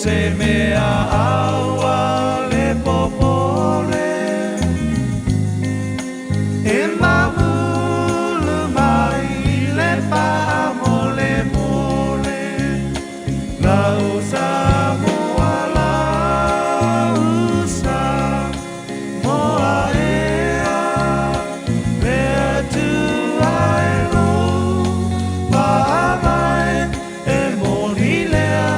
se mea aua le popole. E mamulu mai le faamolemole. Lau Samoa, lau Samoa ea, le Atua e lou faavae e moni lea.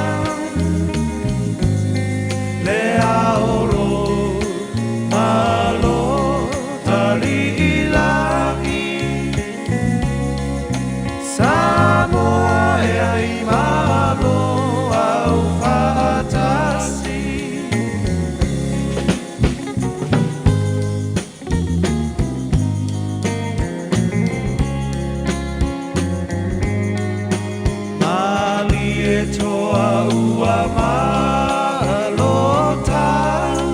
Le ao lou Malo taliilagi, Samoa e ai malo au faatasi. Malie toa ua malo tau,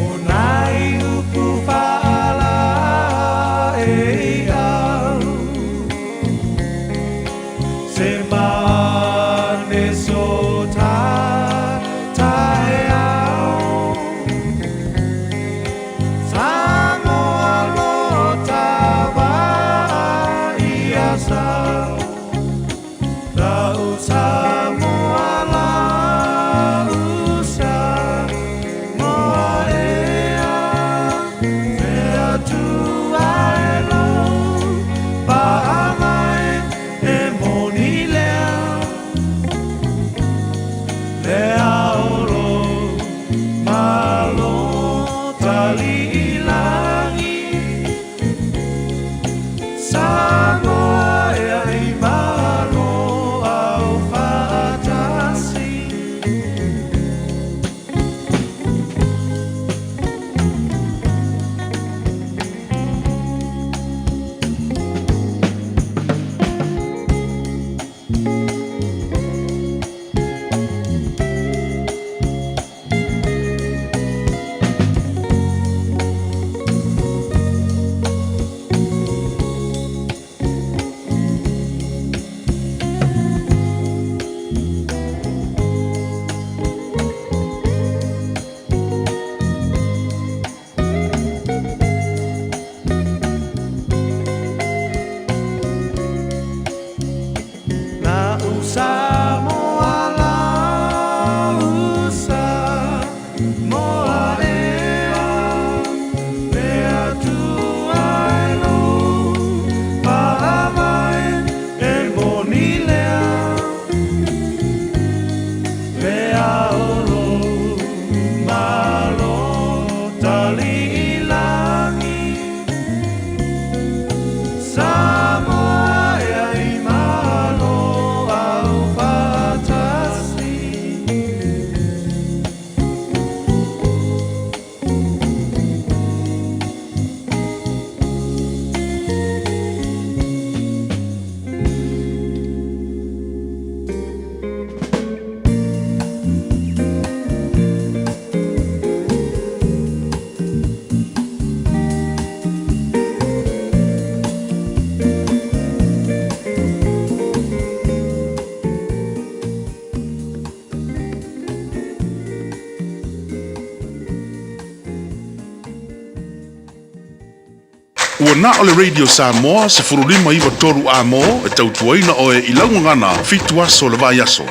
O nai upu faala e au. Se mane so ta tae au, Samoa lo tava ia sau. Lau Samoa, lau Samoa ea, le Atua e lou faavae e moni lea. Le ao lou Malo taliilagi, Samoa e ai malo au faatasi. Lau Samoa, lau Samoa ea, le Atua e lou faavae e moni lea. Le ao lou Malo taliilagi, Samoa e ai malo au faatasi. Ua na o le Radio Samoa 15 93 Amo e tautuaina oe i laugagana 7 aso le vai aso.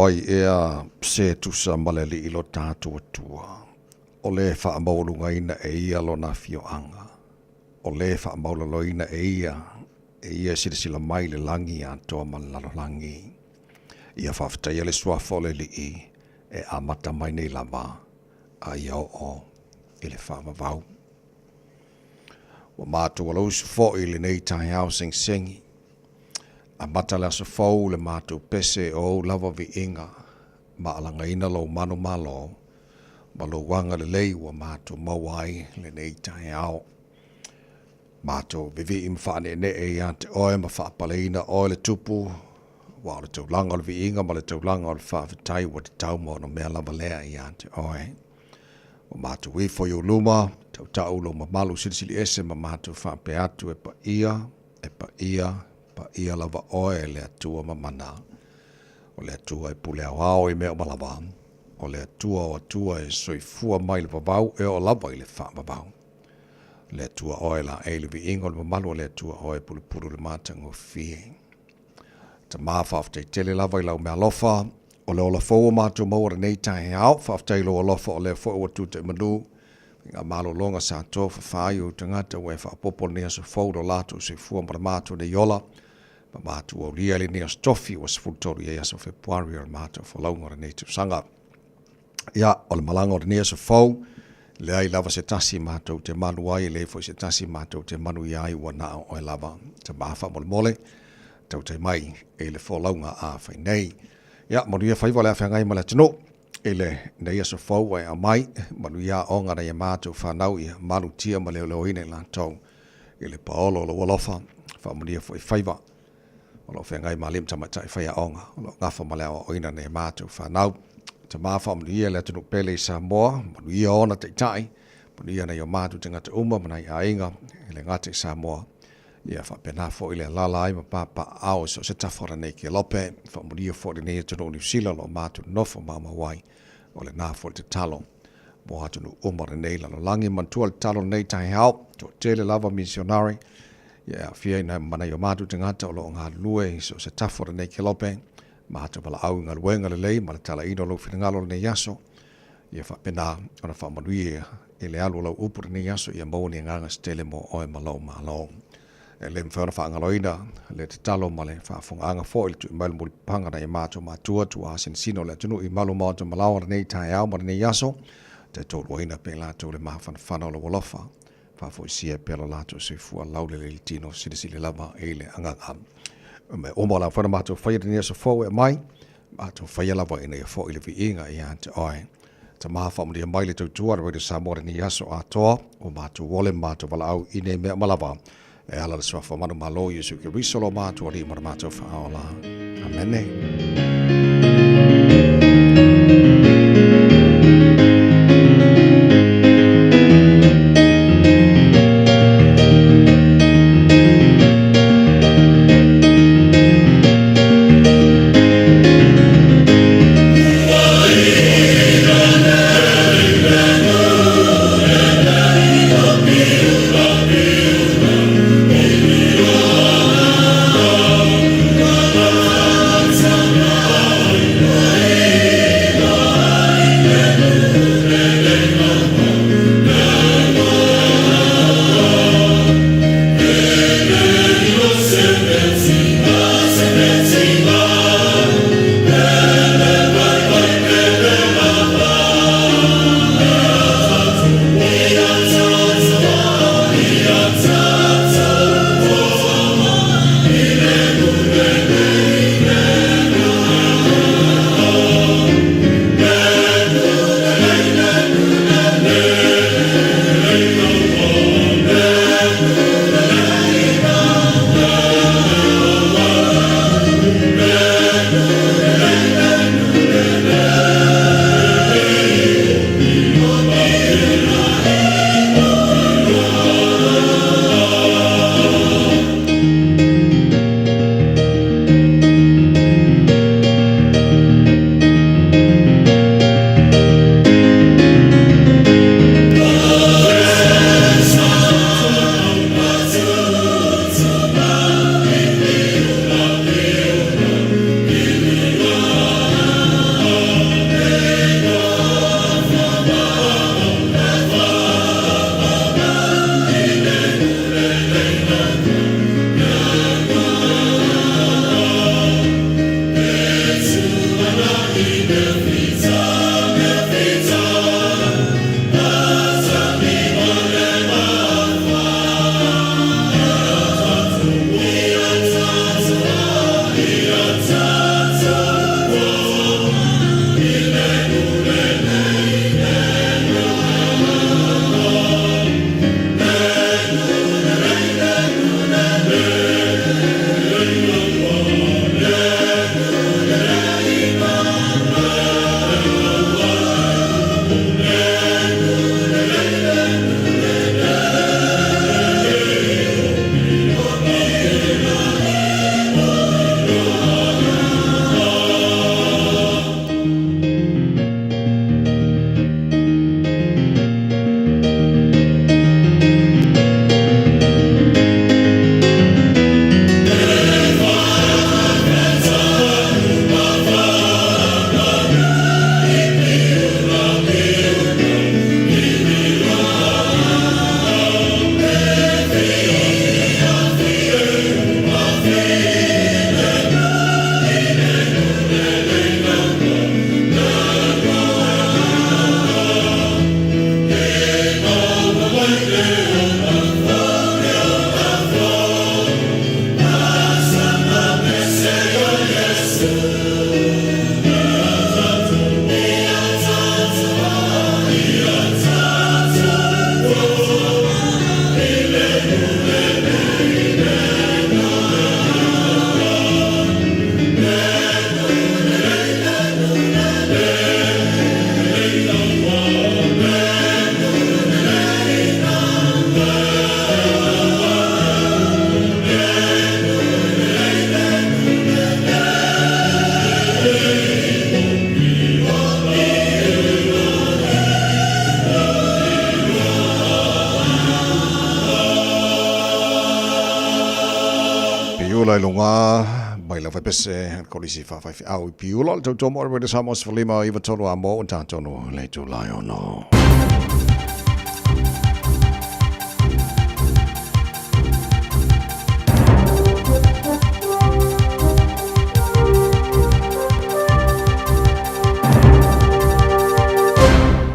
O ai ea se tusa ma le Alii lo tatou Atua, o le faamaualugaina e ia lona afioaga, o le faamaualaloina e ia e ia e silasila mai i le lagi atoa ma le lalolagi. Ia faafetaia le Suafa o le Alii e amata mai nei lava a ia oo i le faavavau. Ua matou alausu foi i lenei taeao segisegi, amata le aso fou le matou pese o ou lava viiga ma alagaina lou manumalo ma lou agalelei ua matou maua ai lenei taeao. Matou vivii ma faaneenee ia te oe ma faapaleina oe le Tupu, aua o le taulaga o le viiga ma le taulaga o le faafetai ua tatau ma onomea lava lea ia te oe. Ua matou ifo i ou luma, tautau lou mamalu silisili ese ma matou faapea atu e paia, e paia, paia lava oe le Atua mamana. O le Atua e pule aoao i mea uma lava, o le Atua o Atua e soifua mai le vavau e oo lava i le faavavau. Le Atua oe laei le viiga o le mamalu o le Atua oe e pulupulu le matagofie. Tama faafetai tele lava i lau mealofa o le ola fou o matou maua lenei taeao. Faafetai i lou alofa o lea foi ua tuta i manu faiga malologa sa tofafa ai ou tagata ua e faaopoopo lenei aso fou lo latou soifua ma le matou nei ola ma matou aulia i lenei aso tofi ua 13 i ai aso Fepuari o le matou folauga o lenei tausaga. Ia, o le malaga o lenei aso fou, leai lava se tasi matou te malu ai, e leai foi se tasi matou te manuia ai, ua na o oe lava. Tama faamolemole, tautai mai i le folauga a fai nei. Ia, manuia faiva o le a feagai ma le atunuu i lenei aso fou ua e aumai, manuia aoga nai a matou fanau ia malutia ma leoleoina i latou i le paolo o lou alofa, faamanuia foi faiva o lo o feagai ma alii ma tamaitai faiaoga o lo o gafa ma le aoaoina o nai a matou fanau. Tama faamanuia le atunuu pele i Samoa, manuia ona taitai, manuia nai o matou tagata uma ma nai aiga e le gata i Samoa. Ia faapena foi le alaala ai ma papaaao i so o se tafa o lenei kelope. Faamanuia foi lenei atunuu o Niu Sila o lo o matou nonofo maumau ai. O lena foi le tatalo mo atunuu uma o lenei lalolagi. Manatua le tatalo o lenei taeao, toatele lava misionare Ia e aafia ai ma nai o matou tagata o lo o galulue i so o se tafa o lenei kelope, matou valaau i galuega lelei ma le talaina o lou finagalo o lenei aso. Ia faapena ona faamanuia i le alu o lau upu i lenei aso, ia maua ni agaga se tele mo oe ma lou Malo. E le mafai ona faagaloina le tatalo ma le faafofogaaga foi i le tui mai o le mulipapaga nai a matou matua, tuaa sinosino o le atunuu i malu maota malaoa lenei taeao ma lenei aso, te toluaina pea i latou le mafanafana o lou alofa. Faafoisia pea lo latou soifua laulelei le tino silisili lava i le agaga. Mea uma o le a mafai ona matou faia i lenei aso fou e aumai, matou faia lava ina ia foi le viiga ia te oe. Tama faamanuia mai le tautua a le Radio Samoa i lenei aso atoa, ua matou ole ma matou valaau i nei mea uma lava. E ala i le suafa manumalo o Iesu Keriso lo matou Alii ma le matou Faaola. Amene. Piula i luga mai lau faipese le Kolisi Faafaifeau i Piula, o le tautua mo le Radio Samoa 15 93 a mo tatonu le itula e ono.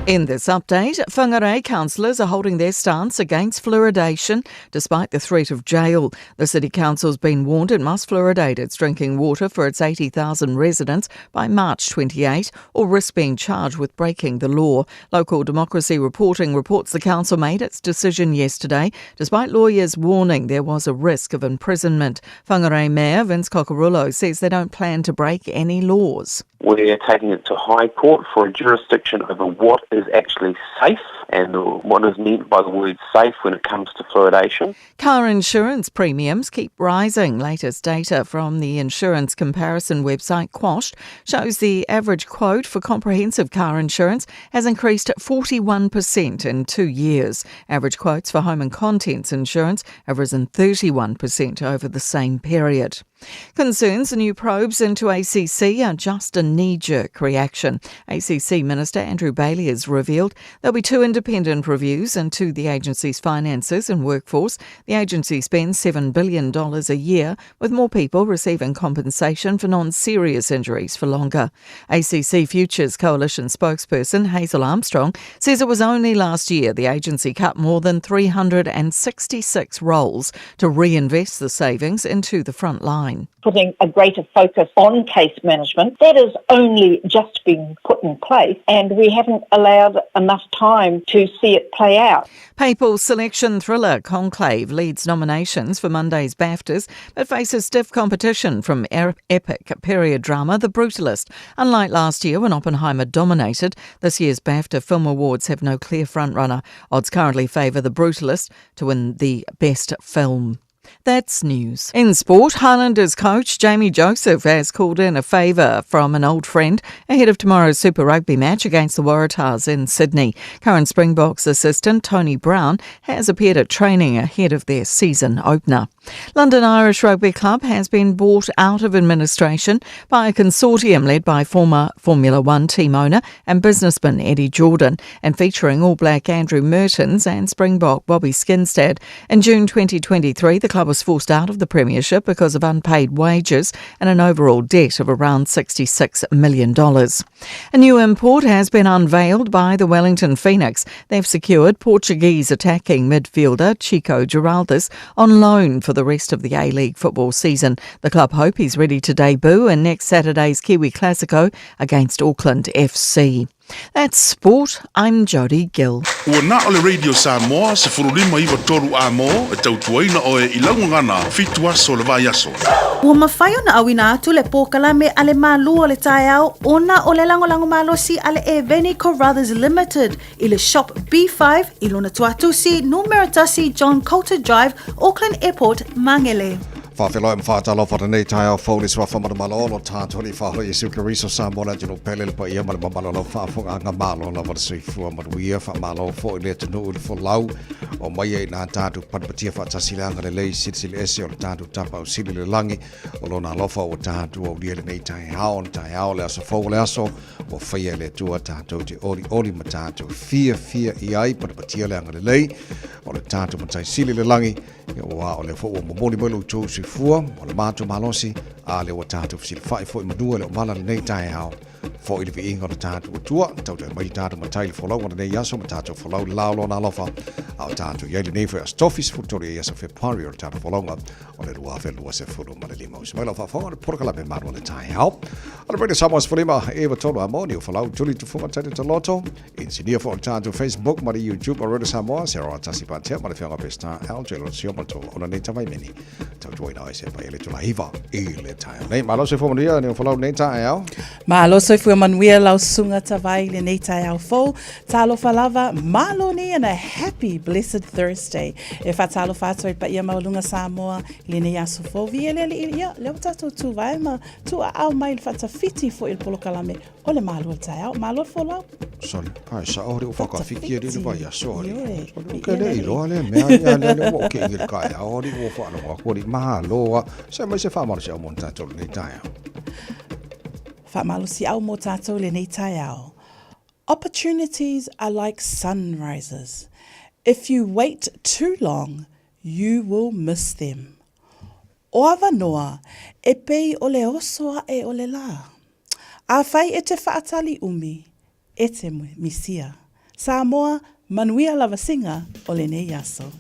In this update, Whangarei councillors are holding their stance against fluoridation despite the threat of jail. The City Council's been warned it must fluoridate its drinking water for its 80,000 residents by March 28 or risk being charged with breaking the law. Local Democracy Reporting reports the council made its decision yesterday, despite lawyers warning there was a risk of imprisonment. Whangarei Mayor Vince Cocurullo says they don't plan to break any laws. We're taking it to High Court for a jurisdiction over what is actually safe and what is meant by the word safe when it comes to fluoridation. Car insurance premiums keep rising. Latest data from the insurance comparison website Quashed shows the average quote for comprehensive car insurance has increased 41% in 2 years. Average quotes for home and contents insurance have risen 31% over the same period. Concerns the new probes into ACC are just a knee-jerk reaction. ACC Minister Andrew Bailey has revealed there'll be 2 independent reviews into the agency's finances and workforce. The agency spends $7 billion a year, with more people receiving compensation for non-serious injuries for longer. ACC Futures Coalition spokesperson Hazel Armstrong says it was only last year the agency cut more than 366 roles to reinvest the savings into the front line. Putting a greater focus on case management, that has only just been put in place and we haven't allowed enough time to see it play out. Papal selection thriller Conclave leads nominations for Monday's BAFTAs, but faces stiff competition from epic period drama The Brutalist. Unlike last year when Oppenheimer dominated, this year's BAFTA Film Awards have no clear frontrunner. Odds currently favour The Brutalist to win the Best Film. That's news. In sport, Highlanders coach Jamie Joseph has called in a favour from an old friend ahead of tomorrow's Super Rugby match against the Waratahs in Sydney. Current Springboks assistant Tony Brown has appeared at training ahead of their season opener. London Irish Rugby Club has been bought out of administration by a consortium led by former Formula One team owner and businessman Eddie Jordan and featuring All Black Andrew Mertens and Springbok Bobby Skinstad. In June 2023, the club was forced out of the Premiership because of unpaid wages and an overall debt of around $66 million. A new import has been unveiled by the Wellington Phoenix. They've secured Portuguese attacking midfielder Chico Geraldes on loan for the rest of the A-League football season. The club hope he's ready to debut in next Saturday's Kiwi Classico against Auckland FC. That's sport. I'm Jodie Gill. Ua na o le Radio Samoa 1593 a mo e tautuaina oe i laugagana 7 aso le vaiaso. Ua mafai ona auina atu le polokalame a le Malu o le Taeao ona o le lagolago malosi a le Eveni Carruthers Limited i le Shop B5 i lona tuatusi numera 1 John Coulter Drive, Auckland Airport, Mangere. Faafeloai ma faatalofa lenei taeao fou le suafa manumalo tatou Alii faaola Iesu Keriso Samoa le atunuu pele le paia ma le mamalu o lau faafofogaaga malo lava le soifua manuia faamalo foi le atunuu i le folau o mai ai ina tatou patipatia faatasi le agalelei silisili ese o le tatou Tapaau Sili i le lagi o lona alofa ua tatou aulia lenei taeao le taeao le aso fou o le aso ua faia e le Atua tatou te olioli ma tatou fiafia i ai patipatia le agalelei o le tatou Matai Sili i le lagi Aua o lea foi ua momoli mai lo outou soifua o le matou malosi, a lea ua tatou fesilafai foi manua i le omala lenei taeao. Foi le viiga o le tatou Atua, tautai mai le tatou Matai i le folauga o lenei aso ma tatou folau le la o lona alofa, a o tatou i ai lenei foi aso Tofi 13 ai aso Fepuari o le tatou folauga o le 2025. Usi mai lau faafofoga o le polokalame malu o le taeao. O le Radio Samoa 15 e 3 a moni o folau tuli tufuga tali taloto. Inisinia foi o le tatou Facebook ma le YouTube o Radio Samoa, se roa tasi patea ma le fioga Pestar LJ lo sio ma le ona nei tawai meni. Tautuaina ai se pai ele tula hiva i le taeao nei. Malo soifua manuia ni o folau nei taeao. Malo soifua manuia lau susuga Tavai i lenei taeao fou. Talofa lava, malo nei and a happy blessed Thursday. E faatalofa atu ai paia maualuga Samoa i lenei aso fou. Viia le Alii, ia, lea ua tatou tuvae ma tuuaao mai i le faatafiti foi i le polokalame. O le malo o le taeao, malo le folau. Sole, ai sao alii ua faatafiti alii le vaiaso alii. Ioe, Ou te le iloa lea mea alii, a lea lea ua ou kei i le taeao alii ua faalogo atu alii, malo a. Se aumai se faamalosiau mo tatou i lenei taeao. Faamalosiau mo tatou i lenei taeao. Opportunities are like sunrises. If you wait too long, you will miss them. O avanoa e pei o le oso aʻe o le lā. Afai e te faatali umi, e te misia. Samoa, manuia lavasiga o lenei aso.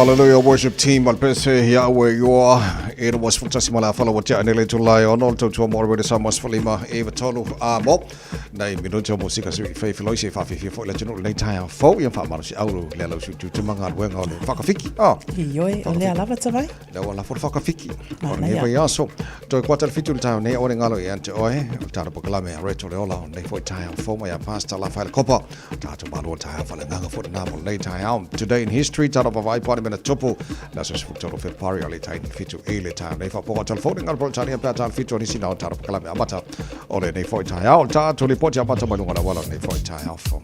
Hallelujah Worship Team ma le pese ia ue ioa e no was tasi ma la fala wa tia nele tulai ono le tautua mo le Samoa sefulima e va tolu a mo nei minuti o musika se fei feloi se whawhiwhia fo i le tunu lenei taeao fou ia whaamalo si auru le alau su tu tumanga luenga o le whakawhiki. Oh. Ioe, o lea lava tavai. Lea ua lafo le whakawhiki. O lenei vai aso. Toi kwata le fitu le taeao nei o le ngalo i ante oe. O le tātou pokalame a Rachel le ola o lenei foi taeao fou mai a Pastor Lafaele Kopa. Tātou malo taeao whalengaga fo nā mo lenei taeao. Today in history, tātou pawai pare mena tupu. Le aso sifu tolu Februari o le taini fitu i le taeao nei whaponga telefoni ngalo po le tania pea tāle fitu o nisi nao tātou pokalame amata o lenei foi taeao. Tātou lipoti amata mai lunga la wala o lenei foi taeao fou.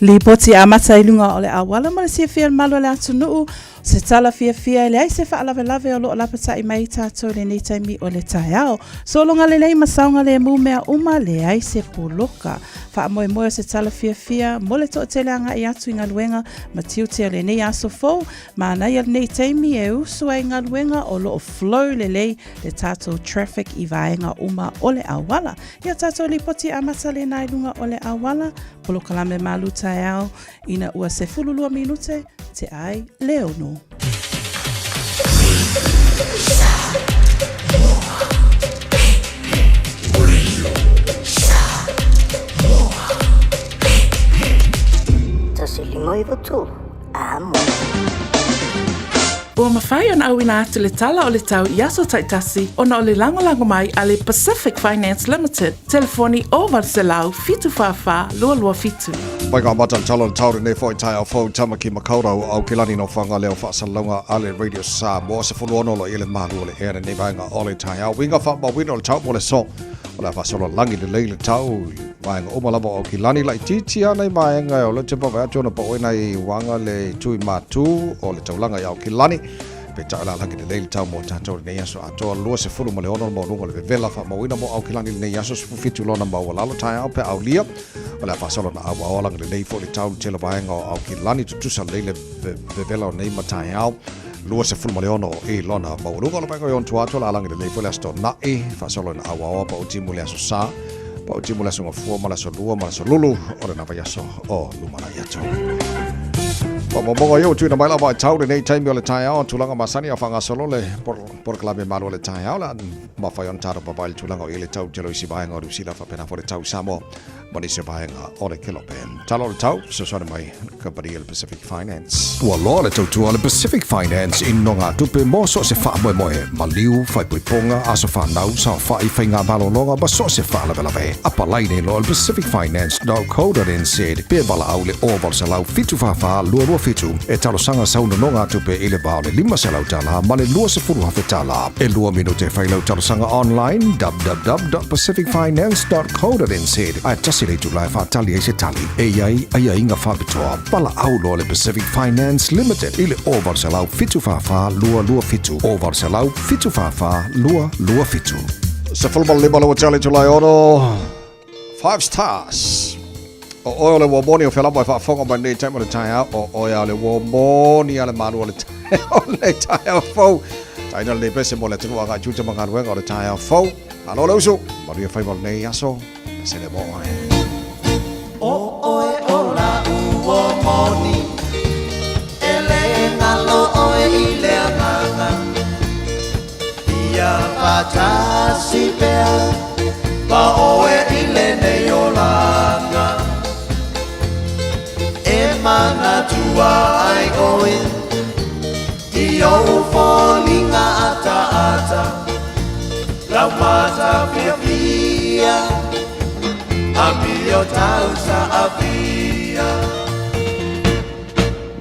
Lipoti amata i luga o le auala mo le silafia e le malu o le atunuu, se tala fiafia e leai se faalavelave o lo o lapataʻi mai i tatou i lenei taimi o le taeao. Sologa lelei ma saogalemu mea uma, leai se poloka. Faamoemoe o se tala fiafia mo le toatele agai atu i galuega ma tiute o lenei aso fou, manaia lenei taimi e usu ai galuega o lo o flow lelei le tatou traffic i vaega uma o le auala. Ia tatou lipoti amata lena i luga o le auala, polokalame malu taeao ina ua 12 minute te ai le ono. Tasi lima iwa tolu. Amo. Ua mafai ona auina atu le tala o le tau i aso taitasi ona o le lagolago mai a le Pacific Finance Limited, telefoni 0800 744 227. Mai ngā mata tala le taure nei foi taeao fou Tamaki Makaurau Aokelani no Whangaleo whaasalauga a le Radio Samoa se fulu ono lo i le malu o le ea nei vaenga o le taeao winga whaamauina o le tau mo le so o le whaasolo langi le lei le tau vaenga uma lava o Aukilani laitiiti ana i vaega o le te vaavaai atu ona pau ai nai uaga le itu i matu o le taulaga i Aukilani peitai o le a lagi lelei le tau mo tatou i lenei aso atoa 26 le maualuga o le vevela faamauina mo Aukilani i lenei aso 17 lona maualalo taeao pe aulia o le a faasolo na auaoa lagi lelei foi le tau le tele vaega o Aukilani tutusa lelei le vevela o nei ma taeao 26 i lona maualuga o le vaega i ona tua atu o le a lagi lelei foi le Aso Toonai faasolo ina auaoa pau timu le Aso Sa pau timu le Aso Gafua ma le Aso Lua ma le Aso Lulu o lena vaiaso o lumanai atu. Faamaumauga ia ua tuuina mai lava i tau lenei taimi o le taeao, tulaga masani a faagasolo le polokalame malu o le taeao le a mafai ona tatou papae i le tulaga o i ai le tau tele o isi vaega o Niu Sila faapena foi le tau i Samoa ma nisi o vaega o le Kelope. Tala o le tau, fesoasoani mai le kamupani a le Pacific Finance. Ua loa le tautua a le Pacific Finance i nogatupe mo so o se faamoemoe, maliu, faaipoipoga, aso fanau, saofai, faiga malologa ma so o se faalavelave. Apalai nei loa i le pacificfinance.co.nz pe valaau i le 0800 744 227 e talosaga sau nonogatupe i le va o le $500 ma le $20,000. E lua minute e fai lau talosaga online www.pacificfinance.co.nz ae tasi le itula e faatali ai se tali. E i ai aiaiga faapitoa. Valaau loa le Pacific Finance Limited i le 0800 744 227, 0800 744 227. 15 le ua tali itula e ono. Five stars. O oe o le ua moni o fea lava e faafofoga mai lenei taimi o le taeao. O oe a o le ua moni a le malu o le taeao lenei taeao fou. Taina lenei pese mo le atunuu agai tiute ma galuega o le taeao fou. Malo le usu, manuia faiva o lenei aso. Pese le mo oe. O oe o la ua moni, e le galo oe i le agaga. Ia faatasi pea ma oe i lenei olaga. E manatua ai oe i ou foliga ataata, lau mata fiafia, amio tau saafia.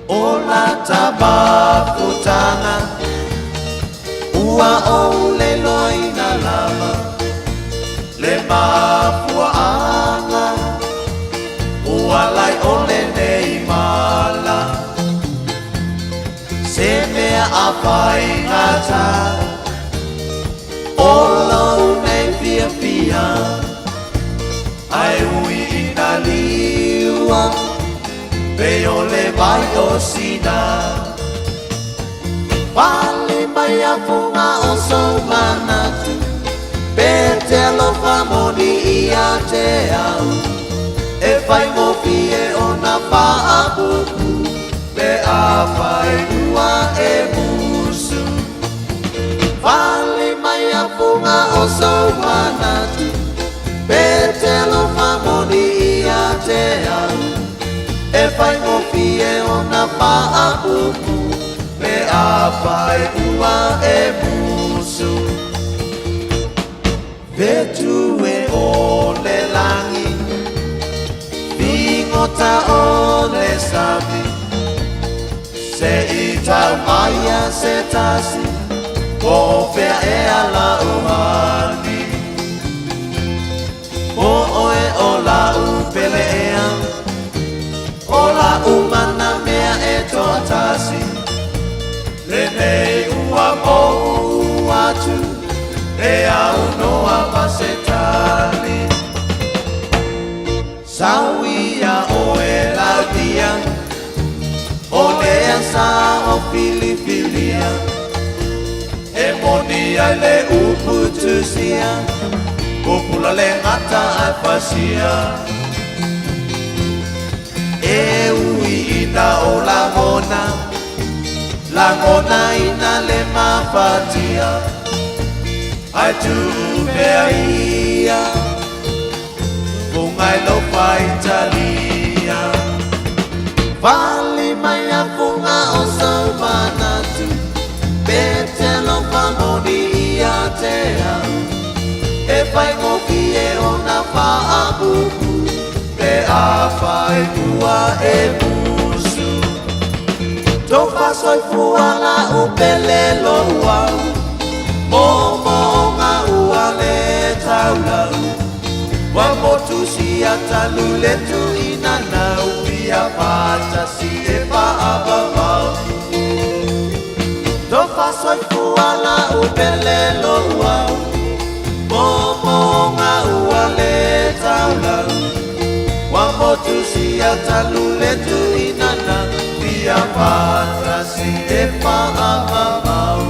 O lata mafutaga ua ou leloina lava le mafuaaga ua lai o lenei mala se mea a faigata o lou nei fiafia ae ui ina liua pei o le vai o Sina. Pale mai a fuga o sou manatu pe te alofa moni ia te au e faigofie ona faapupu pe afai ua e musu. Fale mai a fuga o sou manatu pe te alofa moni ia te au. E faigofie ona faapupu pe afai ua e musu. Fetu e o le lagi, figota o le sami, Se i tau maia se tasi, po o fea ea la'u hani. Po oe o la'u pele ea, o la'u mana mea e toatasi, Lenei ua mou atu, e aunoa ma se tali. Sau ia oe Laudia, o lea sa o filifilia, E moni ai le upu tusia, Pupula le gata ae fasia. E ui ina o lagona, Lagonaina le mafatia, Ae tuu pea ia, Fuga i lou faitalia. Vali mai a fuga o sou manatu, Pe te alofa moni ia te au, E faigofie ona faapupu, Pe afai ua e musu. Tofa soifua la'u pele lou au, Moomooga ua le taulau, Ua motu sia talu le tuina nau, Ia faatasi e faavavau. Tofa soifua la'u pele lou au, Moomooga ua le taulau, Ua motu sia talu le tuina nau, Ia faatasi e faavavau.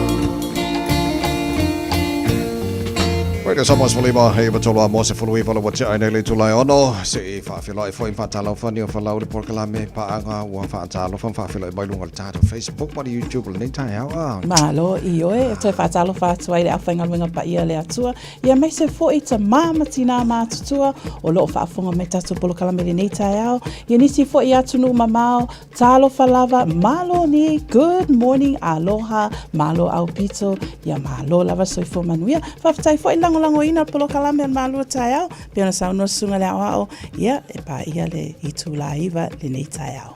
Radio Samoa 15 e 93 a mo 19 le ua tea ai nei le itula e ono se i faafeiloai foi ma faatalofa ni o Folau le polokalame paaga ua faatalofa ma faafeiloai mai luga o le tatou Facebook ma le YouTube lenei taeao a. Malo ioe, e toe faatalofa atu ai le aufaigaluega paia a le Atua, ia aemaise foi tamā ma tinā matutua o lo o faafofoga mai tatou polokalame i lenei taeao, ia nisi foi i atunuu mamao, Talofa lava, malo ni, good morning, aloha, malo aupito, ia malo lava soifua manuia. Faafetai foi lagolagoina le polokalame o le Malua Taeao, pei ona saunoa Susuga le Aoao, ia e paia le itula 9 lenei taeao.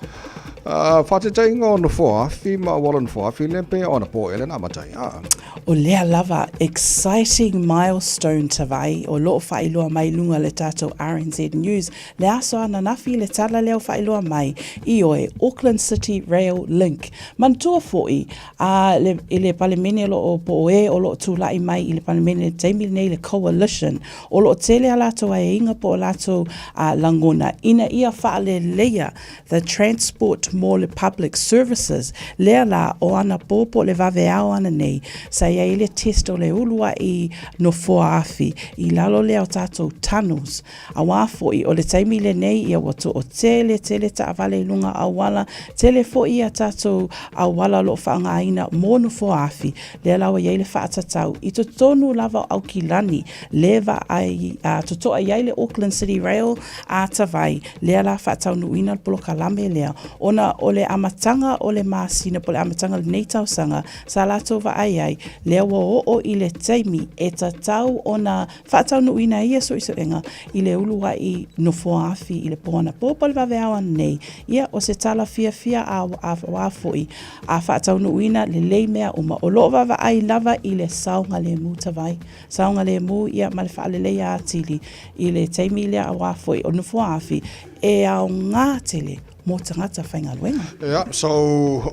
Faataitaiga o nofoa afi ma auala nofoa afi lea pei o anapo ea lea na amata ai. O lea lava exciting milestone tavai o loo faailoa mai luga le tatou RNZ News Le aso ananafi le tala lea o faailoa mai, ioe, Auckland City Rail Link. Manatua foi, a, le, i le Palemene o lo o, po o e o lo o tulai mai i le Palemene i le taimi lenei, le Coalition, o lo o tele a latou aiaiga po o latou a, lagona ina ia faaleleia the transport mo le public services, lea la, o anapo po o le vaveao ananei, sa i ai le test o le uluai nofoa afi i lalo lea o tatou tunnels. Auā foi, o le taimi lenei ia ua toatele tele taavale i luga auala, tele foi ia tatou auala o lo o faaaogaina mo nofoa afi, lea la ua i ai le faatatau i totonu lava o Aukilani le vaai totoa i ai le Auckland City Rail a Tavai, lea la faataunuuina le polokalame lea ona o le amataga o le masina po o le amataga o lenei tausaga sa latou vaai ai lea ua oo i le taimi e tatau ona Faataunuuina ai ia suesuega i le uluai nofoa afi i le po anapo po o le vaveao ananei, ia o se tala fiafia a auā foi a faataunuuina lelei mea uma o lo o vaavaai lava i le saogalemu tavai, saogalemu ia ma le faaleleia atili i le taimi lea auā foi o nofoa afi e aoga tele mo tagata faigaluega. Ia, so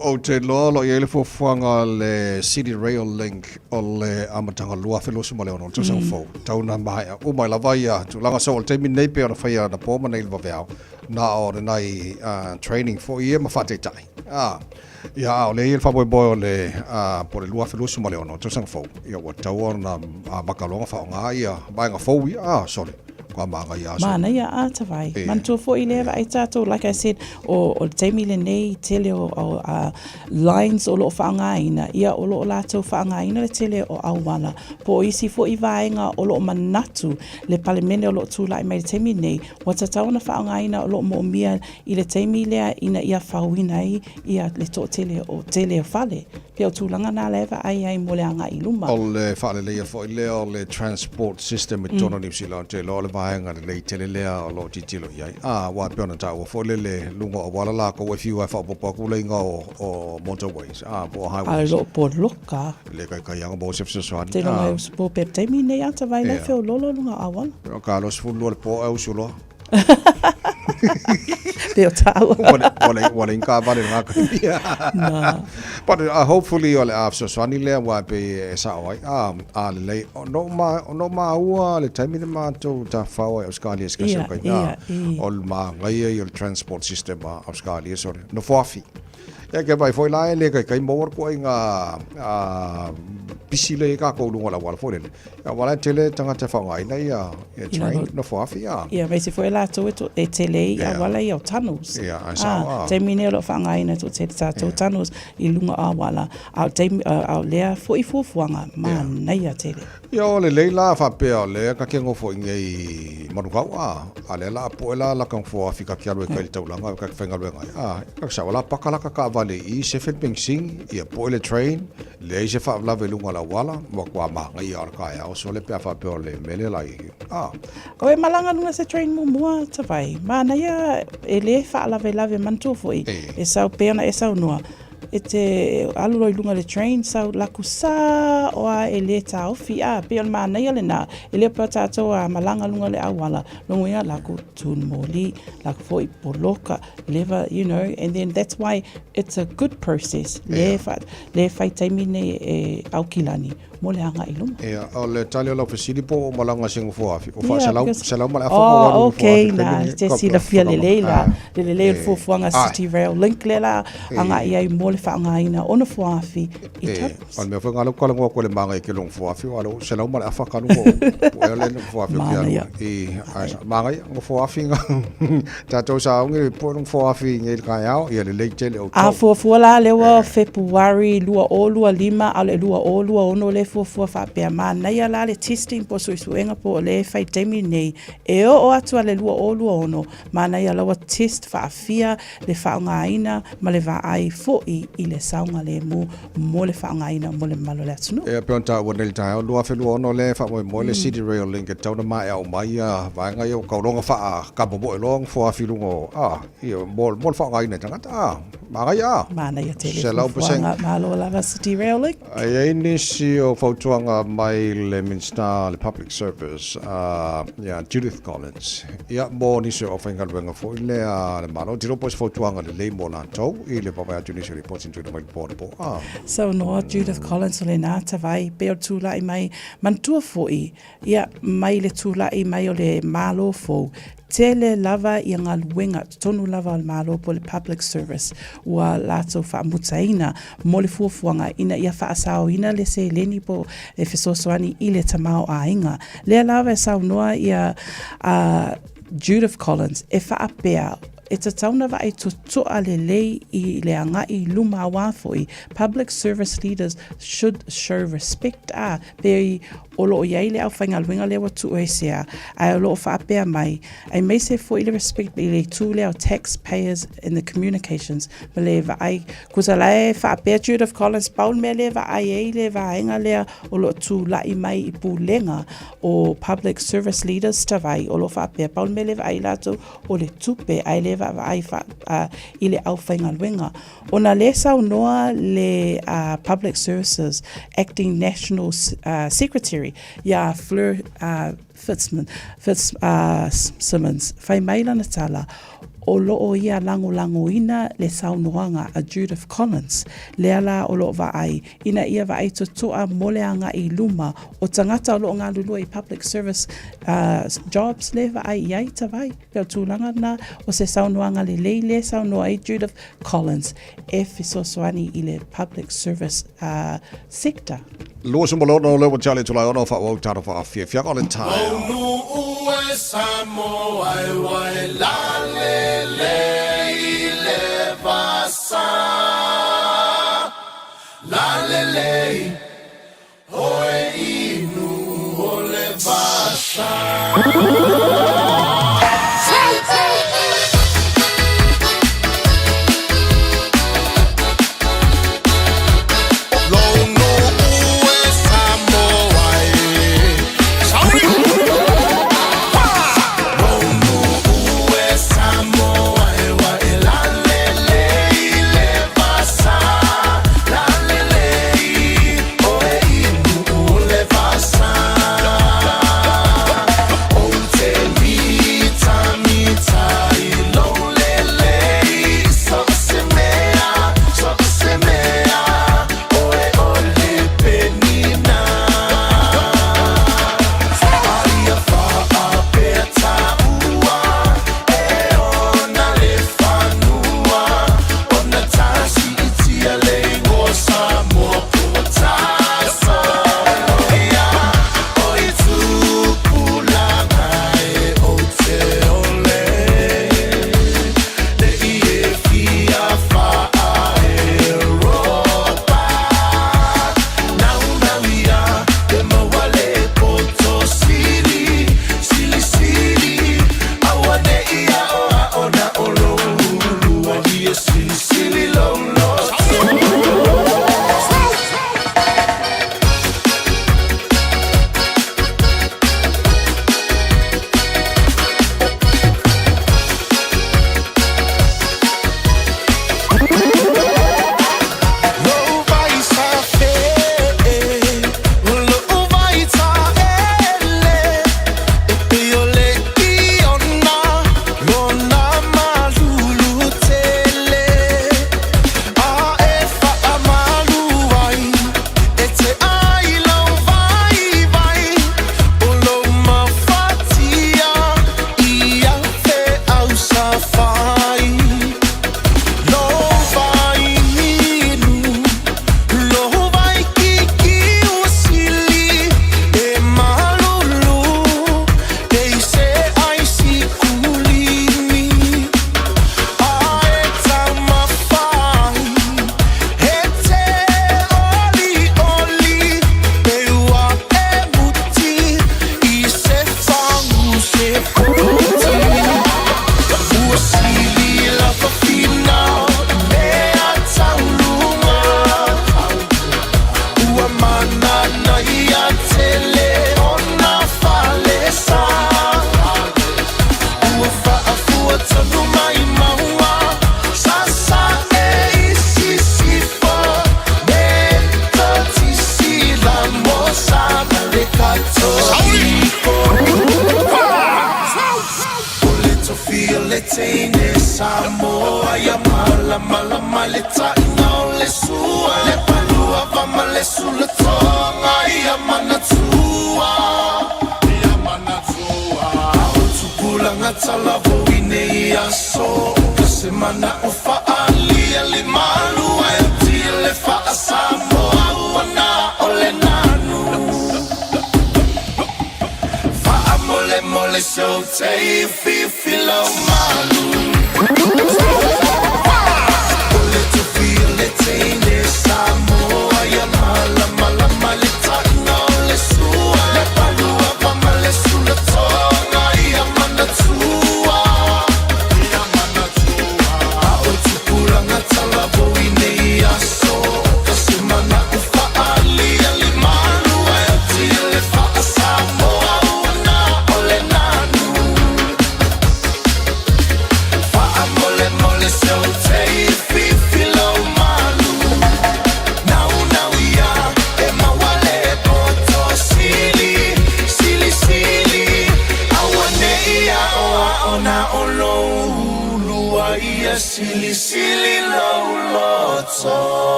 ou te iloa o lo o i ai le fuafuaga a le City Rail Link o le amataga 2026 o le tausaga fou, tau na maea uma ai lava ia tulaga. So o le taimi lenei pei ona faia anapo ma nei i le vaveao, na o lenai training foi ia ma faataitai. Ia, a o lea e i ai le faamoemoe o le po o le 2026 o le tausaga fou, ia ua tatau ona amata loa ona faaaoga ia vaega fou ia. Sorry. matua māngaia aso. Mānaia a Tavai. Manatua foi lea vaai tātou, like I said, o, o le taimi lenei, tele o, o lines o loo faaaogaina, ia o loo latou faaaogaina le tele o auala, po o isi foi vaega o loo manatu le Palemene o loo tulai mai le taimi lenei, ua tatau ona faaaogaina o loo moomia i le taimi lea ina ia faoina ai ia le toatele o tele o fale. Pei o tulaga na la e vaai ai mo le agai i luma. O le faaleleia foi lea o le transport system i totonu o Niu Sila, ou te iloa o le vaega lelei tele lea o lo o tilotilo i ai. A, aua e pei ona taua foi lele, luga o auala lakou e fiu lava e faaopoopo atu le igoa o motorways, a, po o highways. A o lo o poloka. E le kaikai lava mo se fesoasoani. Te iloa mai po pe taimi nei a tawai lai feololo luga o auala. O ka 22 le po e usu loa. Pe o tāua. Ua le inka vale ngā kai. Na. But hopefully o le a fesoasoani lea wa pe e sao ai. A, a lelei. No ma, no maua le taimi le mātou ta whao ai Australia se kasi o kai nā. O le māngaia i o le transport system a Australia sorry. No whawhi. Ia ke vai foi la e le kai kai maua ko ai ngā pisi le ka ko lunga la wala foi le. Ia wala e tele tangata whangaina ia ia train no whawhi ia. Ia mei se foi latou e to e tele i awala ia o tunnels. Ia ai sa a. Taimi nei o lo whangaina to tele tātou tunnels i lunga awala. A o taimi a o lea foi fuafuaga manaia tele. Ia o lelei la faapea o lea ka ke ngofo i ngei Manukau a, a lea la apo e la la ka ngofo afi ka ke alu e kai le taulanga ka ke whaingaluenga ai. A, ka sa wala paka la ka ka vale i se fel peng sing, ia po le train, leai se faalavelave i luga o le auala, ua kua māngaia o le kaeao, so le pe a faapea o le mele la i, a. O e malaga luga se train muamua Tavai, manaia e le faalavelave manatua foi, e sau pea ona e saunoa, E te alu loa i luga o le train sau laku sa oa e le taofi a pei o le manaia lena e le o pea tatou a malaga luga o le auala lona uiga laku tune moli laku foi poloka leva you know and then that's why it's a good process le fa le fai taimi nei e Aukilani mo le agai i luma. Ia, o le tali o lau fesili po o malaga se nofoafi, o faaselau, selau ma le afa ma walu nofoafi. Okay, na, te silafia lelei la, le lelei o le fuafuaga City Rail Link lea la agai ai mo le faaaogaina o nofoafi i Tubbs. O le mea foi lena lea ou talanoa atu ai i le magaia ke nofoafi, o alo selau ma le afa ka luga o puea le nofoafi o ke alu. I, ai, magaia, nofoafi nga, tatou sauni le pue nofoafi nei le taeao, ia lelei tele outou. A fuafua la lea ua Fepuari 2025 a o le 2026 lea e fuafua faapea, manaia la le testing po o suesuega po o le fai taimi nei e oo atu a le 2026, manaia la ua test faafia le faaaogaina ma le vaai foi i le saogalemu mo le faaaogaina mo le mamalu o le atunuu. E pei ona taua nei i le taeao 2026 lea e faamoemoe le City Rail Link e tatau ona maea uma ai ia vaega ia ua tauloga faakamomoe loa nofoa afi i luga o, a, ia, mo, mo le faaaogaina e tagata, a, manaia, a. Manaia tele fuafuaga, malo lava City Rail Link. E i ai nisi o fautuaga mai le Minisita o le Public Service, a, ia Judith Collins, ia, mo nisi o aufaigaluega foi lea a le Malo, ou te iloa po o se fautuaga lelei mo latou i le vaavaai atu i nisi o lipoti na tuuina mai i le po anapo, a. Saunoa Judith Collins o lena tavai pei o le tulai mai, manatua foi, ia, mai le tulai mai o le Malo fou, tele lava ia galuega totonu lava o le Malo po o le public service ua latou faamutaina mo le fuafuaga ina ia faasaoina le seleni po e fesoasoani i le tamaoaiga. Lea lava e saunoa ia a Judith Collins e faapea, e tatau ona vaai totoa lelei i le agai i luma aua foi public service leaders should show respect a pei o lo o i ai le aufaigaluega lea ua tuuesea ae o lo o faapea mai aemaise foi le respect i le itu lea o tax payers in the communications ma le vaai kusa la e faapea Judith Collins pau le mea lea e vaai ai le vaega lea o lo o tulai mai i pulega o public service leaders tavai o lo o faapea pau le mea lea e vaai latou o le tupe ae le vaavaai i le aufaigaluega. Ona lea saunoa le Public Services Acting National Secretary ia Fleur Fitzsimmons, fai mai lana tala, o lo o ia lagolagoina le saunoaga a Judith Collins, lea la o lo o vaai ina ia vaai totoa mo le agai i luma o tagata o lo o galulue i public service jobs le vaai i ai tavai. Pei o tulaga na o se saunoaga lelei lea saunoa ai Judith Collins e fesoasoani i le public service sector. 26 lea ua tali atu lai ona o faaauau talo faafiafiaga o le taeao.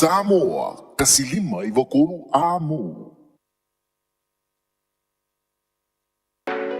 Samoa. Samoa, 1 5 93 Amo.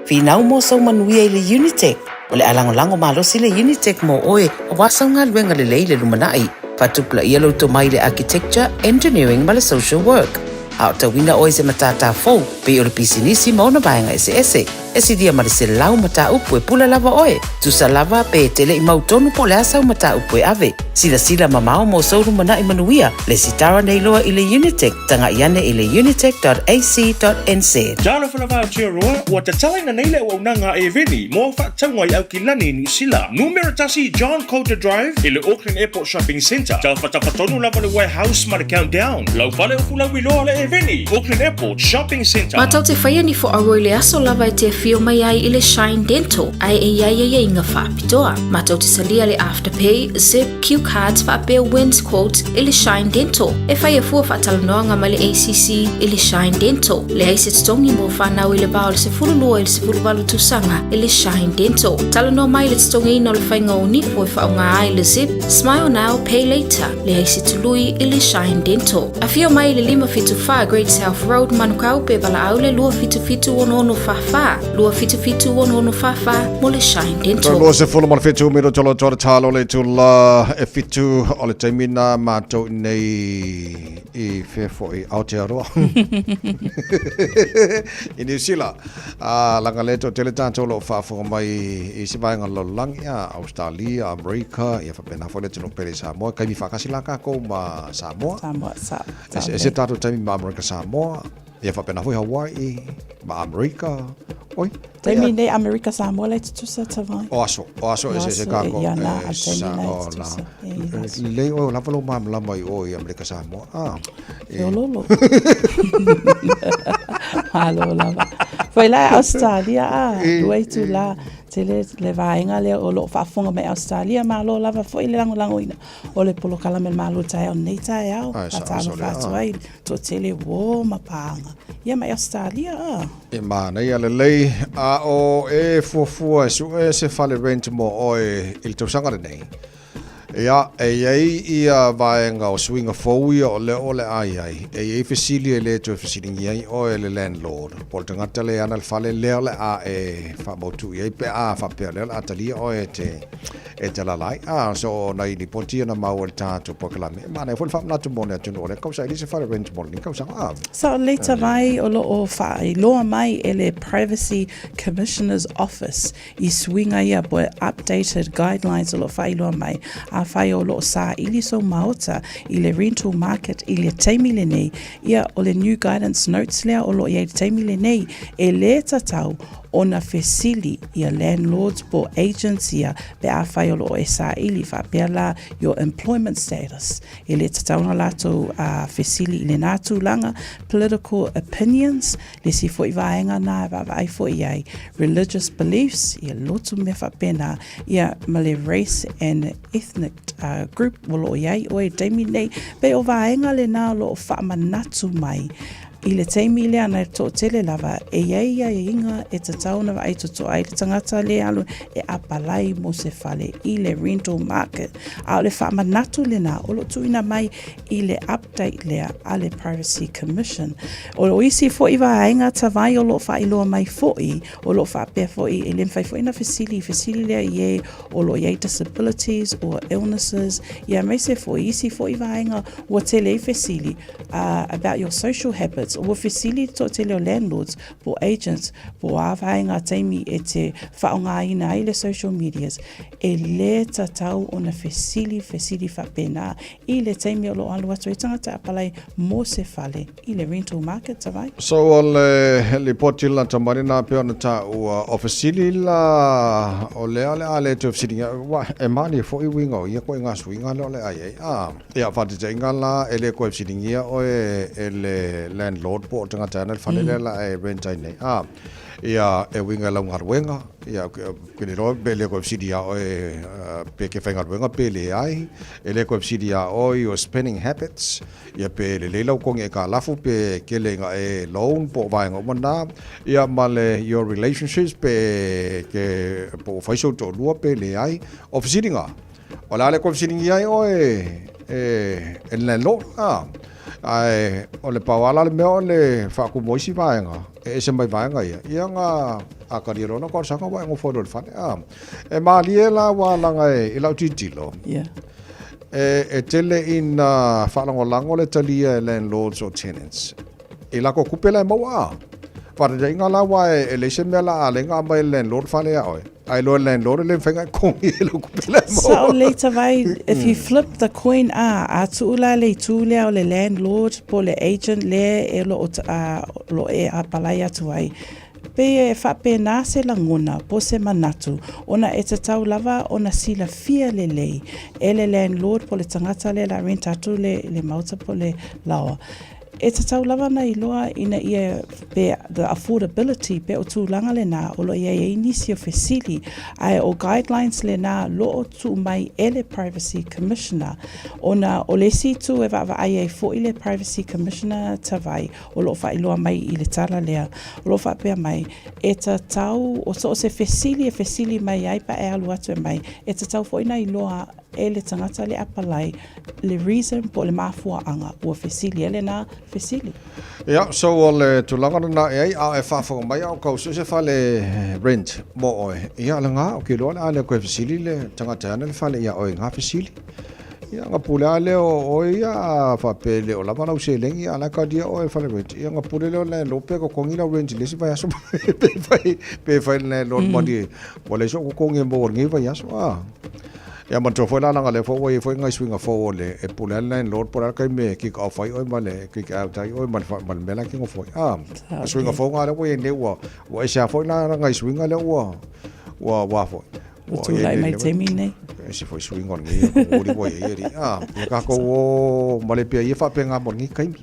Finau mo sou manuia i le Unitec. O le a lagolago malosi le Unitec mo oe aua sau galuega lelei i le lumanai. Faatupulaia lou tomai i le Architecture, Engineering ma le Social Work. A o tauina oe i se matata fou, pei o le pisinisi ma ona vaega eseese. E silia ma le 100 mataupu e pule lava oe. Tusa lava pe e te le i mautonu po o le a sau mataupu e ave. Silasila mamao mo sou lumanai manuia, lesitala nei loa i le Unitec, taga'i ane i le unitec.ac.nz. Talofa lava Aotearoa, ua tatalaina nei le auaunaga a Eveni mo au faatauga i Aukilani i Niu Sila. Numera tasi John Coulter Drive i le Auckland Airport Shopping Centre. Taufatafata lava le warehouse ma le Countdown. Lau fale upu lauiloa le Eveni, Auckland Airport Shopping Centre. Mātou te whaia ni whoaroa i le aso lava e te awhio mai ai i le Shine Dental, ai e iai ai inga whaapitoa. Mātou te salia le Afterpay, Zip, Q Cards whaapea Wins Quote i le Shine Dental. E whaia fua whaatalanoanga mai le ACC i le Shine Dental. Le ai se totogi mo whanau i le vā o le 12 i le 18 tausaga i le Shine Dental. Talanoa mai le totogiina o le faiga o nipo e faaaoga ai le Zip, Smile Now, Pay Later, leai se tului i le Shine Dental. Afio mai i le 574 Great South Road, Manukau, pe valaau le 277 6644, 277 6644 mo le Shine Dental. 27 minute o lo toa talo le tula e 7 o le taimi na mātou nei i whefo i Aotearoa. I Niu Sila. A laga le toatele tatou o lo o faafofoga mai i isi vaega o le lalolagi, a Ausetalia, Amerika, ia faapena foi le atunuu pele i Samoa. Kaimi faatasi la kakou ma Samoa. Samoa, sa, sa. Ese tatou taimi ma Amerika Samoa, ia faapena foi Hawaii, ma Amerika. Oi. Taimi nei Amerika Samoa le tutusa tavai. O aso, o aso ese ese kakou. Ia na, a taimi nei tutusa. Lelei oe o lava lou malamalama i o i Amerika Samoa. Ah. Feololo. Malo lava. Foi la Australia a, lua itulā. Tele le vaega lea o lo o faafofoga mai Australia, malo lava foi le lagolagoina o le polokalame Malo Taeao nei taeao. Faatalofa atu ai toatele uō ma pāga. Ia mai Australia a. E manaia lelei, a o e fuafua e sue se fale rent mo oe i le tausaga lenei. Ia, e i ai ia vaega o suiga fou ia o lea o le a i ai, e i ai fesili e le toe fesiligia ai oe e le landlord, po o le tagata le ana le fale lea o le a e faamautu i ai pe a faapea lea o le a talia oe e te, e te alaala ai. A, so o nai lipoti ia na maua i le tatou polokalame, e manaia foi le faamanatu mo le atunuu o lea kausaga, e le se fale rent mo lenei kausaga. A. Sao lelei tavai o lo o faailoa mai e le Privacy Commissioner's Office I suiga ia po e updated guidelines o lo o faailoa mai, afai o lo o saili sou maota i le rental market i le taimi lenei, ia o le new guidance notes lea o lo o i ai i le taimi lenei, e lē tatau ona fesili ia landlords po o agents ia pe afai o lo o e saili faapea la your employment status. E lē tatau ona latou fesili i lenā tulaga, political opinions, Le isi foi vaega na e vaavaai foi i ai, religious beliefs, ia lotu mea faapena, ia ma le race and ethnic group o lo o i ai oe i le taimi nei, pei o vaega lena o lo o faamanatu mai i le taimi lea na toatele lava e i ai aiaiga e tatau ona vaai totoa ai le tagata le alu e apalai mo se fale i le rental market. A o le faamanatu lena o lo o tuuina mai i le update lea a le Privacy Commission. O isi foi vaega tavai o lo o faailoa mai foi, o lo o faapea foi e le mafai foi ona fesili i fesili lea i e o lo o i ai disabilities or illnesses, ia aemaise foi isi foi vaega ua tele ai fesili about your social habits. Ua fesili le toatele o landlords po o agents po o a vaega taimi e te faaaogaina ai le social medias, e le tatau ona fesili fesili faapena I le taimi o lo o alu atu ai tagata apalai mo se fale i le rental market, Tavai. So o le lipoti la tamani na pei ona taua o fesili la o lea o le a le toe fesiligia ua e malie foi uiga o ia koe suiga lea o le a i ai a ia faateteiga la e le koe fesiligia oe e le landlord po o le tagata e ana le fale lea la e rent ai nei a ia e uiga i lau galuega ia Ke le iloa pe le koe fesili iā oe pe ke faigaluega pe leai, e le koe fesili iā oe your spending habits, ia pe lelei lau kogi aitalafu pe kele ina e loan po o vaega uma na, ia ma le your relationships pe ke po ua fai sou toalua pe leai. O fesiliga, o le a le koe fesiligia ai oe? e e le landlord a ae o le pau lava la le mea o le faatumu o isi vaega e ese mai vaega ia ia na a talia loa lana talosaga ua e nofo ai loa i le fale a e malie la aua leaga i lau tilotilo e e tele ina faalagolago le talia e landlords o tenants i latou tupe la e maua a. Faataitaiga la aua e leai se mea la a leai na aumai e le landlord fale ia oe, a iloa e le landlord e le mafai ona e totogi e lau tupe la e maua. Sao lelei Tavai, if you flip the coin a, a tuu la le itu lea o le landlord po o le agent lea e lo o lo o e apalai atu ai, pei e faapena se lagona po o se manatu ona e tatau lava ona silafia lelei e le landlord po o le tagata lea la rent atu le maota po o le laoa. E tatau lava ona iloa ina ia pe the affordability pe o tulaga lena o lo o i ai ai nisi o fesili ae o guidelines lena lo o tuu mai e le Privacy Commissioner ona o le isi itu e vaavaai ai foi le Privacy Commissioner Tavai o lo o faailoa mai i le tala lea o lo o faapea mai e tatau o so o se fesili e fesili mai ai pe a e alu atu e mai e tatau foi ona iloa e le tagata le apalai le reason po o le mafuaaga ua fesili ai lena fesili. Ia, so o le tulaga lena e ai, a e faafofoga mai a o kau sue se fale rent mo oe, ia lena, ou te iloa o le a le toe fesili le tagata e ana le fale ia oe i na fesili. Ia, ona pule lava lea o oe ia, a faapea e le o lava lau seleni a o la e talia oe i le fale rent, ia ona pule lea o le landlord pe totogi lau rent i le isi vaiaso pe fai, pe fai le landlord malie, ua leai sou totogi e maua i lenei vaiaso, a. Ia manatua foi la leaga lea foi ua i ai foi nai suiga fou o le e pule ai le landlord po o le a le taimi e kick off ai oe ma le kick out ai oe ma le ma le mea la e te nofo ai. Ah, suiga fou na lea ua i ai nei ua ua ese lava foi la nai suiga lea ua ua ua foi. Ua tulai mai taimi nei. Ese foi suiga o lenei ua ua i ai alii. Ah, ia tatou o ma le pea ia faapena mo lenei taimi.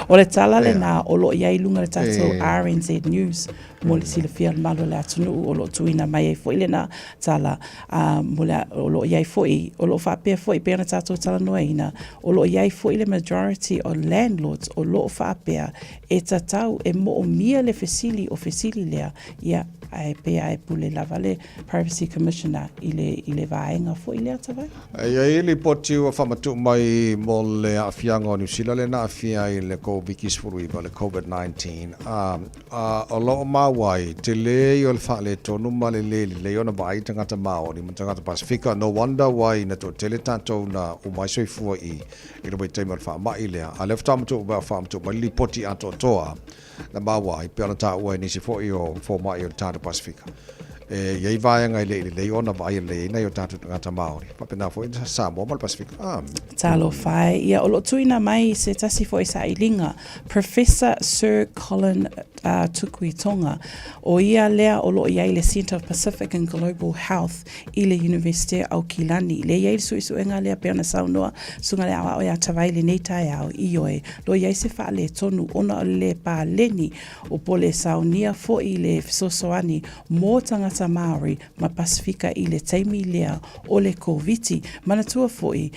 O le tala lena o lo o i ai i luga o le tatou RNZ News mo le silafia o le malu o le atunuu o lo o tuuina mai ai foi lena tala mo le, o lo o i ai foi, o lo o faapea foi e pei ona tatou talanoaina, o lo o i ai foi le majority o landlords o lo o faapea e tatau e moomia le fesili o fesili lea, ia, ae pei lava e pule lava le Privacy Commissioner i le, i le vaega foi lea Tavai. E i ai lipoti ua faamatuu mai mo le aafiaga o Niu Sila lea na aafia ai le Koviti-19, le Covid-19, a, a o lo o maua ai, tele ia o le faaletonu ma le le lelei ona vaai tagata Māori ma tagata Pasifika. No wonder why na toatele tatou na uma ai soifua i i le vaitaimi o le faamai lea. A o lea faatoa matuu mai, faamatuu mai le lipoti atoatoa na maua ai, pei ona taua e nisi foi o fomai o le tatou Pasifika. E i ai vaega e le i lelei ona vaaia lelei ai nai o tatou tagata Māori, faapena foi Samoa ma le Pasifika. Ah. Talofa e, ia o lo o tuuina mai se tasi foi sailiga, Professor Sir Colin uh, Tukuitonga, o ia lea o lo o i ai le Centre of Pacific and Global Health i le Universite o Aukilani. Lea i ai le suesuega lea pei ona saunoa Susuga le Aoao ia Tavai lenei taeao, ioe, lo i ai se faaletonu ona o le lē paleni o pole saunia foi le fesoasoani mō tagata Māori ma Pasifika i le taimi lea o le Koviti. Manatua foi,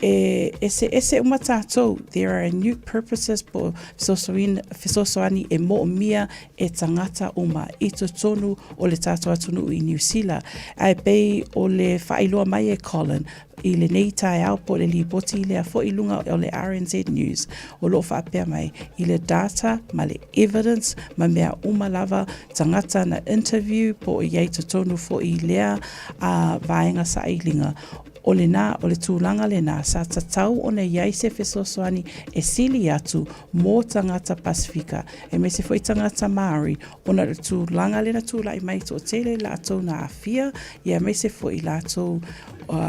e eseese uma tātou, there are new purposes po fesoasoani e moomia e tagata uma i totonu o le tātou atunuu i Niu Sila. Ae pei o le faailoa mai e Colin, I lenei taeao po o le lipoti lea foi i luga o le RNZ News o lo o faapea mai i le data ma le evidence ma mea uma lava tagata na interview po o i ai totonu foi i lea vaega sailiga o lena o le tulaga lena sa tatau ona i ai se fesoasoani e sili atu mō tagata Pasifika aemaise foi tagata Māori ona o le tulaga lea na tulai mai toatele latou na aafia ia aemaise foi latou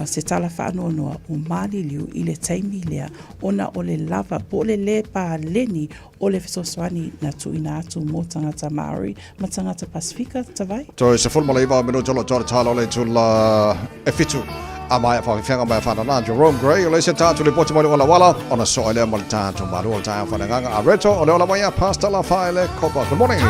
se tala faanoanoa ua maliliu i le taimi lea ona o le lava po o le lē paleni o le fesoasoani na tuuina atu mō tagata Māori ma tagata Pasifika. Tavai. Toe 19 minute o lo o tala o le itula e fitu. A maea faafefeaga mai a whanana Jerome Gray o le isi tātou lipoti mai luga o le auala ona soo ai lea ma le tātou malu o le taeao whanagaga a Reto o le ola mai a Pastor Lafaele Kopa. Good morning.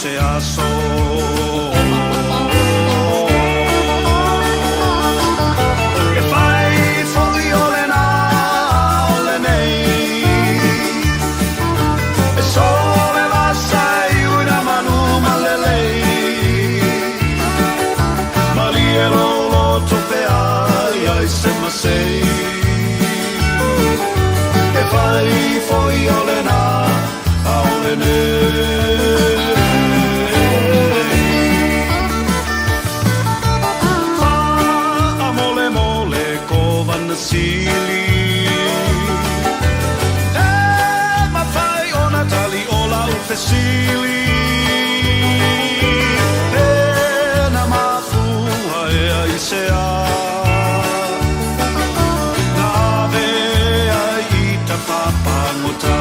se aso. E fai fo'i o lena o lenei, E sou le vasa i uina manu ma lelei, Malie lo loto pe ai ai se masei. E fai fo'i o lena a o lenei. Faamolemole ko vana sili, E mafai ona tali o lau fesili, Pe na mafua ea i se a, Na ave ai i ta fapagota.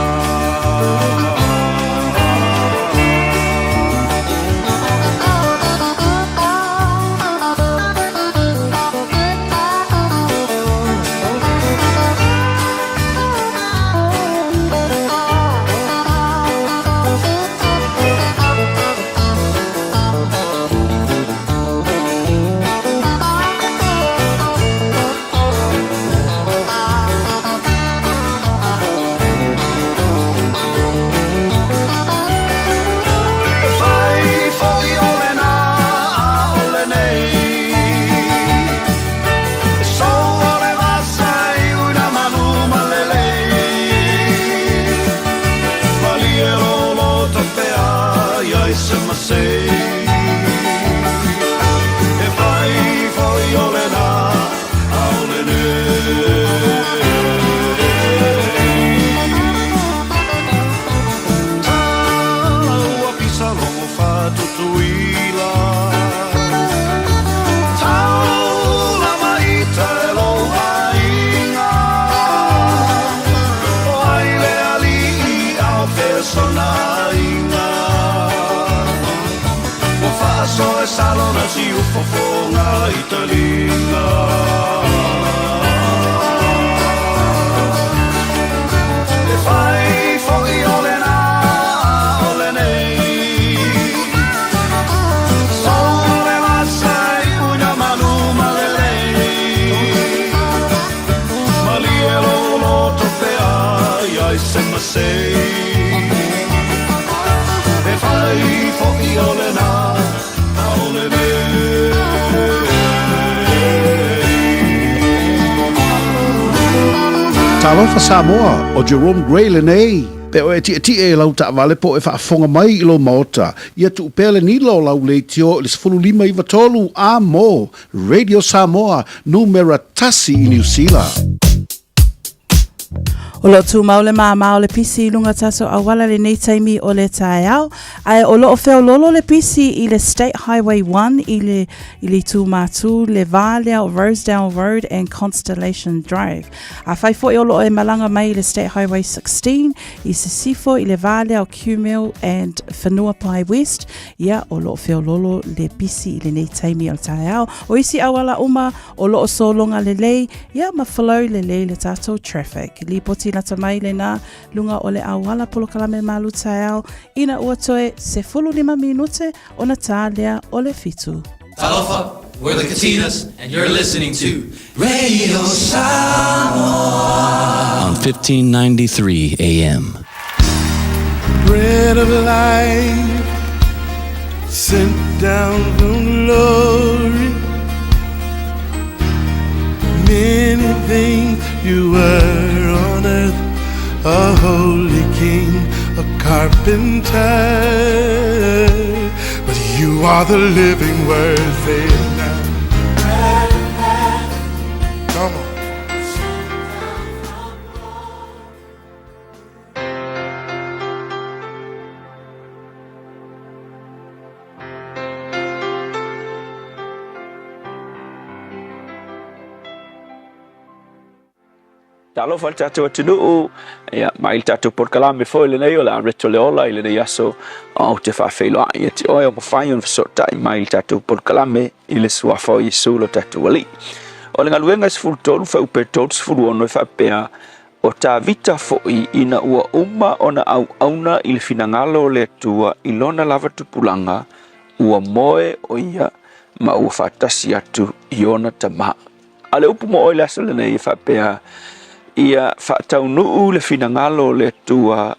E fai fo'i o lena a o lenei, E sou o le vasa i uina manu ma lelei, Malie lo loto pe ai ai se masei. E fai fo'i o lena a o lenei. Tala ua pisa logo fatutuila, Taula maita e lou aiga, O ai le alii a o fea sona aiga, Ua faasoa e salona siufofoga i taliga. E fai fo'i o lena a o lenei, Sou le vasa i uina manu ma lelei, Malie lo loto pe ai ai se masei. E fai fo'i o lena a o lenei. Talofa Samoa, ʻo Jerome Gray lenei. Pe o e tietie i lau taavale po o e faafofoga mai i lou maota, ia tuu pea le nila o lau leitio i le 15 93 a mo Radio Samoa, numera tasi i Niu Sila. O lo o tumau le māmā o le pisi i luga tatou auala lenei taimi o le taeao, ae o lo o feololo le pisi i le State Highway 1 i le, i le itu mātū, le vā lea o Rosedale Road and Constellation Drive. Afai foi o lo o e malaga mai i le State Highway 16 i sisifo i le vā lea o Kumeu and Whenuapai West, ia, o lo o feololo le pisi i lenei taimi o le taeao. O isi auala uma O lo o sologa lelei, ia ma flow lelei le tatou traffic. Lipoti lata mai lena luga o le auala polokalame malu taeao ina ua toe 15 minute ona tā lea o le fitu. Talofa, we're the Katinas and you're listening to Radio Samoa on 1593 AM. Bread of life sent down from glory. Many things you were on earth, a holy king, a carpenter. But you are the living word, say it now. Come on. Talofa le tatou atunuu, ia, mai le tatou polokalame foi lenei o le a reto le ola i lenei aso ou te faafeiloai ia te oe o mafai ona fesootai mai i le tatou polokalame i le suafa o Iesu lo tatou Alii. O le galuega e 13 fuaiupe 36 e faapea, O Tavita foi ina ua uma ona auauna i le finagalo o le Atua i lona lava tupulaga, ua moe o ia ma ua faatasi atu i ona tama. A o le upu mo oe i le aso lenei e faapea, Ia faataunuu le finagalo o le Atua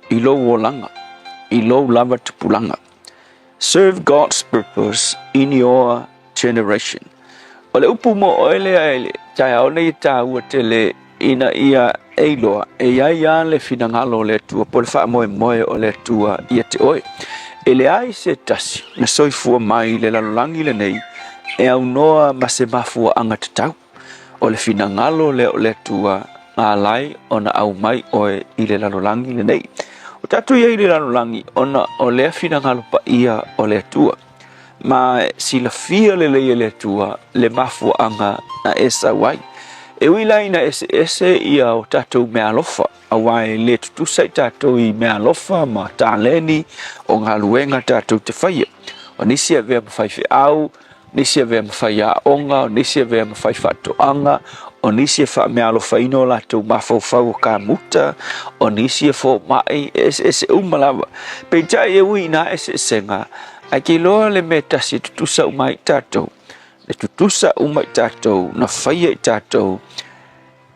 i lou olaga, i lou lava tupulaga. Serve God's purpose in your generation. O le upu mo oe lea i le taeao nei e taua tele ina ia e iloa e i ai lava le finagalo o le Atua po o le faamoemoe o le Atua ia te oe. E leai se tasi na soifua mai i le lalolagi lenei e aunoa ma se mafuaaga tatau. O le finagalo lea o le Atua na ala ai ona aumai oe i le lalolagi lenei. O tatou i ai i le lalolagi ona o lea finagalo paia o le Atua. Ma e silafia lelei e le Atua le mafuaaga na e sau ai. E ui la ina eseese ia o tatou meaalofa, aua e le tutusa i tatou i meaalofa ma taleni o galuega tatou te faia. O nisi e avea ma faifeau, nisi e avea ma faiaoga, o nisi e avea ma faifaatoaga, o nisi e faameaalofaina o latou mafaufau o kamuta, o nisi e fomai, e eseese uma lava. Peitai e ui i nā eseesega, ae ke iloa le mea tasi e tutusa uma ai i tatou, le tutusa uma i tatou, na faia i tatou,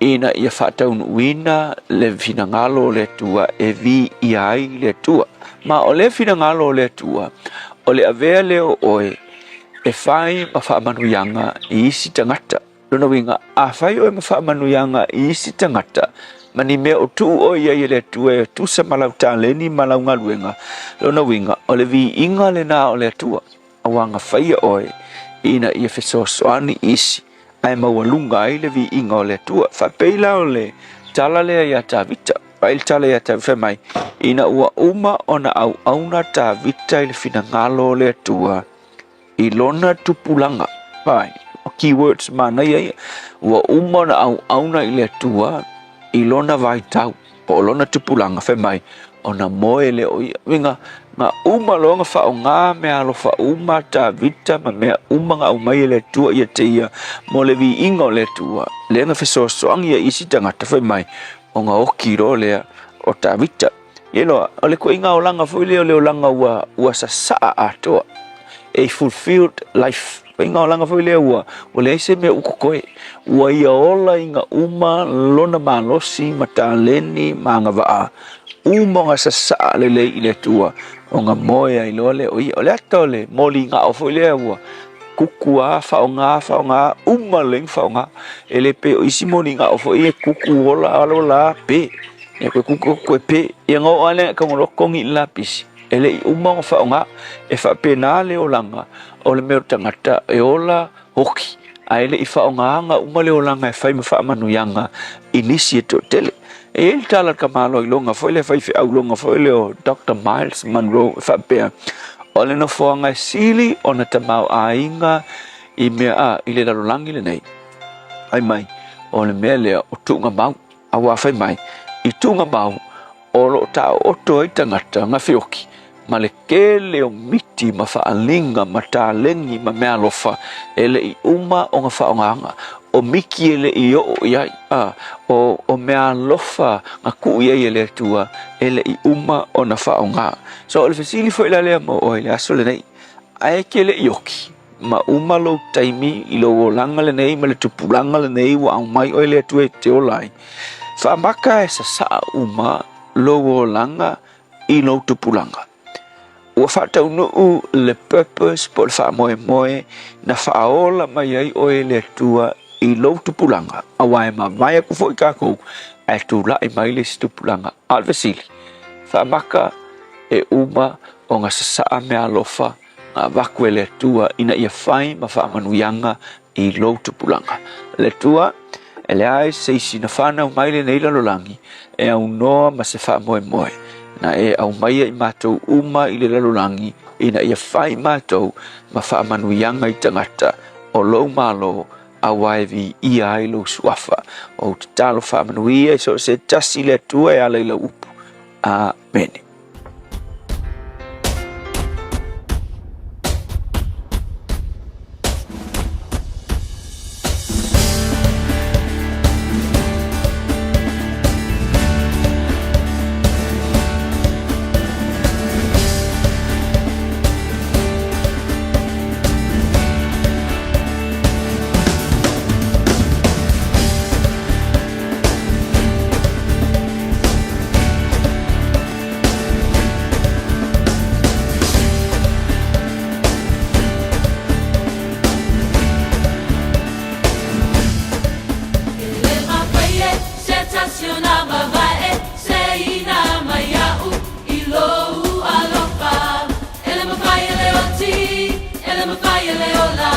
ina ia faataunuuina le finagalo o le Atua e viia ai le Atua. Ma o lea finagalo o le Atua, o le avea lea o oe e fai ma faamanuiaga i isi tagata. Lona uiga, a fai oe ma faamanuiaga i isi tagata, ma ni mea o tuu oe i ai e le Atua e tusa ma lau taleni ma lau galuega, lona uiga, o le viiga lena o le Atua, aua na faia oe ina ia fesoasoani i isi ae maualuga ai le viiga o le Atua. Faapei la o le tala lea iā Tavita, vaai le tala iā Tavita fai mai, ina ua uma ona auauna Tavita i le finagalo o le Atua i lona tupulaga. Vaai, o keywords manaia ia. Ua uma ona auauna i le Atua i lona vaitau, po o lona tupulaga, fai mai, ona moe lea o ia. Uiga, na uma loa na faaaoga meaalofa uma a Tavita ma mea uma na aumai e le Atua ia te ia mo le viiga o le Atua, lea na fesoasoani ai i isi tagata, fai mai, ona oki loa lea o Tavita. Ia loa, o le ituaiga olaga foi lea o le olaga ua, ua sasaa atoa. A fulfilled life. Ituaiga olaga foi lea ua, ua leai se mea ua totoe. Ua ia ola ina uma lona malosi ma taleni ma agavaa uma ona sasaa lelei i le Atua, ona moe ai loa lea o ia. O le ata o le moligao foi lea ua kuku a, faaaoga, faaaoga, uma lelei ona faaaoga. E le pei o isi moligao foi e kuku ola, ola ola pe. Ia koe kuku koe pe. Ia na oo lava lea e tago loa togi i le lapisi. E le i uma ona faaaoga. E faapena le olaga o le mea o le tagata e ola hoki, ae le i faaaogaina uma le olaga e fai ma faamanuiaga i nisi e toatele. E i ai le tala a le tamaloa iloga foi lea, faifeau iloga foi lea o Doctor Myles Munroe e faapea, o le nofoaga e sili ona tamaoaiga i mea a i le lalolagi lenei, fai mai, o le mea lea o tuugamau. Aua fai mai, i tuugamau o lo o taooto ai tagata gafeoki ma le tele o miti ma faaliga ma taleni ma meaalofa e le i uma ona faaaogaina, o miti e le i oo i ai, a, o, o meaalofa na tuu i ai e le Atua e le i uma ona faaaoga. So, o le fesili foi la lea mo oe i le aso lenei, ae e te le i oki ma uma lou taimi i lou olaga lenei ma le tupulaga lenei ua aumai oe le Atua e te ola ai, faamaka e sasaa uma lou olaga i lou tupulaga. Ua faataunuu le purpose po o le faamoemoe na faaola mai ai oe e le Atua i lou tupulaga, aua e mavae atu foi tatou ae tulai mai le isi tupulaga. A o le fesili, faamaka e uma ona sasaa meaalofa na avatu e le Atua ina ia fai ma faamanuiaga i lou tupulaga. Le Atua, e leai se isi na fanau mai lenei lalolagi e aunoa ma se faamoemoe, na e aumaia i matou uma i le lalolagi ina ia fai matou ma faamanuiaga i tagata o lou Malo aua e viia ai lou suafa. Ou tatalo faamanuia i so o se tasi le Atua e ala i lau upu. Amene. E le mafai e le ola,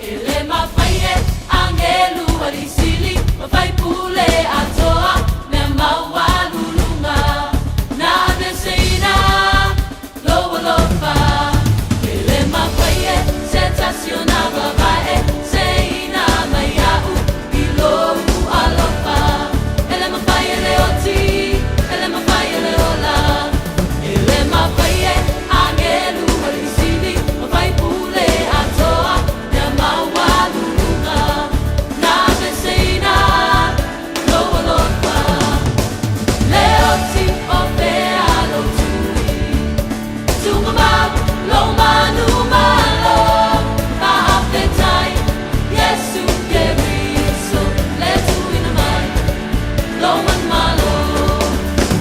e le mafai e agelu alii sili ma faipule atoa mea maualuluga na aveeseina lou alofa. E le mafai e se tasi ona vavae seina mai iaʻu i lou alofa. E le mafai e le oti, e le mafai e le ola, e le mafai e agelu alii sili ma faipule atoa mea maualuluga na aveeseina lou alofa. Le oti o fea lou tui, tuugamau lou manumalo, faafetai Iesu Keriso le tuuina mai lou manumalo.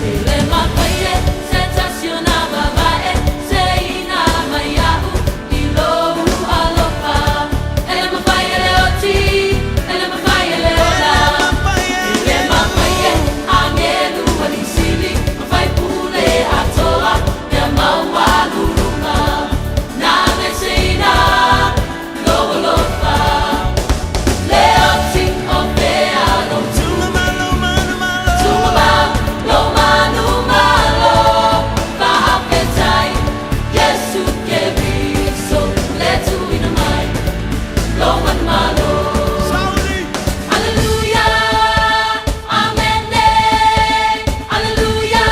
E le mafai e se tasi ona vavae seina mai iaʻu i lou alofa. E le mafai e le oti, e le mafai e le ola, e le mafai e agelu alii sili ma faipule atoa mea maualuluga na aveeseina lou alofa. Le oti o fea lou tuugamau lou manumalo, faafetai Iesu Keriso le tuuina mai lou manumalo. Aleluia, amene, aleluia,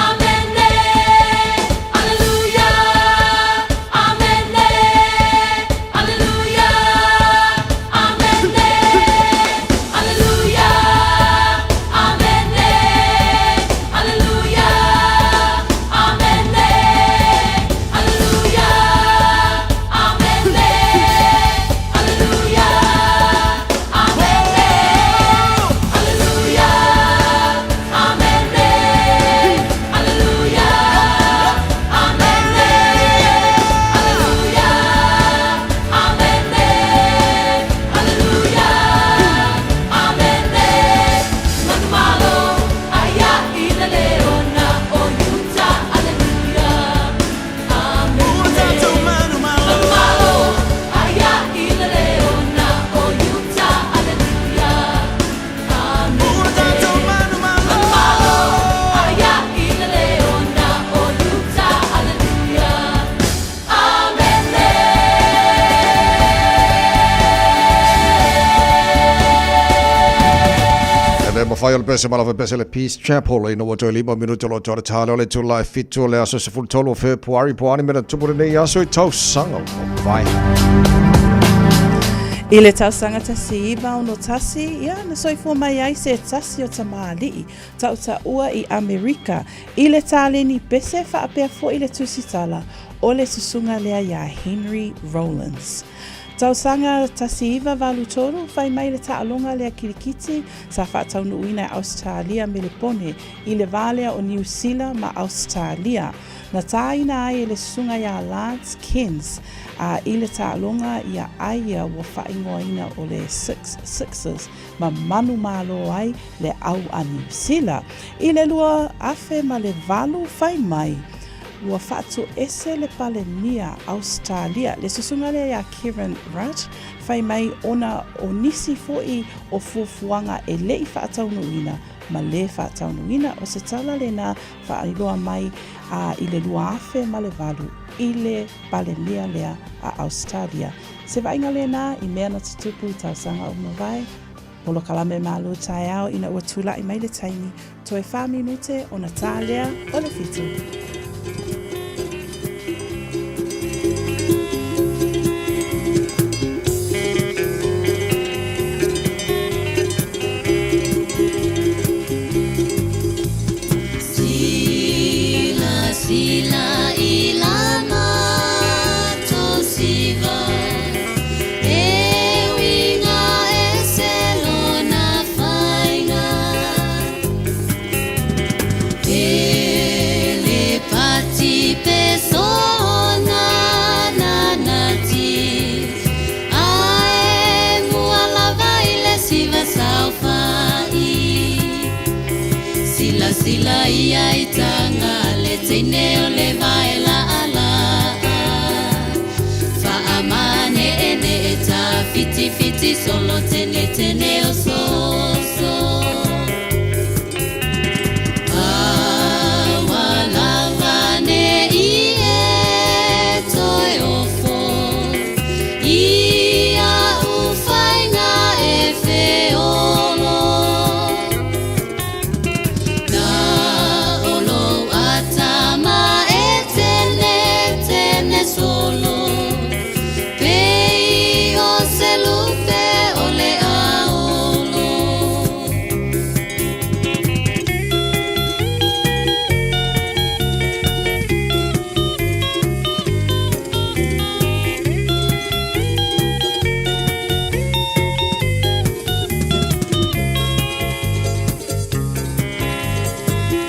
amene, aleluia, amene, aleluia, amene, aleluia, amene, aleluia, amene, aleluia, amene, aleluia, amene, aleluia, amene, aleluia, amene, aleluia, amene, aleluia, amene. Manumalo, aia i le leona o Iuta, aleluia, amene. Manumalo, aia i le leona o Iuta, aleluia, amene. Manumalo, aia i le leona o Iuta, aleluia, amene. E le mafai o le pese ma lava pese le Peace Chapel ina ua toe 5 minute o lo toe tale o le itula e 7 o le aso 13 o Fepuari po o a ni mea na tupu lenei aso i tausaga ua mavae. I le tausaga 1961, ia, na soifua mai ai se tasi o tamalii tautaua i Amerika i le taleni pese faapea foi le tusitala o le susuga lea iā Henry Rollins. Tausaga 1983, fai mai le taaloga lea kilikiti sa faataunuuina e Ausetalia Melepone i le va lea o Niu Sila ma Ausetalia. Na tāina ai e le susuga iā Lance Kenz a i le taaloga ia a ia ua faaigoaina o le Six Sixes ma manumalo ai le au a Niu Sila. I le 2008 fai mai, ua faatuese le Palemia Ausetalia, le susuga lea iā Kevin Rudd, fai mai ona o nisi foi o fuafuaga e le i faataunuuina ma lē faataunuuina o se tala lenā faailoa mai a i le 2008 i le Palemia lea a Ausetalia. Se vaaiga lenā i mea na tutupu i tausaga ua mavae. Polokalame Malu Taeao ina ua tula'i mai le taimi, toe whā minute ona tā lea o le 7. Sila sila i lana tosiva E uiga ese lona faiga E le titi solo tene tene o soso. Aua lava ne i e toe ofo i a'u faiga e feolo. Na o lou atama e tene tene solo pei o se lupe o le aolo.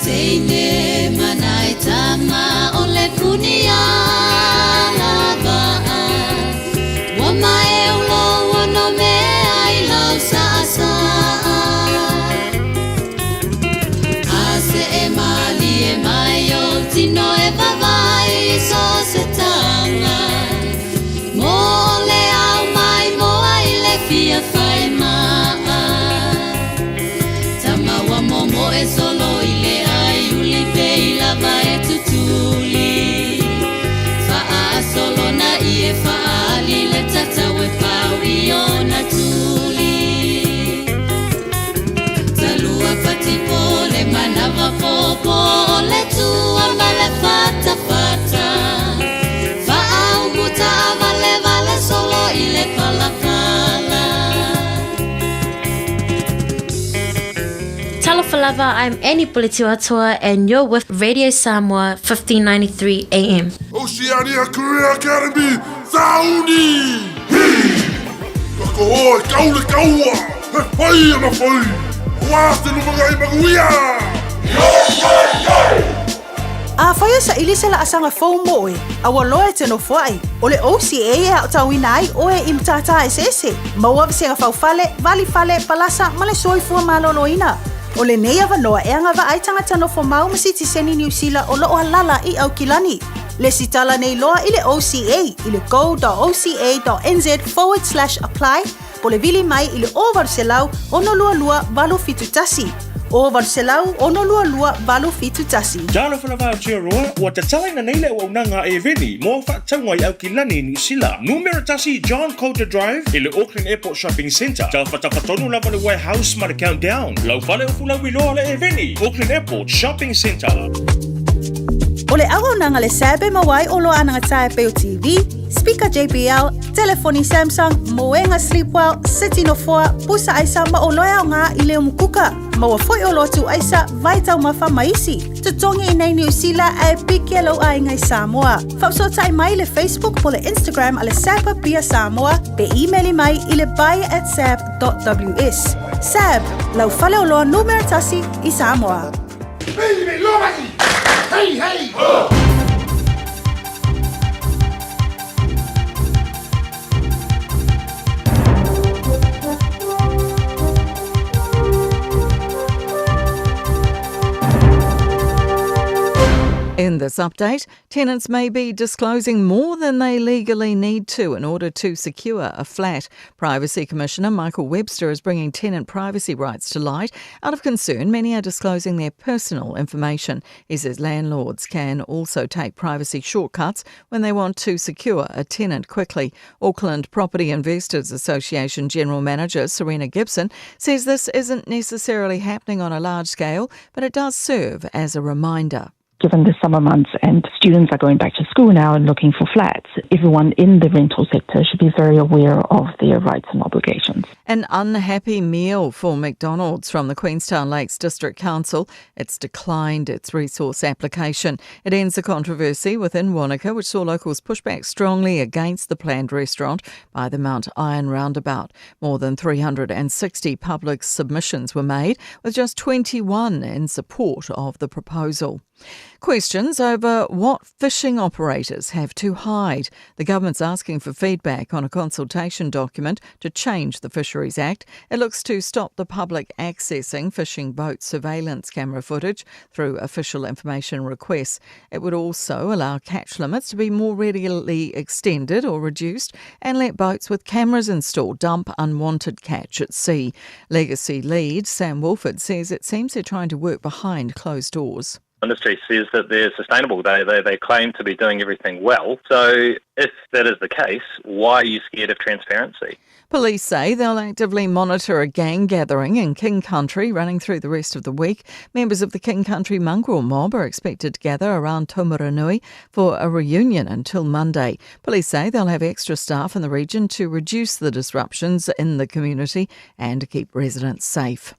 Teine manai tama o le puni a lava'a Ua maeu lou ono mea i lau sa'asa'a A se'e malie mai ou tino e vavae i so o se taga Mo le ao mai moa i le fia fai ma'a Tama ua momoe solo i le ai uli pei lava e tutuli Fa'aasolo na ie fa'aali le tatau e pau i ona tuli Talua patipo le manava popo o le tua ma le fatafata Fa'aumu ta'avalevale solo i le palapala. Talofa lava, I'm Annie Puletiuatoa and you're with Radio Samoa 1593 AM. Oceania Career Academy, Sauni! Hi! Ka koho e kau le kaua, he whai ana whai, wā te lumangai manuia! Yo, yo, yo! Afai e saili se laasaga fou mo oe, a ua loa e te nofoai, o le OCA e aotauina ai oe i matata eseese, maua vasega faufale, valifale, palasa ma le soifua maloloina. O lenei avanoa e agavaa ai tagata nofo mau ma sitiseni Niu Sila o loo alala i Aukilani. Lesitala nei loa i le OCA i le go.oca.nz forward slash apply po le vili mai i le 0800 622 871. 0800 622 871. Talofa lava Aotearoa, ua tatalaina nei le auaunaga a Eveni mo au faatauga i Aukilani i Niu Sila. Numera tasi John Coulter Drive i le Auckland Airport Shopping Centre. Tafatafa tonu lava le Warehouse ma le Countdown. Lau fale o Fulauiloa le Eveni, Auckland Airport Shopping Centre. O le auaunaga le SAB e maua ai oloa anagata e pei o TV, speaker JBL, telefoni Samsung, moega Sleepwell, seti nofoa, pusa aisa ma oloa e aoga i le umukuka. Maua foi oloa tuu aisa, vai taumafa ma isi. Totogi i nei Niu Sila ae piki e lou aiga i Samoa. Faafesootai mai i le Facebook po le Instagram a le SAB Apia Samoa pe imeli mai i le buy at sab.ws. SAB, lau faleoloa numera tasi i Samoa. Hey, hey! Ho! In this update, tenants may be disclosing more than they legally need to in order to secure a flat. Privacy Commissioner Michael Webster is bringing tenant privacy rights to light. Out of concern, many are disclosing their personal information. He says landlords can also take privacy shortcuts when they want to secure a tenant quickly. Auckland Property Investors Association General Manager Serena Gibson says this isn't necessarily happening on a large scale, but it does serve as a reminder given the summer months and students are going back to school now and looking for flats, everyone in the rental sector should be very aware of their rights and obligations. An unhappy meal for McDonald's from the Queenstown Lakes District Council. It's declined its resource application. It ends the controversy within Wanaka, which saw locals push back strongly against the planned restaurant by the Mount Iron roundabout. More than 360 public submissions were made, with just 21 in support of the proposal. Questions over what fishing operators have to hide. The government's asking for feedback on a consultation document to change the Fisheries Act. It looks to stop the public accessing fishing boat surveillance camera footage through official information requests. It would also allow catch limits to be more readily extended or reduced and let boats with cameras installed dump unwanted catch at sea. Legacy lead Sam Wolford says it seems they're trying to work behind closed doors industry says that they're sustainable. They, they, they claim to be doing everything well. So if that is the case, why are you scared of transparency? Police say they'll actively monitor a gang gathering in King Country running through the rest of the week. Members of the King Country Mongrel Mob are expected to gather around Taumarunui for a reunion until Monday. Police say they'll have extra staff in the region to reduce the disruptions in the community and to keep residents safe.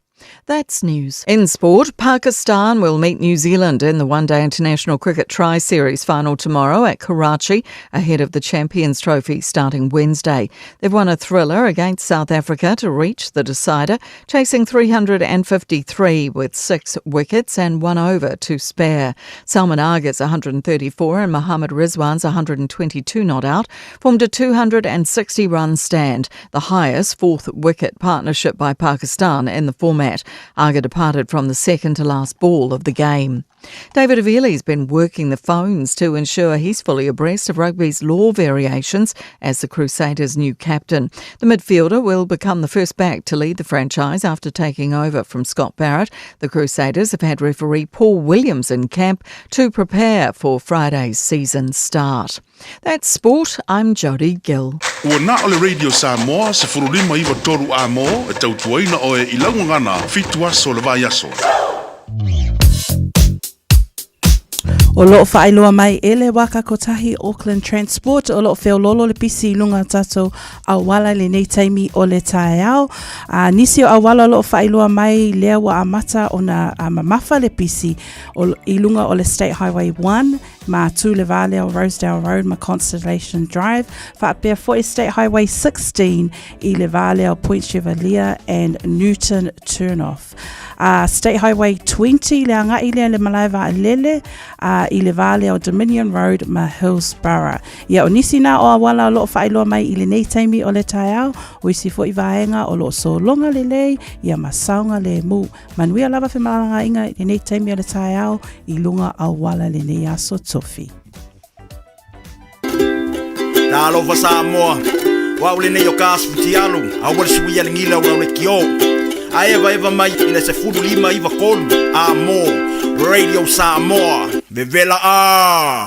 That's news. In sport, Pakistan will meet New Zealand in the One Day International Cricket Tri Series final tomorrow at Karachi ahead of the Champions Trophy starting Wednesday. They've won a thriller against South Africa to reach the decider, chasing 353 with six wickets and one over to spare. Salman Agha's 134 and Mohammad Rizwan's 122 not out formed a 260 run stand, the highest fourth wicket partnership by Pakistan in the format. Agha departed from the second to last ball of the game. David Havili's been working the phones to ensure he's fully abreast of rugby's law variations as the Crusaders' new captain. The midfielder will become the first back to lead the franchise after taking over from Scott Barrett. The Crusaders have had referee Paul Williams in camp to prepare for Friday's season start. That's sport. I'm Jodie Gill. Ua na o le Radio Samoa 1593 A-mo e tautuaina oe i lau gagana fitu aso o le vaiaso. O loo faailoa mai e le Waka Kotahi Auckland Transport o loo feololo le pisi i luga o tatou auala i lenei taimi o le taeao. A nisi o auala o loo faailoa mai lea ua amata ona a mamafa le pisi o, i luga o le State Highway 1 ma tū le vā lea o Rosedale Road ma Constellation Drive, faapea foi State Highway 16 i le vā lea o Point Chevalier and Newton Turnoff. State Highway 20 le agai lea le malae vaalele uh, i le vā lea o Dominion Road ma Hillsborough. Ia o nisi nā o awala o loo whaailoa mai i lenei taimi o le taeao, o isi foi vaenga o loo sologa lelei ia ma saoga le mu. Manuia lava femalagaaiga i lenei taimi o le taeao i luga auala lenei aso tofi. Talofa Samoa, o au lenei o ka asu futialu, aua le suia le gila o lau lekiō. A evaeva mai i le 15 9 3 a mō Radio Samoa, vevela a!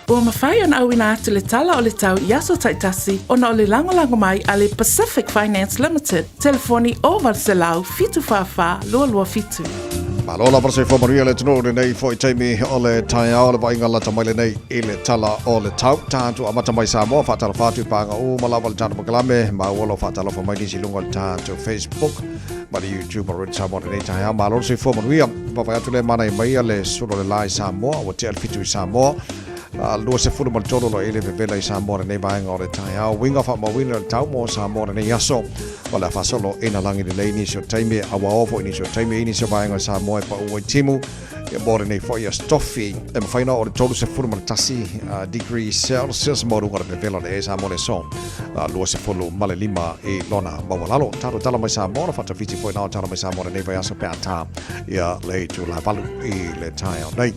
Ua mafai ona auina atu le tala o le tau i aso taitasi ona o le lagolago mai a le Pacific Finance Limited, telefoni 0800 744 227. Malo lava le soifua manuia le atunuu lenei foi taimi o le taeao le vaaiga lata mai lenei i le tala o le tau. Tatou amata mai Samoa faatalofa atu i pāga uma lava le tatou pakalame maua lo faatalofa mai nisi i luga o le tatou Facebook ma le YouTube o Radio Samoa lenei taeao. Malo le soifua manuia. Vaavaai atu le manai mai le sulu o le la i Samoa ua tea le fitu i Samoa. 23 lo ele vevela i Samoa lenei vaega o le taeao. Uiga faamauina le tau mo Samoa lenei aso. O le a faasolo ina lagi lelei nisi o taimi, auao foi nisi o taimi i nisi o vaega o Samoa e paʻu ai timu. Ia mo lenei foi aso tofi e mafai ona oo i le 31 degree Celsius mo luga o le vevela o le ea i Samoa le aso 25 i lona maualalo. Talo tala mai Samoa na faatafiti foi na tala mai Samoa lenei vaiaso pe a tā ia le itula valu i le taeao nei.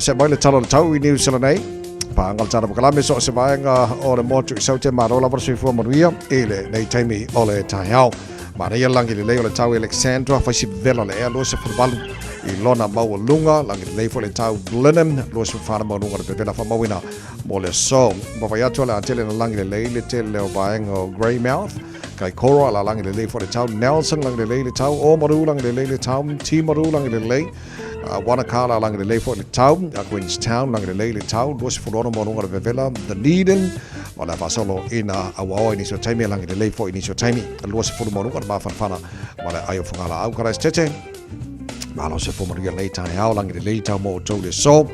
Se mai le tala o le tau i New Zealand nei. Pāanga le tala pakalame so o se vaega o le motu i saute malo lava le soifua manuia i lenei taimi o le taeao. Manaia lagi lelei o le tau i Alexandra, faisi vela le ea 28 i lona maualuga, lagi lelei foi le tau Blenheim, 24 maualuga le pepela faamauina mo le aso. Vaavaai atu o le a tele na lagi lelei le tele o vaega o Greymouth, Kaikoura la lagi lelei foi le tau Nelson, lagi lelei le tau Oamaru, lagi lelei le tau Timaru, lagi lelei Wanaka la lagi lelei foi le tau Queenstown, lagi lelei le tau 26 maualuga le vevela Dunedin, o le a faasolo ina auaoa i nisi o taimi, lagi lelei foi i nisi o taimi 20 maualuga le mafanafana ma le ai o Fagalaau. Karaisitete, malo se fua manuia lenei taeao, lagi lelei tau mo outou le aso.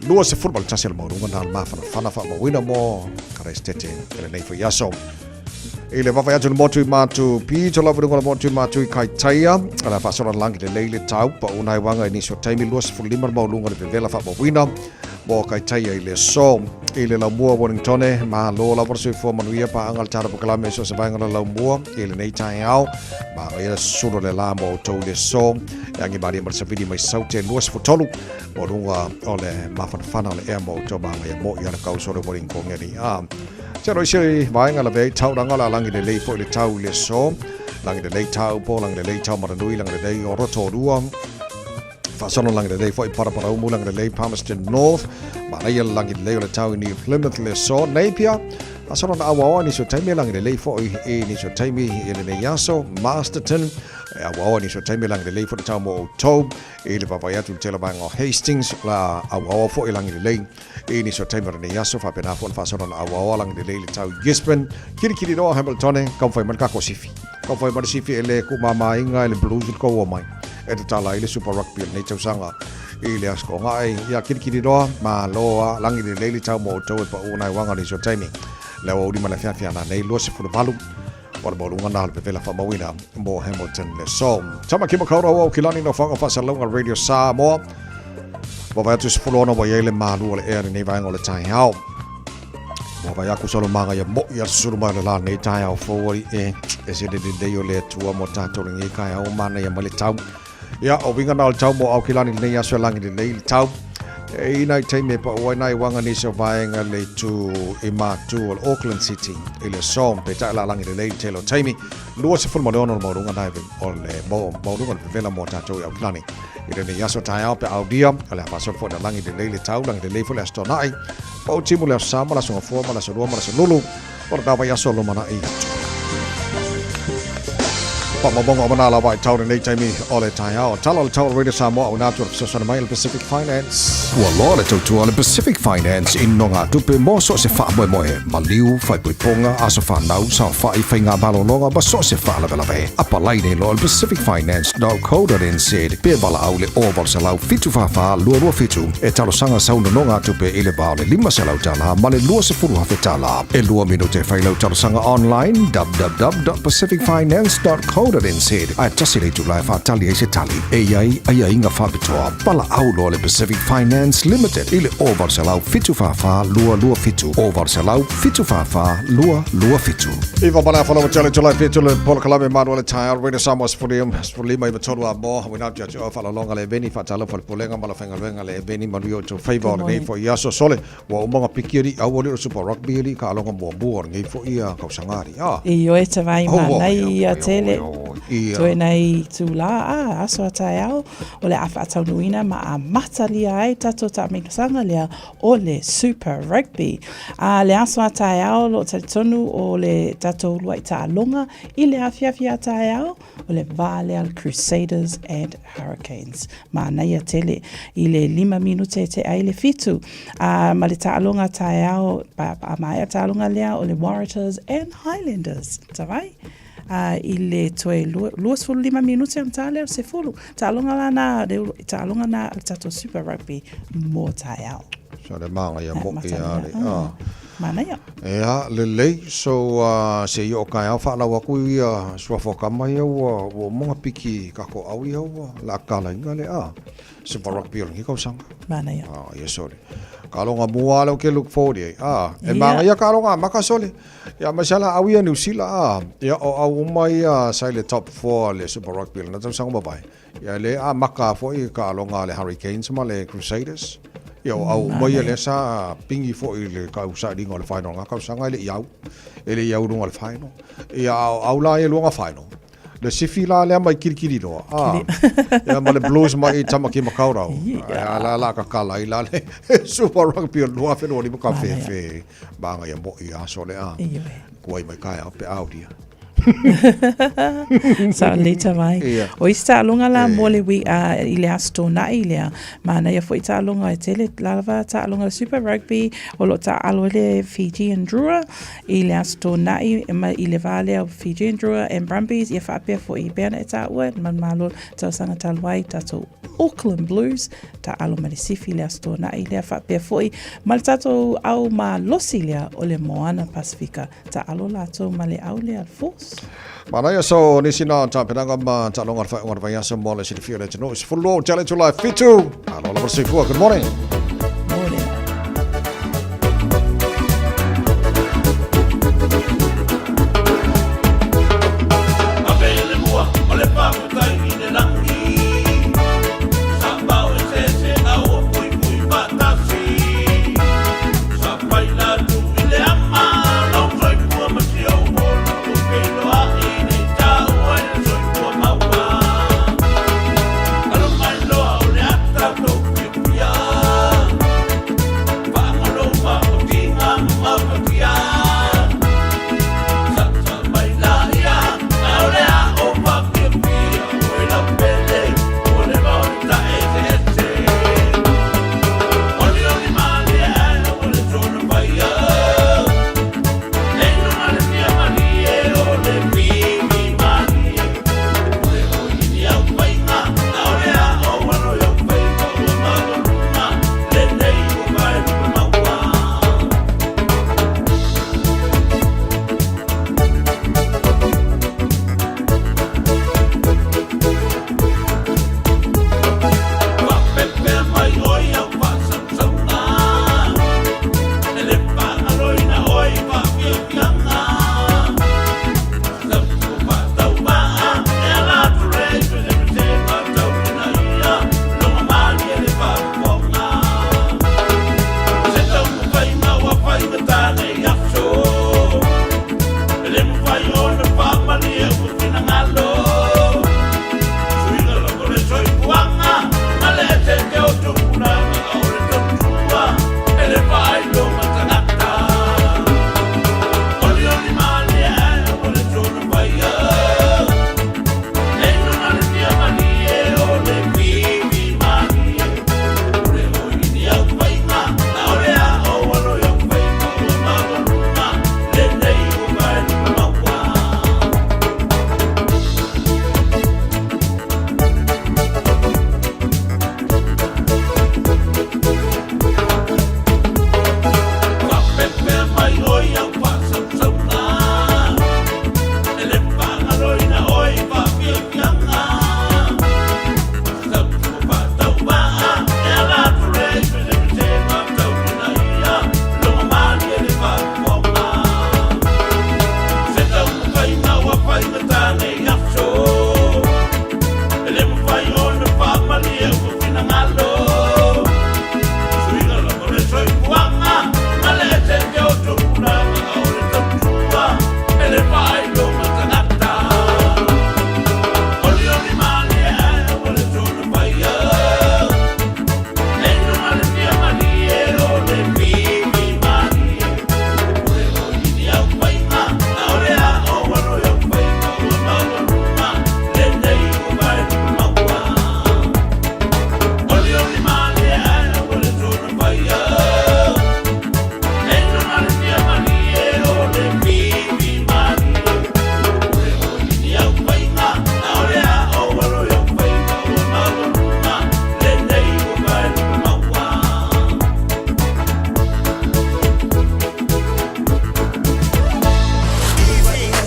21 le maualuga na le mafanafana faamauina mo Karaisitete i lenei foi aso. I le vaavaai atu i le motu i Matu Pito lava i luga o le motu i Matu i Kaitaia, o le a faasolo lagi lelei le tau, pau nai uaga i nisi o taimi 25 le maualuga o le vevela faamauina mo Kaitaia i le aso. I le laumua o Wellingtone, malo lava le soifua manuia paaga le tala polokalame i so o se vaega o le laumua i lenei taeao. Manaia le susulu o le la mo outou i le aso. E agi malie ma le savili mai Saute 23 mo luga o le mafanafana o le ea mo outou manaia mo i ala kau solo Wellington e a. Te aro isi vaega la vei tauranga la langi lelei foi le tau i le aso. Langi lelei tau po, langi lelei tau maranui, langi lelei o Rotorua. Faasolo langi lelei foi Paraparaumu, langi lelei Palmerston North. Manaia le langi lelei o le tau i New Plymouth le aso. Napier, faasolo na auaoa nisi o taimi langi lelei foi i nisi o taimi i lenei aso. Masterton, e auaoa nisi o taimi langi lelei foi le tau mo outou. I le vaavaai atu i le tele o vaega o Hastings, la auaoa foi langi lelei i nisi o taimi o lenei aso. Faapena foi ona faasolo na auaoa langi lelei le tau i Gisborne, Kirikiriroa, Hamiltone, taumafai mai le tatou sifi. Taumafai mai le sifi e le tuumamaina e le Blues le tou omai e tatala ai le Super Rugby o lenei tausaga i le Aso Toonai. Ia Kirikiriroa, malo a, lagi lelei le tau mo outou e pau nai uaga o nisi o taimi. Le aoauli ma le afiafi a nanei 28 o le maualuga na o le vevela faamauina mo Hamilton le aso. Tama ki Makaurau au ki lani no whanga whaasalauga Radio Samoa. Vaavaai atu 16 ua i ai le malu o le ea lenei vaega o le taeao. Vaavaai aku solo magaia mo'i a le susulu mai o le la lenei taeao fou ai e e se le lelei o le Atua mo tātou lenei taeao manaia mai le tau. Ia, o uiga na o le tau mo Aukilani lenei aso e lagi lelei le tau. E i nai taimi e pau ai nai uaga nisi o vaega le itu i Matu o le Auckland City i le aso. Peitai la lagi lelei le tele o taimi. 26 le maualuga nai o le maualuga o le vevela mo tātou i Aukilani. I lenei aso taeao pe aulia, o le a faasolo foi na lagi lelei le tau, lagi lelei foi le Aso Toonai. Pau timu le Aso Sa ma le Aso Gafua ma le Aso Lua ma le Aso Lulu. O le vaiaso lumanai atu. Faamaumauga o mana lava i tau lenei taimi o le taeao. Tala o le tau o Radio Samoa auina atu o le fesoasoani mai a le Pacific Finance. Ua loa le tautua a le Pacific Finance i nogatupe mo so o se faamoemoe, maliu, faaipoipoga, aso fanau, saofai, faiga malologa ma so o se faalavelave. Apalai nei loa le pacificfinance.co.nz pe valaau le 0800 744 227 e talosaga sau nonogatupe i le va o le $500 ma le $20,000. E lua minute e fai lau talosaga online www.pacificfinance.co.nz ae tasi le itula e faatali ai se tali. E i ai aiaiga faapitoa. Valaau loa le Pacific Finance Limited i le 0800 744 227 0800 744 227. Iva ma le afa lava tele tolai fitu le polokalame malu o le taeao Radio Samoa 15 i matolu a mo hawina atu atu o whaalalonga le eveni whaatalofa le pulega ma le whaingaluenga le eveni manuia o tau faiva o lenei foi aso sole ua uma nga piki ali au ali o Super Rugby ali ka alonga muamua o lenei foi a kausaga ali a. I oe te vai manai ia tele toe nei tūlā a aso a taeao o le a whaataunuina ma a matalia ai tatou taamilosanga lea o le Super Rugby. A le aso a taeao lo talitonu o le tatou uluai taaloga i le afiafi a taeao o le va lea le Crusaders and Hurricanes. Manaia tele i le 5 minute e tea ai le fitu. A ma le taaloga taeao, pa, a maea taaloga lea o le Waratahs and Highlanders. Tawai? A i le toe 25 minute ona ta lea o le sefulu. Taaloga la na, le taaloga na a le tatou Super Rugby mo taeao. So le māngaia mo ia le. Ah. Manaia. Ea, lelei, so uh, se i o kaeao whaalau aku ia suafa o kama ia ua, ua monga piki kako au ia ua la kala inga le a. Super Rugby o lengi kausanga. Manaia. Ah, ia sole. Ka longa mua le o ke look forward ia. Ah, e manga ia ka longa maka sole. Ia masala au ia New Zealand ah. Ia o au uma ia sa le top 4 le Super Rugby le na tausaga mawae. Ia le amaka foi ka aloga a le Hurricanes ma le Crusaders. Ia o au uma ia lea sa pingi foi i le kausailiga o le final nga kausaga e le i au. E le i au luga o le final. Ia a o au la ia luga final. Le sifi la lea mai Kirikiriroa. Ah. Ia ma le Blues mai i Tamaki Makaurau. Ia la la ka kala i la le Super Rugby o le 2025 ka whewhe. Maanga ia mo i aso le a. Kuai mai kaea pe auria. Sao lelei Tavai. Ia. O isi taaloga la mo le wi, uh, i le Aso Toonai lea, manaia foi taaloga e tele lava taaloga le Super Rugby o lo o taaalo ai le Fijian Drua i le Aso Toonai ma i le va lea o Fijian Drua and Brumbies ia faapea foi e pei ona e taua le manumalo tausaga talu ai tatou Auckland Blues taaalo ma le Sifi i le Aso Toonai lea faapea foi ma le tatou au malosi lea o le Moana Pasifika Taalo latou ma le au lea Force. Manaia so nisi na tapenaga ma taaloga le faaiuga o le vaiaso mo le silafia o le atunuu. 12 o tele itula e fitu. Malo lava le soifua. Good morning. Morning.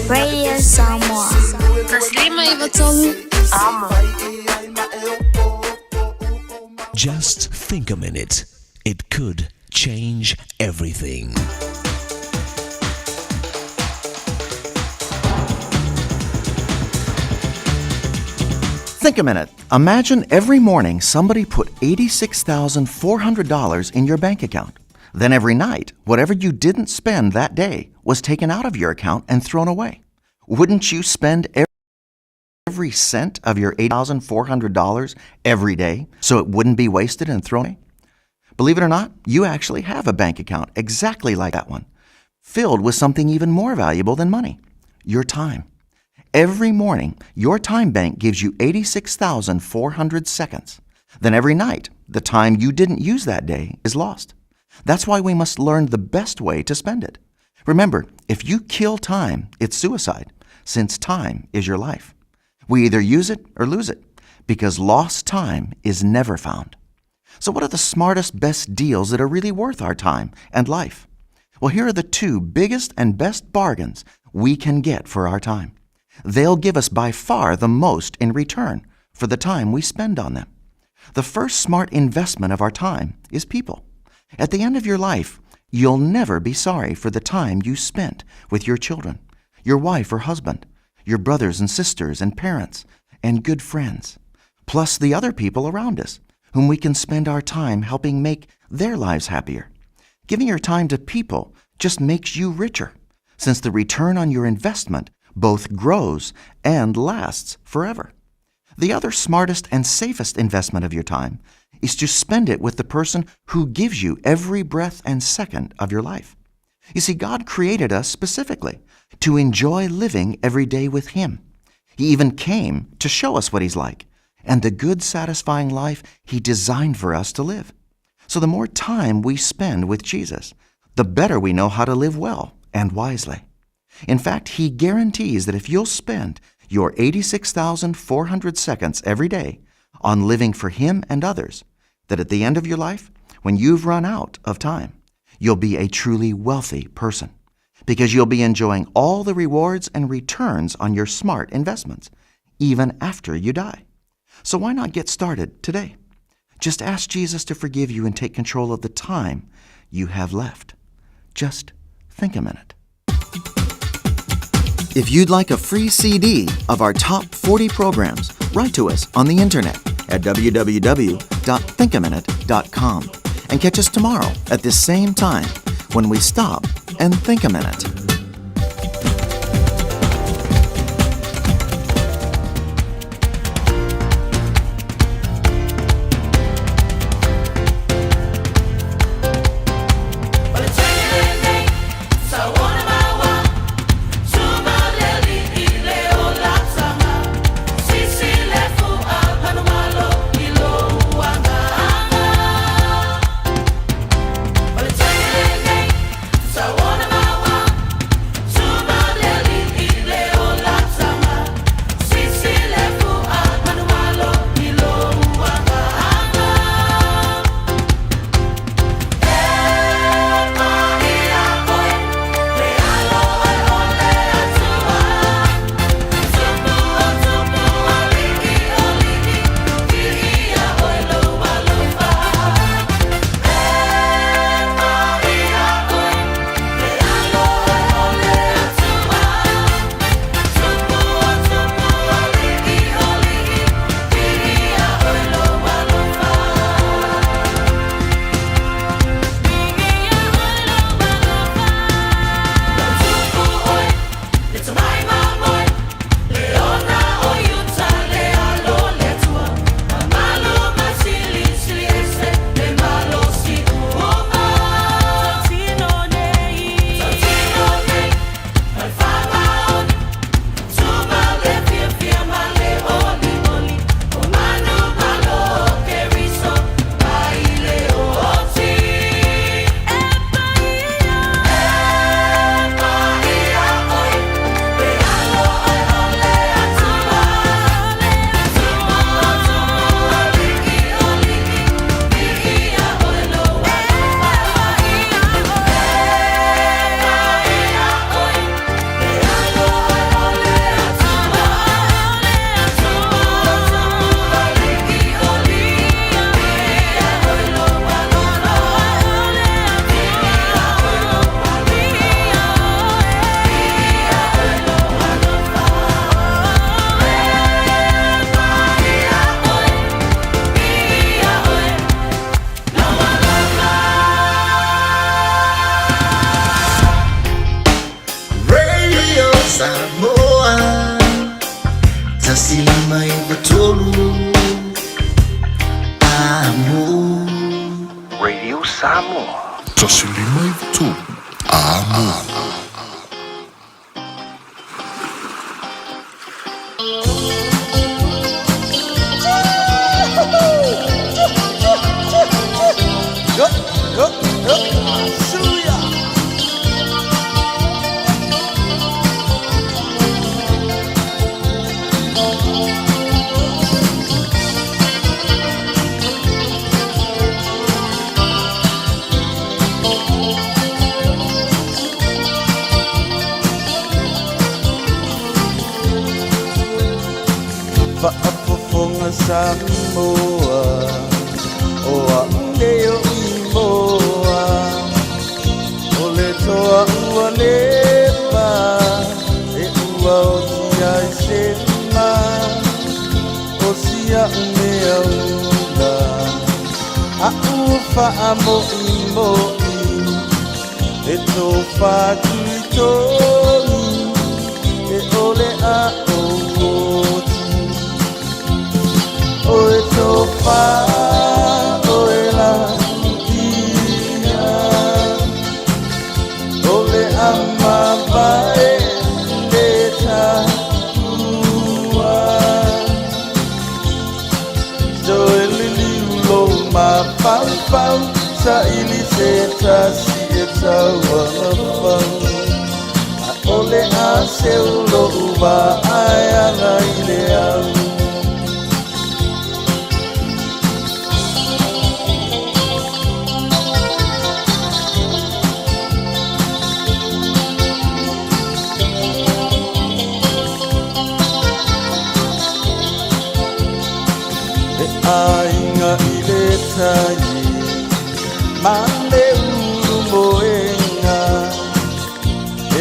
Radio Samoa. Just think a minute. It could change everything. Think a minute. Imagine every morning somebody put $86,400 in your bank account. Then every night, whatever you didn't spend that day was taken out of your account and thrown away. Wouldn't you spend every cent of your $8,400 every day so it wouldn't be wasted and thrown away? Believe it or not, you actually have a bank account exactly like that one, filled with something even more valuable than money your time. Every morning, your time bank gives you 86,400 seconds. Then every night, the time you didn't use that day is lost. That's why we must learn the best way to spend it. Remember, if you kill time, it's suicide, since time is your life. We either use it or lose it, because lost time is never found. So, what are the smartest, best deals that are really worth our time and life? Well, here are the two biggest and best bargains we can get for our time. They'll give us by far the most in return for the time we spend on them. The first smart investment of our time is people. At the end of your life, you'll never be sorry for the time you spent with your children, your wife or husband, your brothers and sisters and parents, and good friends, plus the other people around us whom we can spend our time helping make their lives happier. Giving your time to people just makes you richer, since the return on your investment both grows and lasts forever. The other smartest and safest investment of your time is to spend it with the person who gives you every breath and second of your life. You see, God created us specifically to enjoy living every day with Him. He even came to show us what He's like and the good, satisfying life He designed for us to live. So the more time we spend with Jesus, the better we know how to live well and wisely. In fact, He guarantees that if you'll spend your 86,400 seconds every day on living for Him and others, that at the end of your life, when you've run out of time, you'll be a truly wealthy person because you'll be enjoying all the rewards and returns on your smart investments, even after you die. So why not get started today? Just ask Jesus to forgive you and take control of the time you have left. Just think a minute. If you'd like a free CD of our top 40 programs, write to us on the internet at www.thinkaminute.com and catch us tomorrow at this same time when we stop and think a minute. Radio Samoa 159 Amo Radio Samoa 159 Amo. Faafofoga Samoa o a'u nei o imoa O le toa ua leva e ua oti ai se ma O si a'u mea ula a'u faamo'imo'i E tofa tuitonu e ole a oti O e tofa o e la ia O le ama vae le taua Toe liliu lo mafaufau Saili se tasi e taualafau A'ole a seu lo'u vaai aga i le au. He aiga i le tai ma le ulu moenga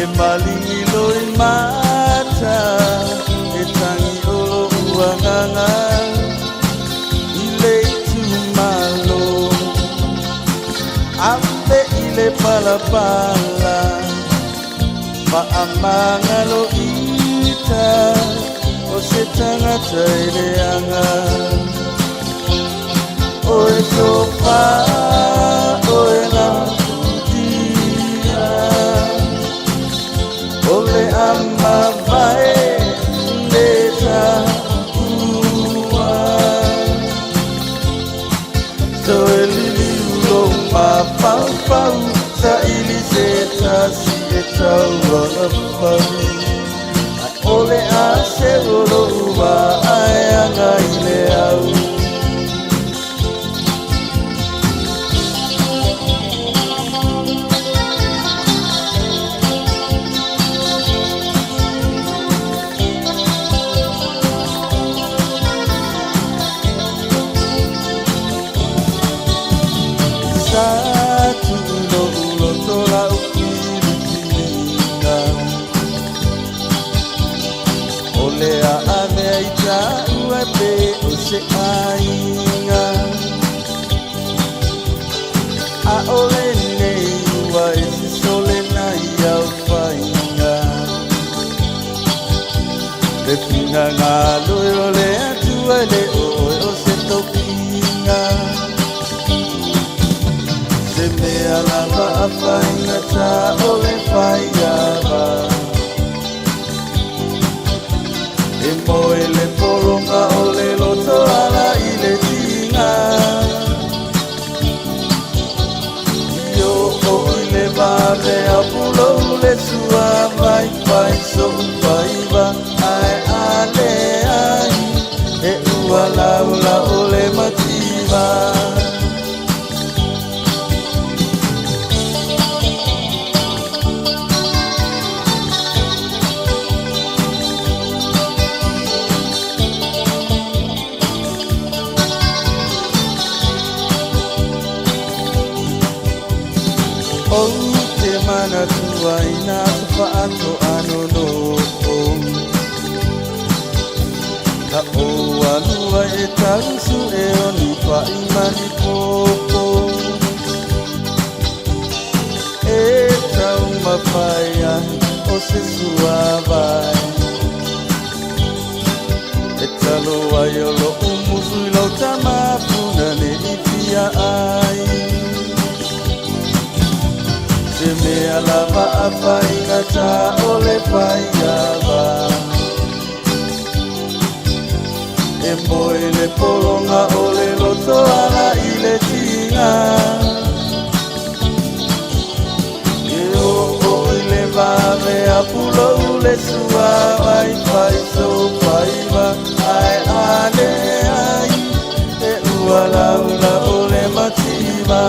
E malingi loi mata e tangi o lo'u agaga I le itumalo ave i le palapala Faamagalo ita o se tagata e leaga O e tofa o e lautia O le amavae le taua Toe liliu lou mafaufau Saili se tasi e taualafau A'ole a seu o lo'u vaai aga i le au. Sa tuu lo'u loto la'u filifiliga O le a avea i taua pe o se aiga A'ole nei ua e sisole nai au faiga Le finagalo e o le Atua e le o oe o se tofiga Se mea lava a faigata o le faiava E moe le pologa o le loto ala i le tiga I oo i le vave a pulou le sua vaivai so'u faiva ae a leai e ua laula o le mativa. Ou te manatua i nā aso whaatoa nonofo Ka ou alu ai e tausu e o ni paʻi ma ni pōpō E taumafai ai o se suavai E talo ai o lo'u musu i lau tama puna ne i fia ai Se mea lava a faigata o le faiava E moe le pologa o le loto ala i le tiga. Pulou le suavai fai so faiva Ae a le ai e ua laula o le mativa.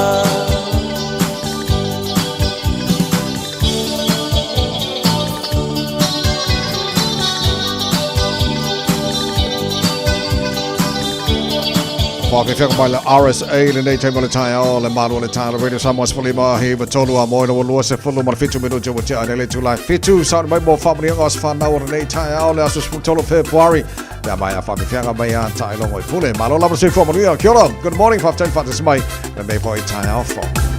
Whakawhiwhanga mai le RSA lenei taimi o le taeao le malu o le taeao Radio Samoa 15 he iwa tolu a moe lua lua sefulu ma le fitu minuti ua tea nei le itula e fitu. Sauni mai mo faamanuiaga o se whanau o lenei taeao le aso 13 Februari. Mea mai a whakawhiwhanga mai a Tailongo i Pule. Malo lava soifua manuia. Kia ora. Good morning. Whafetai whaatasi mai. Lenei foi taeao fou.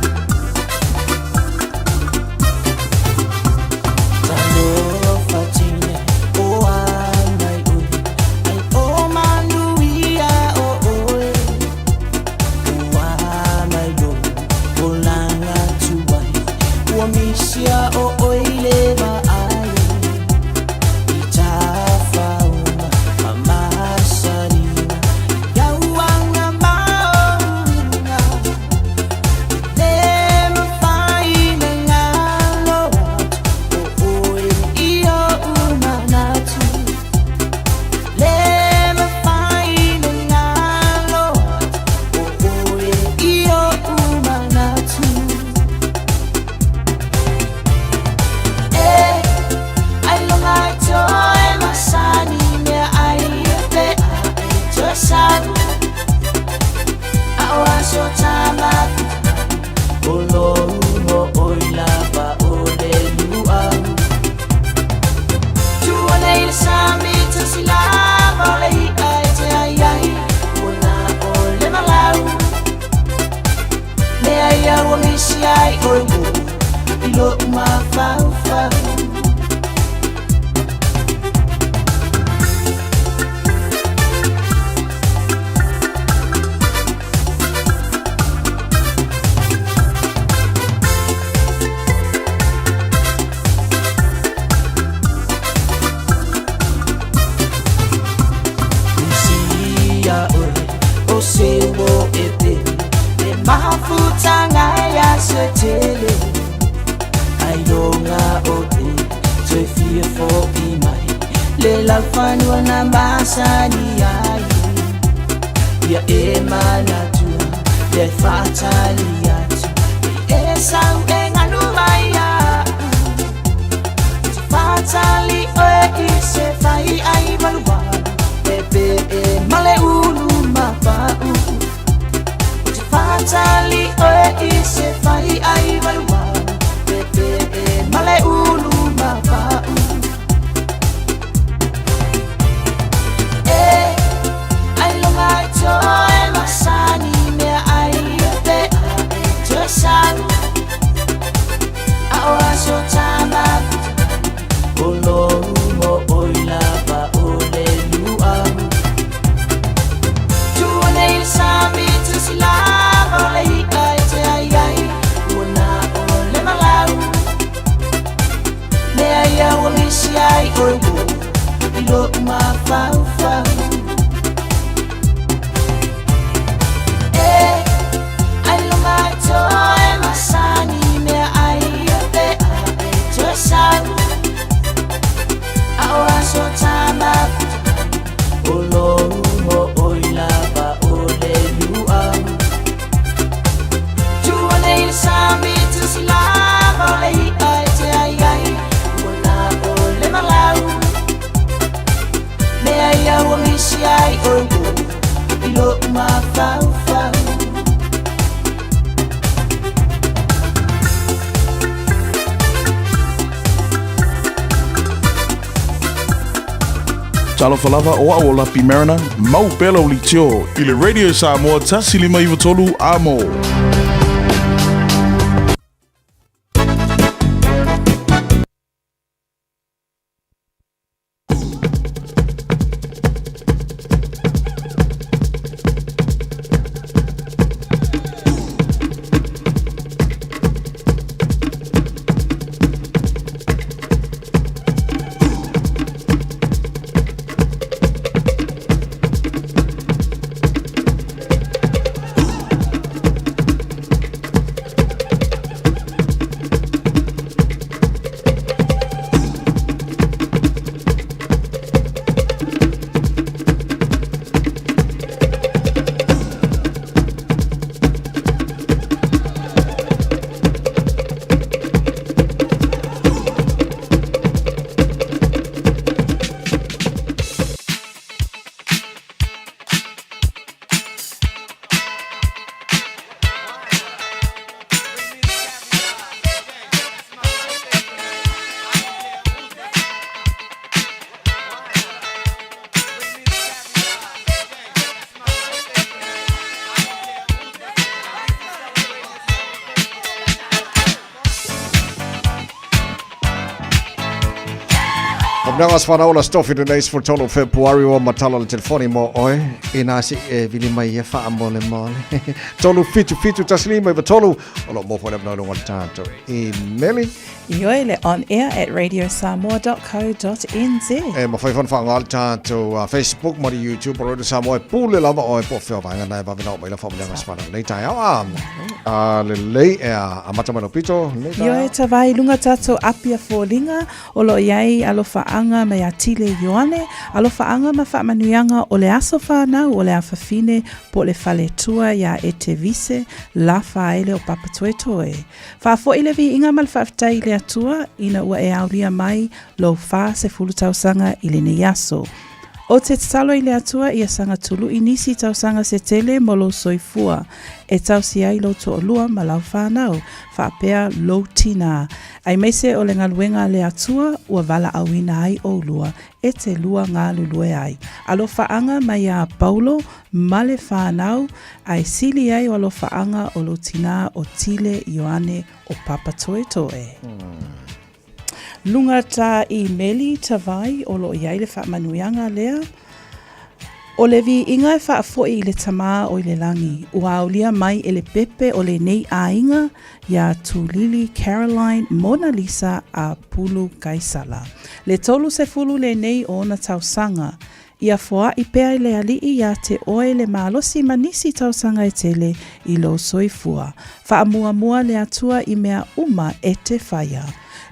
Talofa lava o au o Lapi Mariner, mau pea lau leitio i le Radio Samoa 1593 Amo. Faamanuiaga aso fanau o le Aso Tofi lenei 13 o Fepuari ua matala le telefoni mo oe inā se i e vili mai ia faamolemole. 377 15 93 o lo o maua foi le avanoa i luga o le tatou imeli. Ioe le on air at radiosamoa.co.nz. E mafai foi ona faaaoga le tatou Facebook ma le YouTube o Radio Samoa e pule lava oe po o fea o vaega na e vave ona oo mai lau faamanuiaga aso fanau lenei taeao. A, a lelei e a amata mai lou pito lenei taeao. Ioe tavai i luga tatou api a foliga o lo o i ai alofaaga mai ia Tile Ioane, alofaaga ma faamanuiaga o le aso fanau o le afafine po o le faletua iā Etevise Lafaele o Papatoetoe. Faafoi le viiga ma le faafetai i le Atua ina ua e aolia mai lou 40 tausaga i lenei aso. Ou te tatalo i le Atua ia saga tului nisi tausaga se tele mo lou soifua, e tausi ai lou toalua ma lau fanau, faapea lou tinā, aemaise o le galuega a le Atua ua valaauina ai oulua e te lua galulue ai. Alofaaga mai iā Paulo ma le fanau, ae sili ai o alofaaga o lou tinā o Tile Ioane o Papatoetoe. Luga tā īmeli Tavai o lo o i ai le faamanuiaga lea, O le viiga e faafoi i le Tamā o i le lagi, ua aolia mai e le pepe o lenei aiga iā Tulili Caroline Mona Lisa a Pulu Kaisala. Le 30 lenei o ona tausaga, Ia foaʻi pea i le Alii iā te oe le malosi ma nisi tausaga e tele i lou soifua. Faamuamua le Atua i mea uma e te whaia.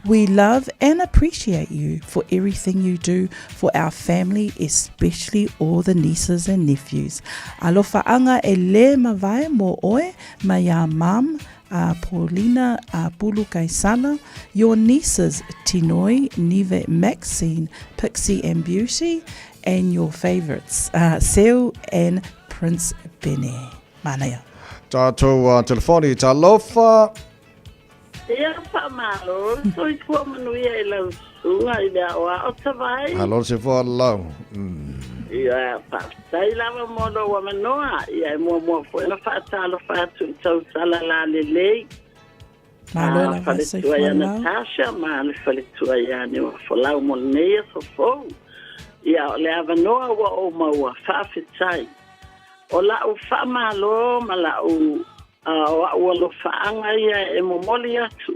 We love and appreciate you for everything you do for our family especially all the nieces and nephews. Alofaaga e lē mavae mō oe ma iā Mum a Paulina a Pulu Kaisala, your nieces Tinoi, Nive, Maxine, Pixie and Beauty, and your favourites, uh, Seu and Prince Bene. Mānaia. Tātou uh, telefoni, talofa. Ia whaamalo, soifua manuia i lau susuga i le aoao Tavai. Alo se fua lau. Mm. Ia, faafetai lava mo lou avanoa. Ia, e muamua foi ona faatalofa atu i tausala lalelei. Malo lava, Faletua soifua ia lau. Natasha ma le faletua ia Niuafolau mo lenei aso fou. Ia, o le avanoa ua ou maua, faafetai. O la'u faamalo ma la'u o a'u alofaaga ia e momoli atu,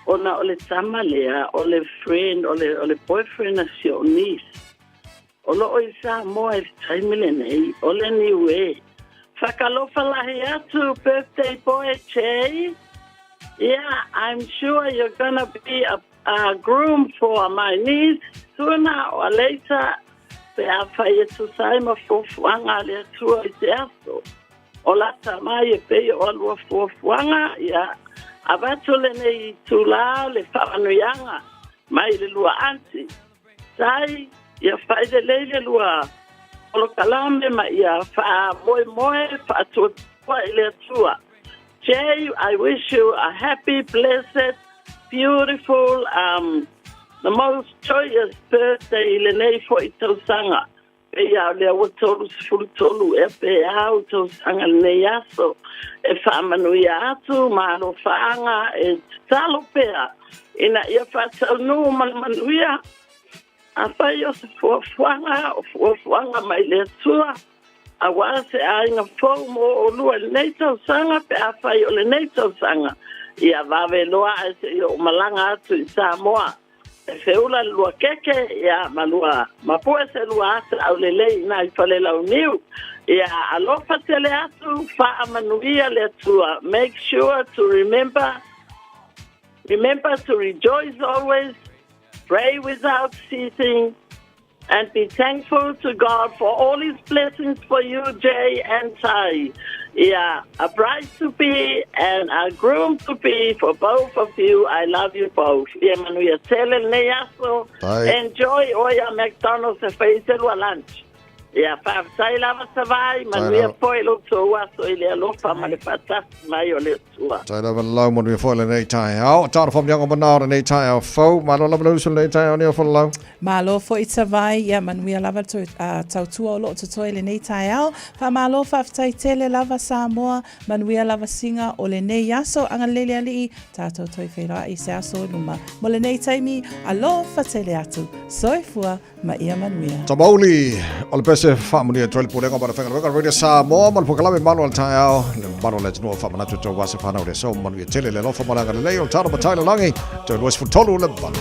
ona o le tama lea, o le friend, o le, o le boyfriend a si o'u niece. O lo'o i Samoa i le taimi lenei, o le Niue. Fakalofa lahi atu, birthday boy Jay. Yeah, I'm sure you're gonna be a, a groom for my niece sooner or later, pe afai e tusa ai ma fuafuaga a le Atua i se aso. O lata mai e pei o alua fuafuaga, ia avatu lenei itulā o le faamanuiaga mai le lua aunty. Tai, ia fai lelei le lua polokalame ma ia faamoemoe faatuatua i le Atua. Jay, I wish you a happy, blessed, beautiful, um, the most joyous birthday i lenei foi tausaga. Pei a o lea ua 33 ea pe a ou tausaga lenei aso. E faamanuia atu ma alofaaga e tatalo pea ina ia faataunuu ma le manuia. Afai o se fuafuaga, o fuafuaga mai le Atua, aua se aiga fou mo oulua i lenei tausaga, pe afai o lenei tausaga, ia vave loa ae se i ou malaga atu i Samoa. E feula le lua keke, ia, ma lua mapue se lua ata aulelei i nai Falelauniu. Ia, alofa tele atu, faamanuia le Atua. Make sure to remember, remember to rejoice always, pray without ceasing, and be thankful to God for all his blessings for you, Jay and Tai. Yeah, a bride to be and a groom to be for both of you. I love you both. Ia manuia tele lenei aso. Bye. Enjoy oe a McDonald's e fai se lua lunch. Ia, faafetai lava Savai, manuia foi lo outou aso i le alofa ma le faatasi mai o le Atua. Tai lava lau manuia foi lenei taeao. Talo faamanuiaga o manao lenei taeao fou. Malo lava le uso lenei taeao nei o Folau. Malo foi Savai, ia manuia lava le tautua o lo o totoe lenei taeao. Faamalo faafetai tele lava Samoa, manuia lava siga o lenei aso. Agalelei le Alii, tatou toe feiloai i se aso o luma. Mo lenei taimi, alofa tele atu. Soifua ma ia manuia. Tamauli, o le pese faamanuia atu ai le Pulega ma le Faigaluega Radio Samoa ma le Polokalame Malu o le Taeao, le mamalu o le atunuu o faamanatu atu aua se fanau le aso manuia tele le alofa ma le agalelei o le talo matai le lagi, toe 23 le valu.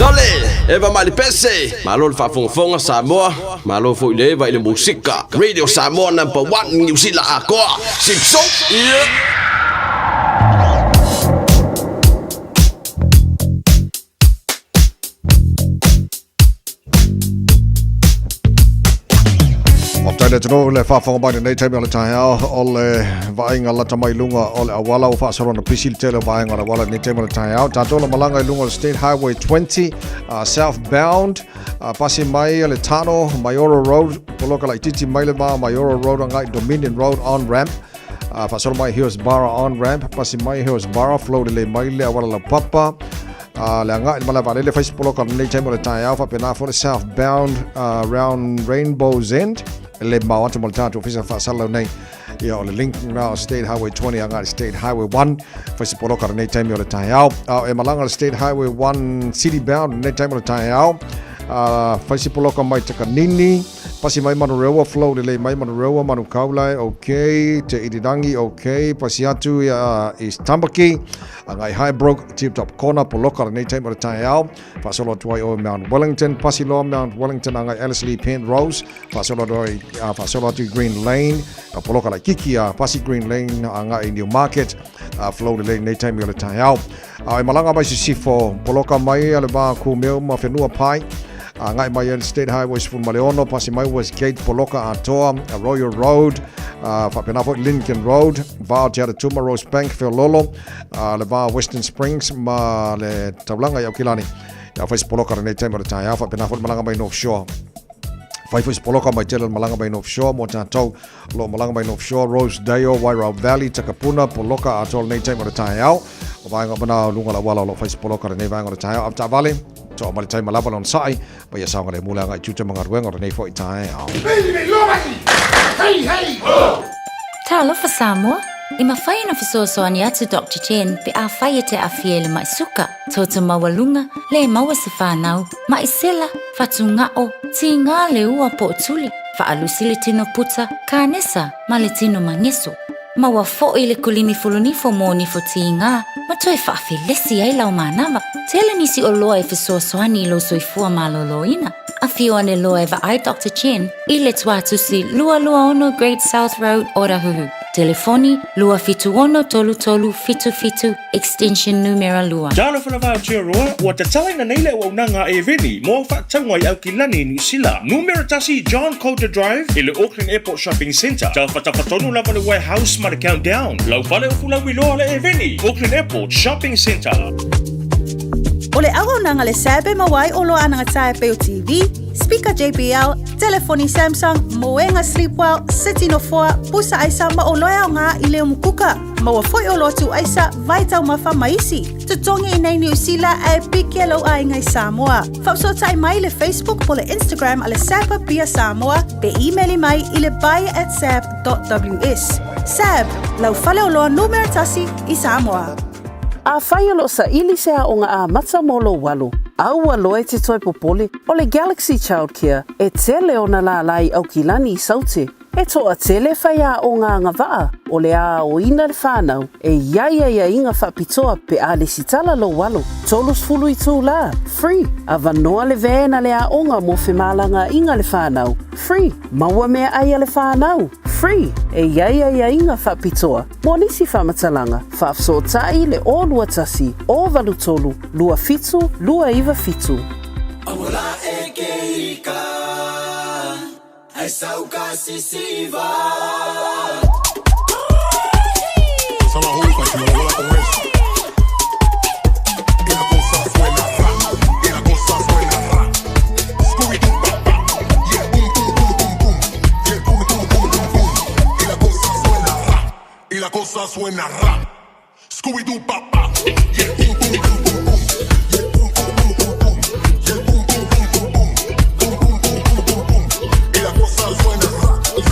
Sole, Eva Malipese, malo le faafogafoga Samoa, malo foi le Eva i le musika. Radio Samoa number 1 Niu Sila atoa. Sipso, yeah. Faafetai le atunuu le faafofoga mai lenei taimi o le taeao o le vaaiga lata mai luga o le auala ua faasolo ona pisi le tele o vaega o le auala lenei taimi o le taeao. Tatou le malaga i luga o le State Highway 20 southbound pasi mai le Tano Maioro Road poloka laitiiti mai le va Maioro Road agai Dominion Road on ramp faasolo mai Hillsborough on ramp pasi mai Hillsborough flow lelei mai le auala laupapa le agai i le malae vaalele fai se poloka lenei taimi o le taeao faapena foi le southbound round Rainbow's End e le mao atu ma le tatou ofisa faasalalau nei ia o le link na o State Highway 20 agai State Highway 1 fai se poloka lenei taimi o le taeao e malaga le State Highway 1 city bound lenei taimi o le taeao fai se poloka mai Takanini Pasi mai Manurewa, flow lelei mai Manurewa, Manukaulae, ok, Te Irirangi, ok, pasi atu ia East Tamaki, agai Highbrook, Tip Top Corner, poloka lenei taimi o le taeao, faasolo atu ai oe Mount Wellington, pasi loa Mount Wellington agai Ellerslie Penrose, faasolo atu ai, faasolo atu i Green Lane, poloka laitiiti a pasi Green Lane agai Newmarket, flow lelei lenei taimi o le taeao. A e malaga mai sisifo, poloka mai a le va kumeu ma whenua pai, agai mai ai State Highway 16, pasi mai Westgate, poloka atoa, Royal Road, faapena foi Lincoln Road, va o Te Aratuma, Rosebank, Feololo, le va Western Springs ma le taulaga i Aukilani. Ia fai se poloka lenei taimi o le taeao, faapena foi le malaga mai North Shore. Fai foi se poloka mai tele le malaga mai North Shore mo tatou lo malaga mai North Shore, Rosedale, Wairau Valley, Takapuna, poloka atoa lenei taimi o le taeao. O vaega uma na o luga o le auala o lo o fai se poloka lenei vaega o le taeao. Avetaavale, toa mai le taima lava lona sa'i, ma ia saogalemu le agai tiute ma galuega o lenei foi taeao. Talofa Samoa! E mafai ona fesoasoani atu Doctor Chen pe afai e te aafia i le mai suka, toto maualuga, le maua se fanau, mai sela, fatugao, tiga le ua po o tuli, faalusi le tino puta, kanesa ma le tino mageso. Maua foi le kulimi fulunifo mo nifo tiga ma toe faafelesi ai lau manava. Tele nisi oloa e fesoasoani i lou soifua malōlōina. Afio ane loa e vaai Doctor Chen i le Tuatusi 226 Great South Road, Otahuhu. Telefoni, 276 3377, extension numera 2. Talofa lava Aotearoa, ua tatalaina nei le auaunaga a Eveni mo au faatauga i Aukilani, Niu Sila. Numera 1 John Coulter Drive i le Auckland Airport Shopping Centre. Tafatafa tonu lava le Warehouse ma le Countdown. Lau fale o Fulauiloa le Eveni, Auckland Airport Shopping Centre. O le auaunaga le SAB e maua ai oloa anagata e pei o TV, speaker JBL, telefoni Samsung, moega Sleepwell, seti nofoa, pusa aisa ma oloa e aoga i le umukuka. Maua foi oloa tuu aisa, vai taumafa ma isi. Totogi i nei Niu Sila ae piki e lou aiga i Samoa. Faafesootai mai i le Facebook po le Instagram a le SAB Apia Samoa pe imeli mai i le buy at sab.ws. SAB, lau faleoloa numera tasi i Samoa. Afai o lo o saili se aoga amata mo lou alo, aua loa e te toe popole, o le Galaxy Childcare e tele ona lālā i Aukilani i Saute. E toatele faiaoga agavaa o le aoina le whanau e i ai aiaiga faapitoa pe a lesitala lou alo. 30 itulā, free, avanoa le van a le aoga mo femalagaaiga le whanau, free, maua meaai a le whanau, free, e i ai aiaiga faapitoa mo nisi faamatalaga, faafesootai le 021 083 27 297. Amola e ke ika, ai sauka sisiva. Y la cosa suena ra. Scooby-Doo papá. Yeah, boom, boom, boom, boom, boom. Yeah, boom, boom, boom, boom, boom. Yeah, boom, boom, boom, boom, boom. Boom, boom, boom, boom, boom, boom. Y la cosa suena ra.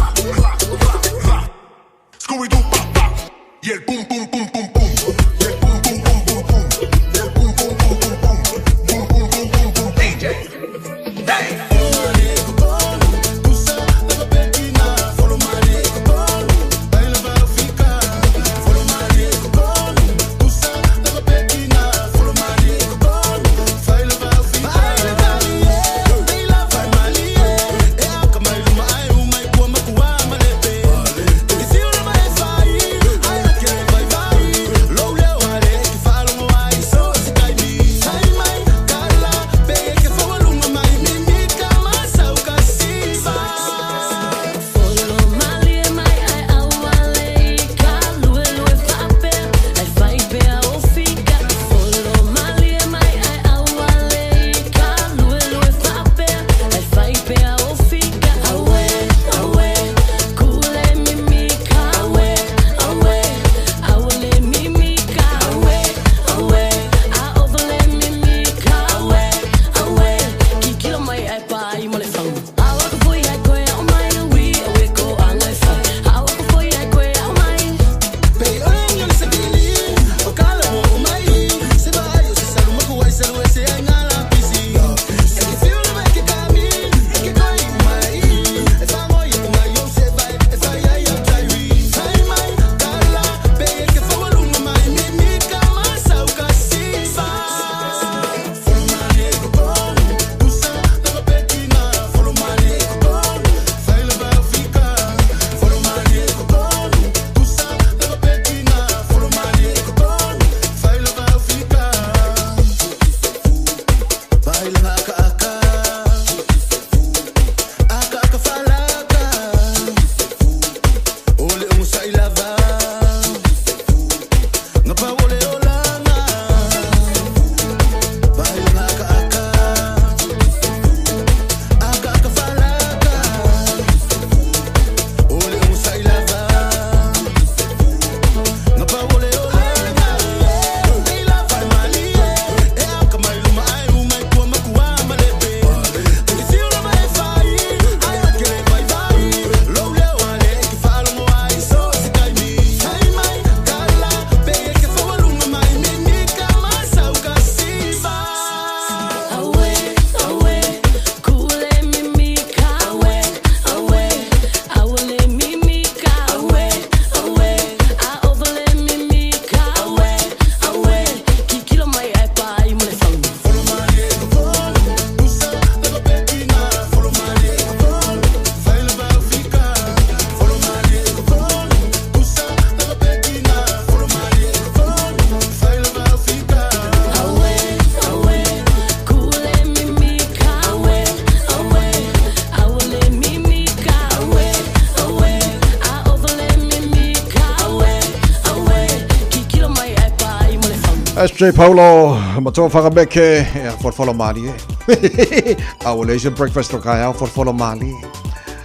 SJ Paulo, matua whakameke, e whawhawla mali e. A ua leisi breakfast o kai au, whawhawla mali.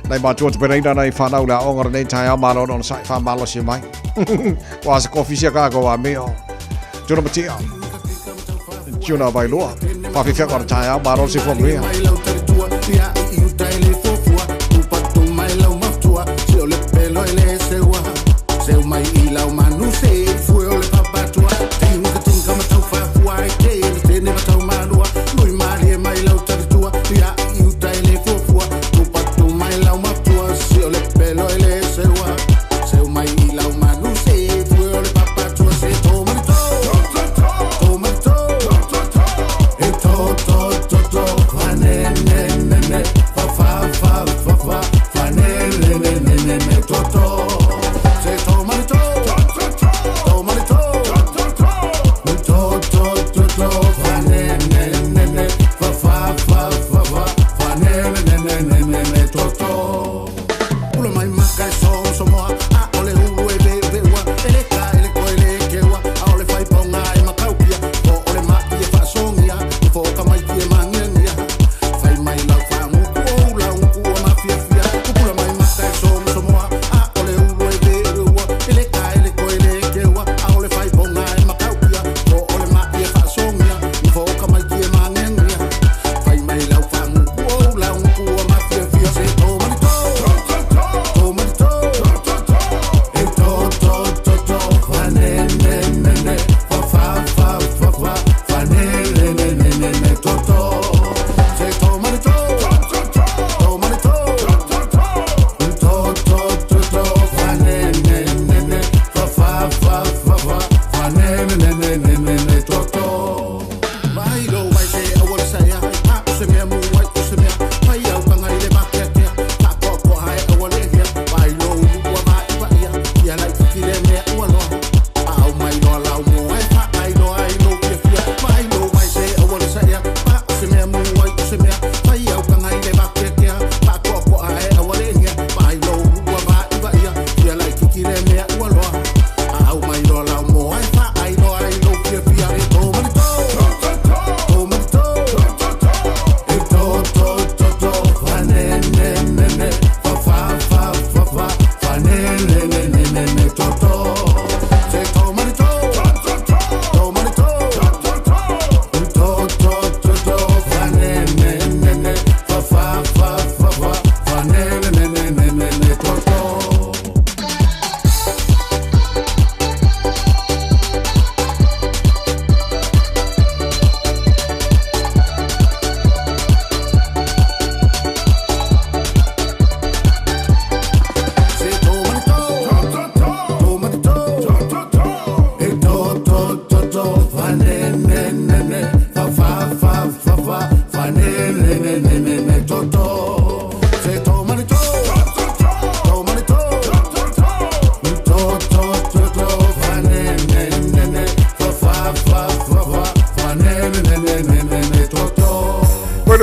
Nei matua te pereina nei whanau la onga nei tai au malo no sai wha malo si mai. Wa se kofi sia ka ko a meo. Tuna matia. Tuna vai lua. Whawhiwhia kora tai au malo si fua mea.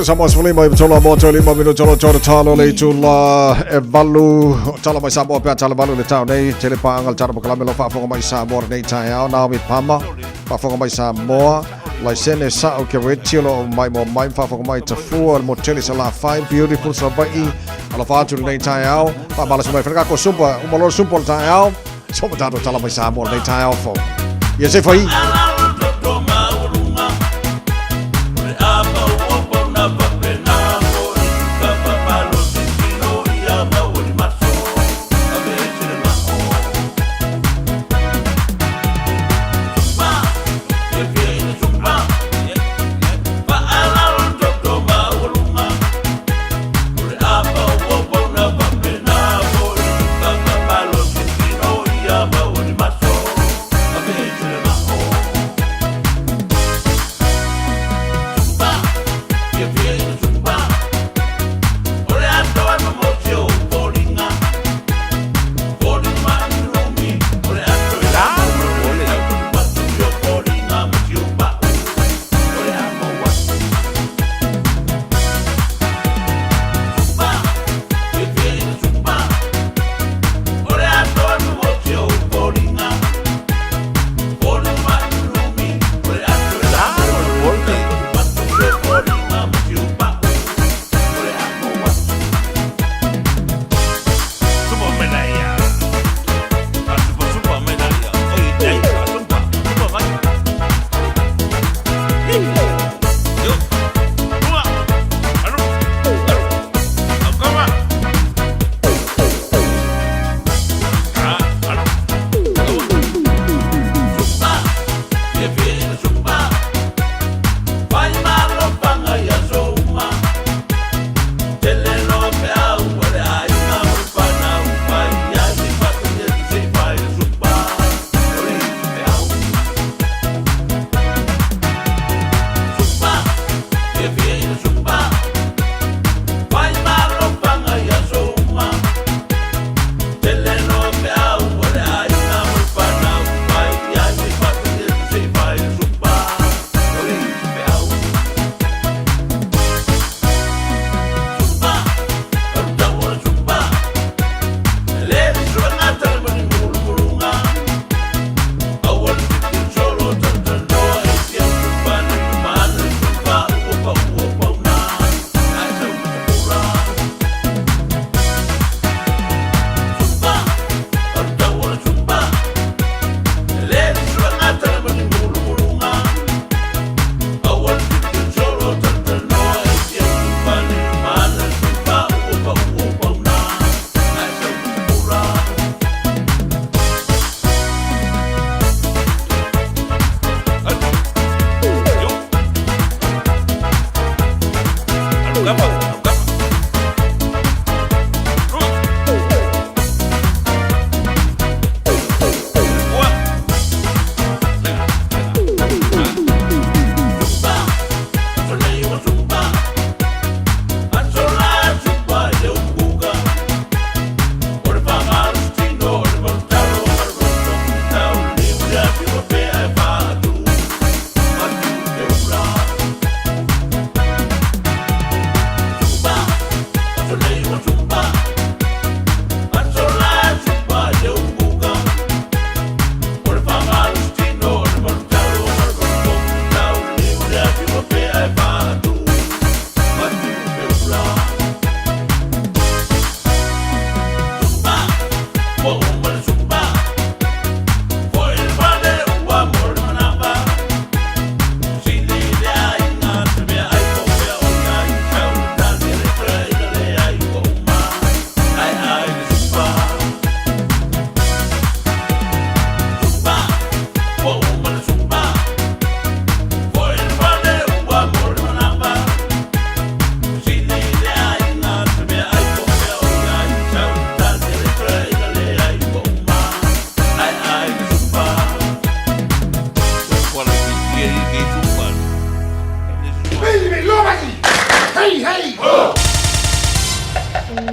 Radio Samoa 15 i tolo mo toli mo minu tolo tolo talo le itula e valu tala mai Samoa pea tala valu le tau nei tele paanga le tala pakalame lo faafoga mai Samoa nei taeao Naomi Pama faafoga mai Samoa Laisene Sa'o ke reti lo mai mo mai faafoga mai Tafua le motele sa la fai beautiful Savaii alofa atu lenei taeao faamalasi mai whanaka ko sumpa umalo sumpa le taeao so ma tātou tala mai Samoa lenei taeao fou ia se whai.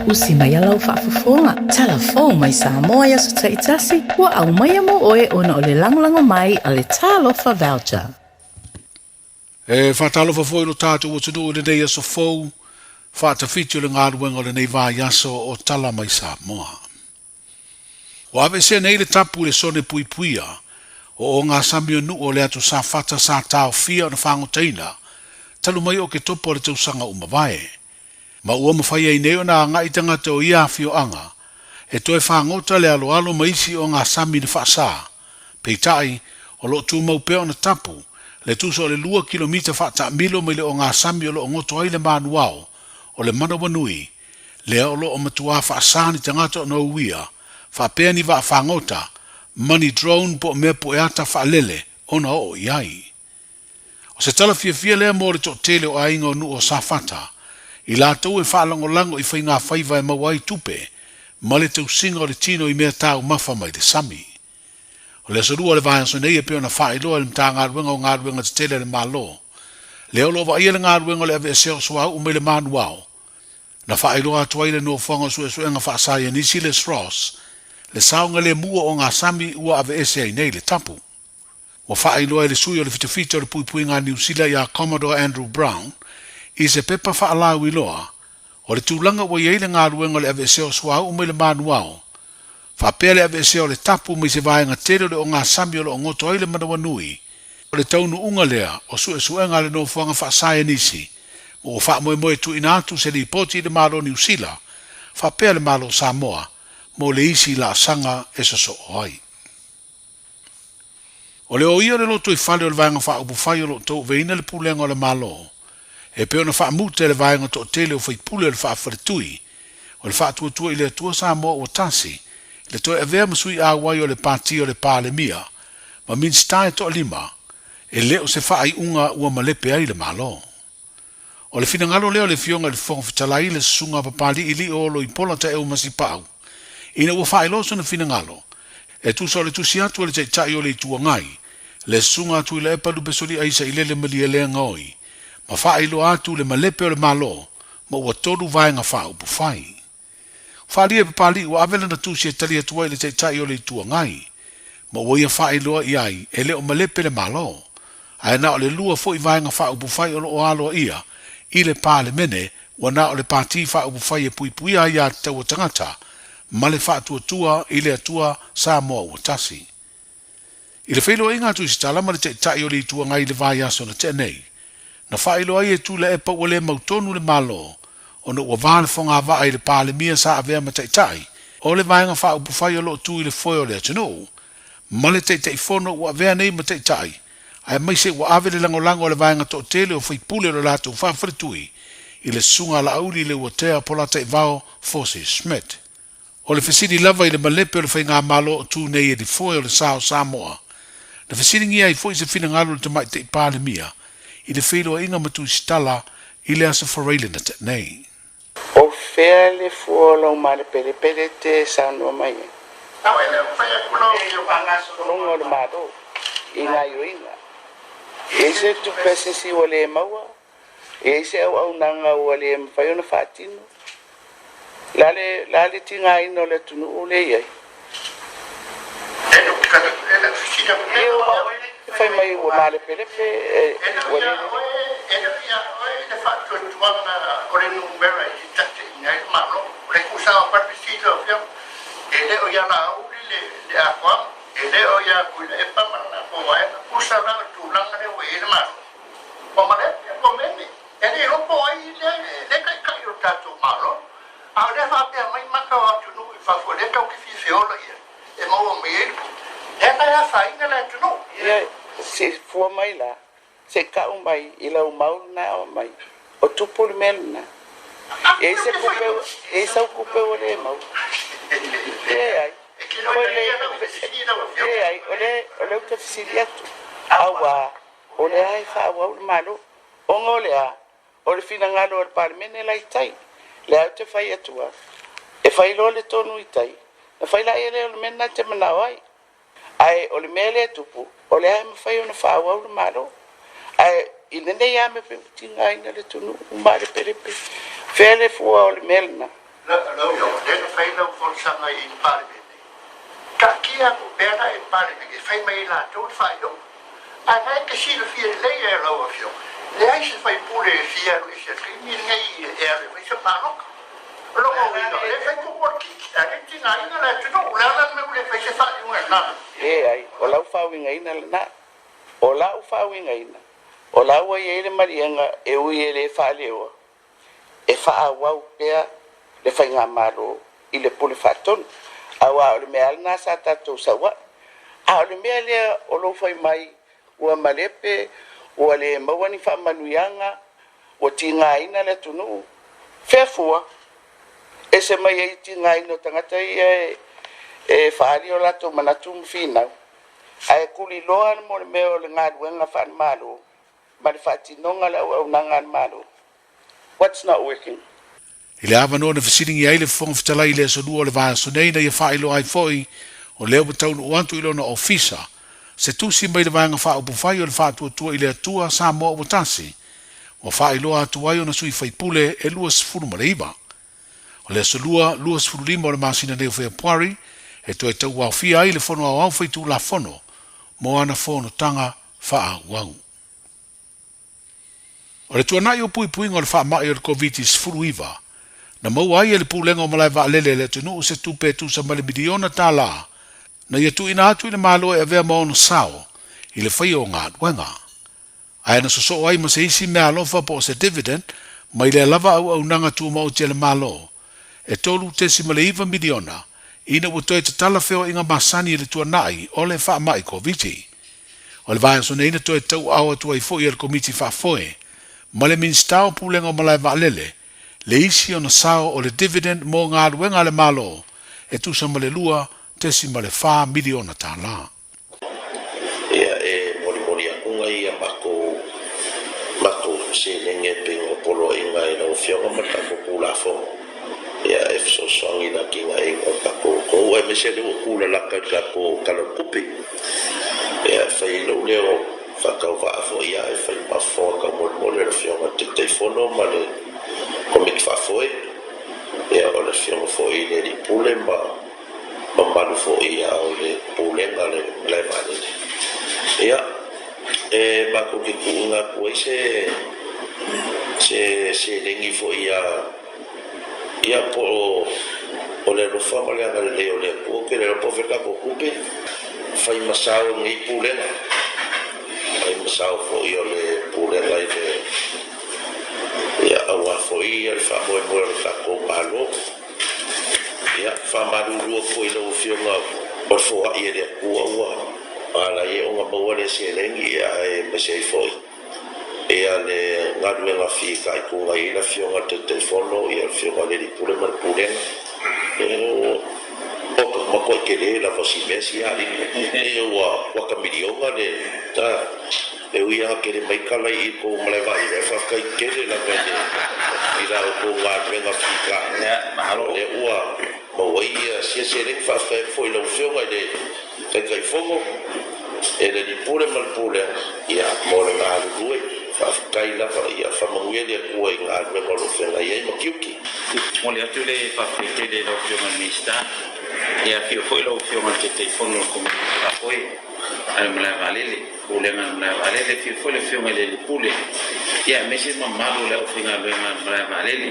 Usi mai a lau faafofoga, tala fou mai Samoa i aso taitasi, ua aumaia mo oe ona o le lagolago mai a le Talofa Voucher. E faatalofa foi lo tatou atunuu i lenei aso fou, faatafiti o le galuega o lenei vaiaso o Tala mai Samoa. Ua aveesea nei le tapu i le sone puipuia o ogasami o nuu o le atu Safata sa taofia ona fagotaina talu mai o Oketopa o le tausaga ua mavae. Ma ua mafai ai nei ona agai tagata o ia afioaga e toe fagota le aloalo ma isi ogasami na faasa. Peitai, o lo o tumau pea ona tapu le tusa o le lua kilomita faataamilo mai le ogasami o lo o goto ai le manuao o le manawanui, lea o lo o matuā faasa ni tagata ona uia, faapea ni vaa fagota ma ni drone po o mea pueata faalele ona oo i ai. O se tala fiafia lea mo le toatele o aiga o nuu o Safata, i latou e faalagolago i faigafaiva e maua ai tupe ma le tausiga o le tino i mea taumafa mai le sami. O le aso Lua o le vaiaso nei e pei ona faailoa e le Matagaluega o Galuega Tetele a le Malo, lea o lo o vaaia le galuega o le aveesea o suauu mai le manuao, na faailoa atu ai le Nofoaga o Suesuega Faasaienisi le SROS, le saogalemu o ogasami ua aveese ai nei le tapu. Ua faailoa e le sui o le fitafita o le puipuiga a Niu Sila ia Commodore Andrew Brown i se pepa faalauiloa o le tulaga ua i ai le galuega o le aveesea o suauu mai le manuao, faapea le aveesea o le tapu mai se vaega tele o le ogasami o lo o goto ai le manawanui o le taunuuga lea o suesuega a le nofoaga faasaenisi ma ua faamoemoe e tuuina atu se lipoti i le Malo o Niu Sila faapea le Malo o Samoa mo le isi laasaga e sosoo ai. O le oia o le lotoifale o le Vaega Faaupufai o lo o tauaveina le pulega o le Malo, e pei ona faamuta e le vaega toatele o faipule o le Faafaletui o le Faatuatua i le Atua Samoa ua Tasi, le toe avea ma sui auai o le Pati o le Palemia ma Minisita e toalima, e le o se faaiuga ua malepe ai le Malo. O le finagalo lea o le Afioga i le Fofoga Fetalai, le Susuga a Papali'i Lio Oloipola Taeu Masipau, ina ua faailoa sona finagalo, e tusa o le tusi atu a le Taitai o le Itu Agai, le Susuga a Tuilaepa Lupesoli'a Isailele Malielegaoi, ma faailoa atu le malepe o le Malo ma ua tolu vaega faaupufai. Faaalia e Papali'i ua ave lana tusi e tali atu ai i le Taitai o le Itu Agai, ma ua ia faailoa i ai e le o malepe le Malo, ae na o le lua foi vaega faaupufai o lo o aloaia i le Palemene ua na o le Pati Faaupufai e Puipuia Aiatatau a Tagata ma le Faatuatua i le Atua Samoa Ua Tasi. I le feiloaiga a Tusitala ma le Taitai o le Itu Agai i le vaiaso na tea nei, na faailoa ai e Tuilaepa ua le mautonu le Malo ona ua va le fogavaa i le Palemia sa avea ma Taitai o le Vaega Faaupufai o lo o tu i le foe o le atunuu ma le Taitaifono ua avea nei ma Taitai aemaise ua ave le lagolago a le vaega toatele o faipule o le latou faafaletui i le Susuga a Laauli Leuatea Polataivao Fosi Schmidt. O le fesili lava i le malepe o le Faigamalo o tu nei e lifoe o le sa o Samoa, na fesiligia ai foi se finagalo o le Tamaitai Palemia i le feiloaiga ma Tusitala i le Aso Faraile na tea nei. O fea le fua o lau malepelepele e te saunoa mai ai? Luga o le Malo i gaioiga. E i ai se tupe a se isi ua le maua? E i ai se auaunaga ua le mafai ona faatino? Le a le, le a le tigaina o le atunuu lea e i ai? E fai mai ua malepelepe, ua le lelei. E le iloa po o ai lea taitai o le tatou Malo, a o lea faapea mai maka o atunuu i fafo lea tatou te fia feola i ai e maua mai ai le tupe. Lea la e afaina le atunuu. Ia, se i fua mai la, se i kau mai i lau mau lena e mai, o tupu le mea lena. E i ai se kupe, e i ai sau kupe ua le maua. Leai. Leai, o lea, o lea ou te fesili atu, auā, o lea e faaauau le Malo. Ona o le a? O le finagalo o le Palemene la i tai. Lea ou te fai atu a, e fai loa le tonu i tai, na fai laia lea o le mea lena e te manao ai. Ae o le mea lea e tupu, o lea e mafai ona faaauau le Malo. Ae i lenei a mea pei ua tigaina le atunuu malepelepe. Fea le fua o le mea lena? Lau Afioga, lea na fai lau folasaga i le Palemene, taatia atu pea la i le Palemene e fai mai e latou le faaiuga. Ae na e te silafia lelei e lau Afioga, Leai se faipule e fia alu ese i le taimi lenei e alu e fai se palota. O lona uiga, o lea e fai tumu o le kiki, a o lea e tigaina le atunuu. O le a la le mea ua le fai se faaiuga i lena mea? Leai, o lau faauigaina lena. O lau faauigaina, o la ua i ai le maliega e ui e le faaleoa, e faaauau pea le faigamalo i le Pule Faatonu, aua o le mea lava lena sa tatou sau ai. A o le mea lea o lou fai mai ua malepe, ua le maua ni faamanuiaga, ua tigaina le atunuu, fea fua? Ese mai ai tigaina o tagata ia e faaali o latou manatu ma finau, ae tuliloa mo le mea o le galuega faale-Malo ma le faatinoga o le auaunaga a le Malo. What's not working? I le avanoa na fesiligia ai le Fofoga Fetalai i le aso Lua o le vaiaso nei na ia faailoa ai foi o lea ua taunuu atu i lona ofisa se tusi mai le Vaega Faaupufai o le Faatuatua i le Atua Samoa Ua Tasi ua faailoa atu ai ona sui faipule e 29. O le aso Lua, 25 o le masina nei o Feapuari e toe tauaofia ai le Fono Aoao Faitulafono mo ana fonotaga faaauau. O le tuanai o puipuiga o le faamai o le Koviti-19, na maua ai e le Pulega o Malae Vaalele a le atunuu se tupe e tusa ma le miliona tala na ia tuuina atu i le Malo e avea ma ona sao i le faia o galuega. Ae na sosoo ai ma se isi meaalofa po o se dividend mai lea lava auaunaga tumaoti a le Malo e $3.9 miliona ina ua toe tatala feoaiga masani i le tuanai o le faamai Koviti. O le vaiaso nei na toe tauaao atu ai foi e le Komiti Faafoe ma le Minisita o Pulega o Malae Vaalele le isi ona sao o le dividend mo galuega a le Malo e tusa ma le $2.4 miliona. Ia e molimoli atu nai a matou matou seleni e pei ona poloaiga e lau Afioga ma le tatou Tulafono ia e fesoasoani i le atinaeina o le tatou atunuu aemaise lea ua tulalata i le tatou Tala o le Tupe. Ia e fai ai lou leo faatauvaa foi ia e fai ma fofoga taumolimoli o le Afioga i le Taitaifono ma le Komiti Faafoe, ia o le Afioga foi i le Alii Pule ma mamalu foi ia o le Pulega o le Malae Vaalele. Ia, e matou te tuuina atu ai se se seleni foi ia ia po o le alofa ma le agalelei o le Atua, ou te le iloa po o fea le tatou tupe, fai ma sao o lenei Pulega, fai ma sao foi o le Pulega i le ia aua foi le faamoemoe o le tatou Malo. Ia, faamalulu atu foi i lau Afioga o le foai e le Atua ua ala ai ona maua lea seleni, ia aemaise ai foi ia le galuega fitaituga i ai le Afioga i le Taitaifono, ia le Afioga i le Alii Pule ma le Pulega. Ia, ua matuai tele lava si mea sia alii, ia ua kuata miliona le, a. E ui lava tele mai tala i kou malae vaalele, ae faafetai tele lava i le i la outou galuega fita. O lea ua maua ai ia sia seleni. Faafetai atu foi i lau Afioga i le Taitaifono, e le Alii Pule ma le Pulega, ia, mo le galulue. Faafetai lava, ia faamanuia le Atua i galuega o lo o feagai ai ma tiute. Momoli atu le faafetai tele i lau Afioga i le Minisita, ia afio foi lau Afioga i le Taitaifono o le Komiti Faafoe a le Malae Vaalele. Pulega a le Malae Vaalele, afio foi le Afioga i le Alii Pule, ia aemaise le mamalu o le aufaigaluega a le Malae Vaalele.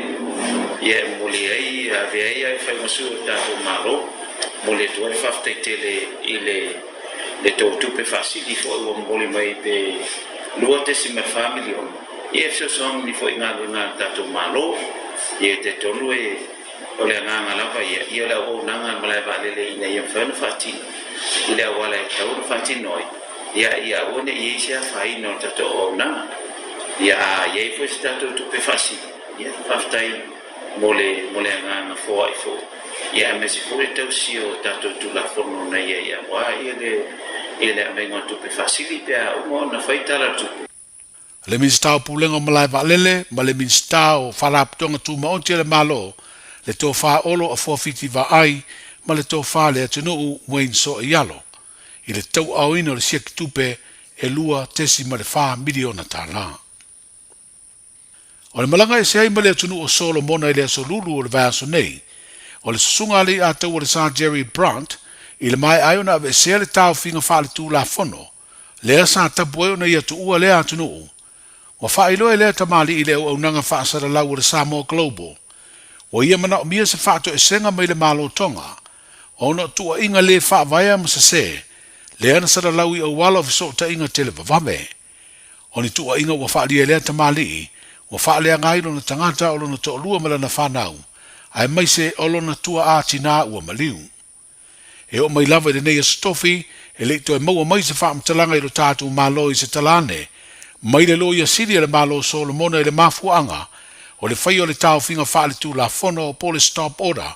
Ia e momoli ai, avea ai e fai ma sui o le tatou Malo, momoli atu ai le faafetai tele i le le tou tupe faasili foi ua momoli mai pe $2.4 miliona, ia e fesoasoani foi i galuega a le tatou Malo. Ia e talitonu e O le agaga lava ia, ia o le auaunaga a le malae vaalele ina ia mafai ona faatino i le auala e tatau ona faatino ai, ia, ia aua ne i i ai se afaina o le tatou auaunaga. Ia, a i ai foi se tatou tupe faasili, ia, faafetai mo le, mo le agaga foai foi, ia, aemaise foi le tausia o tatou Tulafono na i ai aua ia le, ia le aumaiga o tupe faasili pe a uma ona fai Tala o le Tupe. le Minisita o Pulega o Malae Vaalele ma le Minisita o Faalapotopotoga Tumaoti a le Malo, le Tofa Olo Afuafiti Vaai ma le Tofa Leatunuu Wayne Soaialo, i le tauaaoina o le siaki tupe e $2.4 miliona. O le malaga ese ai ma le atunuu o Solomona i le aso Lulu o le vaiaso nei, o le susuga a Leiataua le Sir Jerry Brant i le maea ai ona aveesea le taofiga faaletulafono lea sa tapu ai ona ia tuua lea atunuu. Ua faailoa e lea tamalii i le auaunaga faasalalau a le Samoa Global, ua ia manaomia se faatoesega mai le Malo Tonga ona o tuuaiga le faavaea ma sese lea na salalau i auala o fesootaiga televavave. O ni tuuaiga ua faaalia e lea tamalii, ua faaleaga ai lona tagata o lona toalua ma lana fanau, aemaise o lona tuaa tinā ua maliu. E oo mai lava i lenei aso tofi, e le i toe maua mai se faamatalaga i lo tatou Malo i se tala ane mai le Loia Sili a le Malo o Solomona i le mafuaaga o le faia o le taofiga faaletulafono po o le Stop Order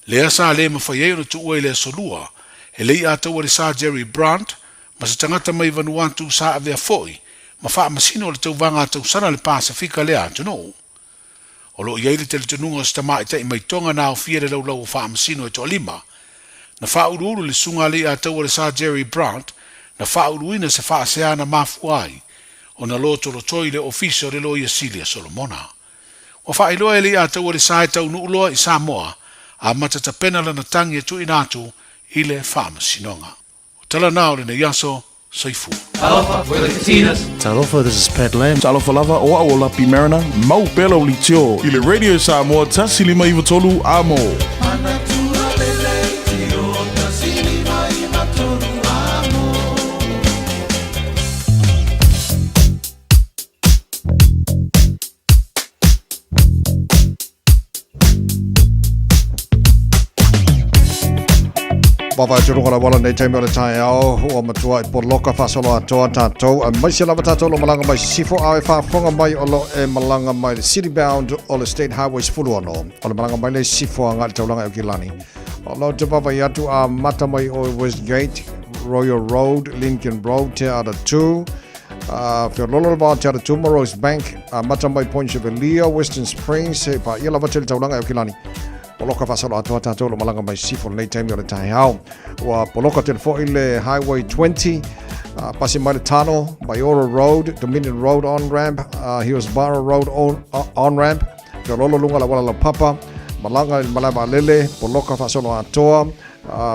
lea sa le mafai ai ona tuua i le aso Lua e le i ataua le Sir Jerry Brandt ma se tagata mai Vanuatu sa avea foi ma faamasino o le tauvaga a tausana a le Pasefika lea atunuu. O lo o i ai le talitonuga o se tamaitai mai Tonga na aofia le laulau o faamasino e toalima. Na faauluulu le susuga a Leiataua le Sir Jerry Brandt na faauluina se faasea na mafua ai ona lotolotoi i le Ofisa o le Loia Sili a Solomona. Ua faailoa e Leiataua le sa e taunuu loa i Samoa amata tapena lana tagi e tuuina atu i le Faamasinoga. O tala na o lenei aso, soifua. Talofa, we're the Katinas. Talofa, this is Pat Lam. Talofa lava, o au o Lapi Mariner, mau pea lau litio i le Radio Samoa 153 Amo. Vava atu runga la wala nei taimi o le taeao ua matua i poloka faasolo atoa tatou aemaise lava tatou o lo malaga mai sisifo a e faafofoga mai o lo e malaga mai le city bound o le State Highway 16 o le malaga mai le sisifo agai le taulaga i Aukilani o lo te vaavaai atu a mata mai o Westgate Royal Road Lincoln Road Te Ara 2 Feololo le vao Te Ara Tuma Rose Bank mata mai Point Chevalier Western Springs he pa ia lava tele taulaga e Aukilani poloka faasolo atoa tatou lo malaga mai sifo lenei taimi o le taeao ua poloka tele foi le Highway 20 pasi mai le Tano Maiora Road Dominion Road on ramp Hillsborough Road on, on ramp Feololo luga la wala la papa malaga i le malae vaalele poloka faasolo atoa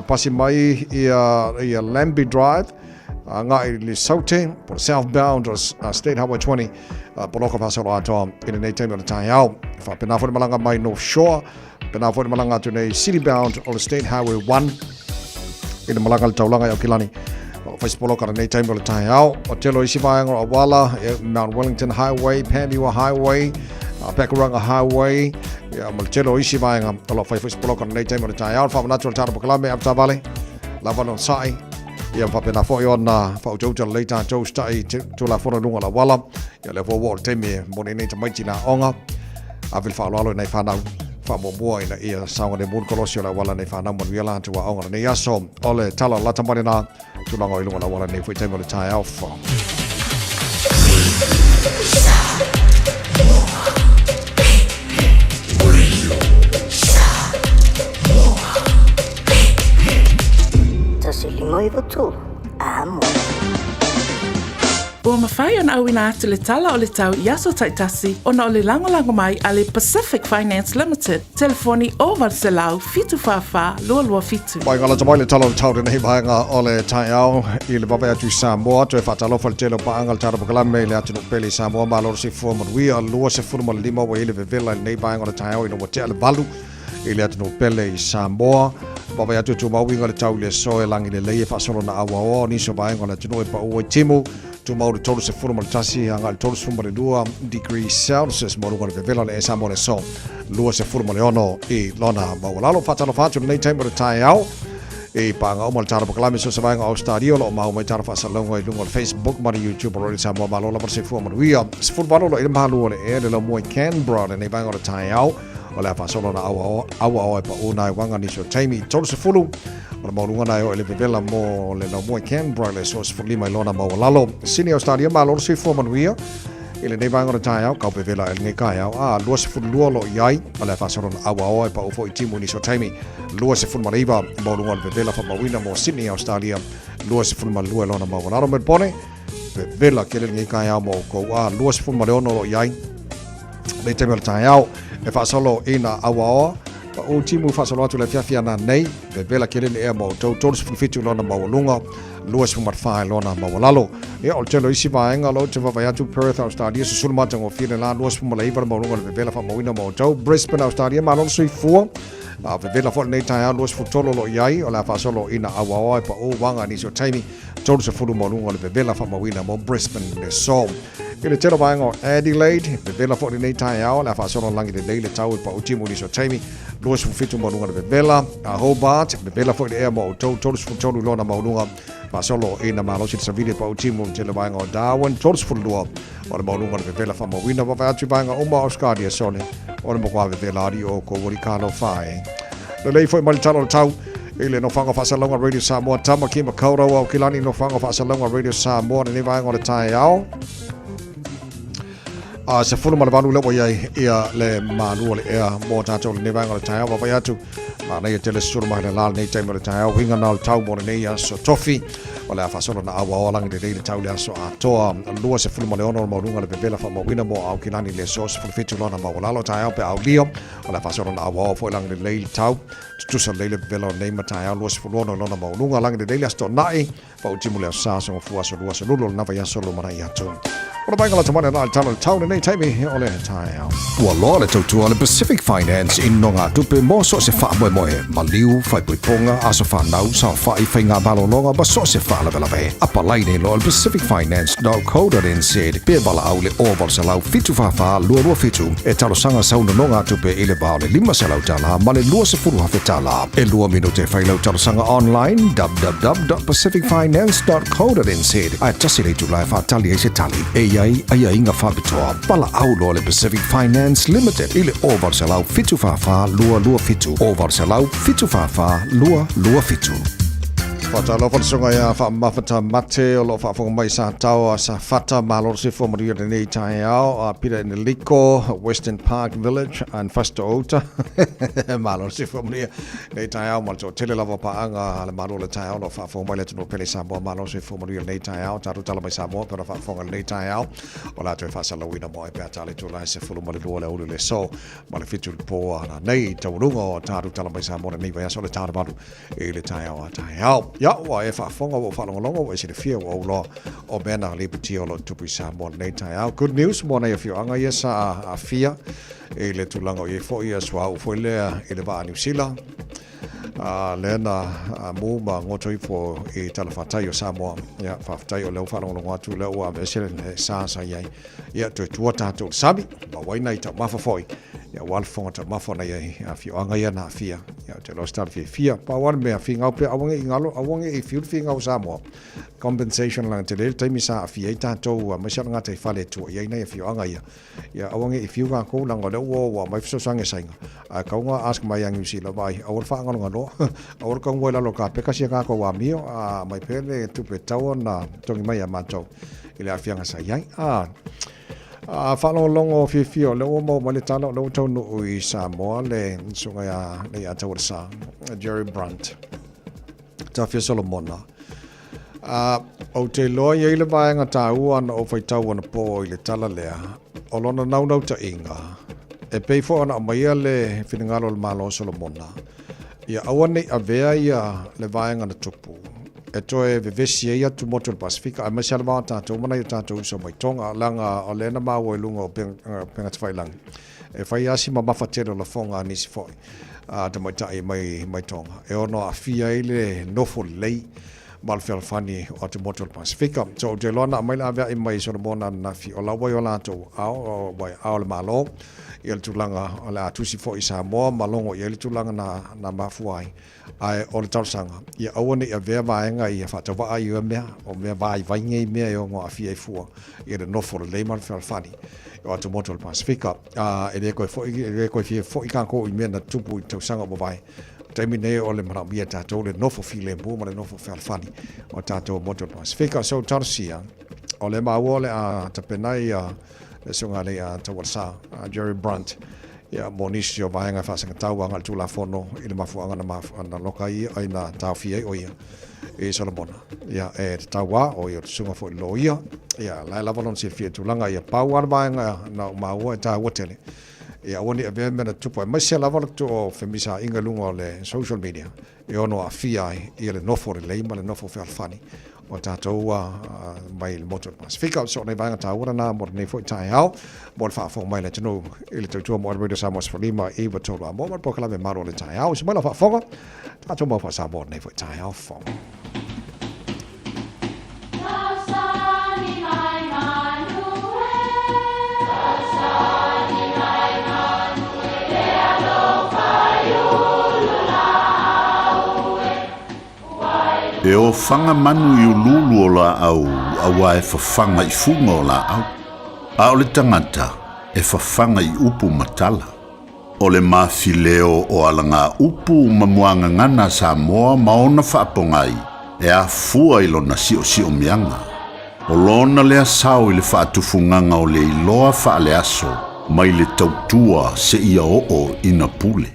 pasi mai ia, ia Lambie Drive agai i le Saute, po le southbound o State Highway 20, poloka faasolo atoa i lenei taimi o le taeao. Faapena foi le malaga mai North Shore, pena foi le malaga atu nei city bound o le State Highway 1 i le malaga le taulaga i Aukilani. O fai poloka lenei taimi o le taeao. O tele o isi vaega o auala, Mount Wellington Highway, Panmure Highway, Pakuranga Highway, ia, ma le tele o isi vaega o lo o fai foi se poloka lenei taimi o le taeao. Le faamanatu o le tala polokalame, avetaavale, lava le onosai, Ia faapena foi ona faautauta lelei tatou sita'i Tulafono i luga o le auala. Ia lea foi ua oo le taimi e moni ai nei tamaiti i le aoga. Ave le faaaloalo i nai fanau faamuamua ina ia saogalemu le kolosi o le auala nei fanau manuia latou aoga lenei aso. O le tala lata mai lena tulaga o i luga o le auala nei foi taimi o le taeao. 153, Amo. Ua mafai ona auina atu le tala o le tau i aso taitasi ona o le lagolago mai a le Pacific Finance Limited, telefoni 0800 744 227. Mai galata mai le tala o le tau lenei vaega o le taeao i le vave atu i Samoa, toe faatalofa le tele o paaga le tala polokalame i le atunuu pele i Samoa, malo le soifua manuia, 25 ua i le vevela i lenei vaega o le taeao ina ua tea le 8 i le atunuu pele i Samoa. Vaavaai atu e tumau uiga le tau i le aso e lagi lelei e faasolo naauaoa o nisi o vaega o le atunuu e paʻu ai timu. Tumau le 31 agai le 32 degree Celsius mo luga o le vevela o le ea Samoa le aso 26 i lona maualalo. Faatalofa atu lenei taimi o le taeao i paaga uma le tala polokalame so se vaega o Australia o lo o maua mai tala faasalalauga i luga o le Facebook ma le YouTube o Radio Samoa. Malo lava le soifua manuia. 18 lo i le mahalu o le ea le laumua i Canberra lenei vaega o le taeao. O le a faasolo na auaoa e paʻu nai waga nisi o taimi 30 o le maualuga na e oo i le vevela mo le laumua i Canberra i le aso 15 i lona maualalo. Sydney, Australia, malo le soifua manuia i lenei vaega o le taeao, kau vevela e lenei taeao a 22 lo i ai o le a faasolo na auaoa e paʻu foi timu nisi o taimi 29 maualuga o le vevela faamauina mo Sydney, Australia 22 i lona maualalo. Melbourne, vevela tele lenei taeao mo outou a 26 lo i ai nei taimi o le taeao e faasolo i nā auaoa Pa'u timu faasolo atu le afiafi ana nei, vevela kele le ea ma outou, 37 lona maualuga, 24 lona maualalo. Ia, o le tele o isi vaega o lo o te vaavaai atu, Perth, Australia, susulu matagofie le la, 29 le maualuga o le vevela faamauina ma outou, Brisbane, Australia, malo le soifua. A vevela foi lenei taeao, 23 o lo o i ai, o le a faasolo ina auaoa e pa'u uaga i nisi o taimi, 30 maualuga o le vevela faamauina mo Brisbane le aso. I le tele o vaega o Adelaide, vevela foi lenei taeao, le a faasolo lagi lelei le tau e pa'u timu i nisi o taimi, 27 maualuga le vevela. A Hobart, vevela foi le ea mo outou, 33 lona maualuga, faasolo ina malosi le savili e pa'u timu i le tele o vaega o Darwin, 32 o le maualuga o le vevela faamauina. Vaavaai atu i vaega uma o Australia, sole, o le matua vevela alii o outou alii talofa e. Lelei foi mai le tala o le tau i le nofoaga faasalalauga Radio Samoa, Tamaki Makaurau, Aukilani, nofoaga faasalalauga Radio Samoa, lenei vaega o le taeao. A 18 lea ua i ai ia le malu o le ea mo tātou lenei vaega o le taeao. Vaavaai atu, manaia tele susulu mai le la lenei taimi o le taeao. Uiga na o le tau mo lenei aso tofi. O le a faasolo na auaoa lagi lelei le tau le aso atoa. 26 o le maualuga le vevela faamauina mo Aukilani le aso 17 lona maualalo taeao pe aulia. O le a faasolo na auaoa foi lagi lelei le tau. Tutusa lelei le vevela o nei ma taeao 26 lona maualuga lagi lelei le aso toanai. Pautimu le aso sa, aso gafua, aso lua, aso lulu o lena vaiaso lumanai atu. O le vaega lata mai lena i le tala o le tau lenei taimi o le taeao. Ua loa le tautua a le Pacific Finance i nogatupe mo so o se faamoemoe, maliu, faaipoipoga, aso fanau, saofai, faiga malologa ma so o se faalavelave. Apalai nei loa i le pacificfinance.co.nz pe valaau i le 0800 744 227 e talosaga sau nonogatupe i le va o le $500 ma le $20,000. E lua minute e fai lau talosaga online www.pacificfinance.co.nz ae tasi le itula e faatali ai se tali. E i ai aiaiga faapitoa. Valaau loa le Pacific Finance Limited i le 0800 744 227 0800 744 227. Faatalofa le susuga ia Faamamafa Mate o lo o faafofoga mai sa Taoa sa Fata malo le soifua manuia lenei taeao a Peter Eneliko Western Park Village and Fasitoouta malo le soifua manuia lenei taeao ma le toatele lava o paaga a le Malo o le taeao o lo o faafofoga mai le atunuu pele Samoa malo le soifua manuia lenei taeao tatou tala mai Samoa pe ona faafofoga lenei taeao o le a toe faasalalauina mo ai pe a tala i tulaga e 12 le aoauli o le aso ma le 7 i le po a nei i taualuga o tatou tala mai Samoa lenei vaiaso o le 8 i le taeao a taeao. Ia, ua e faafofoga, ua ou faalogologo, ua e silafia, ua ou iloa o mea na lipotia o lo o tupu i Samoa lenei taeao. Good news mo nai afioaga ia sa aafia i le tulaga o i ai foi ia suauu foi lea i le vaa Niu Sila. Lea na mu ma goto ifo i talafatai o Samoa. Ia, faafetai o lea ua faalogologo atu, lea ua aveese le sa sa i ai. Ia, toe tua tatou i le sami, maua ai nai taumafa foi. Ia, aua le fofoga taumafa o nai afioaga ia na aafia. Ia, ou te iloa se tala fiafia. Pau lava le mea, figau pea, aua ne i galo, aua ne i fiu le figau o Samoa. Compensation laga tele le taimi sa aafia ai tatou, aemaise o le gataifale e tua i ai nai afioaga ia. Ia, aua ne i fiu tatou, leaga o lea ua ua aumai fesoasoani a Saina. Ae tatau ona ask mai ia Niu Sila, vaai, aua le faagalogaloa, aua le taunua i lalo o le kapeta sia tatou amio, a aumai pea le tupe e tatau ona totogi mai ia matou i le aafiaga sa i ai. A, a faalogologo fiafia o lea ua maua mai le tala o lea ua taunuu i Samoa le susuga ia Leiataualesa, Jerry Brunt. Tafia Solomona. A, ou te iloa i ai le vaega taua na ou faitau anapō i le tala lea, o lona naunautaiga, e pei foi ona aumaia le finagalo o le Malo o Solomona, ia aua ne i avea ia le vaega na tupu e toe vevesi ai atumotu o le Pasefika, aemaise lava le va o tatou ma nai o tatou uso mai Tonga, leaga o lea na maua i luga o upega tafailagi, E fai lava si mamafa tele o lafoga a nisi foi a tamaitai mai mai Tonga e ono aafia ai le nofo lelei ma le fealofani o atumotu o le Pasefika. So ou te iloa na aumai le avea'i mai Solomona ananafi o la ua i o latou ao, ua i ao le Malo ia le tulaga o le a tusi foi i Samoa ma logo i ai le tulaga na na mafua ai. Ae o le talosaga, ia aua ne i avea vaega ia faatauvaa i ia mea, o mea vaivai nei mea e ono aafia ai fua i le nofo lelei ma le fealofani o atumotu o le Pasefika. A e le toe foi, e le toe fia foi tatou i mea na tupu i tausaga ua mavae. O le taimi nei o le manaomia e tatou le nofo filemu ma le nofo fealofani o tatou motu o le Pasefika. So talosia, o lea maua o le a tapena ia le susuga i le Taualesa, Jerry Brunt, Ia, mo nisi o vaega e faasagatau agai le Tulafono i le mafuaaga na na loka ai ai na taofia ai o ia i Solomona. Ia, e tatau lava, o ia o le susuga foi i le loia. Ia, la e lava lona silafia i tulaga ia. Pau lava le vaega na ou maua e taua tele. Ia aua ne i avea mea na tupu aemaise lava le o femisaaiga i luga o le social media e ono aafia ai ia le nofo lelei ma le nofo fealofani o tatou mai le motu o le Pasifika. So o nai vaega taua lena mo lenei foi taeao mo le faafofoga mai a le atunuu i le tautua mo Radio Samoa 15 9 3 Amoa ma le polokalame Malu o le Taeao. Usu mai lau faafofoga, tatou mau faa-Samoa lenei foi taeao fou. E ofaga manu i uluulu o laau auā e fafaga i fuga o laau, a o le tagata e fafaga i upu ma tala. O le mafileo o alagaupu ma muagagana a Samoa ma ona faapogai e afua i lona siosiomiaga. O lona lea sao i le faatufugaga o le iloa faaleaso mai le tautua seia oo ina pule.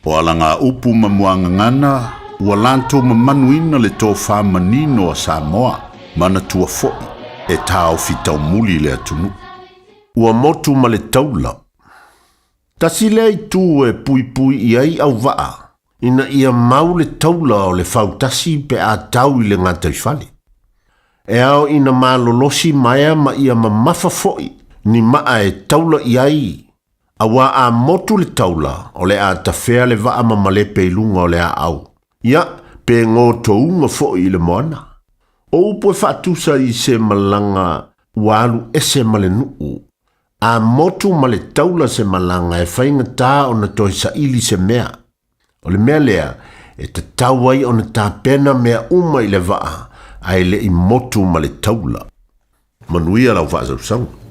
O alagaupu ma muagagana ua latou mamanuina le tofa manino a Samoa, manatua foi e taofi taumuli le atunuu. Ua motu ma le taula. Tasi lea itu e puipui i ai auvaa ina ia mau le taula o le fautasi pe a tau i le gataifale. E ao ina malolosi maea ma ia mamafa foi ni maa e taula i ai, auā a motu le taula o le a tafea le vaa ma malepe i luga o le aau, ia, pe gotouga foi i le moana. O upu e faatusa i se malaga ua alu ese ma le nuu, A motu ma le taula se malaga e faigata ona toe saili se mea. O le mea lea e tatau ai ona tapena mea uma i le vaa ae le i motu ma le taula. Manuia lau faasausauga.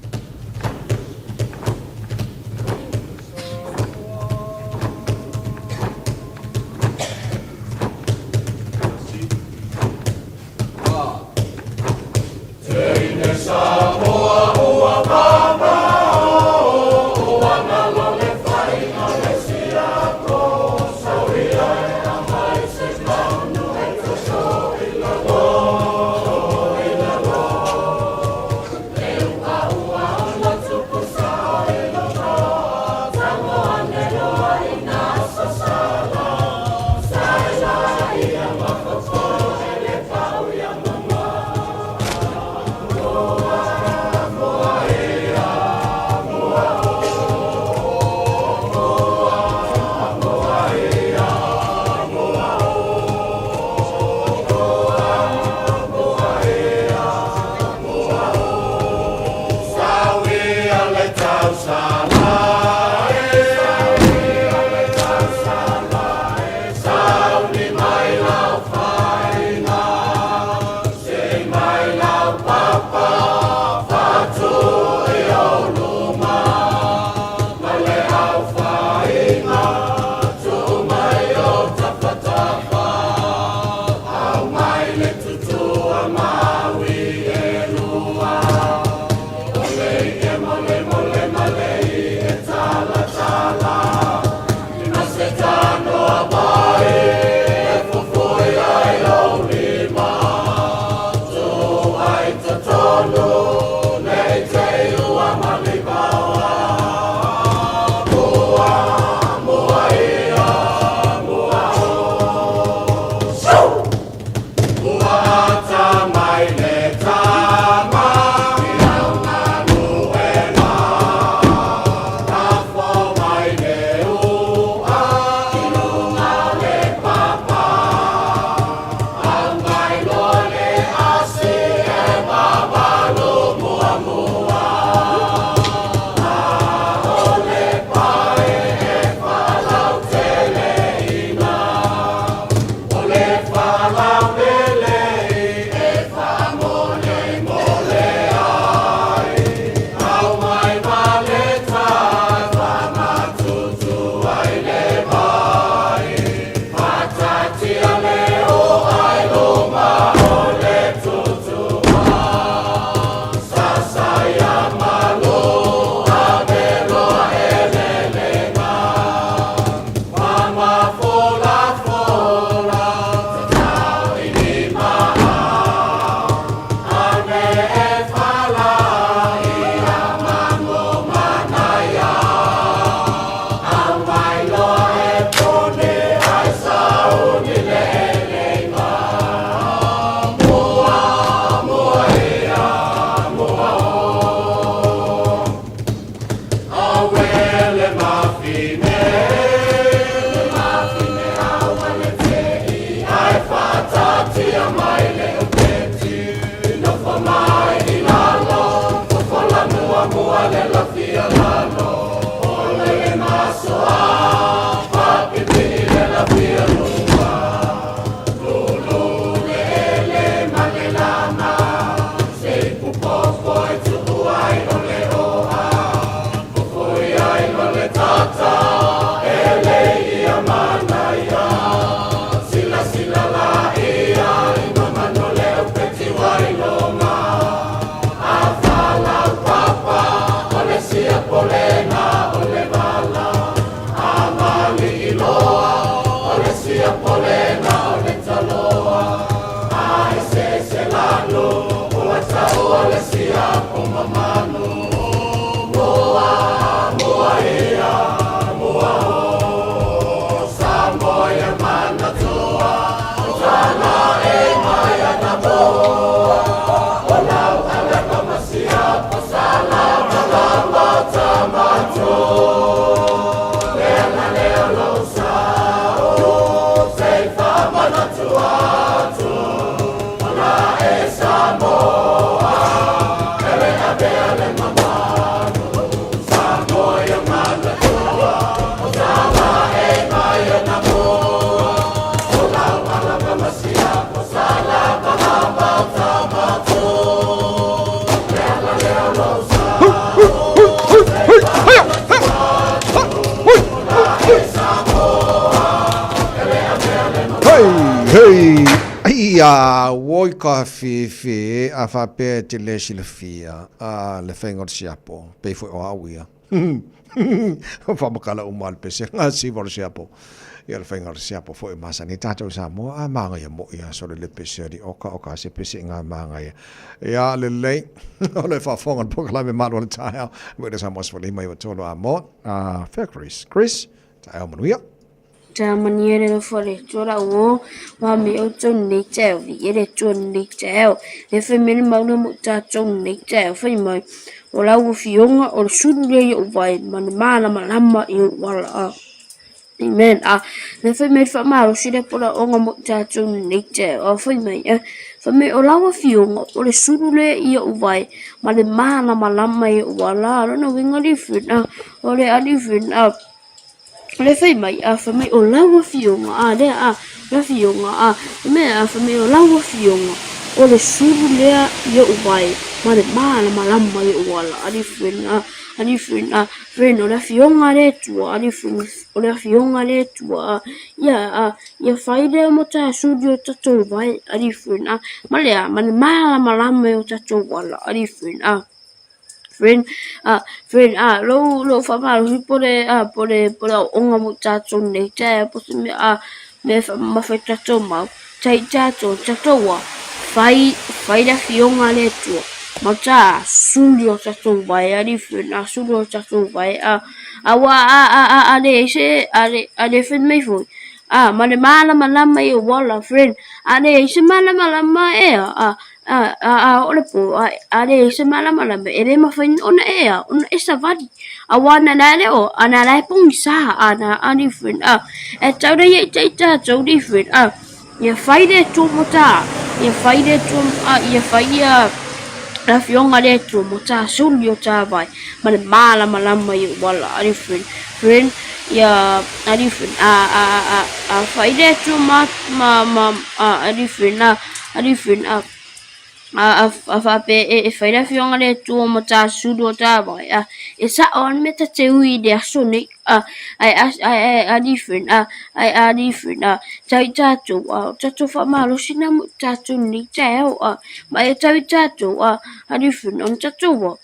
Hei, hei, ia, oi ka fifi, a faapea e te le silafia, a le faiga o le siapo, pei foi o au ia. Faamakala uma le pesega siva o le siapo. Ia le faiga o le siapo foi e masani tatou i Samoa, a magaia moi a sole le pese ali oka oka se pese i ngā magaia. Ia lelei, o le faafofoga le polokalame malu o le taeao, mo le Samoa 15 i tolu a mo, a fea Chris. Chris, taeao manuia. Ta mania le alofa o le Atua la uo, wa me outou lenei taeao, viia le Atua lenei taeao. Le fai mai le mauna mo tatou lenei taeao, fai mai, o lau afioga o le sulu lea i ou vae ma le malamalama i ou ala. A. Amen. A, le fai mai le faamalosi le polaoga mo tatou lenei taeao, a fai mai, a, fai mai o lau afioga o le sulu lea i ou vae ma le malamalama i ou ala. A, lona uiga alii, a, o le alii, a, Le fai mai, a fai mai o lau afioga, a lea a, le afioga, a, fai mai a, fai mai o lau afioga, o le sulu lea i ou vae, ma le malamalama i ou ala, ali friend, a, ali friend, a, friend, o le afioga a le Atua, ali friend, o le afioga a le Atua, a, ia, a, ia fai lea mo ta sulu i o tatou vae, ali friend, a, ma le a, ma le malamalama i o tatou ala, ali friend, a. Friend, ah, friend, ah, lou, lou faamalosi po le, ah, po le, po le aoaoga mo tatou nei, tae po se mea, ah, mea e faamamafa i tatou mau, tai tatou, tatou a, fai, fai le afioga a le Atua, ma ta suli o tatou vae, ali friend, ah, suli o tatou vae, ah, aua a, a, a, a leai se, a le, a le fai mai foi, ah, ma le malamalama i ou ala, friend, a leai se malamalama ea, ah, A, a, a o le po, a, a le se malamalama, e le mafai ona e a, ona e savali. A wa na na le o, a na la e pogisa, a na a different, a, e tau le ia i te i tātou different, a, ia fai le Atua mo tā, ia fai le Atua, a, ia fai ia, le afioga le Atua mo tā suli o tā vai, ma le malamalama i ou ala, a different, friend, ia, a different, a, a, a, a, fai le Atua ma, ma, ma, a, a different, a, A different a a a faapea e e fai le afioga le Atua ma tā sulu o tā vai a e sa'o a le mea ta te ui i le aso nei a ae a ae a different a ae a different a tau i tātou a o tātou faamalosi na mo tātou nei taeao a ma e tau i tātou a a different ona tātou a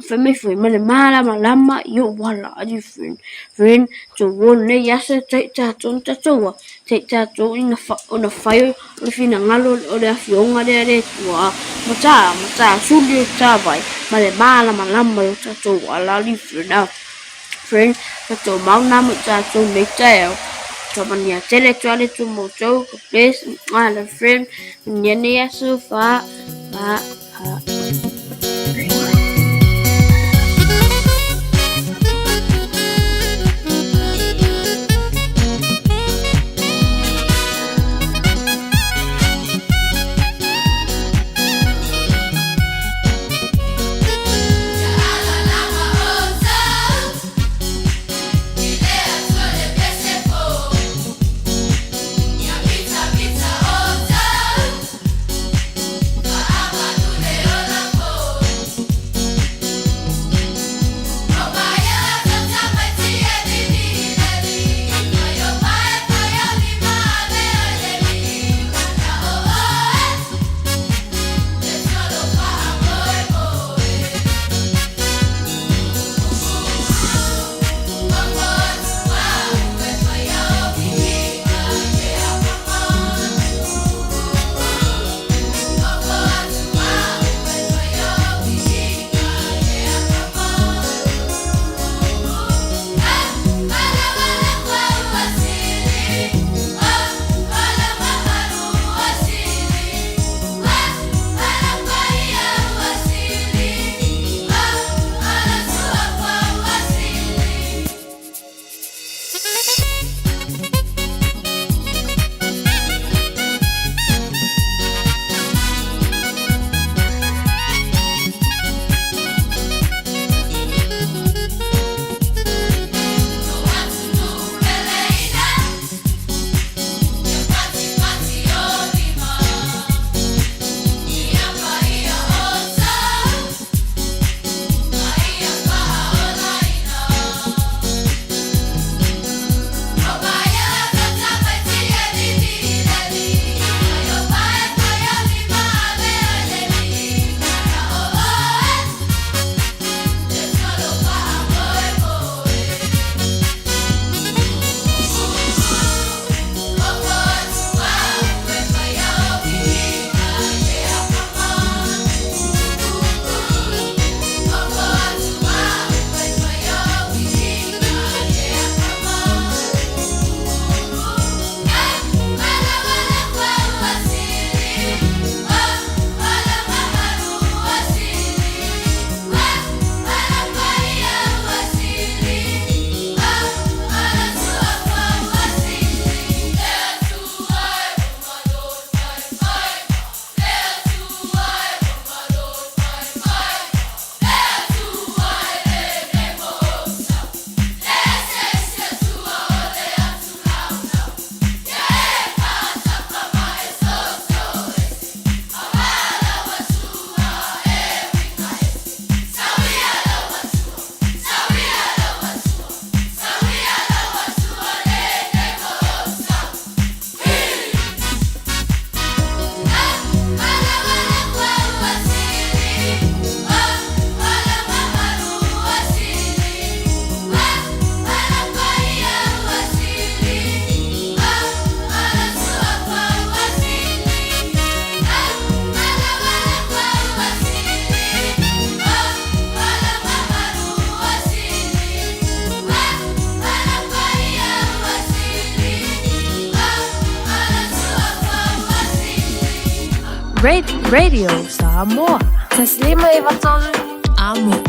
Fai mai foi ma le malamalama i ou ala, ali friend, friend, to warn nei asa tai tātou na tātou a, tai tātou ina fa, ona whai o le whinangalo o le afioga lea le Atua a, ma tā, ma tā suli o tā vai, ma le malamalama i o tātou ala, ali friend, a, friend, tātou mau nā mo tātou nei taeao, ka mania tele atu ale tu moutou, God bless, ala friend, mania nei aso, wha, wha, wha. Radio Samoa. 153 Amo.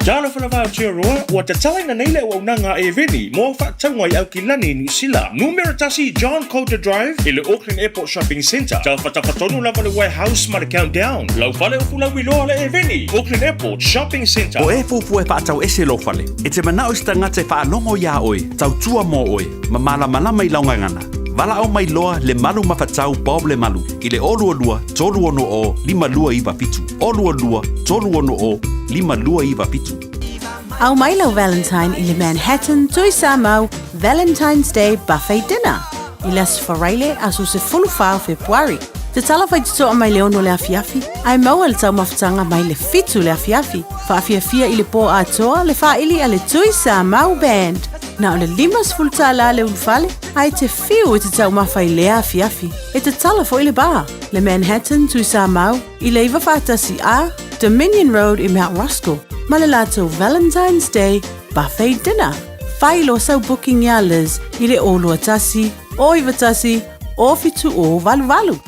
Talofa lava Aotearoa, ua tatalaina nei le auaunaga a Eveni mo au faatauga i Aukilani, Niu Sila. Numera tasi John Coulter Drive i le Auckland Airport Shopping Centre. Tafatafatonu lava le Warehouse ma le Countdown. Lau fale upu lauiloa le Eveni, Auckland Airport Shopping Centre. O e fuafua e faatau ese lou fale, e te manao i se tagata e faalogo iā oe, tautua mo oe, ma malamalama i lau gagana. Valaau mai loa Lemalu Mafatau Bob Lemalu i le 022 360 5297, 022 360 5297. Ao mai lau Valentine i le Manhattan Tui Samoa Valentine's Day Buffet Dinner i le Aso Faraile aso 14 o Fepuari. Tatala faitotoa mai le 6 le afiafi, ae maua le taumafataga mai le 7 le afiafi. Faafiafia i le po atoa le faili a le Tui Samoa Band. Na o le $50 le ulufale, ae te fiu e te taumafa i lea afiafi. E tatala foi le bar, le Manhattan Tui Samoa i le 91 A, Dominion Road i Mount Roskill, ma le latou Valentine's Day Buffet Dinner. Fai loa sau booking iā Liz i le 021 091 07088.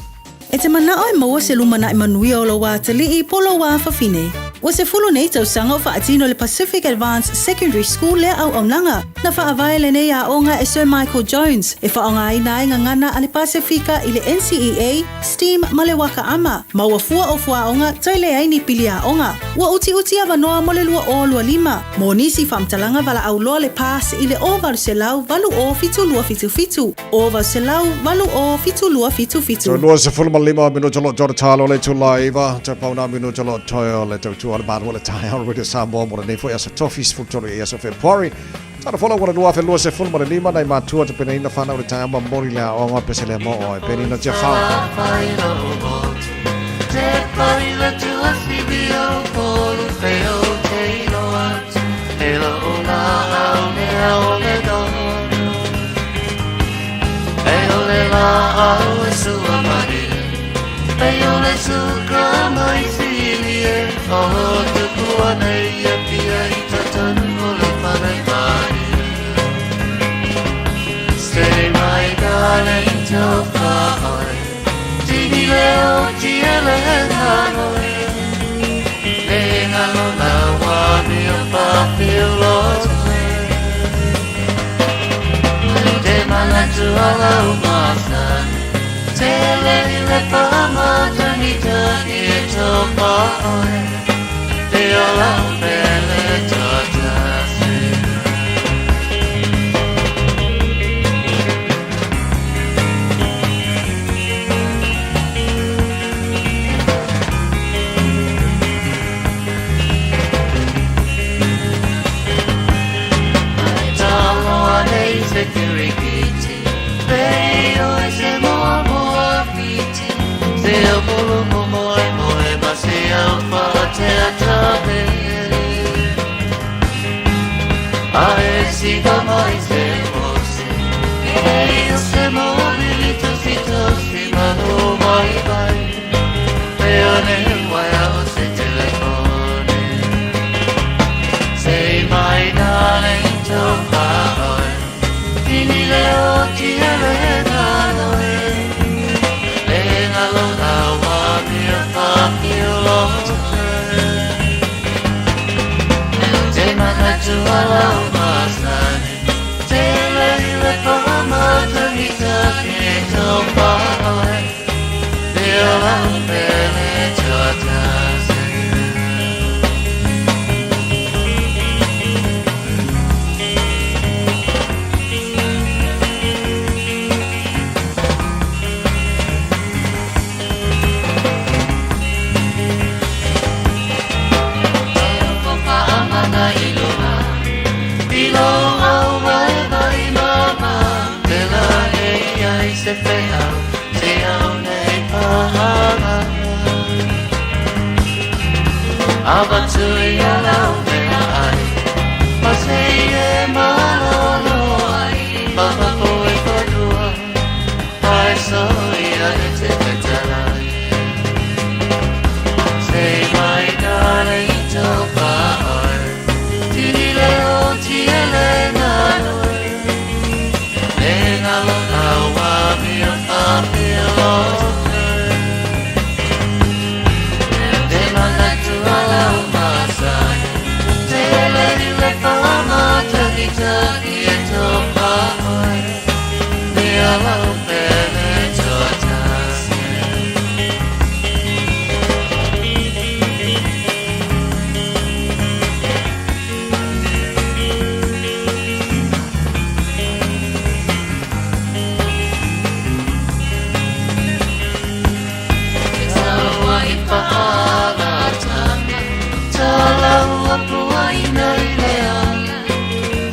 E te manao e maua se lumanai manuia o lou atalii po o lou afafine. Ua 10 nei tausaga o faatino le Pacific Advanced Secondary School lea auaunaga. Na faavae lenei aoga e Sir Michael Jones e faaaogaina ai gagana a le Pasefika i le NCEA, STEAM ma le Waka Ama. Maua fua o fuaoga toe leai ni pili aoga. Ua utiuti avanoa mo le 2025. Mo nisi faamatalaga valaau loa le PASS i le 0800 807277, 0800 807277. Toe 25 minute o lo o toe tatalo le itula e 9, toe pau nā minute o lo o toe o le tautua o le Malo o le taeao Radio Samoa mo lenei foi aso tofi 13 i aso Fepuari. Tala folau o le 2025 nai matua tapenaina whanau le taeao ma mori le aoga pese lea mo oe. Penina Tiafau.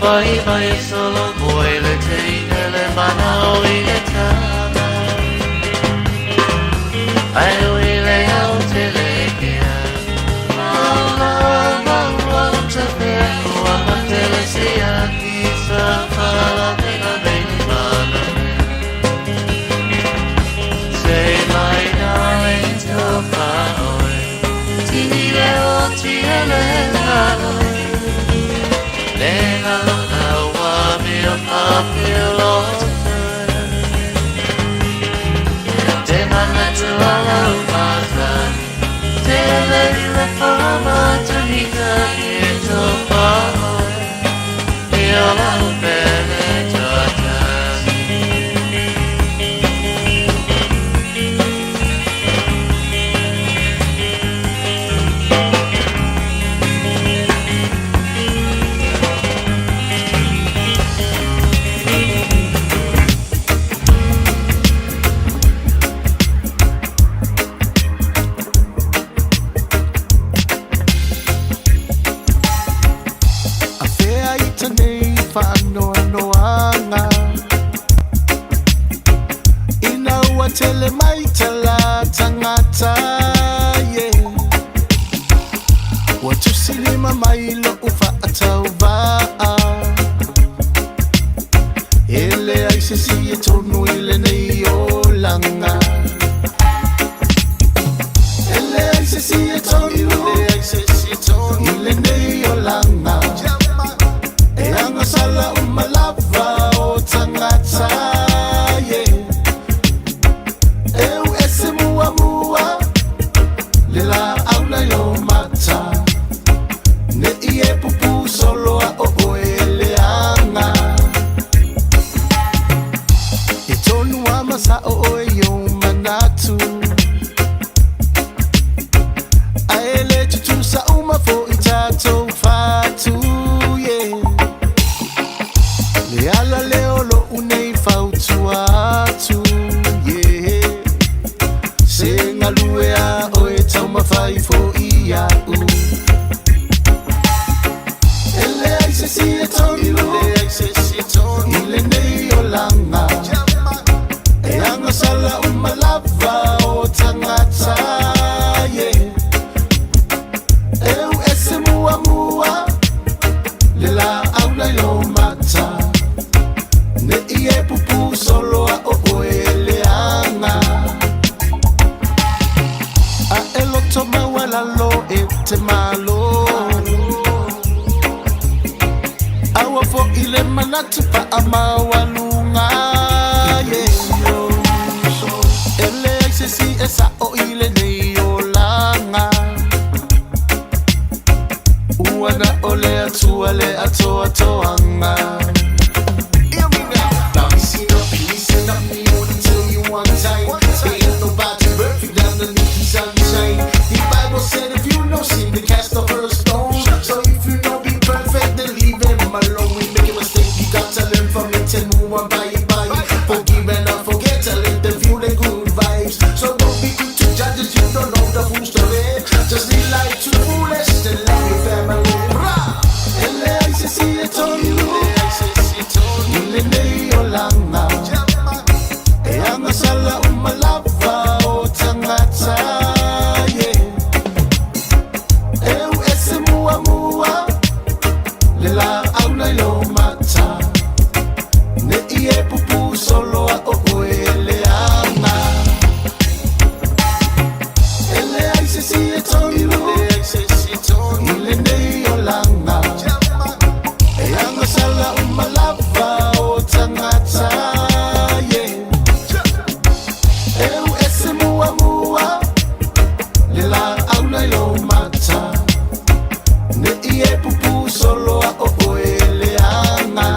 Fai mai e solo mo e le teine le mana o i le tama. Ai o i le au te le kea. Maula maua o te pea Kua matele se aki sa whala pena meni mana mea. Say my darling tofa oe Tini leo ti ele halo Le ngalo na wa mi o pa Te mana tu ala umazani Te le le whama tunika i tofa oe I ola upele tuatasi. A fea i tenei whaanoanoanga Ina ua tele mai tala tangata yeah. Ua tusilima mai lo ufa atauva'a E le ai se si e tonu i le nei o langa. E le ai se si e tonu i le nei o langa. E anga sala umalava o tangata yeah. Eu ese mua mua le la auna i o mata. Ne i e pupu solo a o oe le anga. E tonu ama sa o oe i o manatu. A ele tutu sa uma fo i tātou whatu yeah. Le ala le olo unei fautua atu yeah. Se ngalue a oe taumawhai fo i au. E le ai se si e tonu i le nei o langa. E anga sala umalava o tangata yeah. Eu ese mua mua le la auna i o mata. Ne i e pupu solo a o oe le anga. A e loto maua lalo e te malo. Aua fo i le manatu pa a maua lunga yeah. E le ai se si e sa o i le nei o langa. Ua na o le atua le atoa toanga. Hear me now. Now listen up, listen up, me wanna tell you one time. Ain't nobody perfect underneath the sunshine. The Bible said if you no sin, then cast the first stone. So if you no be perfect, then leave him alone. We make a mistake, you got to learn from it and move on bye bye. Forgive and not forget, to let them feel the good vibes. So don't be quick to judge if you don't know the full story. Just live life to the fullest and love your family. Bra! Ele ai se si e tonu i le nei o langa. E anga sala umalava o tangata yeah. Eu ese mua mua le la auna i o mata. Ne i e pupu solo a o oe le anga. E le ai se si e tonu i le nei o langa. E anga sala umalava o tangata yeah. Eu ese mua mua le la auna i o mata. Ne i e pupu solo a o oe le anga.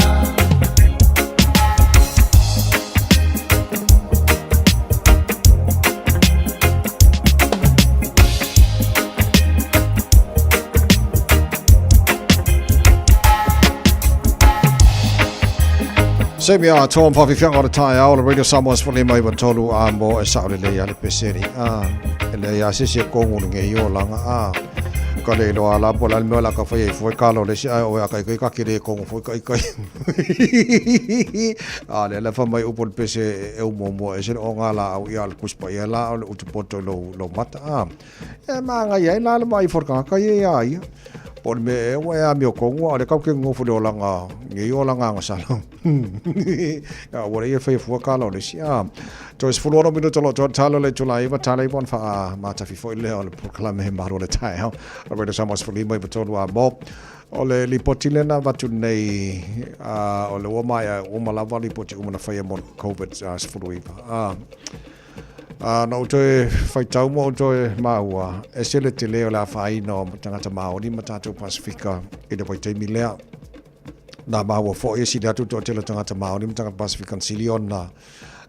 Se mea a toa mawhiwhianga o le tae ao le Radio Samoa se mai wa tolu a mo e sao le lea le peseri a e le ia sisi e kongu le ngei o langa a ka le iloa la po o le a le mea o le a ka fai ai fua i kala o le isi ae oe a ka ika ka kele kongo foi ka ika a lea la fai mai upu o le pese e umuamua ese le oga laau ia a le Tusi Paia la o le utu poto i lou, lou mata a e magaia ai la le vaai ifo o le tagata ia ia ia po o le mea ea ua e amio tonu a o lea tatou te nonofo i le olaga nei olaga agasala a ua le ia faia fua kala o le isi a toe 16 minuta o lo o toe talo le itula 9 tala iwa ona faamatafī foi lea o le polokalame he malu o le taeao o Radio Samoa 15 i tolu a mo o le lipoti lea na avatu nei uh, o le ua maea uma lava lipoti uma na faia mo le COVID-19 uh, uh, na ou toe faitau ma ou toe maua ese le tele o le afaina o tagata Māori ma tātou Pasifika i le vaitaimi lea. Nā māua foi e sili atu toatele o tagata Māori ma tagata Pasifika na sili ona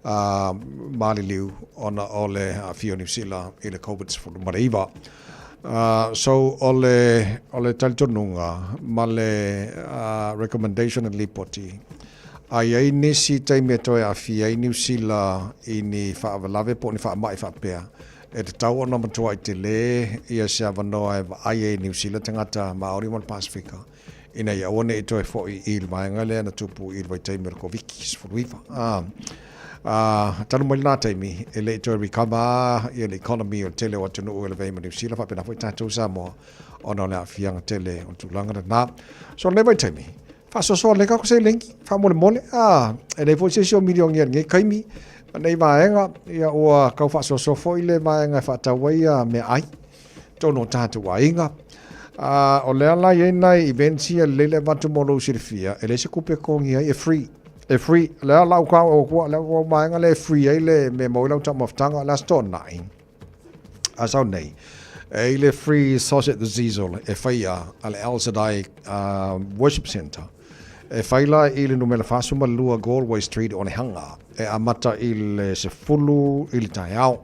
uh, maliliu ona o le aafia o Niu Sila i le COVID-19. Uh, so o le, o le talitonuga ma le uh, recommendation and lipoti a i ai nisi taimi e toe aafia ai Niu Sila i ni faalavelave po o ni faamai faapea, e tatau ona matuai tele ia se avanoa e vaai ai Niu Sila tagata Māori ma le Pasifika ina ia aua ne i toe foi i le vaega lea na tupu i le vaitaimi o le Koviti-19. Ā, ā, talu mai lena taimi, e le i toe recover lava ia le economy o le tele o atunuu e lavea ai ma Niu Sila, faapena foi tatou Samoa, ona o le aafiaga tele o le tulaga lena. So, lenei vaitaimi, faasoasoa lelei kako seleni, faamolemole, ā, e leai foi se isi o milionia i lenei taimi, lenei vaega, ia ua tau faasoasoa foi le vaega e faatau ai ia meaai. totonu o tatou aiga. A, o lea la i ai nai events ia lelei le avatu mo lou silafia, e leai se kupe e totogi ai, e free. E free. Lea lau ka o kua, lea ua vaega lea e free ai le mea maua ai lau taumafataga, o le Aso Toonai, a sau nei, e i le free sausage the sizzle e faia a le El Shaddai uh, Worship Center. E fai la i le numera 42 Galway Street o Onehunga, e amata i le 10 i le taeao.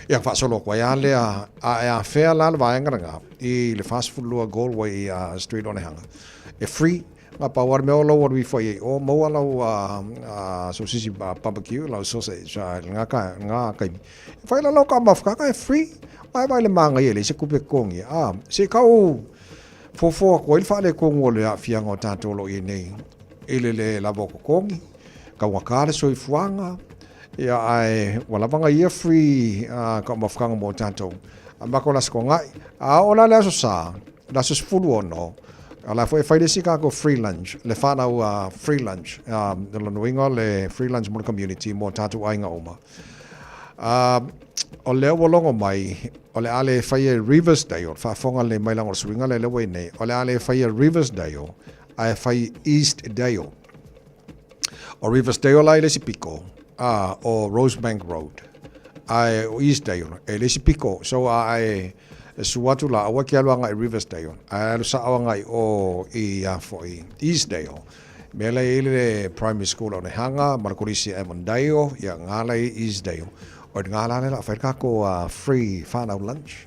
Ia, faasolo atu ai lava lea, a e afea la le vaega lena i le 42 Galway Street Onehunga, e free, na pau lava le mea o lou alu ifo ai i o, maua lau sosisi barbecue, lau sausage i lena taimi. E fai la lau taumafa e free, vaevae le manaia e leai se tupe totogi, a, se i tau fofu atu ai le faaletonu o le aafiaga o tatou o lo o i ai nei i le le lava o totogi, taugata le soifuaga, Ia, ae ua lava na ia free uh, taumafataga mo tatou. A matou le Aso Toonai. A oo la le Aso Sa, le aso 16, o la foi e fai le isi tatou free lunch, le whanau uh, free lunch, um, le lona uiga le free lunch mo le community mo tatou aiga uma. Uh, o lea ua logo mai, o le a le faia i Riversdale, faafofoga lelei mai leaga o le suiga lea lea ua i nei, o le a le faia Riversdale, ae fai Eastdale. O Riversdale la i le isi piko, a o Rosebank Road. Ae o Eastdale e le isi piko. So a e e su atu la, aua ke alu agai i Riversdale, ae alu sao agai o i a foi Eastdale. Mea la i le primary school o Onehunga ma le kolisi Avondale, ia ngā la i Eastdale. O i ngā la le la whai kako uh, free whānau lunch.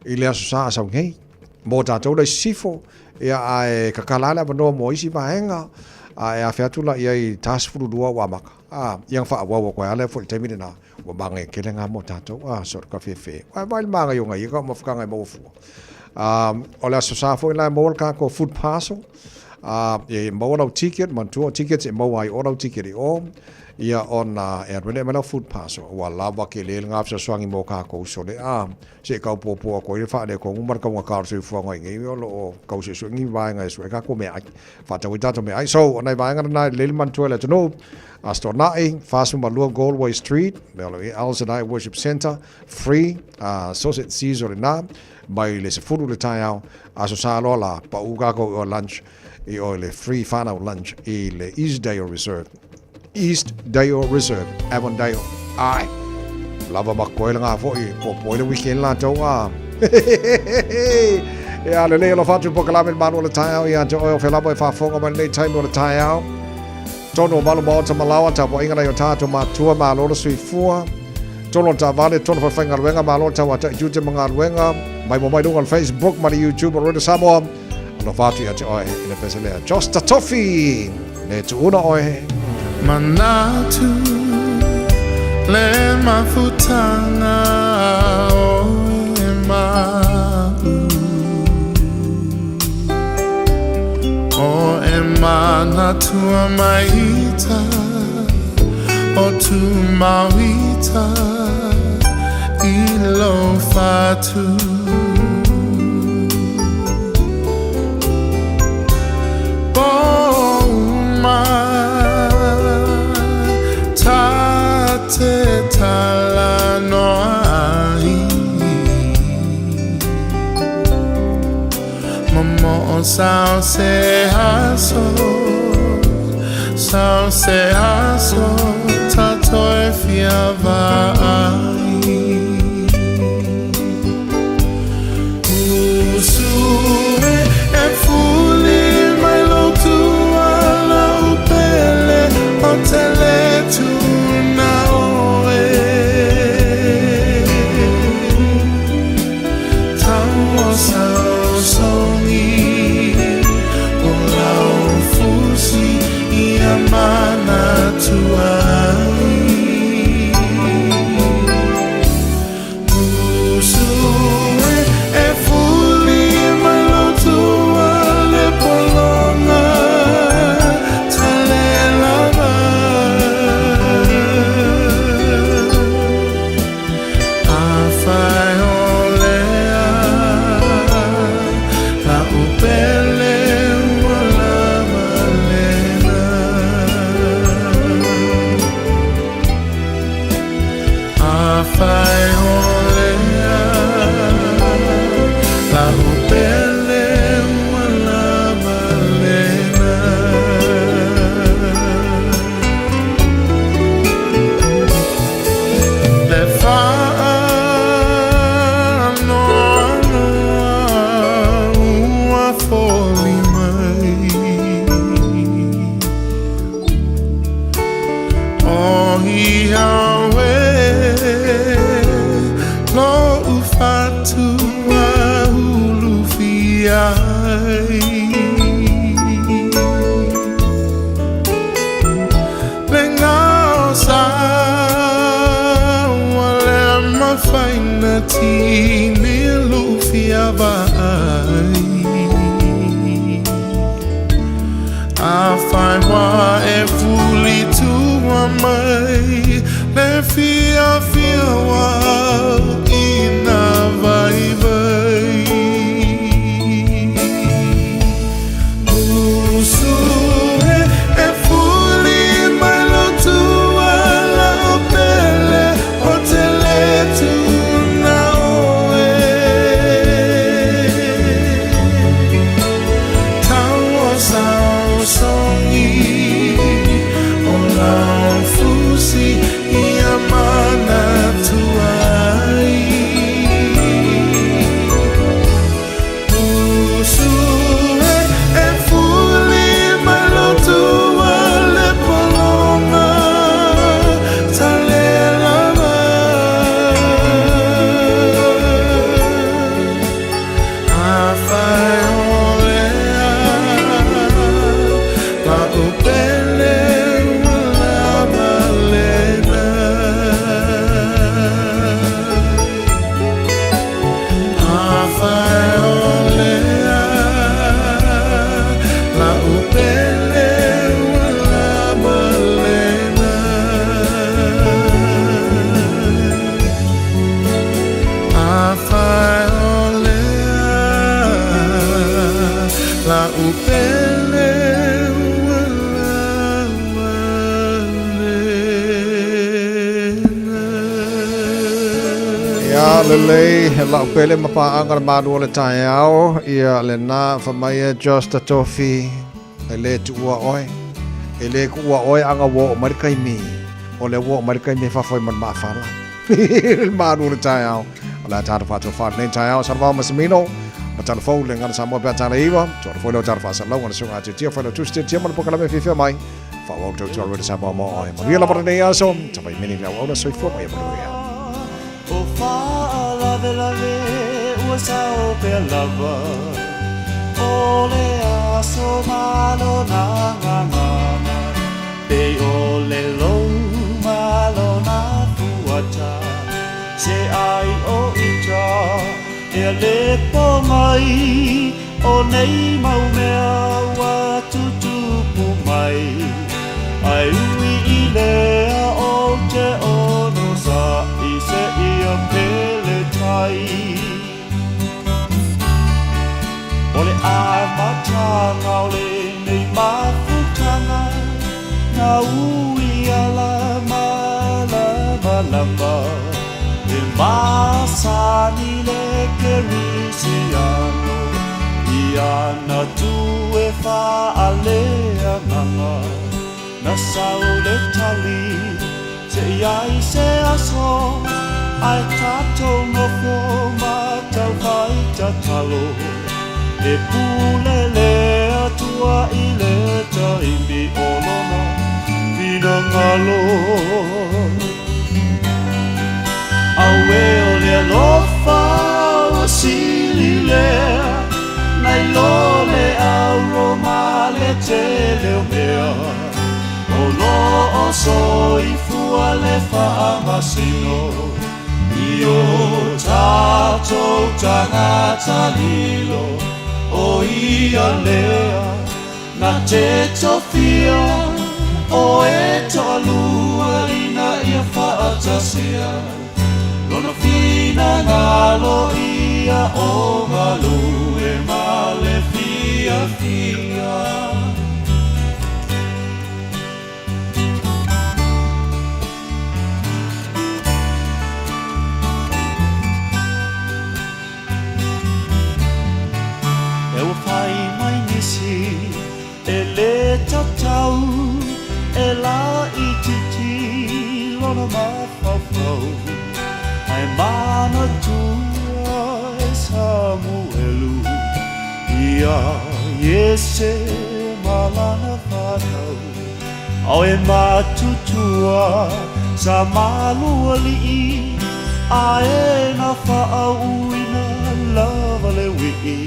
I le aso sa sau nei, mō tātou la i Sisifo, ia ae kakala le avanoa mō isi vaega, a e afe atu la i ai 42 ua amata. A, ia nga whaawau koe ale fo i taimi lena, ua māngai kele ngā mō tātou, a, so ka whewhe. Wai vai le māngai o ngai, ia ka uma whakanga i maua fua. A, o le aso sa fo i lai maua le kākou food parcel, a, e maua lau ticket, manatua o tickets e maua ai o lau ticket i o, ia ona e alu ai lea mai lau food parcel. Ua lava ke le ngā fesoasoani mō kākou sole, a, Se i kau pōpō atu ai le faaletonu ma le taugata o le soifuaga i nei o lo o kau suesue ni vaega e sue tatou meaai. Faatau ai tatou meaai. So, o nai vaega lena e lelei le manatua e le atunuu, Aso Toonai, 42 Galway Street, mea o lo o i ai El Shaddai Worship Centre, free, uh, sausage sizzle lena, mai le 10 le taeao, Aso Sa loa la, pau tatou i o lunch, i o le free whanau lunch i le Eastdale Reserve. Eastdale Reserve, Avondale. Ai, lava ma koe le ngā foi, po poe le weekend la tau a. E a lelei alofa atu polokalame le malu o le taeao ia te oe o whelapa e whaafonga mai lenei taimi o le taeao. Tonu o malu maota malawa, tapuaiga nai o tātou matua, malo le soifua. Tono taavale, tono faifaigaluega, malo le tauata'i tiute ma galuega, mai mo mai luga o le Facebook ma le YouTube o Radio Samoa. Alofa atu ia te oe i le pese lea. Josh Tatofi, le tuuna oe. Manatu le mafutanga o e mau. manatua mai ita O tu mauita I lo fatu Pouma Ta te talanoa ai Momo'o sao se aso Sao se aso Tatou e fia vaai Usu e e fuli mai lou tuala o pele O te le tuna oe Tau o saosaogi O lau fusi ia manatua ai Usu e e fuli mai lou tua le pologa talelava Afai o lea la'u pele ua lava lena Afai o lea la'u pele ua lava lena Le faanoanoa ua foli mai O ia oe lo'u fatu ua ulufia ai Le gao sa ua le mafai ona tini lo'u fia vaai Afai ua e fuli tua mai le fiafia ua auina vaivai Usu e e fuli mai lou tua la'u pele O te le tuuna oe Tau o saosaogi O lau fusi ia manatua ai Usu e e fuli mai lou tua le pologa talelava Afai o lea la'u pele ua lava lena Afai o lea la'u pele ua lava lena Afai o lea la'u pele ua lava lena Ia lelei he la'u pele ma paaga le malu o le taeao ia lena fai mai e Josh Tatofi e le tuua oe e le kuua oe aga ua oo mai le taimi o le ua oo mai le taimi e faafoi ma le maafala le malu o le taeao o le a tatou faatofa lenei taeao Salevao Masimino ma talafou le Gagana Samoa pe a tala iva tuala foi leo tala faasalalauga le susuga Atiatia Failautusi Tiatia ma le polokalame fiafia mai faaauau tautua Radio Samoa mo oe manuia lava lenei aso tavaimini le auauna soifua ma ia manuia. O faalavelave ua sao pea lava O le aso ma lona gagana Pei o le lou ma lona fuata Se ai o ita e lepo mai O nei mau mea ua tutupu. lea o te ono sa i se ia pele tai. O le amatanga o le nei mafutanga na ui ala malamalama e masani le kerisiano ia na tu e whaalea nganga na sau le tali se iai se aso ai tātou nofo matau whai tatalo e pule le atua i le taimi o lona finangalo. Aue o le alofa ua sili lea nai lo le auro ma le tele o mea o lo o soifua le faamasino i o tātou tagata lilo o ia lea na te tofia o e toalua ina ia faatasia lona finagalo ia o galue ma le fiafia. E ua fai mai nisi e le tatau e la i titi lona mafaufau ai manatua e Samuelu ia Iese malana whanau au e matutua sa maluali'i a e na whaauina lava le wii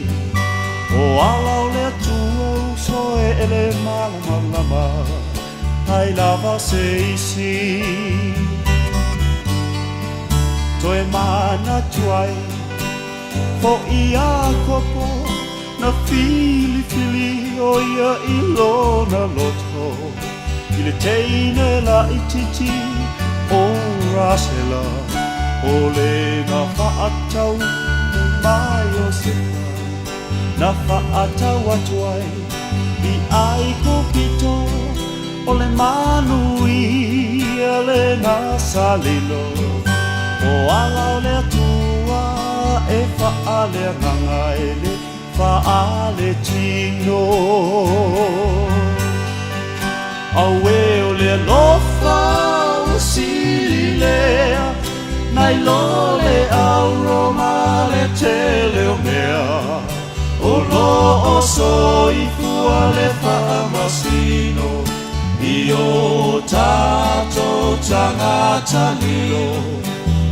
o ala o le atua uso e ele malamalama ai lava se isi. Toe manatu ai fo ia kopo na filifili o ia i lona loto i le teine la itiiti o Rasela o le na faatau mai o Sefa na faatau atu ai i ai kopito o le manuia le na salilo o ala o le atua e whaalea nganga e le whaale tino. Aue o le alofa ua sili lea nai lo le auro ma le tele o mea o lo o soifua le faamasino i o tātou tagata lilo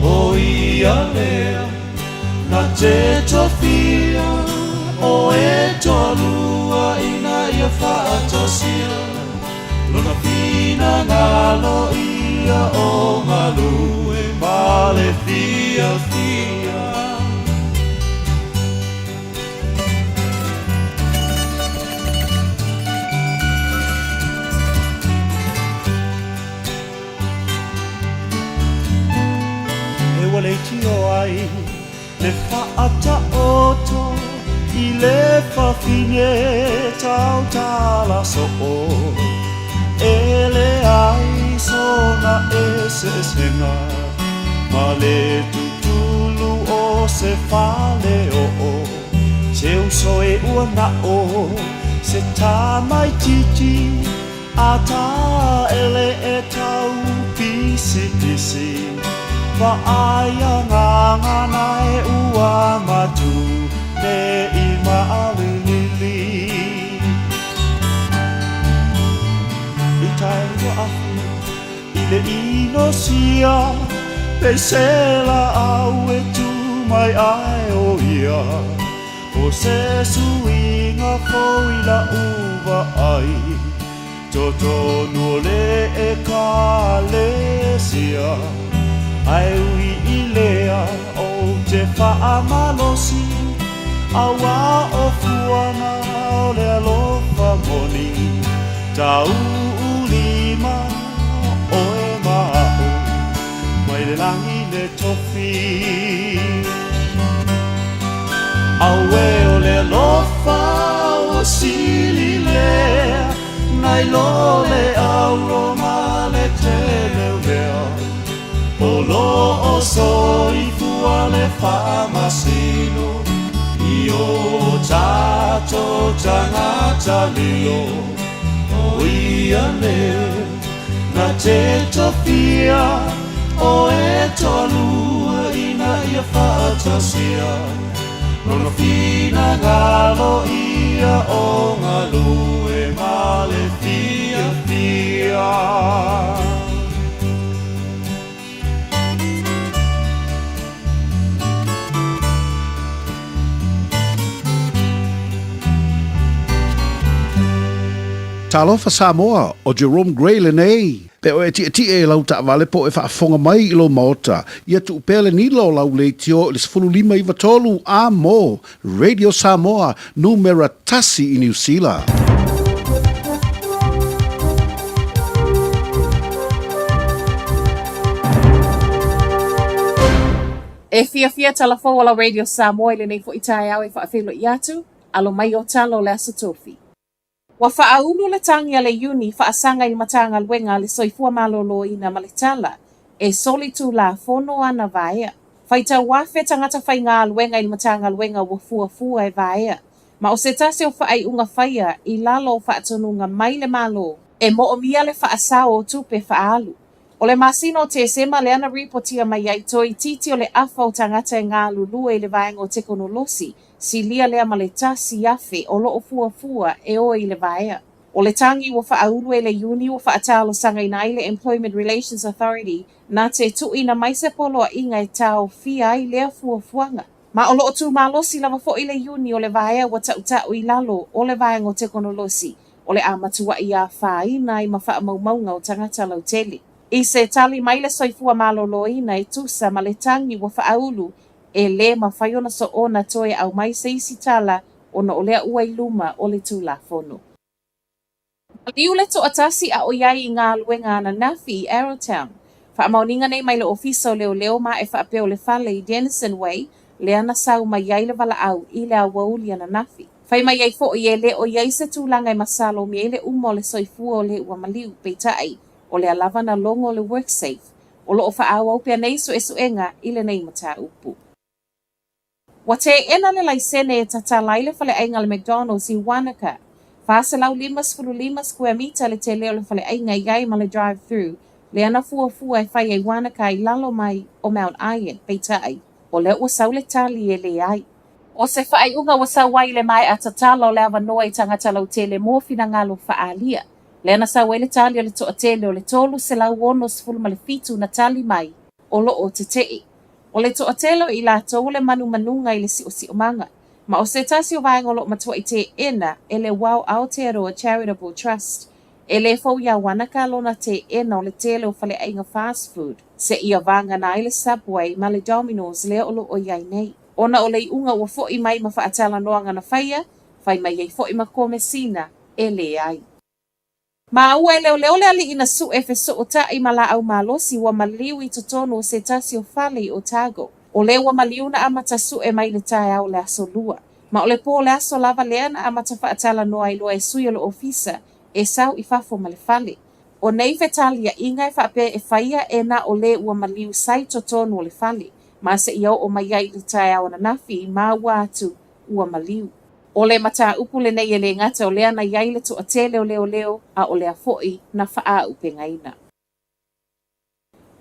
o ia lea na te tofia o e toalua ina ia faatasia lona finagalo ia o galue ma le fiafia. E ua leitio ai le faataoto i le fafine tautala soo e le ai sona eseesega ma le tutulu o se fale oo se uso e ua na'o se tamaititi a taele e tau pisipisi Whaaya ngā ngana e ua matu ne i maalilili. I tai ua afu i le inosia Peisela au e tu mai ai o ia O se suiga fou i la uva ai Totonu o le e kalesia Ai ui i lea o te faamalosi Aua o fuana o le alofa moni Tau ulima le lagi le tofi. Auē o le alofa ua sili lea nai lo le auro ma le tele o mea. O lo o soifua le faamasino i o tatou tagata lilo. O ia lea na te tofia o e toalua ina ia faatasia lona finagalo ia o galue ma le fiafia. Talofa Samoa, ʻo Jerome Gray lenei. Pe o e tietie i lau taavale po o e faafofoga mai i lou maota, ia tuu pea le nila o lau leitio i le 15 93 a mo Radio Samoa, numera tasi i Niu Sila. E fiafia tala fou o la Radio Samoa i lenei foi taeao e faafeiloai atu, alo mai o tala o le Aso Tofi. Ua faaulu le tagi a le Iuni faasaga i le Matagaluega a le Soifua Maloloina ma le tala e solitulafono ana vaea. Faitau afe tagata faigaluega i le Matagaluega ua fuafua e vaea, ma o se tasi o faaiuga faia i lalo o faatonuga mai le Malo e moomia le faasao o tupe faaalu. O le masina o Tesema lea na ripotia mai ai toeitiiti o le afa o tagata e galulue i le vaega o tekonolosi silia lea ma le 1,000 o lo o fuafua e o i le vaea. O le tagi ua faaulu e le Iuni ua faatalosagaina ai le Employment Relations Authority na te tuuina mai se poloaiga e taofia ai lea fuafuaga. Ma o lo o tumalosi lava foi le Iuni o le vaea ua tautau i lalo o le vaega o tekonolosi o le a matuai afaina ai ma faamaumauga o tagata lautele. I se tali mai le Soifua Maloloina e tusa ma le tagi ua faaulu e lē mafai ona soona toe aumai se isi tala ona o lea ua i luma o le Tulafono. Maliu le toatasi a o i ai i galuega ananafi i Arrowtown. Faamaoniga nei mai le Ofisa o Leoleo ma e faapea o le fale i Denison Way lea na sau mai ai le valaau i le aoauli ananafi. Fai mai ai foi e le o i ai se tulaga e masalomia ai le uma o le soifua o le ua maliu, peitai, o lea lava na logo le WorkSafe O lo o faaauau pea nei suesuega i lenei mataupu. Ua teena le laisene e tatala ai le faleaiga a le McDonald's i Wanaka. 455 square mita le tele o le faleaiga i ai ma le drive-thru lea na fuafua e fai ai Wanaka i lalo mai o Mount Iron, peitai, o lea ua sau le tali e leai. O se faaiuga ua sau ai i le maea tatala o le avanoa i tagata lautele mo finagalo faaalia. Lea na sau ai le tali a le toatele o le 367 na tali mai, o lo o teteʻe. O le toatele o i latou o le manumanuga i le siosiomaga, ma o se tasi o vaega o lo o matuai teena e le Wow Aotearoa Charitable Trust. E le fou iā Wanaka lona teena o le tele o faleaiga fast food, seia vagana ai le Subway ma le Domino's lea o lo o i ai nei. Ona o le iuga ua foi mai ma faatalanoaga na faia, fai mai ai foi ma Komesina e leai. Maua e leoleo le alii na sue fesootai ma laau malosi ua maliu i totonu o se tasi o fale i Otago. O lea ua maliu na amata sue mai le taeao o le aso Lua. Ma o le po o le aso lava lea na amata faatalanoa ai loa e sui o le ofisa e sau i fafo ma le fale. O nei fetaliaiga e faapea e faia e na o le ua maliu sa i totonu o le fale, ma seia oo mai ai i le taeao ananafi maua atu ua maliu. O le mataupu lenei e le gata o lea na i ai le toatele o leoleo a o lea foi na faaaupegaina.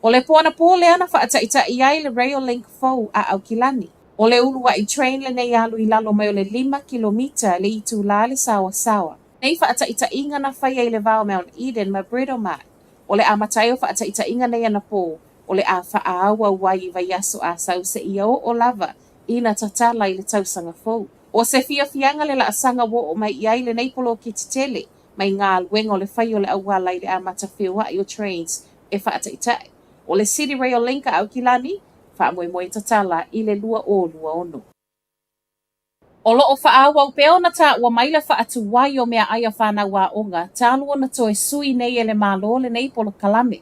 O le po anapo lea na faataitai ai le Rail Link fou a Aukilani. O le uluai train lenei alu i lalo mai o le lima kilomita le itulā le saoasaoa. Nei faataitaiga na faia i le va o Mount Eden ma Britomart. O le amata ai o faataitaiga nei anapo, o le a faaauau ai i vaiaso a sau seia oo lava ina tatala i le tausaga fou. O se fiafiaga le laasaga ua oo mai i ai lenei poloketi tele mai galuega o le fai o le auala i le amata feoai o trains e faataitai. O le City Rail Link a Aukilani, faamoemoe e tatala i le 2026. O lo o faaauau pea ona taua mai le faatuai o meaai a fanau aoga talu ona toe sui nei e le Malo lenei polokalame.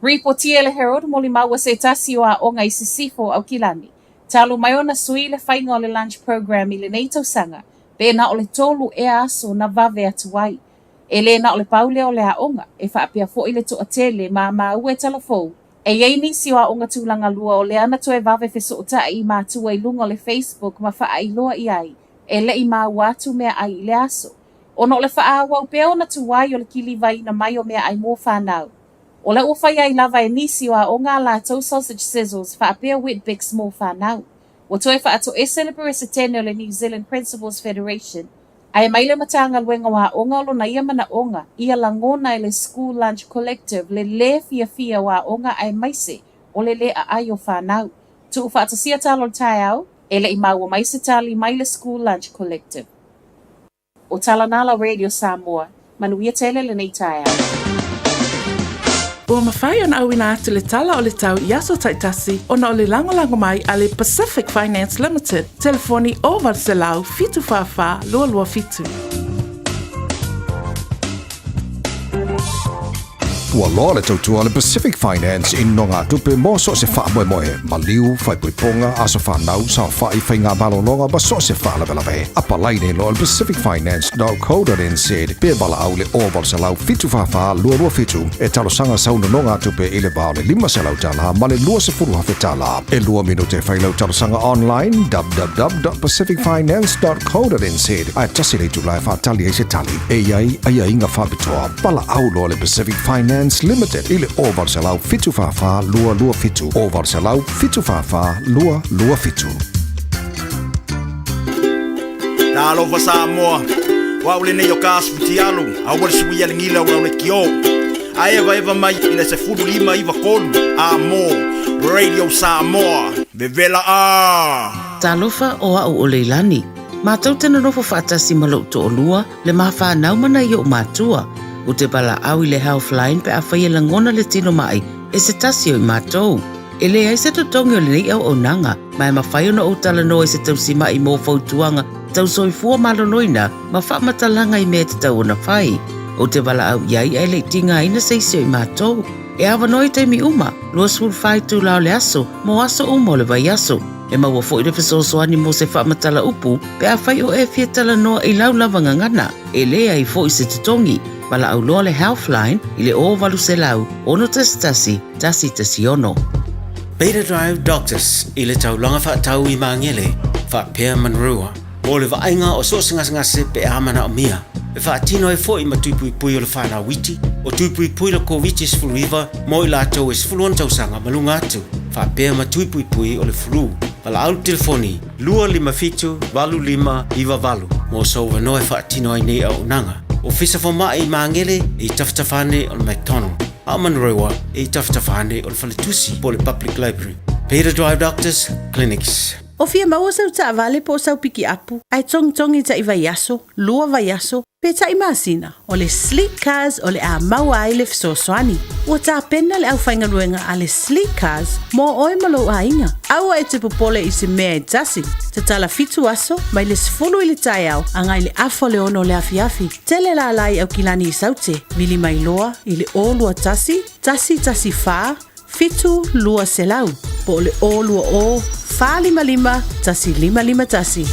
Ripotia e le Herald molimau a se tasi o aoga i Sisifo o Aukilani, talu mai ona sui le faiga o le lunch program i lenei tausaga, pe na o le tolu ea aso na vave atu ai. E le na o le pau lea o le aoga, e faapea foi le toatele ma maua e talafou. E i ai nisi o aoga tulaga lua o lea na toe vave fesootai i matua i luga o le Facebook ma faailoa i ai, e le i maua atu meaai i le aso. Ona o le faaauau pea ona tuai o le kilivaina mai o meaai mo fanau. O lea ua fai ai lava e nisi o aoga a latou sausage sizzles faapea Weet-Bix mo fanau. Ua toe faatoese le Peresetene o le New Zealand Principals Federation, ae mai le Matagaluega o Aoga o lona ia manaoga ia lagona e le School Lunch Collective le lē fiafia o aoga aemaise o le lē aai o fanau. Tuufaatasia tala o le taeao, e le i maua mai se tali mai le School Lunch Collective. O tala na la Radio Samoa, manuia tele lenei taeao. Ua mafai ona auina atu le tala o le tau i aso taitasi ona o le lagolago mai a le Pacific Finance Limited, telefoni 0800 744 227. Ua loa le tautua a le Pacific Finance i nogatupe mo so o se faamoemoe, maliu, faaipoipoga, aso fanau, saofai, faiga malologa ma so o se faalavelave. Apalai nei loa i le pacificfinance.co.nz pe valaau i le 0800 744 227 e talosaga sau nonogatupe i le va o le $500 ma le $20,000. E lua minute e fai lau talosaga online www.pacificfinance.co.nz ae tasi le itula e faatali ai se tali. E i ai aiaiga faapitoa. Valaau loa le Pacific Finance Limited i le 0800 744 227, 0800 744 227. Talofa Samoa, o au lenei o ka Futialu, aua le suia le gila o lau le kio. A evaeva mai i le 15 93 a mo Radio Samoa, vevela a! Talofa o au o Leilani. Matou te nonofo faatasi ma lou toalua, le ma fanau ma nai o'u matua. Ou te valaau i le Healthline pe afai e lagona le tino ma'i e se tasi o i matou. E leai se totogi o lenei auaunaga, ma e mafai ona ou talanoa i se tausima'i mo fautuaga tau soifua maloloina ma faamatalaga i mea e tatau ona fai. Ou te valaau i ai ae le i tigaina se isi o i matou. E avanoa i taimi uma, 24 itula o le aso, mo aso uma o le vaiaso. E maua foi le fesoasoani mo se faamatala upu pe afai o e fia talanoa i lau lava gagana. E leai foi se totogi. Valaau loa le Healthline i le 0800 611 116. Beta Drive Doctors i le taulaga faatau i Magele faapea Manurewa mo le vaaiga o so o se gasegase pe a manaomia. E faatino ai foi ma tui puipui o le fanau iti, o tui puipui le Koviti-19 mo i latou e 16 tausaga ma luga atu, faapea ma tui puipui o le flu. Valaau le telefoni 257 8598 mo sou avanoa e faatino ai nei auaunaga. Ofisa Fomai i Magele e i tafatafa ane o le McDonald, a o Manurewa e i tafatafa ane o le Faletusi po o le Public Library. Beta Drive Doctors Clinics. O fia maua sau taavale po o sau pikiapu, ae togitogi taʻi vaiaso, lua vaiaso, pe taʻi masina, o le Sleek Cars o le a maua ai le fesoasoani. Ua tapena le aufaigaluega a le Sleek Cars mo oe ma lou aiga. Aua e te popole i se mea e tasi. Tatala fitu aso, mai le 10 i le taeao agai le afa o le ono o le afiafi. Tele lala i Aukilani i Saute, vili mai loa i le 021 114 7200 po o le 020 455 1551.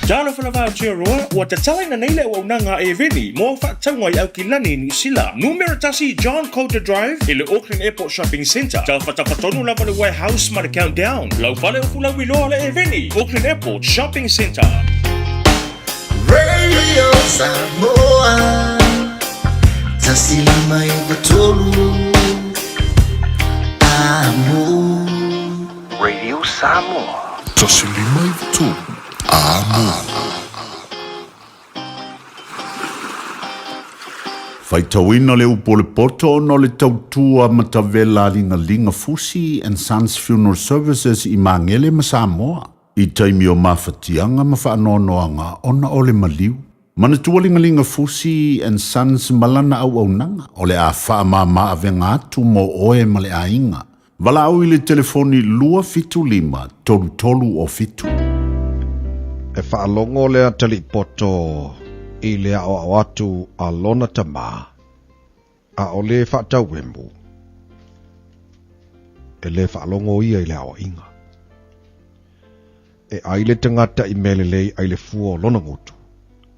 Talofa lava Aotearoa, ua tatalaina nei le auaunaga a Eveni mo faatauga i Aukilani, Niu Sila. Numera 1 John Coulter Drive i le Auckland Airport Shopping Centre. Tafatafa tonu lava le warehouse ma le Countdown. Lau fale o fulauiloa le Eveni, Auckland Airport Shopping Centre. Radio Samoa 159 Amo. Radio Samoa 153 Amo. Faitauina le upu o le poto ona o le tautua matavela a Ligaliga Fusi and Sons Funeral Services i Magele ma Samoa i taimi o mafatiaga ma faanoanoaga ona o le maliu. Manatua Ligaliga Fusi and Sons ma lana auaunaga o le a faamāmā avega atu mo oe ma le aiga. Valaau i le telefoni 275 33 o 7. E faalogo le atalii poto i le aʻoaʻo atu a lona tamā. A o lē faatauemu, e lē faalogo ia i le aoaiga. E ai le tagata i mea lelei ai le fua o lona gutu,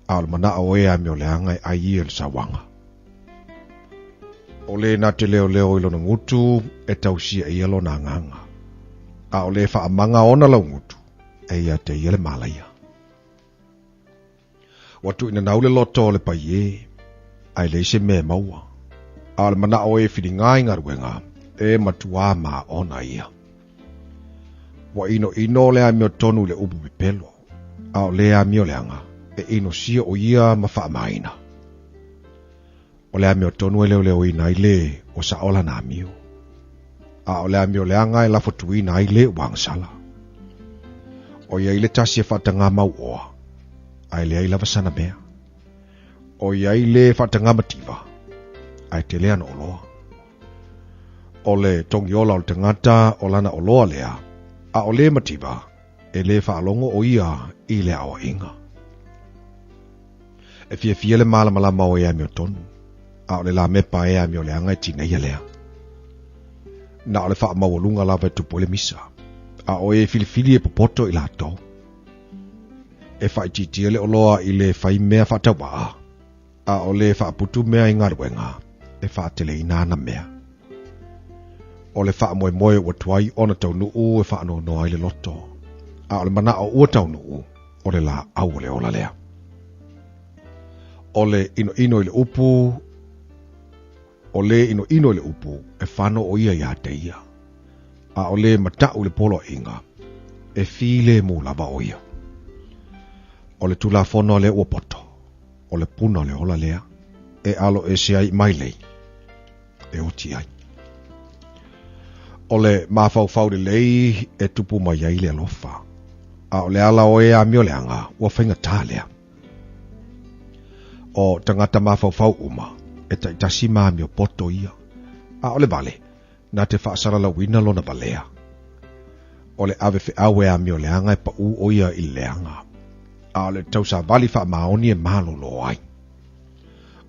a o le manao o e amioleaga e ai ia i le sauaga. O le na te leoleo i lona gutu, e tausia e ia lona agaga. A o le faamaga ona laugutu, e ia te ia le malaia. Ua tuuinanau le loto o le paiē, ae leai se mea e maua. A o le manao o e filiga i galuega, e matuā maona ia. Ua inoino le amiotonu i le upu pepelo, a o le amioleaga, e inosia o ia ma faamaina. O le amiotonu e leoleoina ai le ua sao lana amio, a o le amioleaga e lafotuina ai le ua agasala. O i ai le tasi e faatagā mauoa, ae leai lava sana mea. O i ai le faatagā mativa, ae tele ana oloa. O le togiola o le tagata o lana oloa lea, a o le mativa, e lē faalogo o ia i le aoaiga. E fiafia le malamalama o e amiotonu, a o le lamepa e amioleaga e tineia lea. Na o le faamaualuga lava e tupu ai le misa, a o e filifili e popoto i latou. E faaitiitia le oloa i le fai mea faatauvaa, a o le faaputu mea i galuega e faateleina ana mea. O le faamoemoe ua tuai ona taunuu e faanoanoa ai le loto, a o le manao ua taunuu o le laau o le ola lea. O le inoino i le upu, o le inoino i le upu, e fano o ia iā te ia, a o le mataʻu i le poloaiga, e filemu lava o ia. O le tulafono a le ua poto, o le puna o le ola lea, e alo ese ai mai lei, e oti ai. O le mafaufau lelei e tupu mai ai le alofa, a o le ala o e amioleaga ua faigata lea. O tagata mafaufau uma, e taitasi ma amiopoto ia, a o le vale, na te faasalalauina lona valea. O le ave feau e amioleaga e paʻū o ia i le leaga, a o le tausavali faamaoni e malolo ai.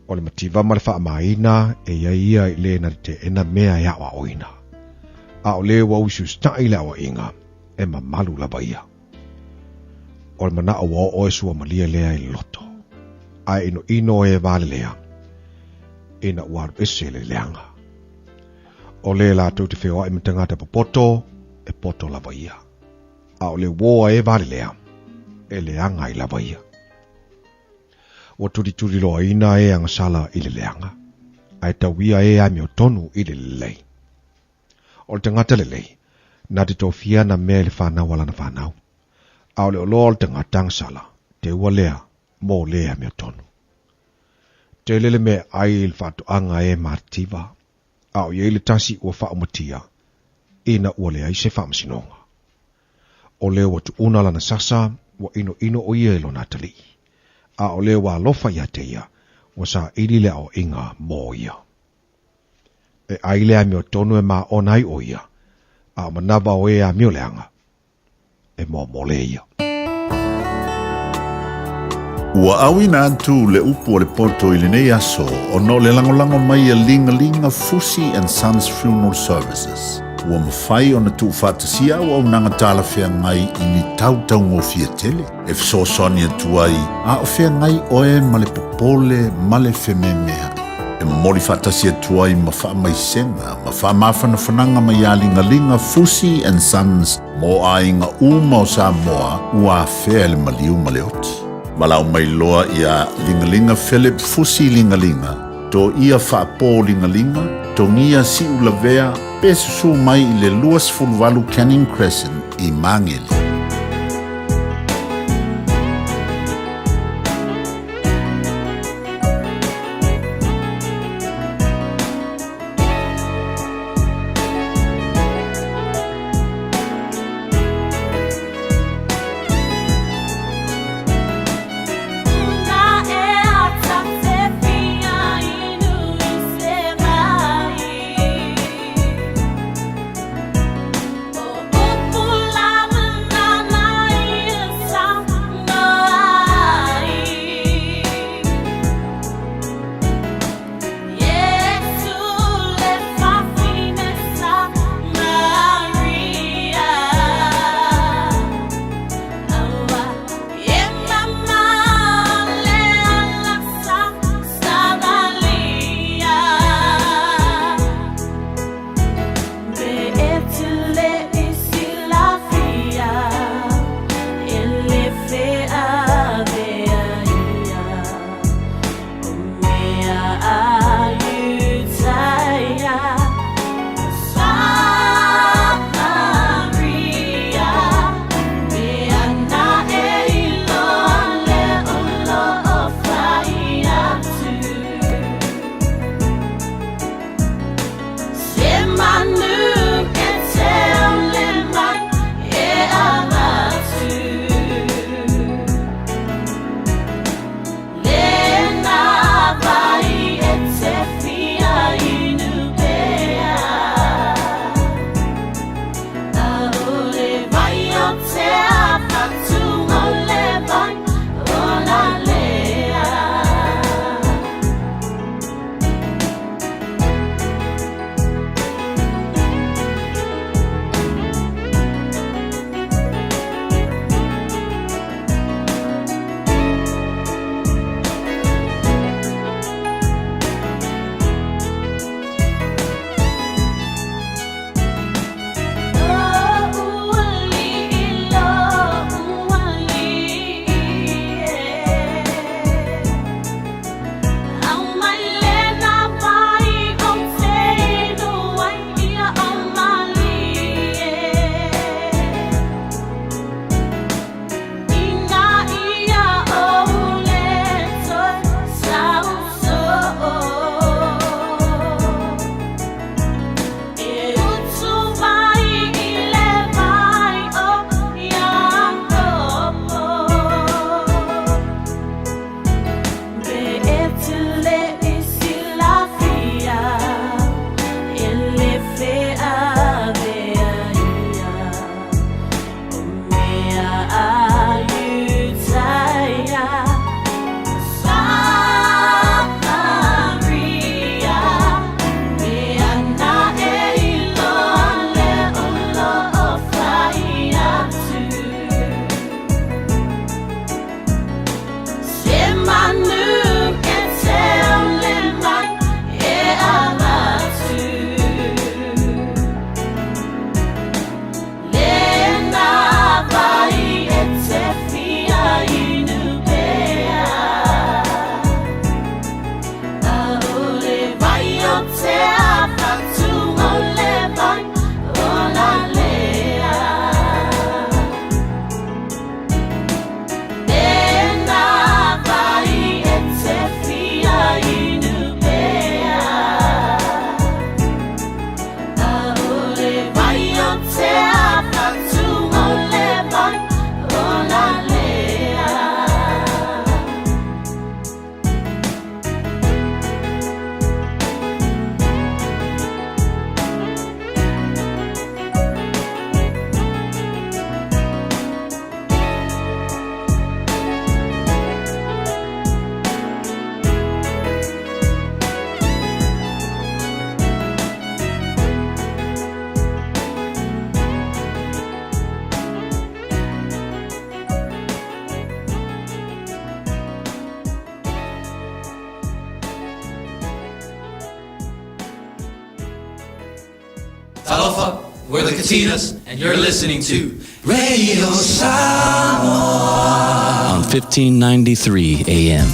O le mativa ma le faamāina e i ai ia i le na te teena mea e aoaoina. A o le ua usiusitaʻi i le aoaiga, e mamalu lava ia. O le manaʻo ua oo e suamalie lea i le loto, a e inoino e valelea, ina ua alu ese le leaga. O le latou te feoai ma tagata popoto, e poto lava ia. A o le uō a e valelea, e leaga ai lava ia. Ua tulituliloaina e agasala i le leaga, ae tauia e amiotonu i le lelei. O le tagata lelei, na te tofia ana mea i le fanau a lana fanau, a o le oloa o le tagata agasala, teua lea mo le amiotonu. Tele le meaai i le faatoaga a e matitiva, a o i ai le tasi ua faaumatia, ina ua leai se faamasinoga. O le ua tuuna lana sasa, ua inoino o ia i lona atalii, a o le ua alofa ia te ia, ua saili le aoaiga mo ia. E ai le amiotonu e maona ai o ia, a o manava o e amioleaga, e momole ia. Ua auina atu le upu o le poto i lenei aso ona o le lagolago mai a Ligalinga Fusi and Sons Funeral Services. Ua mafai ona tuufaatasia auaunaga talafeagai i ni tau taugofie tele e fesoasoani atu ai a o feagai oe ma le popole ma le fememeaʻi. E momoli faatasi atu ai ma faamaisega ma faamafanafanaga mai iā Ligaliga Fusi and Sons mo aiga uma o Samoa ua afea e le maliu ma le oti. Valaau mai loa iā Ligaliga Philip Fusi Ligaliga, Toia Faapō Ligaliga, Togia Siulavea pe susū mai i le 28 Canning Crescent i Magele. the Katinas, and you're listening to Radio Samoa on 1593 AM.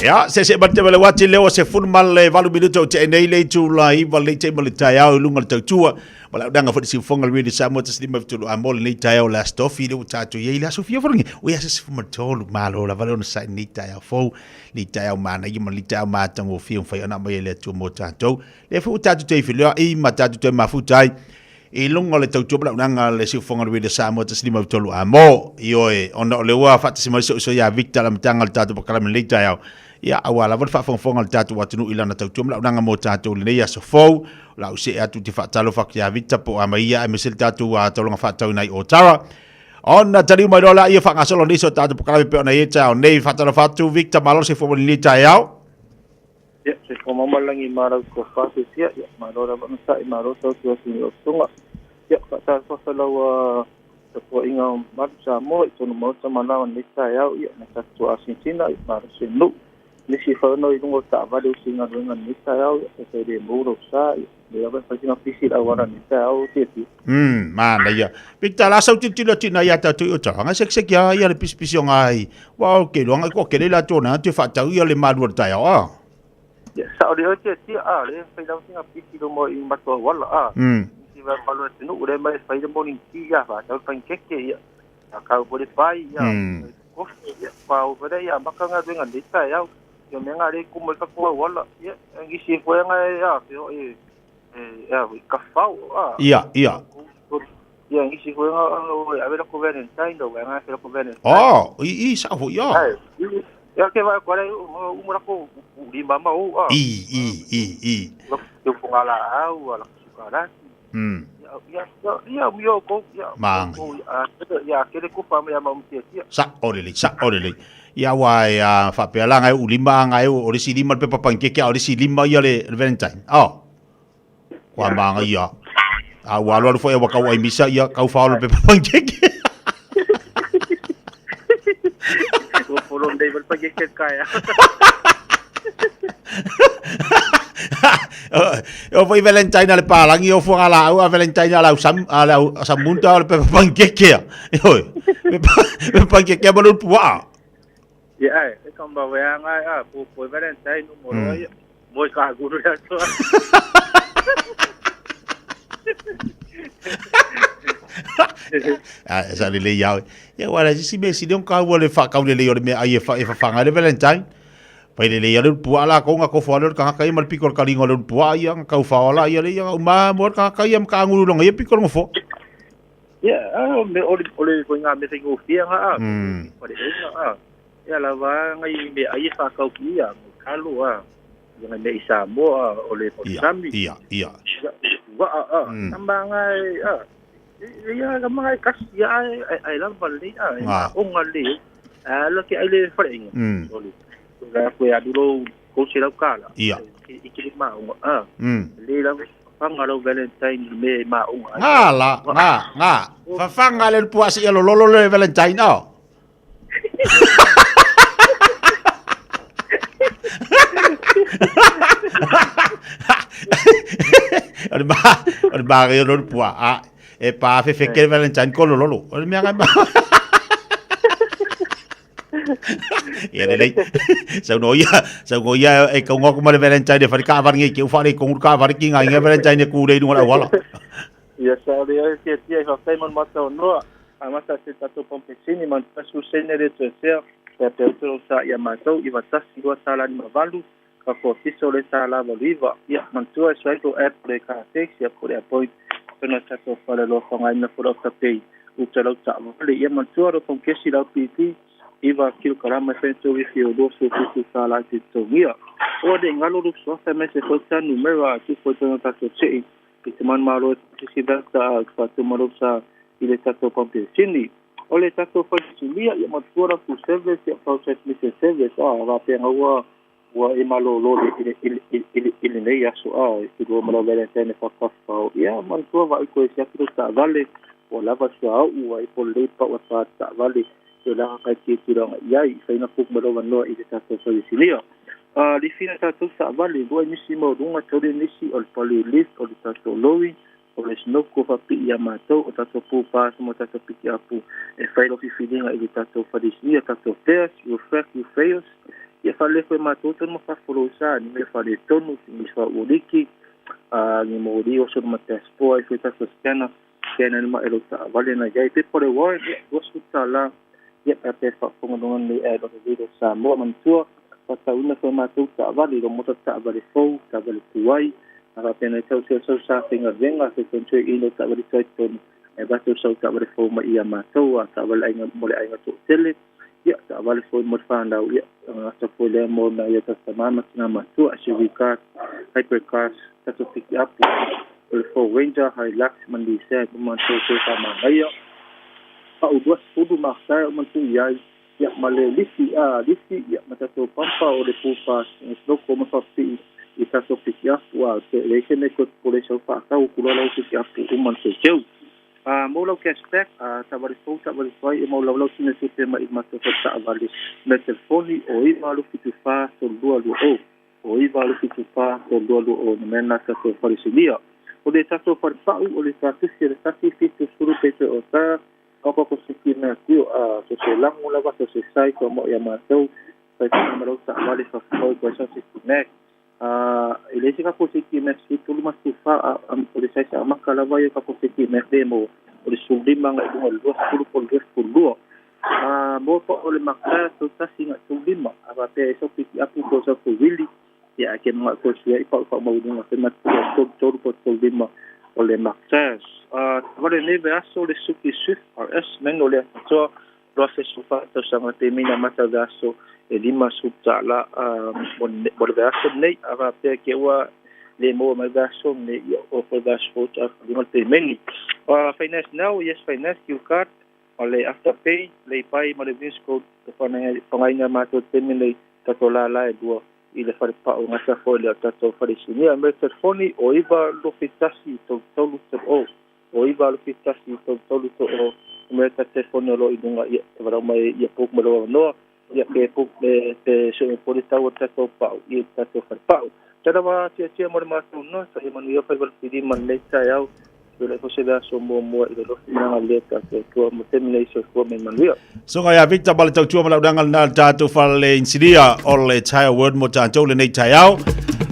Ia, se se mate male wati leo se funu male valu minuto o te nei le tu la i vale te male tai au lunga le tautua. Wala udanga fo si fonga le sa mo te slima tulu a mole nei tai au la stofi le tato ye la sofia fo ngi. O ia se se fuma tolu malo la vale ona sa nei tai au fo ni tai au mana i ma li tai au matango fi fai ona mai le tu mo tato. Le fu tato te fi le i ma tato te mafu tai. I lunga le tautua pala unanga le siufonga le sa mo te slima tolu a mo i oe ona o le ua fata si mai so so ia Victor la mtanga le tato pakala me le tai au. Ia aua lava le faafogafoga le tatou atunuu i lana tautua ma launaga mo tatou lenei aso fou la u see atu te faatalofa atu ia Victor po o Amaia aemaise le tatou taulaga faatauina i Otara ona taliu mai loa laia faagasolo nisi o tatou pokalame pei ona i ai taeao nei. Faatalofa atu Victor, malo le soifua ma lenei taeao. Ia, soifua maua ma le lagi ma lau tofa fiafia, ia, malo lava ona sa'i, malo tautua atu i lou susuga. Ia, faatalofa lau tapuaiga o malu Samoa i tonu maota ma lao nei taeao, ia, na tatou Argentina, ia, malo se nuu. Nisi fai ona i luga o taavale o se galuega lenei taeao, ia, e fai le mou lou sa, ia, lea lava e fai sina pisi i le auala lenei taeao, fiafia. Manaia. Victor, la sau tilotilo atu ina ia tatou i Otago. Ngai sekiseki a ia le pisipisi o ngai. Wa o ke loa ngai ko kele la tona te whaatau ia le malua le taeao a. Ia, sao le oe tiatia a, le fai lava sina pisi luma i matua auala a. Nisi vai malu atunuu le mai fai le morning tea ia, whaatau le panikeke ia. A kau po le pai ia, kofi ia, pau vele ia, maka galuega nei taeao. Ia mea ngā le kumu i ka kua auala, ia, ngisi e foe ngai a, fe o e, e, a, i ka whao, a. Ia, ia. Ia, ngisi foe ngā, o, e, ave la ko Valentine, o, e ngā fe la ko Valentine. Oh, i, i, sa fo, ia. Ai, i, ia, ke vai ko le, u, u, ko, u, lima ma u, a. I, i, i, i. Lo, ko ngā la au, a, la ko sukarati. Ia, ia, ia, ia, ko, ia, Maanga. ko, ia, ia, ke le kupa me ia mau tia. Sa o le lei, sa o le lei. Ia wa e a whapea la ngai u lima ngai o le si lima le pepa pankeke a o le si lima ia le Valentine. Oh. Kua maanga ia. A ua alu alu foi wa kau ai misa ia kau whao le pepa pankeke. Ua polo nei wal pankeke kai. O foi Valentine a le pālangi o fuanga la au a Valentine a lau sam a lau samunta o le pepa pankeke. Oi. Pepa pankeke ma le puaa. Ia ai, e ka mba wea ngai a po po Valentine no mo ia. Mo ka guru ya to. A sa le le iau. Ia wala si me si leon ka ua le fa ka le le o le mea ai e fa e whawhanga le Valentine. Pai le le ia le pua la ko nga ko fo le ka ka ia ma le piko le kalinga le pua ia nga kau whaola la ia le ia uma mo ka ka ia ma ka nguru longa ia piko le ngofo. Ia, a me ole ole ko nga me singo fia nga a. Ko le nga a. Ia lava ngai me ai fa kau ki ia me kalo a. Ia ngai me i Samoa o le Sami. Ia, ia. Wa a a. Tamba ngai a. Ia ka mga kasi ia ai ai lava le a. O nga le. A lo ke ai le fare inga. Ole. La ko ya duro ko se lau kala. Ia. I ki ma o a. Le la fanga lo Valentine me ma o nga. Nga la, nga, nga. Fafanga le pua si lo lolo le Valentine o. O le ma, o le ma re lo pua a e pa fe fe ke Valentine ko lo lolo. O le mea ngai ma. Ia le lei. Sau no ia, sau no ia e kau ngoko ma le Valentine e whare ka awari ngai ke uwhare kongu ka awari ki ngai ngai Valentine e kūrei runga la wala. Ia sa le ai tia tia i whawhai man mata o noa. A mata te tatou pampesini man tasu sene le tuesea. Pea pea utoro sa ia mātou i watasi rua tā lani mawalu. Ka ko piso le tā lava luiva. Ia mantua e swaiko app le ka text ia kore appoint. Tona tatou whare loa whangaina fura o tapei. Uta lau ta wale. Ia mantua ro pampesi lau pipi. Iwa kilokarama e whentu wifi o loso kuku tā la te tongia. O de ngalo lu sofa me se fota numero a tu fota no tato tei. I te man malo te si vata a ka tu malo sa i le tato pampesini. O le tato whaitulia ia matua ku service ia process mise service a wa pe ngaua Ua e malōlō i lenei aso a e tulua ma lau Valentine e faafafao. Ia, manatua vaai koe se atu lau taavale, ua lava le suauu, ua e pololei pau a fa taavale e o laka kai tia tulaga i ai, i faina puku ma lau avanoa i le tatou falesinia. A lifi na tatou taavale, lua nisi maualuga, tauli nisi o le pali lift, o le tatou lori, o le snoko faapipii iā matou, o tatou pū pass ma tatou pikiapu e fai lau filifiliga i le tatou falesinia, tatou fares, you frac, you fails. Ia faalelefu e matou tonu ma faafofolousa ni mea faaletonu, ni faauliki, ni moli o sona ma passport, e foi tatou scanner, scanner ma e lou taavale na iai. Pepa o le warrant, ia, $20, ia, pe a pe faafofoga nei ae lo le Radio Samoa. Manatua, faatauina foi matou taavale, lo mota taavale fou, taavale tuai, a faapena i tau sau sa faigaluega, se tonu i lo taavale tuai tonu, e vato sau taavale fou ma ia matou, a taavale aiga mo le aiga toatele, ia, taavale foi mo le fanau, ia, gata foi lea mo na ia tatamā ma tina matua, SUV cars, hypercars, tatou pick-up, o le Ford Ranger, Hilux, ma Nissan, o matou toe faamagaia. Pau 20 maksa o mantu i ai, ia, ma le lifi, a lifi, ia, ma tatou pampa o le pū pass, loko ma faapipii i tatou pick-up, ua te leai se mea e toe popole ai sau faatau, kuloa lau pick-up uma na teuteu. A mo lau cashback, a taavale fou, taavale tuai, e mau laulau sina tupe mai i matou foi taavale. Me telefoni o 974 3220. O 974 3220 na mea na tatou falesinia. O le tatou falepau, o le tatusi o le tasi 70 pepe o ta, au ka ko siki mea tio, a so se lango lava, so se sai, ko mo ia matou, fai tuna ma lau taavale fafafau ko sa siki mea. A e le se ka ko siki mea si tolu ma tufa, o le sai sa maka lava ia ka ko siki mea le mo, o le sulima nga i lunga le 20 po le 22. A mo pa o le makta, tau tasi nga tau lima, a va pea e sau piki apu ko sau ko wili, ia a ke mga ko sia i pau pau maulunga fe matua tolu tolu po tau lima o le maktas. A wale neve aso le Suki Swift RS men o le atoa loa fe sufa tau sanga te mina mata ve aso e lima suta la mo le ve aso nei a va pea ke ua le mo mai ve aso nei ia o fo ve aso ta lima te meni. Finance now, yes finance, Q card, o le afterpay, le pai ma le Vince code, te whangaina mātou te nei tatou la la e dua i le whare pao ngata foi le tatou whare sinia. Me telefoni o iwa lofi tasi tau taulu te o. O iwa lofi tasi tau taulu te o. Me ta telefoni o lo i lunga ia te warau mai ia puk ma loa noa. Ia pe puk me te sumi pori tau o tatou pao i tatou whare pao. Tēnā wā tia tia mo le mātou noa, sa ia manu ia whai wale piri man nei tai au. Pele ko se aso mo mo i le lofi nanga le ta te tua mo te mine iso fua me manuia. Songa ia Victor ma le tautua ma lau danga lena le tatou fale insinia o le tire word mo tatou lenei taeao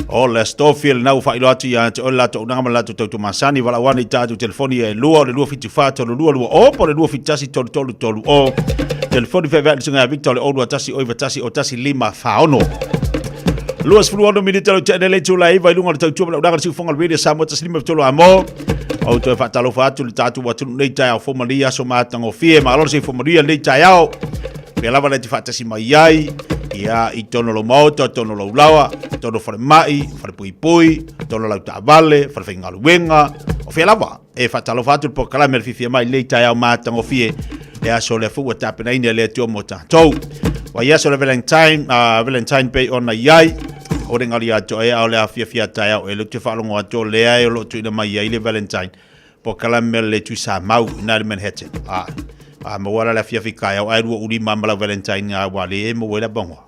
o le Stofield lena ua faailoa atu ia te oe le latou auaunaga ma le latou tautua masani. Valaau ane i tatou telefoni e lua o le 274 3220 po o le 271 3330. Telefoni feaveai le susuga ia Victor o le 021 091 01 5 46. 26 minute lau tea le itula e 9 i luga o le tautua ma le auaunaga le siufoga o le Radio Samoa 153 amo. Ou toe faatalofa atu le tatou atunuu nei taeao fou ma lenei aso matagofie. Malo le soifua manuia lenei taeao. Pea lava le te faatasi mai ai, ia i tono lou maota, tono lou lawa, tono falemai, falepuipui, tono lau taavale, falefaigaluega, o fea lava. E faatalofa atu le polokalame le fiafia mai lenei taeao matagofie, le aso lea foi ua tapenaina e le Atua mo tatou. Vai aso le Valentine, Valentine pei ona i ai, o le ngali atoa e ao le afiafia taeao e le te faalogo atu o lea e o lo o tuuina mai ai le Valentine polokalame le Tuisamau i na le Manhattan. A, a maua la le afiafi taeao ae lua ulima ma lau Valentine ngā wā le e maua i la bangoa.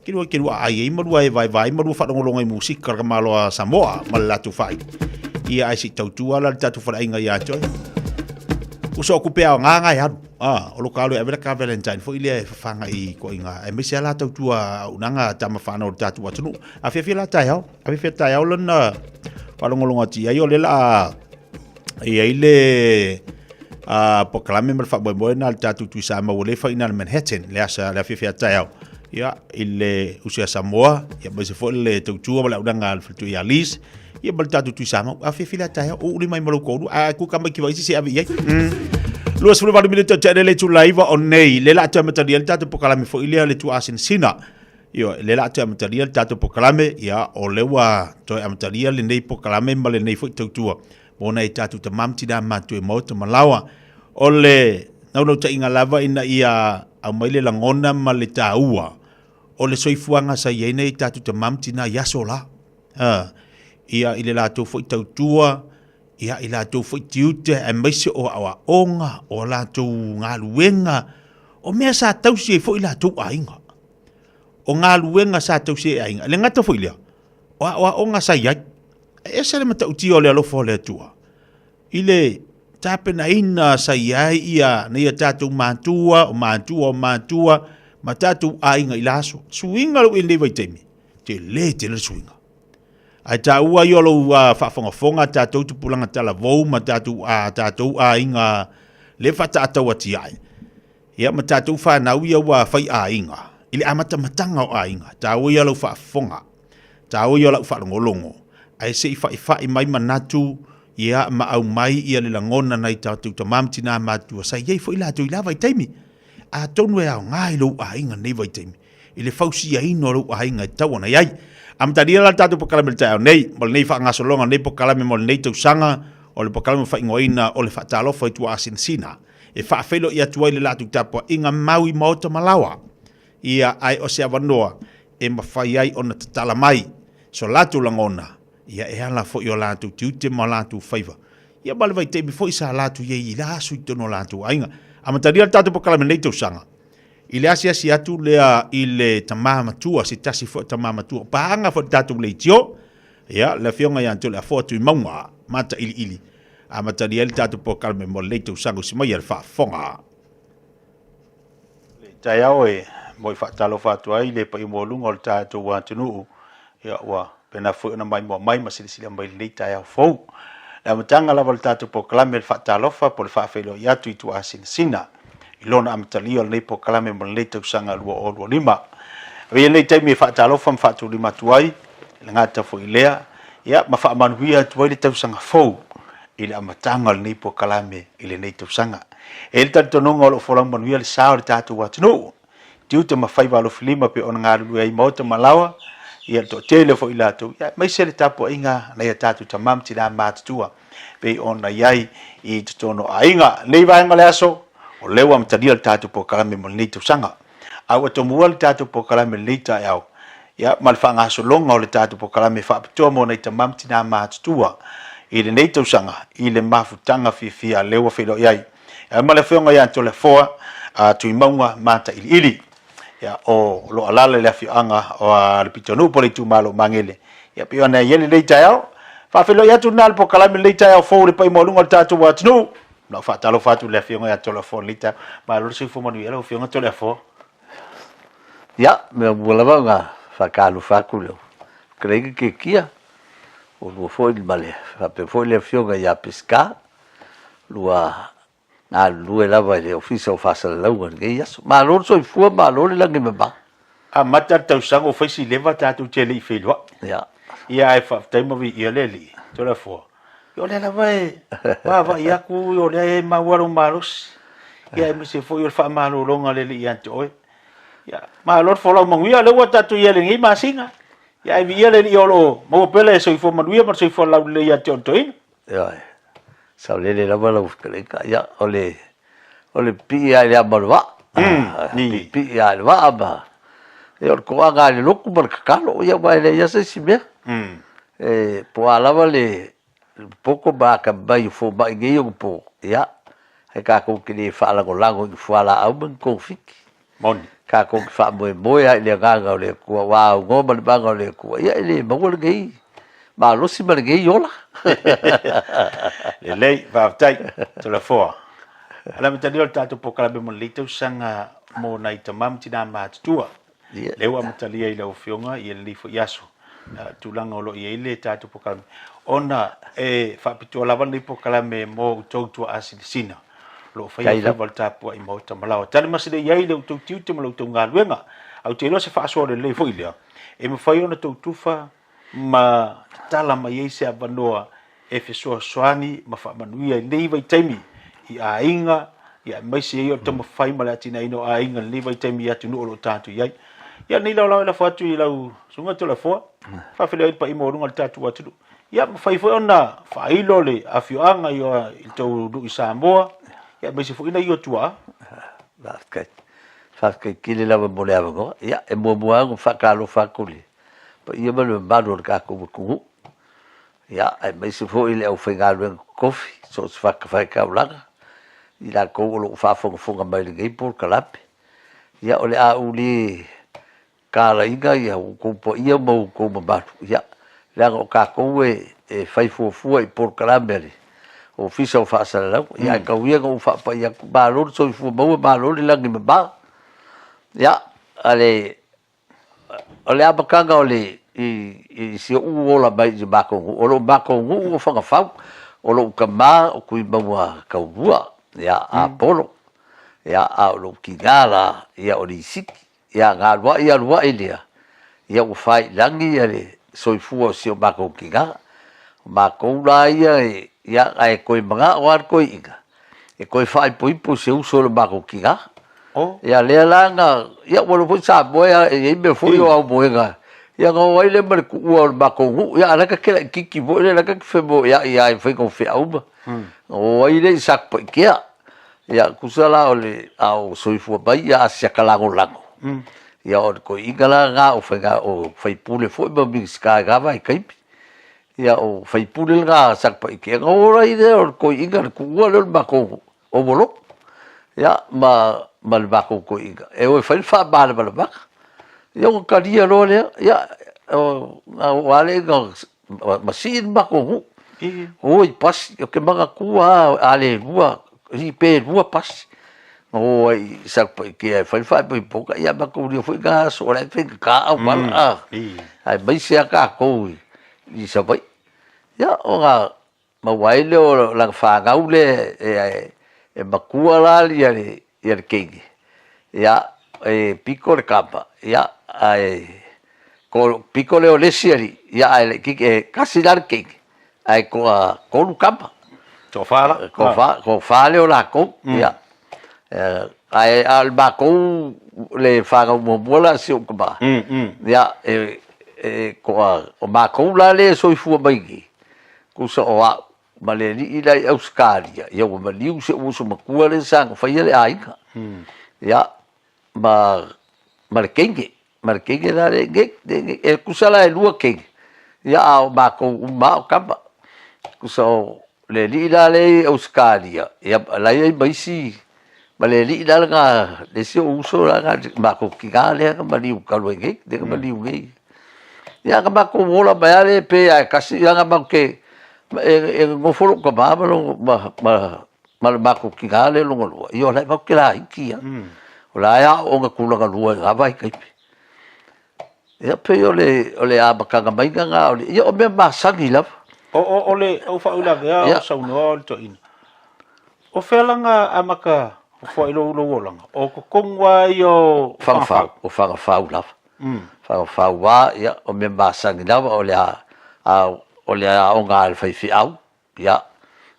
Ke lua ke lua ai ai ma lua e vaevae ma lua faalogologo i musika le Kamalo a Samoa ma le latou fai. Ia ai se i tautua la le tatou faleaiga ia te oe. Uso o kupe ao ngā ngai alu. Ah, o lo ka alu e avela ka Valentine foi lea e fafanga i koinga. E meise ala tautua unanga tama whanau o le tatou atunuu. A fiafia la taeao. A fiafia taeao lana faalogologo atu i ai o le la i ai le a polokalame ma le faamoemoe na le tatou Tuisamau ua le fai ina le Manhattan le asa le afiafi a taeao ia i le usi a Samoa ia aemaise foi le tautua ma le auaunaga a le faletui ia Liz ia ma le tatou Tuisamau afiafi le taeao uu lima i ma lou toalua ae kuka mai ki vaisi se ave i ai. 28 minute o te ane le itula 9 o nei le la atu amatalia le tatou polokalame foi lea le tuuasinasina. Ioe, lea la a toe amatalia le tatou polokalame, ia, o lea ua toe amatalia lenei polokalame ma lenei foi tautua mo nai tatou tama ma tina matutua i maota ma laoa. O le naunautaiga lava ina ia aumai le lagona ma le taua O le soifuaga sa i ai nei tatou tama ma tina i aso la. A, ia i le latou foi tautua, ia i latou foi tiute aemaise o aoaoga, o latou galuega, o mea sa tausi ai foi latou aiga. O galuega sa tausi ai aiga. E le gata foi i lea, o aoaoga sa i ai. E ese le matautia o le alofa o le Atua i le tapenaina sa i ai ia nei a tatou matua, o matua o matua, ma tatou aiga i la aso. Suiga lou i lenei vaitaimi, tele tele le suiga. Ae taua ia o lou faafogafoga tatou tupulaga talavou ma tatou, tatou aiga le faataatau atiae. Ia ma tatou fanau ia ua fai aiga, i le amatamataga o aiga, taua ia lau faafofoga, taua ia lau faalogologo, ae se i faifai mai manatu, ia ma aumai ia le lagona nai tatou tama ma tina matutua sa i ai foi latou i la vaitaimi. Atonu e aoga i lou aiga lenei vaitaimi, i le fausiaina o lou aiga e tatau ona i ai. Amatalia la le tatou polokalame i le taeao nei, ma lenei faagasologa o lenei polokalame mo lenei tausaga, o le polokalame ua faaigoaina o le Faatalofa i Tuaasinasina. e faafeiloai atu ai le latou tapuaiga mau i maota ma laoa, ia, ae o se avanoa e mafai ai ona tatala mai so latou lagona, ia, e ala foi i o latou tiute ma o latou faiva, ia ma le vaitaimi foi sa latou i ai i la aso i totonu o latou aiga. Amatalia le tatou polokalame i lenei tausaga i le asiasi atu lea i le tama matua, se tasi foi o tama matua o paaga foi i le tatou leitio, ia, le Afioga ia Toleafoa Tuimauga Matailiili, Amatalia ai le tatou polokalame mo lenei tausaga usi mai a le faafofoga. Le taeao e moi faatalofa atu ai le paia maualuga o le tatou atunuu, ia ua pena foi ona maimoa mai ma silasila mai i lenei taeao fou. Le amataga lava o le tatou polokalame le faatalofa po o le faafeiloai atu i Tuaasinasina i lona amatalia o lenei polokalame mo lenei tausaga 2025. Avea lenei taimi e faatalofa ma faatulima atu ai le gata foi lea, ia ma faamanuia atu ai le tausaga fou i le amataga o lenei polokalame i lenei tausaga. E i ai le talitonuga o lo o folau manuia le sa o le tatou atunuu, tiute ma faiva alofilima pei ona galulue ai maota ma laoa, ia le toatele foi i latou, ia aemaise le tapuaiga a nai a tatou tama ma tina matutua pei ona i ai i totonu o aiga. Lenei vaega o le aso, o lea ua amatalia le tatou polokalame mo lenei tausaga. A ua tomua le tatou polokalame i lenei taeao, ia, ma le faagasologa o le tatou polokalame faapitoa mo nai tama ma tinā matutua i lenei tausaga i le mafutaga fiafia lea ua feiloai ai. Ia, ma le Afioga ia Toleafoa a Tuimauga Matailiili, ia, o lo o alaala i le afioaga o le Pitonuu po o le itumalo o Magele. Ia, pei ona i ai lenei taeao. Faafeiloai atu lena le polokalame i lenei taeao fou i le paia maualuga o le tatou atunuu. Na ou faatalofa atu i le Afioga ia Toleafoa i lenei taeao. Malo le soifua manuia lau Afioga Toleafoa. Ia, mea mua lava ona faatalofa atu i lau fetalaiga Kekia, oulua foi ma le faapea foi le Afioga ia Peseta, lua galulue lava i le Ofisa o Faasalalauga i lenei aso. Malo le soifua, malo le lagi e mama. Amata le tausaga ua fai si leva tatou te le i feiloai. Ia. Ia ae faafetai ma viia le Alii. Toleafoa. Ia o lea lava e vaavaai atu o lea e maua lou malosi. Ia aemaise foi o le faamalologa a le Alii ia te oe. Ia malo le folau manuia, o lea ua tatou i ai i lenei masina. Ia ae viia le Alii o lo o maua pea le soifua manuia ma le soifua laulelei ia te oe le toeaina. Ioe. Saolele lava lau fetalaiga. Ia, o le, o le pipii lava i le ama o le vaa. Pipii lava i le vaa ma, ia o le toaga lava i le lotu ma le tatalo, ia aua e leai lava se isi mea. E, po o a lava le popoto ma atamamai o fomai i nei onapo, ia, ae tatou te le faalagolago i ni fualaau ma ni togafiti. Moni. Tatou te faamoemoe lava i le Agaga o le Atua, aua a aunoa ma le Agaga o le Atua, ia e le maua lenei malosi ma lenei ola. Lelei, faafetai, Toleafoa. O le amatalia o le tatou polokalame mo lenei tausaga mo nai tama ma tina matutua. Yeah. Lea ua amatalia i lau Afioga i lenei foi aso, tulaga o lo o i ai le tatou polokalame. Ona e faapitoa lava lenei polokalame mo outou tuaasinasina. O lo o faia faiva o le tapuai maota ma laoa. Tali masina i ai le outou tiute ma la outou galuega. Ae ou te iloa se faasoa lelei foi lea, e mafai ona tou tufa ma tatala mai ai se avanoa e fesoasoani ma faamanuia i lenei vaitaimi i aiga, ia aemaise ai o le taumafai ma le atinaeina o aiga i lenei vaitaimi i atunuu o lo o tatou i ai. Ia lenei laolao e lafo atu i lau Susuga Toleafoa, faafeiloai ai le paia maualuga o le tatou atunuu. Ia mafai foi ona faailo le afioaga i le tou nuu i Samoa, ia aemaise foi nai ou tuaa. Faafetai. Faafetai tele lava mo le avanoa. Ia, e muamua lava ona faatalofa atu i le paia ma le mamalu o le tatou atunuu, ia, aemaise foi le aufaigaluega totofi i so o se fatafaitaulaga, i latou o lo o faafogafoga mai i lenei polokalame. Ia, o le a ou le talaina ia outou paia ma outou mamalu, ia, leaga o tatou e fai fuafua i polokalame a le Ofisa o Faasalalauga. Ia, ae tau ia ina ou faapai atu, malo le soifua maua, malo le lagi e mama. Ia, a le, o le amataga o le, i, i si ou ola mai i le matou nuu, o lo matou nuu o Fagafau, o lou tama o Tuimaua Taulua, ia, Apolo, ia, a o lou tina la, ia, o Lisiti. Ia, na aluai aluai lea, ia ua faiilagi ia le soifua o si o matou tina. O matou la ia, ia ae toe manao lava le toeaina e toe faaipoipo i se uso o le matou tina. Oh. Ia lea la na, ia ua iloa foi Samoa e i ai mea foi o aumoega. Ia na o ai lea ma le tuua o le matou nuu, ia a o la e ta te laitiiti foi lea, la e ta te femoeai lava i faiga o feau ma. Na o ai lea i Satupaitea. Ia, tusa la o le a o soifua mai ia Asiata Lagolago, ia o le toeaina la lena o faiga o faipule foi ma Minisita i na vaitaimi. Ia o faipule lena a Satupaitea, ona o ai lea o le toeaina le tuua lea o le matou ovoloko. Ia ma ma le matou toeaina e o e fai le faamalamalamaga. Ia ona talia loa lea, ia o na oo lava lea ina ma sii le matou nuu. O i pasi, ou te manatua lava a le lua, pe lua pasi. Na o ai i Satupaitea e fai le faaipoipoga, ia matou ulia foi na aso, o la e faigata auala, a, aemaise lava tatou i Savaii. Ia, ona maua ai lea o lana fanau lea e matua la le teine, ia, e pito le tama, ia, ae pito lea o le isi alii, ia ae laitiiti, e tasi la le teine, ae toatolu tama. Toafa la? Toafa, toafa lea o latou, ia. Ae a o le matou le fanau muamua la a si ou tama, ia, e toa, o matou la lea e soifua mai nei, tusa o au ma le alii la i Ausetalia, ia ua maliu si ou uso matua lea sa na faia le aiga. Ia, ma, ma le teine, ma le teine la lea i inei, e tusa la e lua teine, ia a o matou uma lava o tama. Tusa o le alii la lea i Ausetalia, ia la e i ai ma isi, ma le alii la lena, le isi ou uso la lena, le matou tina lea na maliu talu ai nei, lea na maliu nei. Ia na matou ola mai lava lea pe lava e tasi, leaga matou te, e nonofo lou tama ma, ma, ma le matou tina lea lona lua, ia o la e matou te laiti lava. O la e aooga tulaga lua i na vaitaimi. Ia pei o le, o le amataga mai lena o le, ia o mea masani lava. O, o, o le au faauilavea o saunoa o le toeaina. O fea lana amata foai lou, lou olaga? O totonu lava ia o Fagafau. O Fagafau lava. Fagafau lava, ia, o mea masani lava o le a, a, o le aoga a le faifeau. Ia,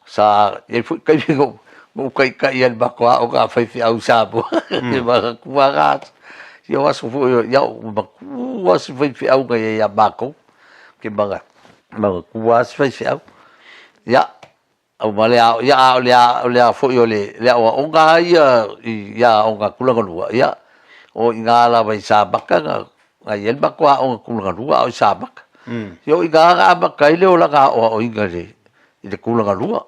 sa i ai foi taimi na ou taitai ai i le matou aoga a faifeau i Samoa, e manatua lava na aso. O aso foi, ia ua matua lava si faifeau na i ai ia matou, ou te manatua lava si faifeau. Ia, ma le ia a o le o le a foi o le aoaoga lava ia i aoga tulaga lua, ia, o i ina lava i Samata na Na i ai le matou aoga tulaga lua a o i Samata. Ia o i ina na amata ai le olaga aoaoina i le tulaga lua.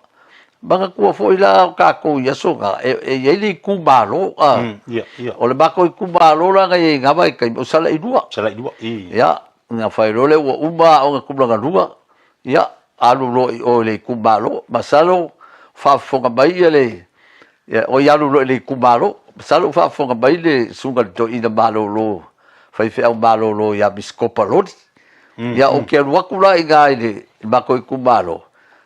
Manatua foi la o tatou i aso na, e i ai le itumalo. O le matou itumalo la na i ai i na vaitaimi, o Salailua. Salailua, Ia, na fai loa lea ua uma aoga tulaga lua, ia, alu loa i o i le itumalo. Masalo o faafofoga mai le Ia, oi alu loa i le itumalo. Masalo o faafofoga mai le susuga i le toeaina malolo, faifeau malolo ia Misikopa Loli. Ia, ou te alu atu la i ina i le matou itumalo,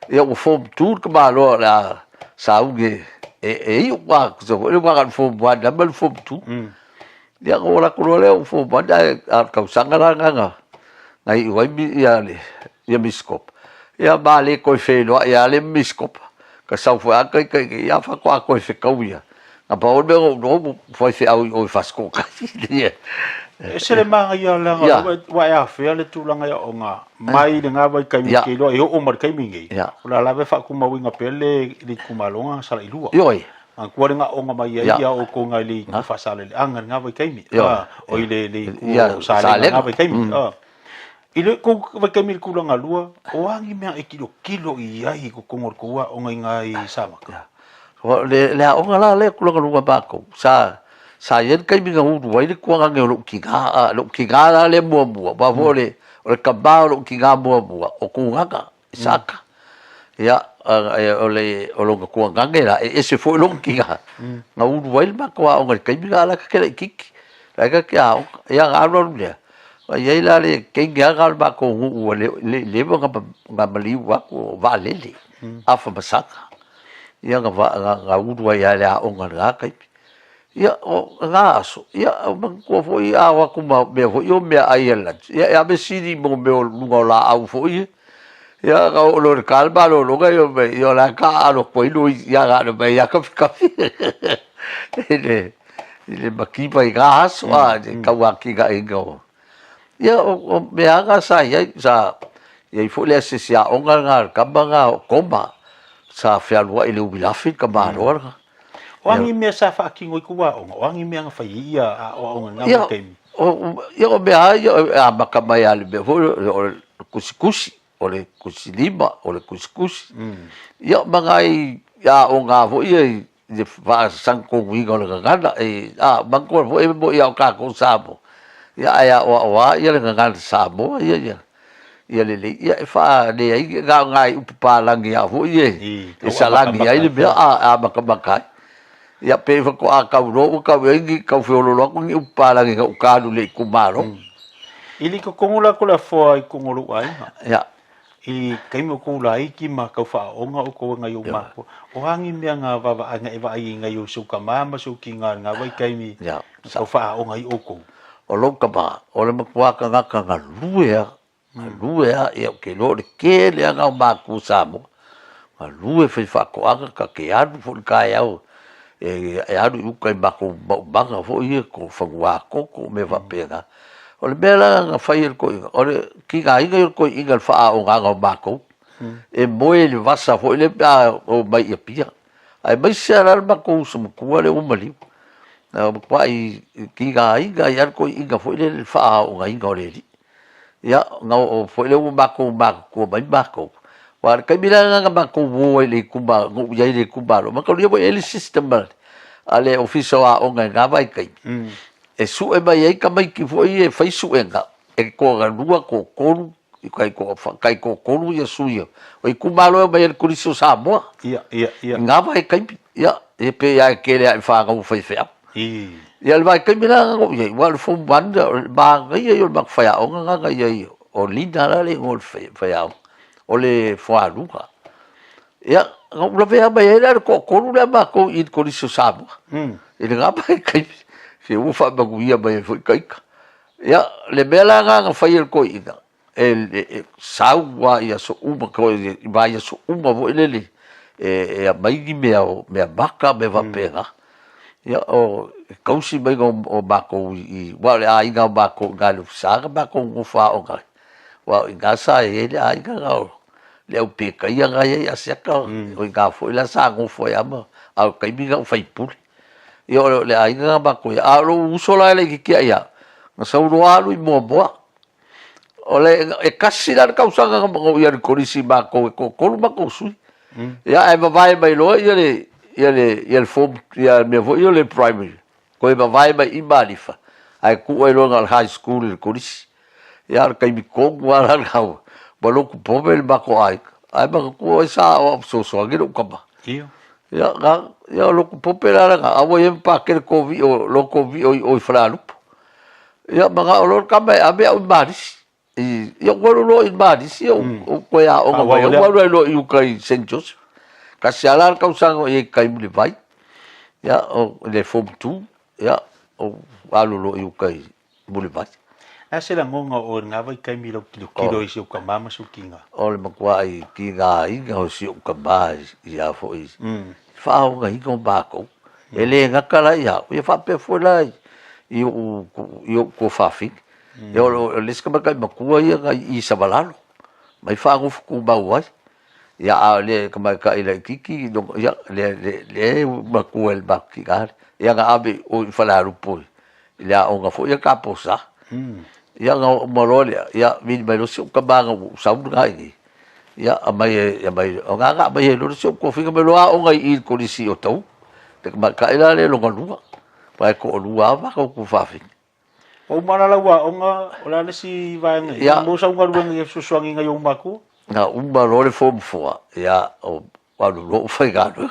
ia ua form 2 le tamaloa o le a sauni e iu a, tusa foi lea ua agai i le form 1 lava ma le form 2. Ia, ona ou alu atu loa lea ua form 1, ae a o le tausaga la lena na iu ai ia Misikopa. Ia ma le toe feiloai lava lea ma Misikopa. Ka sau foi lava taitai nei, ia faatoa toe fetau ia. Na pau le mea na ou iloa ua faifeau i o i Fasitoouta. E ese le manaia leaga ua e afea le tulaga i aoga mai lena vaitaimi ou te iloa e oo mai i le taimi lenei, o la lava e faatumauina pea le itumalo lena Salailua. Ioe. Manatua le ga'oga mai ai ia outou nai le itu Faasaleleaga i lena vaitaimi, a, oi le le itu o Salega i lena vaitaimi, a. I le kou vaitaimi i le tulaga lua, o a ni mea e tilotilo i ai i totonu o le tou aoga i ina i Samata? O le le aoga la lea tulaga lua matou, sa sa i ai le taimi na ulu ai le tuagane o lou tina, a lou tina la lea muamua, aua foi o le o le tama o lou tina muamua o Tugaga. Isaka. Ia, o le o lona tuagane la, e ese foi lona tina, na ulu ai le matou aoga i le taimi lena la e ta te laitiiti, la e ta te aoga. Ia ona alu alu lea, na i ai la le teine lava lena o le matou nuu ua le i leva ona maliu atu o Vaalele, Afa Masaga. Ia na ulu ai lava i le aoga i lena taimi. Ia, o lena aso, ia, manatua foi a o atu ma mea foi ia o meaai a le lunch, ia e ave sili mo mea o luga o laau foi ia. Ia ona oo loa i le ta o le malologa, ia fai mai, ia o la e taaalo atu ai Lois ia na ona fai lava kafikafi i le mativa i na aso, a, i le tauatiaeina o... Ia o mea lava na sa i ai, sa i ai foi le asiasi aoga lena a le tama lena o Koma, sa fealuai i le Uilafi le tamaloa lena. O a ni mea sa faatino ai kou aoga? O a ni mea na fai ai ia aoaoga i lena vaitaimi? Ia o mea lava ia e amata mai lava i le mea foi lea o le tusitusi, o le tusilima, o le tusitusi. Ia ma nai aoga foi ia i le faasagatonuina o le gagana. A manatua foi e moni lava o tatou Samoa, ia ae aoao lava le gagana Samoa ia ia lelei, ia e faaleai na o nai upu palagi lava foi ia e salani ai le mea a amatamata ai. Ia pei faatoa tau loa ua tau i ai ni tau feololo atu ni upu palagi na uta alu i le itumalo. I le totonu la Toleafoa i totonu o lou aiga, i taimi o kou laiti ma tau faaooga outou e nai ou matua, o a ni mea na vaavaai na e vaai ai i nai ou si ou tama ma si ou tina i lena vaitaimi na tau faaooga ai outou? O lou tama, o le matua tagata galue lava, galue lava, ia ou te iloa o le tele lava na o matua Samoa, galue fai faatoaga, ta te alu foi i le taeao e alu i uta i matou maumaga foi ia, fanua toto mea faapena. O le mea la na fai e le toeaina, o le tigaina ia o le toeaina i le faaaogaina o matou, e moe i le vasa foi lea pe a omai i Apia. Aemaise lava la le matou uso matua lea ua maliu, na matuai tigaina ai lava le toeaina foi lele i le faaaogaina o le alii. Ia, na oo foi lea ua matou matutua mai matou, aua o le taimi la lena na matou o ai i le itumalo, na ou i ai i le itumalo, mataulia foi e i ai le system a le Ofisa o Aoga i lena vaitaimi, e sue mai ai tamaiti foi ia e fai suega, e toalua, toatolu, taitoatolu ia sui o itumalo e omai ai i le Kolisi o Samoa. Ia, ia, ia. I na vaitaimi, ia, e pei lava e tele lava i fanau faifeau. Ia, le vaitaimi la na ou i ai, aua o le Form 1, o le manaia ia o le matou faiaoga lena na i ai, o Lina la le igoa o le faiaoga, o le Fualuga. Ia, na ou lavea mai ai la le toatolu lea matou i le Kolisi o Samoa, i lena vaitaimi, se ua faamanuia mai ai foi ita. Ia, le mea la lena na fai e le toeaina, e sau lava i aso uma, i vaiaso uma foi lele e aumai ni mea o mea maka mea faapena. Ia, o le tausi maiga o matou i, aua o le aiga o matou i ina i Lofisa na matou nonofo aoga ai, aua o i ina sa i ai le aiga lena o le au pekaia na i ai Asiata, o i ina foi la sa nofo ai lava ma, a o le taimi lena o faipule. Ia o le aiga lena matou i ai. A o lou uso la e laitiiti ia au, na sau loa alu i Moamoa. O le, e tasi la le tausaga na ou i ai i le Kolisi matou e toatolu matou sui. Ia ae vavae mai loa ia le ia le ia le form ia le mea foi ia o le primary. Toe vavae mai i Malifa ae tuu ai loa na o le high school i le Kolisi. Ia o le taimi tonu lava la lena ua lotu pome le matou aiga. Ae manatua ai sa aoao fesoasoani lou tama. Ia. Ia, na, ia o lotu pope la lena, a ua i ai ma pakele kovio, loto vio i o i Falealupo. Ia manao loa le tama e ave au i Malisi. I, ia ou alu loa i Malisi, ou, ou toe aoga mai, ou alu ai loa i uka i St. Joseph. Tasi lava la le tausaga o i ai i tai Mulivai. Ia, o le form 2, ia, ou alu loa i uka i Mulivai. Le a se lagona o oe i lena vaitaimi i lau tilotilo i si ou tama ma si ou tina? O le matuai tigaina o si ou tama ia foi, i faaaogaina o matou. E le gata la ia au, ia faapea foi la i ou i ou tuafafine. Ia o le isi tamaitai matua ia na i Savalalo, mai faanofo tumau ai. Ia, a o le tamaitai laitiiti, ia, le, le, le matua i le matou tina lea. Ia na ave i o i Falealupo i le aoga foi ia Taposa. Ia na oo uma loa lea, ia vili mai loa si ou tama na ua ou sau lena i inei, ia aumai e, aumai, o na na aumai ai loa le isi ou tofiga mai loa aoga i i i le Kolisi i Otahuhu. Le tamaitai la lea lona lua, aua e toalua lava matou tuafafine. Ua uma la lau aoga, o le a le isi vaega i ai? Mo sau galuega e fesoasoani i nai ou matua? Na uma loa le Form 4, ia, o alu loa ou faigaluega.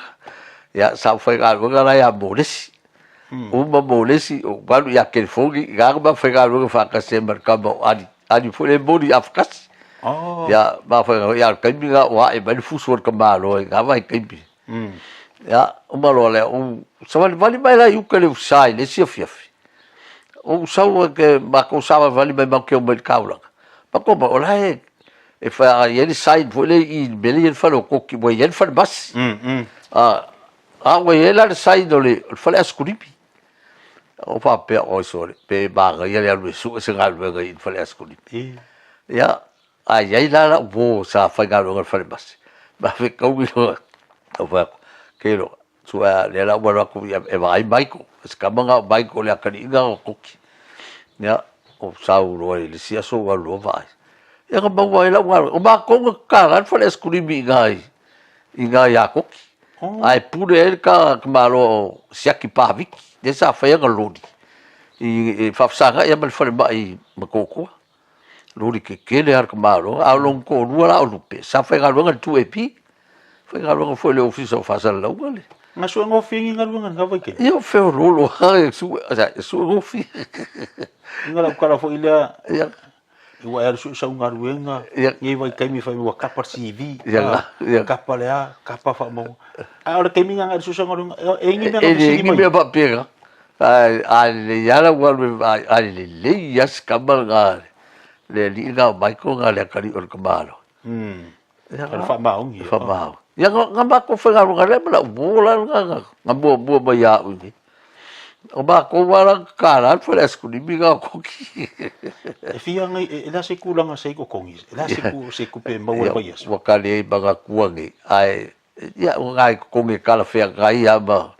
Ia, sa ou faigaluega la ia Molesi. Uma Molesi, ou alu ia Kelefoni, i ina na ma faigaluega faatasi ai ma le tama o Ali. Ali foi lea e moni i Afakasi. Ia, ma faigaluega, ia o le taimi lena ua ae mai le fusu o le tamaloa i na vaitaimi. Ia, uma loa lea, ou savalivali mai la i uta i le usa i le isi afiafi. Ou sau e ke matou savalivali mai matou te omai i le taulaga. Matou omai, o la e e fai ai le sign foi lea i le mea lea e i ai le fale o Koki, ua i ai le fale masi. A ua i ai la le sign o le fale asekulimi. Ou faapea, oi sole, pe manaia le alu e sue se galuega i le fale asekulimi. Ia, A i ai la lau uo sa faigaluega i le falemasi, ma fetaui loa, ou fai atu, Kelo, sue a, lea la ua alu atu e vaai Michael, o si tama lena o Michael o le atalii lena o Koki. Ia, ou sau loa i le isi aso ou alu loa vaai. Ia na maua ai lau galuega. O matou na tatala le fale aisakulisi i ina i, i ina ia Koki. Ae pule ai le tamaloa o Siaki Paviki, lea sa fai ana loli, i faafesagai lava ma le falemai i Motootua. Loli tetele lava le tamaloa, a o lona toalua la o Lupe, sa faigaluega i le 2AP, faigaluega foi i le Ofisa o Faasalalauga le. Na sue gofie ni galuega i lena vaitaimi? Ia, o feoloolo lava e sue, e sue gofie. Inga lau tala foi lea, ia, ua e alu sue sau galuega, nei vaitaimi fai ua kapa le CV, ia, kapa le a, kapa faamaumauga. A o le taimi lena na e alu sue sau galuega, e i ai ni mea na fesili mai? E leai ni mea faapena. Ae a lelei lava lau alu e vaai, a lelei lava si tama lena, le alii lena o Michael lena le atalii o le tamaloa. Ia, o le faamaoni. Faamaoni. Ia, na matou faigaluega lea ma lau uo la lena na muamua mai ia au i inei. O matou lava la na tatala le fale aisakulisi na o Koki. E fia ngai, e le a se tulaga sa i totogi, e le a se se tupe e maua i le vaiaso? Ua ka le manatua nei, ae Ia, o nai totogi e talafeagai lava ma...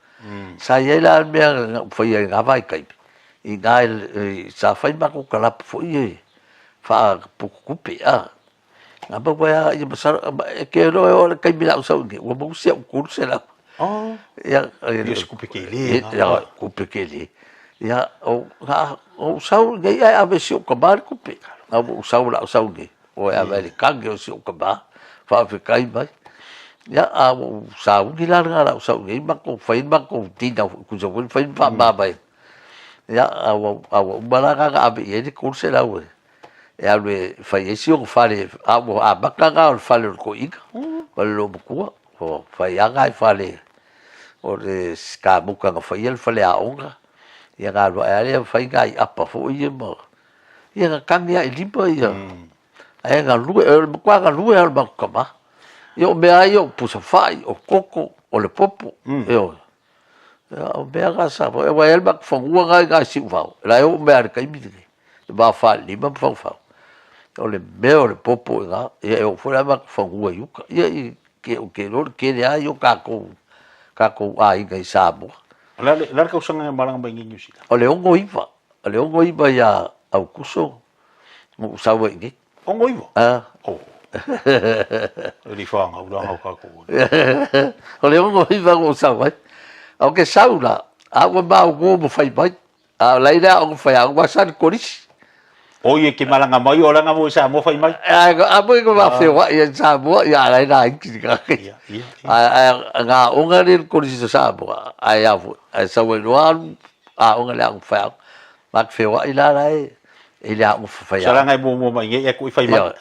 Sa i ai la le mea na ou faia i na vaitaimi, i ina sa fai matou kalapu foi ia faapututupe, a. Na maua ai lava, ia masalo, e te iloa e oo i le taimi o le a ou sau i inei, ua maua si au $300. Ia, Ia se tupe tele na. Ia, tupe tele. Ia, ou sau i inei ae ave e si ou tama le tupe. A ua ou sau o le a ou sau i inei. O e ave ai le kage o si ou tama, faafetai mai. Ia, a ua ou sauni la lena o le a ou sau i inei matou fai le matou dinner tusa foi na fai ma faamavae. Ia, a ua uma la lena na ave i ai le $300 e alu e fai ai si ona fale, a ua amata lena o le fale o le toeaina ma le loomatua. Ua fai lava nai fale o le kamuta na faia le faleaoga, ia ona alu ae lava lea fai nai apa foi ia ma Ia na tagi lava i lima ia, ae galue, o le matua galue lava o le matou tama. Ia o mea lava ia o pusa fai, o koko, o le popo, ioe. Ia o mea na sa fai, aua e i ai le matou fanua na i ina i Siuvao, o la e oo mai lava i le taimi lenei, le va o Falelima ma Fagafau. O le mea o le popo i ina, ia e oo foi la i matou fanua i uta. Ia ou te iloa o le tele lava ia o tatou aiga i Samoa. O le a le tausaga e malaga mai ai i Niu Sila? O le 69. O le 69 ia Aokuso na ou sau ai i inei. 69? A. Oh. E le whāngau la ngau kākou. O le 69 na ou sau ai. O ke sau la, a ua maogo ma fai mai. A o lai le aoga fai aoga, sa le kolisi. O ia ke malaga mai o langa mo i Samoa fai mai. A mo i ka whawhewa i Samoa, ia alai nā iki ni kake. A ngā onga le kolisi sa Samoa, ai a fo, ai sau ai loa alu, aoga le aoga fai aoga. Ma te feoai la la e, i le aoga fai aoga. Salanga e muamua mai nei, e kui fai mai.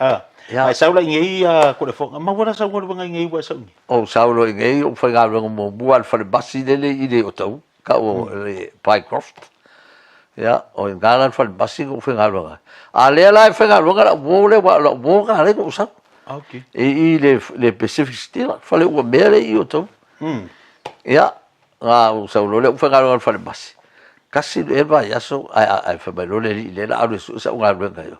Ai sau la i nei ko le fonga. Ma wala sau galuega i nei ua sau nei. O sau lo i nei, o fai galuega muamua al fale basi lele i le o tau, ka o le Pycroft. Ia, o i ngā la fale basi o fai galuega. A lea la e fai galuega la uo le wa la uo ka le ko sau. Okay. I le Pacific Steel, fale ua mea le i o tau. Ia, Na ou sau loa lea ou faigaluega i le falemasi, tasi ea le vaiaso ae fai mai loa le alii lea o le a alu e sue sau galuega i o.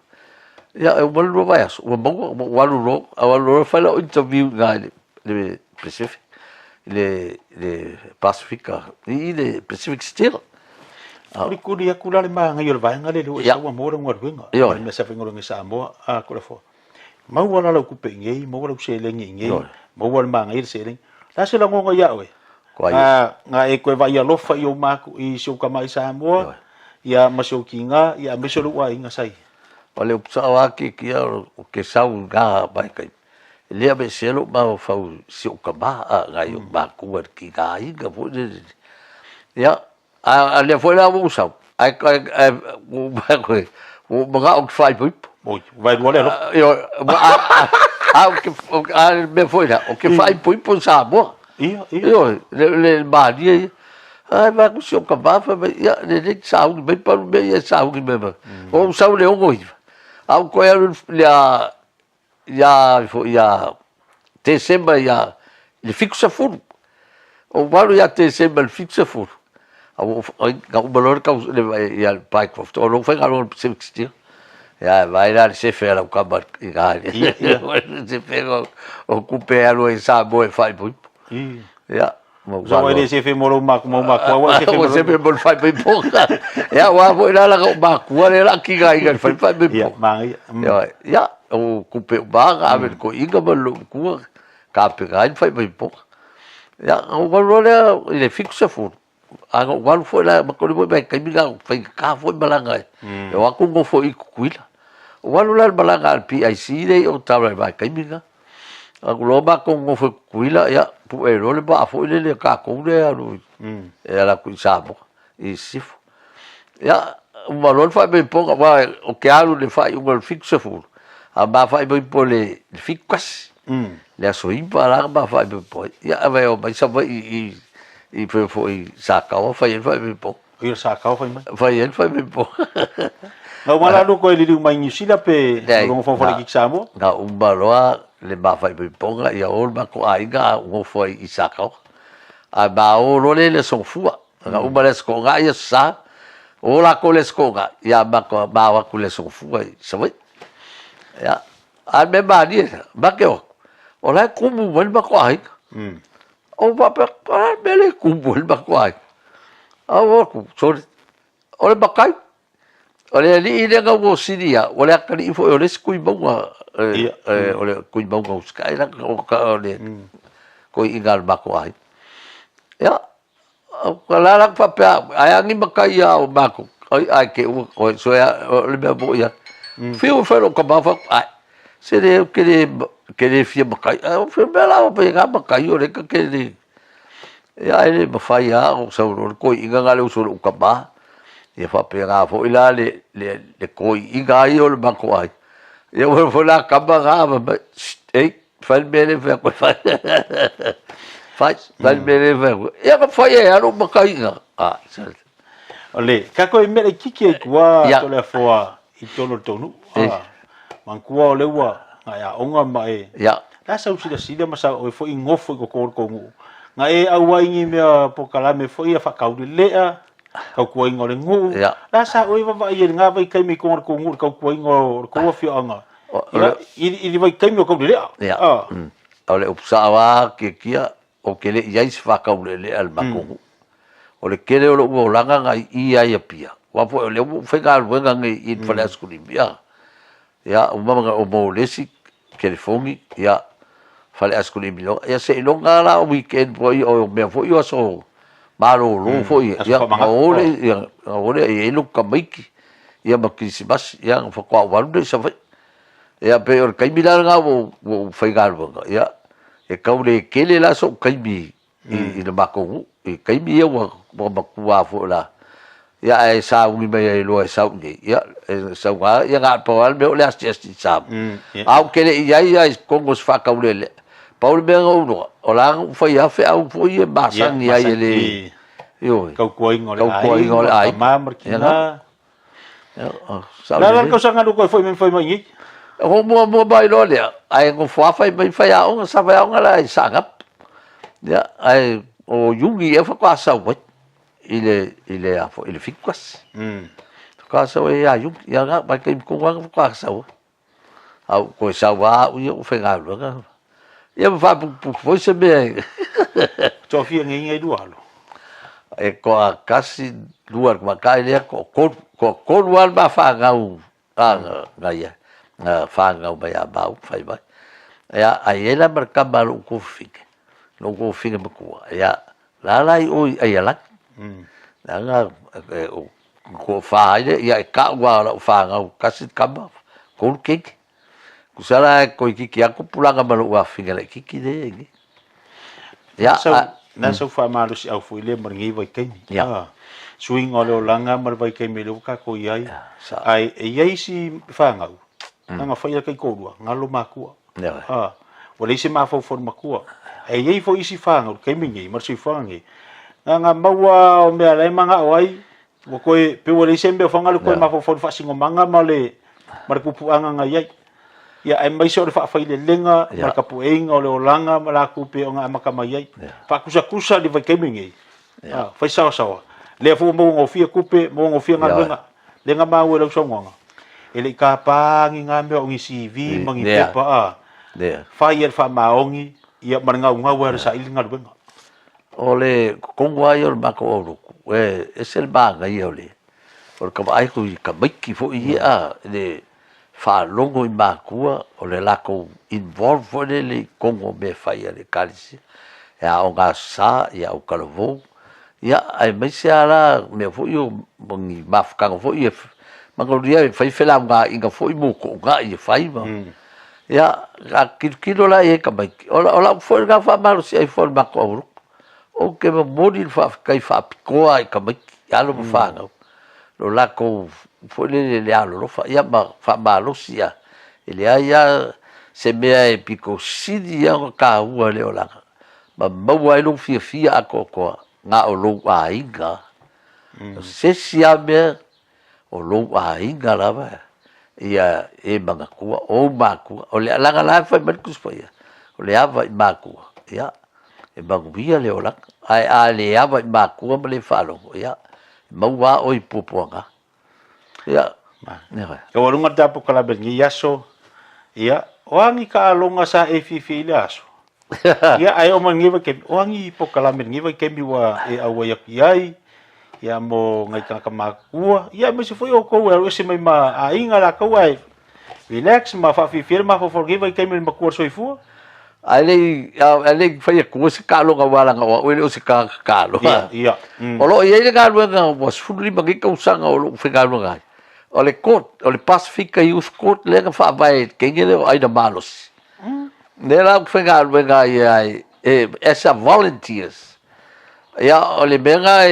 Ia e uma le lua vaiaso, ua maua, ua ou alu loa, ou alu loa fai lau interview i ina i le le Pacific le le Pasifika i le Pacific Steel. Kulikuli aku la le māngai o le vaega lea ua e saua mo lau galuega. Ioe. Le mea sa faigaluega i Samoa, a ko le afoa. Maua la lau kupe i nei, maua lau seleni i nei, maua le māngai le seleni. La se lagoga ia oe. Koa Nga e koe vai alofa i ou maku i si ou kama i Samoa, ia ma si ou kinga, ia aemaise o lou aiga sai. O le upu sao lava kiekie o ke sau i na vaitaimi, e le aveesea lou mafaufau i si ou tama a nai ou matua i le tigaina foi lele. Ia, a lea foi la ua ou sau, ae ua ou manatu ua ou manao ou te faaipoipo. Oi, vaelua le alofa. Ioe, a o le mea foi lea, ou te faaipoipo i Samoa. Ia, ia. Ioe, le malie ia. Ae vaai atu si ou tama fai mai, ia, lelei te sauni mai pau le mea ia e sauni mai ma. Ua ou sau i le 69, a ou toe alu i le ia foi ia Tesema ia i le 70. Ou alu ia Tesema i le 70, a ua na uma loa le tau le ia le Pycroft, o lou faigaluega i le Pacific Steel. Ia vaai la le sefe a lau tama i ina i le sefe o tupe e alu ai i Samoa e faaipoipo. Ia. Sa ua e le sefe mo lou maku mau makua ua e sefe mo sefe mo le faaipoipoga. Ia ua foi la lana o makua lea la kiga ina le faaipoipoga. Ia, māia. Ia, ia, o kupe o maga ave le koiga ma le matua tapena ai le faaipoipoga. Ia, na ou alu loa lea i le 70, a na ou alu foi la, matou foi vaitaimi na faigata foi malaga e o atu nofo i Tutuila. Ou alu la i le malaga a le PIC lea i Otawa i le vaitaimi lena. Alu loa matou nonofo i Tutuila, ia, pue loa le vaa foi lele a tatou lea e alu e ala atu i Samoa, i Sisifo. Ia, uma loa le faaipoipoga, aua ou te alu i le faaiuga o le 70, a ma faaipoipo i le 71, le aso 9 la na ma faaipoipo ai. Ia, ae o mai Savaii i i foi i Sataoa fai ai le faaipoipoga. Ia Sataoa fai mai. Fai ai le faaipoipoga. Na uma la loko e liliu mai Niu Sila pe longo fau fale ki Samoa? Na uma loa le ma faaipoipoga ia o le matou aiga a ou nofo ai i Sataoa. A ma o loa le le aso Gafua. Na uma le aso Toonai aso Sa, o latou le aso Toonai, ia matou ma o atu i le aso Gafua i Savaii. Ia, a le mea malie, ma te o atu, o la e tumu mai le matou aiga. Ou faapea, o le a le mea lea e tumu ai le matou aiga? Ae ou o atu, sole, o le matai, o le alii lea na ua sili ia, o le atalii foi o le isi Tuimauga, o le Tuimauga usitai la, o le toeaina a le matou aiga. Ia, o la la faapea, ae a ni matai ia o matou, ai ai te ua koe, so o le mea moni lava. Fiu e fai lou tama, fai atu, ai, se le, ou te le, te le fia matai, ae o mea la o pei na matai o lea ta te le, ia e le mafai lava ona sau loa le toeaina na le uso i lou tama, ia faapena foi la le, le, le toeaina ia o le matou aiga. Ia ua foi la tama na, fai mai, ei, fai le mea lea e fai atu e fai. Fai, fai le mea lea e fai atu. Ia na fai ai lava lou mataina. Ah, O le, kako e mea laitiiti ai tua to le afoa i tolu o le tonu. Ah, manatua o le ua nga e aoga ma e. La sau silasila ma sau oe foi ngofo i koko o le tou nuu. Nga e auai ni mea polokalame foi ia whakauri lea, tautuaina o le nuu. La sa oe vavaai ai i nga vaitaimi i tonu o le tou nuu, le tautuaina o le tou afioaga. Ia, i le vaitaimi o Taulelea. Ia. O le upu sao lava Kiekie, ou te le i i ai se faataulelea i le matou nuu. O le tele o lou olaga na i i ai i Apia, aua foi o lea ua ou faigaluega nei i le fale aisakulisi, ia, ia uma ona ou maua le isi telefoni, ia, fale aisakulisi loa. Ia seiloga lava la o weekend foi o mea foi o aso malolo foi ia, ia ona o lea, ia ona o lea e i ai lou tamaiti, ia ma kerisimasi, ia ona faatoa ou alu lea i Savaii. Ia pei o le taimi la lena ua ou faigaluega, ia, e tau le tele la sou taimi i le matou nuu, i taimi ia ua matua foi la, ia ae sauni mai ai loa e sau i inei, ia, e sau lava, ia na o le pau lava le mea o le asiasi i Samoa. Ae ou te le i i ai lava i totonu o se faataulelea. Pau le mea na ou iloa, o la na ou fai lava feau foi ia e masani ai e le, ioe, tautuaina o le aiga, tama ma le tina. O le a la le tausaga alu koe foi mai fai mai nei? O muamua mai loa lea, ae nofo lava fai mai faiaoga, sa faiaoga la i Saanapu. Ia, ae o Iuni ea faatoa sau ai i le, i le, a foi, i le 71. Faatoa sau ai ia Iuni. Ia na, mai taimi tonu lava na faatoa sau ai. A ua toe sau lava au ia ua faigaluega. Ia ma faaputuputu foi se mea e. Toafia ngeiga i lua alo? E toatasi, lua le tamaitai lea, toatolu. Toatolu lava le ma fanau na ia, na fanau mai ia maua ma fai mai. Ia, ae i ai la ma le tama a lou tuafafine, lou tuafafine matua, ia, la la i o i Aialagi. Leaga e toafa ai lea, ia e tau lava o lau fanau, tasi le tama, tolu teine. Tusa la e toeitiiti atu tupulaga ma lou afafine laitiiti lea e i ai nei. Ia, Na sau faamalosiau foi lea ma lenei vaitaimi. Ia. Ah, suiga o le olaga ma le vaitaimi lea ua tatou i ai. Ae e i ai isi fanau, na na faia taitoalua, galo matua. Ia. Ah, ua leai se mafaufau matua. Ae i ai foi isi fanau i le taimi lenei ma le soifuaga lenei, na na maua o mea la e manao ai, Ua toe, pei ua leai se mea o faga le toe mafaufau i le faasinomaga ma le, ma le pupuaga na i ai. Ia, aemaise o le faafailelega ma le tapueina o le olaga ma latou pei ona amata mai ai. Faatusatusa le vaitaimi lenei, a, fai saoasaoa. Lea foi ua maua gofie tupe, maua gofie galuega. Lea na maua i lau saunoaga, e le i tapa ni na mea o ni CV ma ni pepa, a, fai lava le faamaoni, ia, ma le naunau lava e saili le galuega. O le totonu lava ia o le matou aulotu, e ese le manaia o le o le vaai atu i tamaiti foi ia a, i le faalogo i matua o le latou involve foi lele i totonu o mea e fai a le Ekalesia, e aoga Aso Sa, ia autalavou, ia aemaise lava la mea foi ia o ni mafutaga foi ia manuia e fai felaugaaiga foi mo toonai e fai ma Ia, a tilotilo la i ai tamaiti, o lau foi lena faamalosiai foi o le matou aulotu. Ou te momoli le faafetai faapitoa i tamaiti, alo ma fanau, lo latou foi lele le alolofa, ia ma faamalosi ia. E leai lava se mea e pito sili lava ona taua i le olaga ma maua ai lou fiafia atoatoa na o lou aiga. O se isi lava mea o lou aiga lava ia e manatua, o ou matua. O le alaga la e fai mai le Tusi Paia, o le ava i matua, ia, e manuia le olaga. Ae a le ava i matua ma le faalogo, ia, e maua lava oe i puapuaga. Ia, Taualuga le tapu kalame i lenei aso, ia, o a ni taaloga sa e fiafia i lea aso? Ia, ae oo mai lenei vaitaimi, o a ni polokalame i lenei vaitaimi ua e auai atu i ai, ia mo nai tagata matutua, ia aemaise foi outou e alu ese mai ma aiga latou ae relax ma faafiafia le mafaufau i lenei vaitaimi o le matua o le soifua. Ae le i, ae le i fai atua se taaloga aua leaga o au e le o se tagata taaloga. Ia, ia. O lo o i ai le galuega ua 15 nei tausaga o lou faigaluega ai. O le court, o le Pasifika Youth Court lea na faavae i le teine lea o Aina Malosi. Lea la ou te faigaluega ai ai e, as a volunteers. Ia, o le mea lena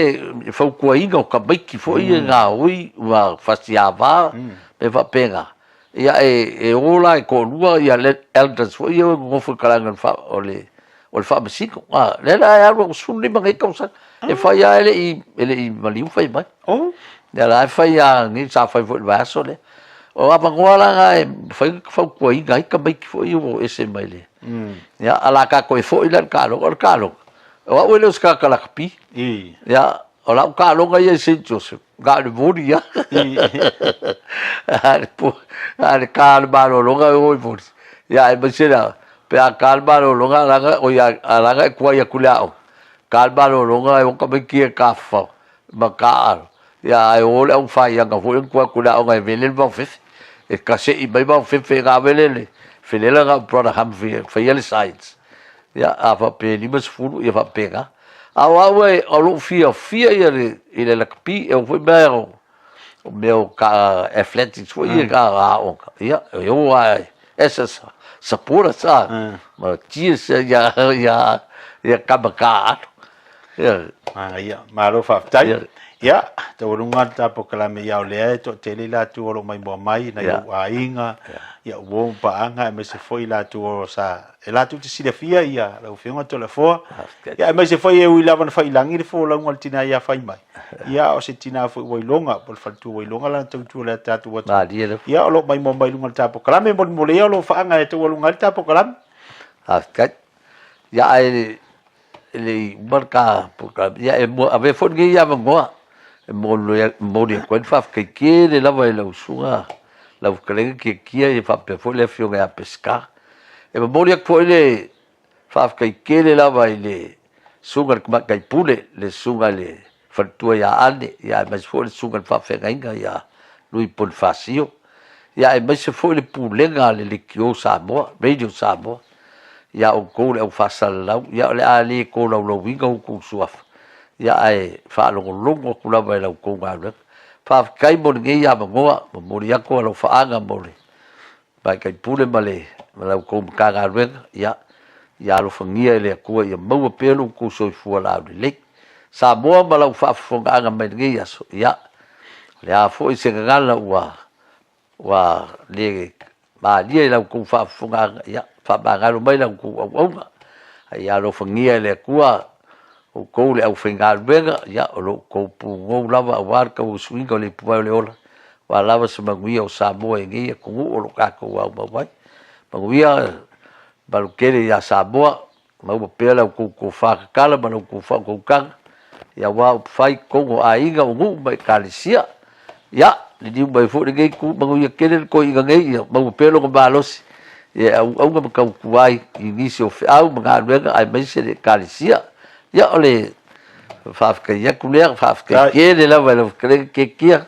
e fautuaina o tamaiti foi ia gaoi ma fasiava, mea faapena. Ia e, e o la e toalua ia elders foi ia e nonofo i talaane o le o le o le faamasino. A, lea la e alu ua 15 nei tausaga. E fai lava e le i, e le i maliu fai mai. Oh. Ia la e fai lava nei sa fai foi i le vaiaso lea. O avanoa la na e mafai ona fautuaina ai tamaiti foi ia ua o ese mai le. Ia, a la tatou e foi la i le taaloga, o le taaloga, o au e le o se tagata lakapi. Ia, o lau taaloga ia i Saint Joseph, na o le voli lava. A le ta o le malologa e o i voli. Ia, aemaise la, pe a ta le malologa, a laga, oi, a laga e tuai atu le aoga, ta le malologa e o tamaiti ia e tafafao ma taaalo. Ia, ae o le aufaiaga foi lea na tuu atu i le aoga e vele le vaofefe. E kasei mai vaofefe e ave le felela na o Brother Humphrey e faia le science. Ia, a faapea e 50, ia faapena. A o au e, o lou fiafia ia le, i le lakapi, e oo foi mea o, o mea o ka athletics foi ia ka aoga. Ia, e o lava as a supporter sa, ma cheers ia, ia, ia kama taaalo. Ia. Manaia, malo faafetai. Ia, taualuga le ta polokalame ia o lea e toatele i latou o lo o maimoa mai nai ou aiga, ia uo ma paaga aemaise foi i latou o sa e latou te silafia ia lau Afioga Toleafoa. Ia aemaise foi e ui lava na faiilagi le folauga a le tina ia Faimai. Ia o se tina foi ua iloga, po o le faletua ua iloga lana tautua i le tatou atunuu. Ia o lo o maimoa mai i luga o le ta polokalame, molimoli ia o lo o faaga e taualuga ai le ta polokalame. Faafetai. Ia ae e le i uma le ta polokalame, ia e mua, avea foi lenei avanoa e momoli atu ai le faafetai tele lava i lau susuga, lau fetalaiga Tiatia ia faapea foi le afioga ia Peseta. E momoli atu foi le Faafetai tele lava i le susuga i le Tamaitai Pule, le susuga i le Faletua ia Ane, ia aemaise foi le susuga i le Faafeagaiga ia Lui Ponifasio, ia aemaise foi le Pulega a le Leitio Samoa, Radio Samoa, ia outou le au faasalalau, ia o le a le tolaulauina outou suafa, ia ae faalogologo atu lava i la outou galuega. Faafetai mo lenei avanoa, momoli atu alofaaga mo le Tamaitai Pule ma le ma la outou Matagaluega, ia, ia alofagia e le Atua ia maua pea lo outou soifua laulelei. Samoa ma lau faafofogaaga mai lenei aso, ia, o le a foi se gagana ua ua le malie i la outou faafofogaaga, ia, faamagalo mai la outou auauna. A ia alofagia e le Atua outou le aufaigaluega, ia, o lo outou pugou lava aua le tauasuina o le ipuvai o le ola, aua lava se manuia o Samoa i lenei atunuu o lo o tatou aumau ai. Manuia malutele ia Samoa, maua pea la outou tofa tatala ma la outou faautautaga, ia aua upufai i totonu o aiga, o nuu ma ekalesia. Ia, liliu mai foi lenei itu, manuia tele le toeaina nei, ia maua pea lona malosi e auauna ma tautua ai i nisi o feau ma galuega aemaise le ekalesia. Ia, o le faafetai atu lea, faafetai tele lava i lau fetalaiga Kekia,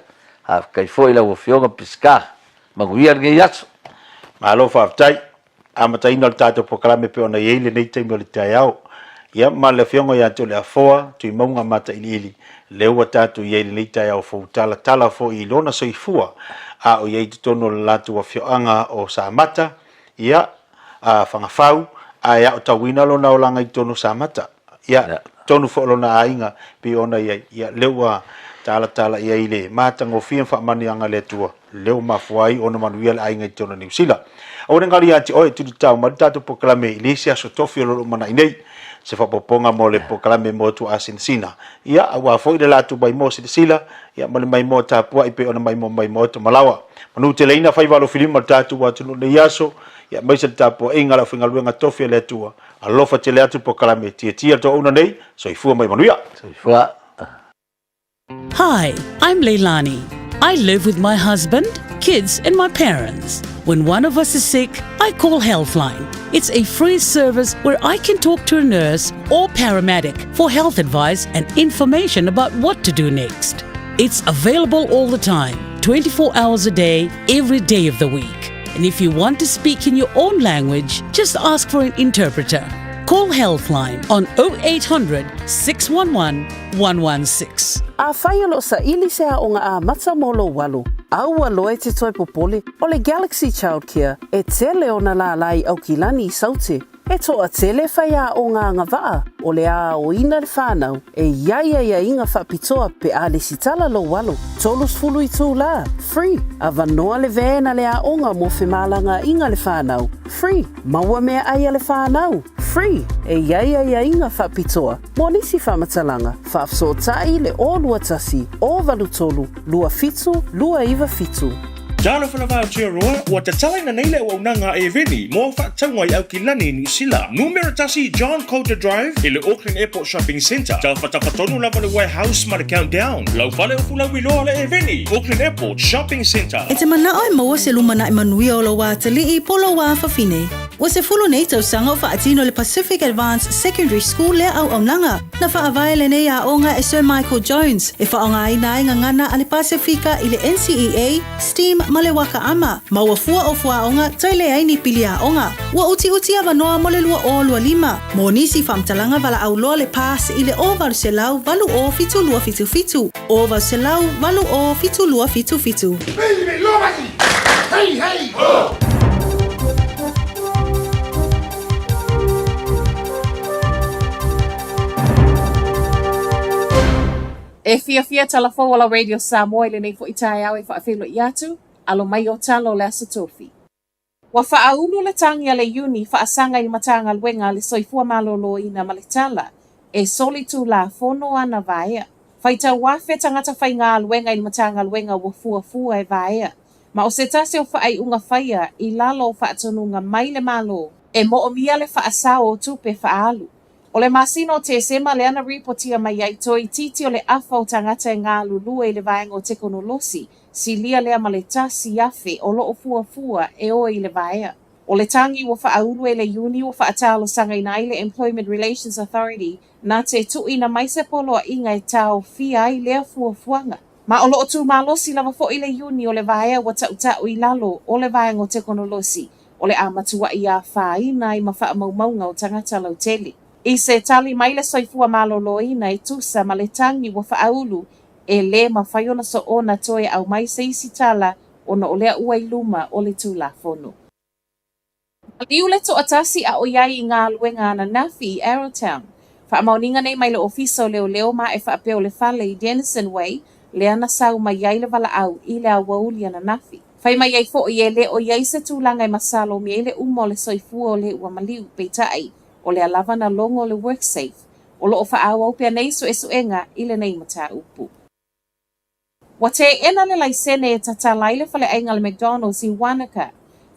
faafetai foi i lau Afioga Peseta. Manuia lenei aso. Malo faafetai. Amataina o le tatou polokalame pei ona i ai lenei taimi o le taeao. Ia ma le Afioga ia Toleafoa Tuimauga Matailiili, lea ua tatou i ai i lenei taeao fou talatala foi i lona soifua a o i ai i totonu o le latou afioaga o Samata, ia, a Fagafau, ae aotauina lona olaga i totonu o Samata. Ia, totonu foi o lona aiga pei ona i ai. Ia, lea ua talatala i ai le matagofie ma faamanuiaga a le Atua, lea ua mafua ai ona manuia le aiga i totonu o Niu Sila. Aua ne i galo ia te oe e tulitao mai le tatou polokalame i le isi aso tofi o lo o lumanai nei, se faaopoopoga mo le polokalame mo Tuaasinasina. Ia, aua foi le latou maimoa silasila, ia, ma le maimoa tapuai pei ona maimoa mai Maota Malawa. Manuteleina faiva alofilima o le tatou atunuu i lenei aso, ia, aemaise le tapuaiga a le aufaigaluega tofi a le Atua. Alofa tele atu polokalame tietie le toauna nei, soifua ma ia manuia. Soifua. Hi, I'm Leilani. I live with my husband, kids, and my parents. When one of us is sick, I call Healthline. It's a free service where I can talk to a nurse or paramedic for health advice and information about what to do next. It's available all the time, 24 hours a day, every day of the week. And if you want to speak in your own language, just ask for an interpreter. Call Healthline on 0800 611 116. Afai o lo o saili se aoga amata mo lou alo, aua loa e te toe popole, o le Galaxy Childcare e tele ona lālā i Aukilani i Saute. E toatele faiaoga agavaa o le a aoina le whanau e i ai aiaiga faapitoa pe a lesitala lou alo, 30 itulā, free, avanoa le van a le aoga mo femalagaaiga le whanau, free, maua meaai a le whanau, free, e i ai aiaiga faapitoa mo nisi faamatalaga, faafesootai le 021 083 27 297. Talofa lava Aotearoa, ua tatalaina nei le auaunaga a Eveni mo au faatauga i Aukilani, Niu Sila. Numera tasi John Coulter Drive i le Auckland Airport Shopping Centre. Tafatafa tonu lava le Warehouse ma le Countdown. Lau fale o Fulauiloa le Eveni, Auckland Airport Shopping Centre. E te manao e maua se lumanai manuia o lou atalii po o lou afafine. Ua 10 nei tausaga o faatino le Pacific Advanced Secondary School lea auaunaga. Na faavae lenei aoga e Sir Michael Jones e faaaogaina ai gagana a le Pasefika i le NCEA, STEAM ma le Waka Ama, ma ua fua o fuaoga toe leai ni pili aoga. Ua utiuti avanoa mo le 2025. Mo nisi faamatalaga valaau loa le pass i le 0800 80 7277, 0800 80 7277. Hey, hey, ho! E fiafia tala fou o la Radio Samoa i lenei foi taeao e faafeiloai atu, alo mai o tala o le Aso Tofi. Ua faaulu le tagi a le Iuni faasaga i le Matagaluega a le Soifua Maloloina ma le tala e solitulafono ana vaea. Faitau afe tagata faigaluega i le Matagaluega ua fuafua e vaea. Ma o se tasi o faaiuga faia i lalo o faatonuga mai le Malo e moomia le faasao o tupe faaalu. O le masina o Tesema lea na ripotia mai ai toeitiiti o le afa o tagata e galulue i le vaega o tekonolosi, silia lea ma le 1,000 o lo o fuafua e o i le vaea. O le tagi ua faaulu e le Iuni ua faatalosagaina ai le Employment Relations Authority na te tuuina mai se poloaiga e taofia ai lea fuafuaga. Ma o loo tumalosi lava foi le Iuni o le vaea ua tautau i lalo o le vaega o tekonolosi o le a matuai afaina ai ma faamaumauga o tagata lautele. I se tali mai le Soifua Maloloina e tusa ma le tagi ua faaulu, e lē mafai ona soona toe aumai se isi tala ona o lea ua i luma o le Tulafono. Maliu le toatasi a o i ai i galuega ananafi i Arrowtown. Faamaoniga nei mai le Ofisa o Leoleo ma e faapea o le fale i Denison Way lea na sau mai ai le valaau i le aoauli ananafi. Fai mai ai foi e le o i ai se tulaga e masalomia ai le uma o le soifua o le ua maliu, peitai, o lea lava na logo le WorkSafe. O loo faaauau pea nei suesuega i lenei mataupu. Ua teena le laisene e tatala ai le faleaiga a le McDonald's i Wanaka.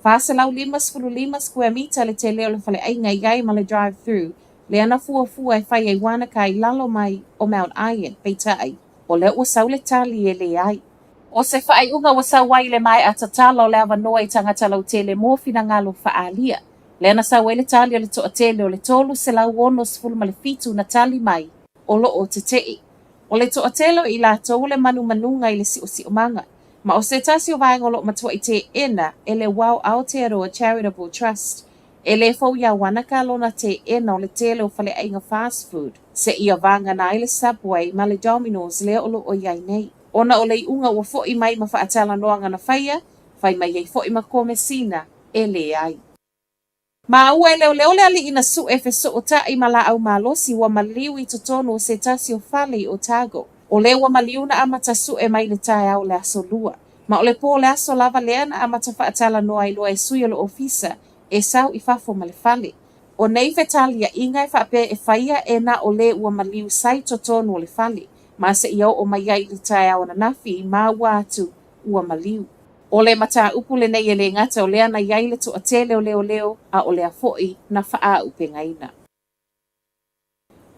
455 square mita le tele o le faleaiga i ai ma le drive-thru, lea na fuafua e fai ai Wanaka i lalo mai o Mount Iron, peitai, o lea ua sau le tali e leai. O se faaiuga ua sau ai i le maea tatala o le avanoa i tagata lautele mo finagalo faaalia. Lea na sau ai le tali a le toatele o le 367 na tali mai, o loo tetee. O le toatele o i latou o le manumanuga i le siosiomaga, ma o se tasi o vaega o loo matuai teena e le Wow Aotearoa Charitable Trust. E lē fou iā Wanaka lona teena o le tele o faleaiga fast food, seia vagana ai le Subway ma le Domino's lea o loo i ai nei. Ona o le iuga ua foi mai ma faatalanoaga na faia, fai mai ai foi ma Komesina e leai. Maua e leoleo le alii na sue fesootai ma laau malosi ua maliu i totonu o se tasi o fale i Otago. O lē ua maliu na amata sue mai le taeao o le aso Lua. Ma o le pō o le aso lava lea na amata faatalanoa ai loa e sui o le ofisa e sau i fafo ma le fale. O nei fetaliaiga e faapea e faia e na o lē ua maliu sa i totonu o le fale, ma seia oo mai ai i le taeao ananafi maua atu ua maliu. O le mataupu lenei e lē gata o lea na i ai le toatele o leoleo a o lea foi na faaaupegaina.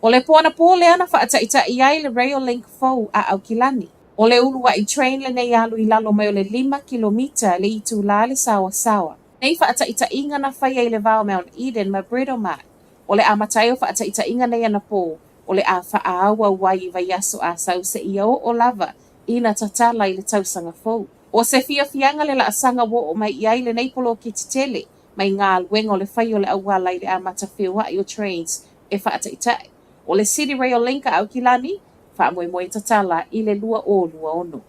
O le po anapō lea na faataitai ai le Rail Link fou a Aukilani. O le uluai train lenei alu i lalo mai o le 5 kilomita le itulā le saoasaoa. Nei faataitaiga na faia i le va o Mount Eden ma Britomart. O le amata ai o faataitaiga nei anapō, o le a faaauau ai i vaiaso a sau seia oo lava ina tatala i le tausaga fou. O se fiafiaga le laasaga ua oo mai i ai lenei poloketi tele mai galuega o le fai o le auala i le amata feoai o trains e faataitai. O le City Rail Link a Aukilani, faamoemoe e tatala i le 2026.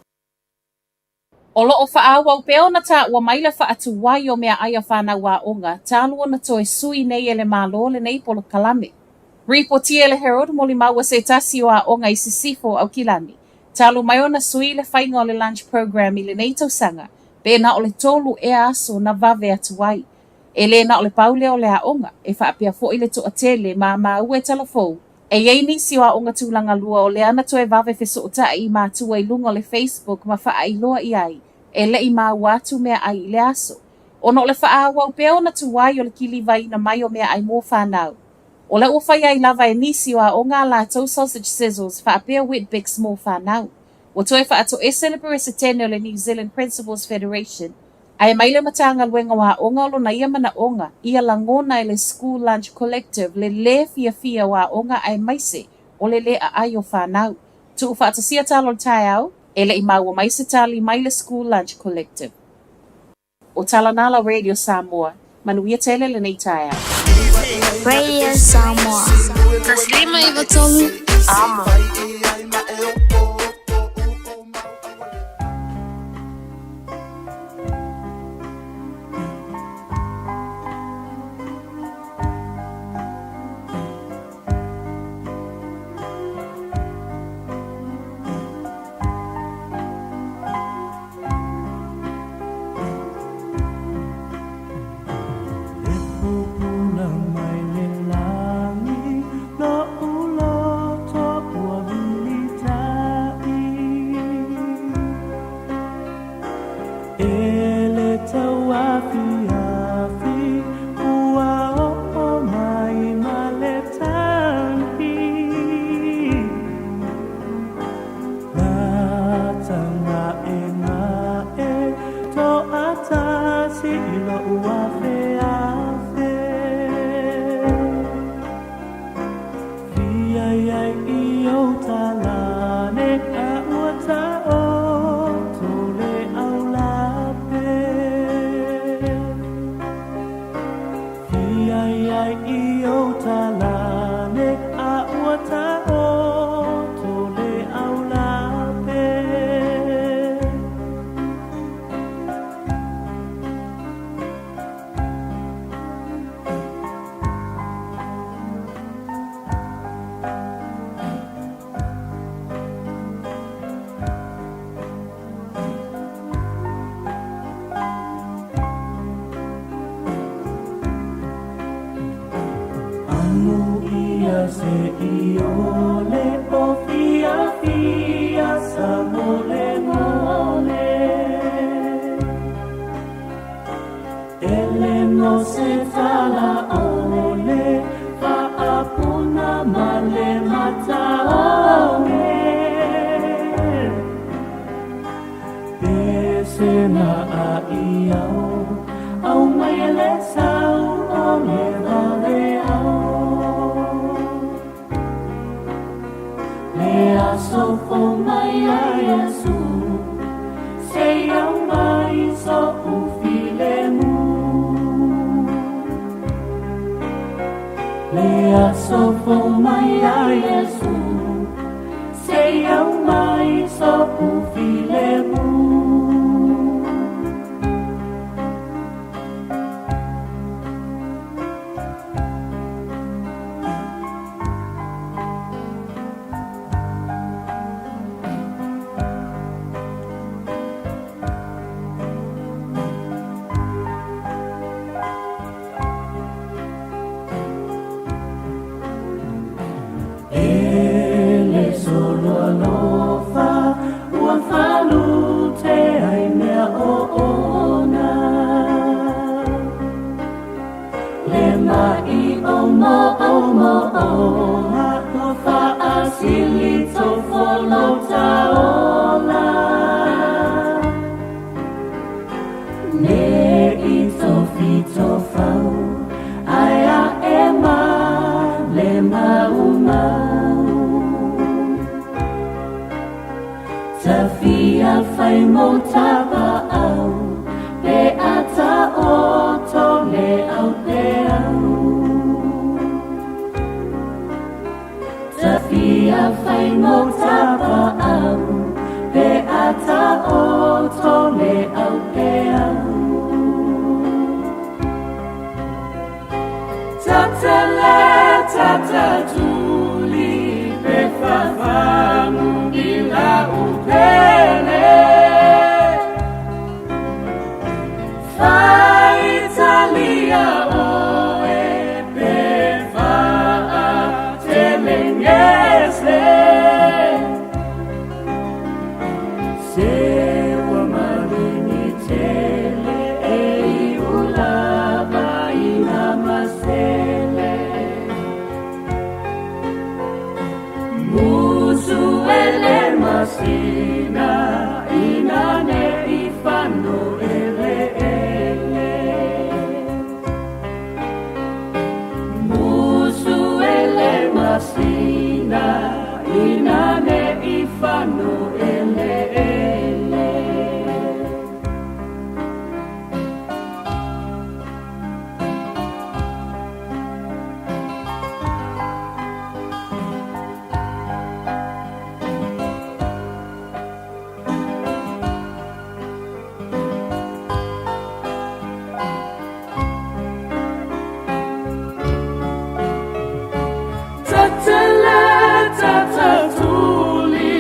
O loo faaauau pea ona taua mai le faatuai o meaai a fanau aoga talu ona toe sui nei e le Malo lenei polokalame. Ripotia e le Herald molimau a se tasi o aoga i Sisifo o Aukilani, talu mai ona sui le faiga o le lunch program i lenei tausaga, pe na o le tolu ea aso na vave atu ai. E lē na o le pau lea o le aoga, e faapea foi le toatele ma maua e talafou. E i ai nisi o aoga tulaga lua o lea na toe vave fesootai i matua i luga o le Facebook ma faailoa i ai e le i maua atu meaai i le aso. Ona o le faaauau pea ona tuai o le kilivaina mai o meaai mo fanau. O lea ua fai ai lava e nisi o aoga a latou sausage sizzles faapea Weet-Bix mo fanau. Ua toe faatoese le Peresetene o le New Zealand Principals Federation, ae mai le Matagaluega o Aoga o lona ia manaoga ia lagona e le School Lunch Collective le lē fiafia o aoga aemaise o le lē aai o fanau. Tuufaatasia tala o le taeao, e le i maua mai se tali mai le School Lunch Collective. O tala na la Radio Samoa. Manuia tele lenei taeao. Radio Samoa. 153 Amo. E pupula mai le lagi Loʻu loto ua mulitai E le tauafiafi Ua oo mai ma le tagi O le po fiafia sagolegole E le no se tala ole faapuna ma le mataoge Pe se na a i au au mai le sau o le vale au Le aso fo mai a Iesu se au mai so ufilemu Le aso fo mai a Iesu se au mai so ufilemu E le solo alofa ua falute ai mea o ona Le mai o mo o mo ona ua faasili tofolo taola Ne i tofitofau ae a e ma le maumau Tafia fai mo tapaau pe ata o to le au te au Tafia fai mo tapaau pe ata o to le au te au Tatele tatatuli pe fafamu ila upele Faitalia oe pe faatelengese Se ua maligi tele e i ulava ina masele Musu ele masina ina ne i fano ele ele Musu ele masina ina ne i fano ele ele Tatele tatatuli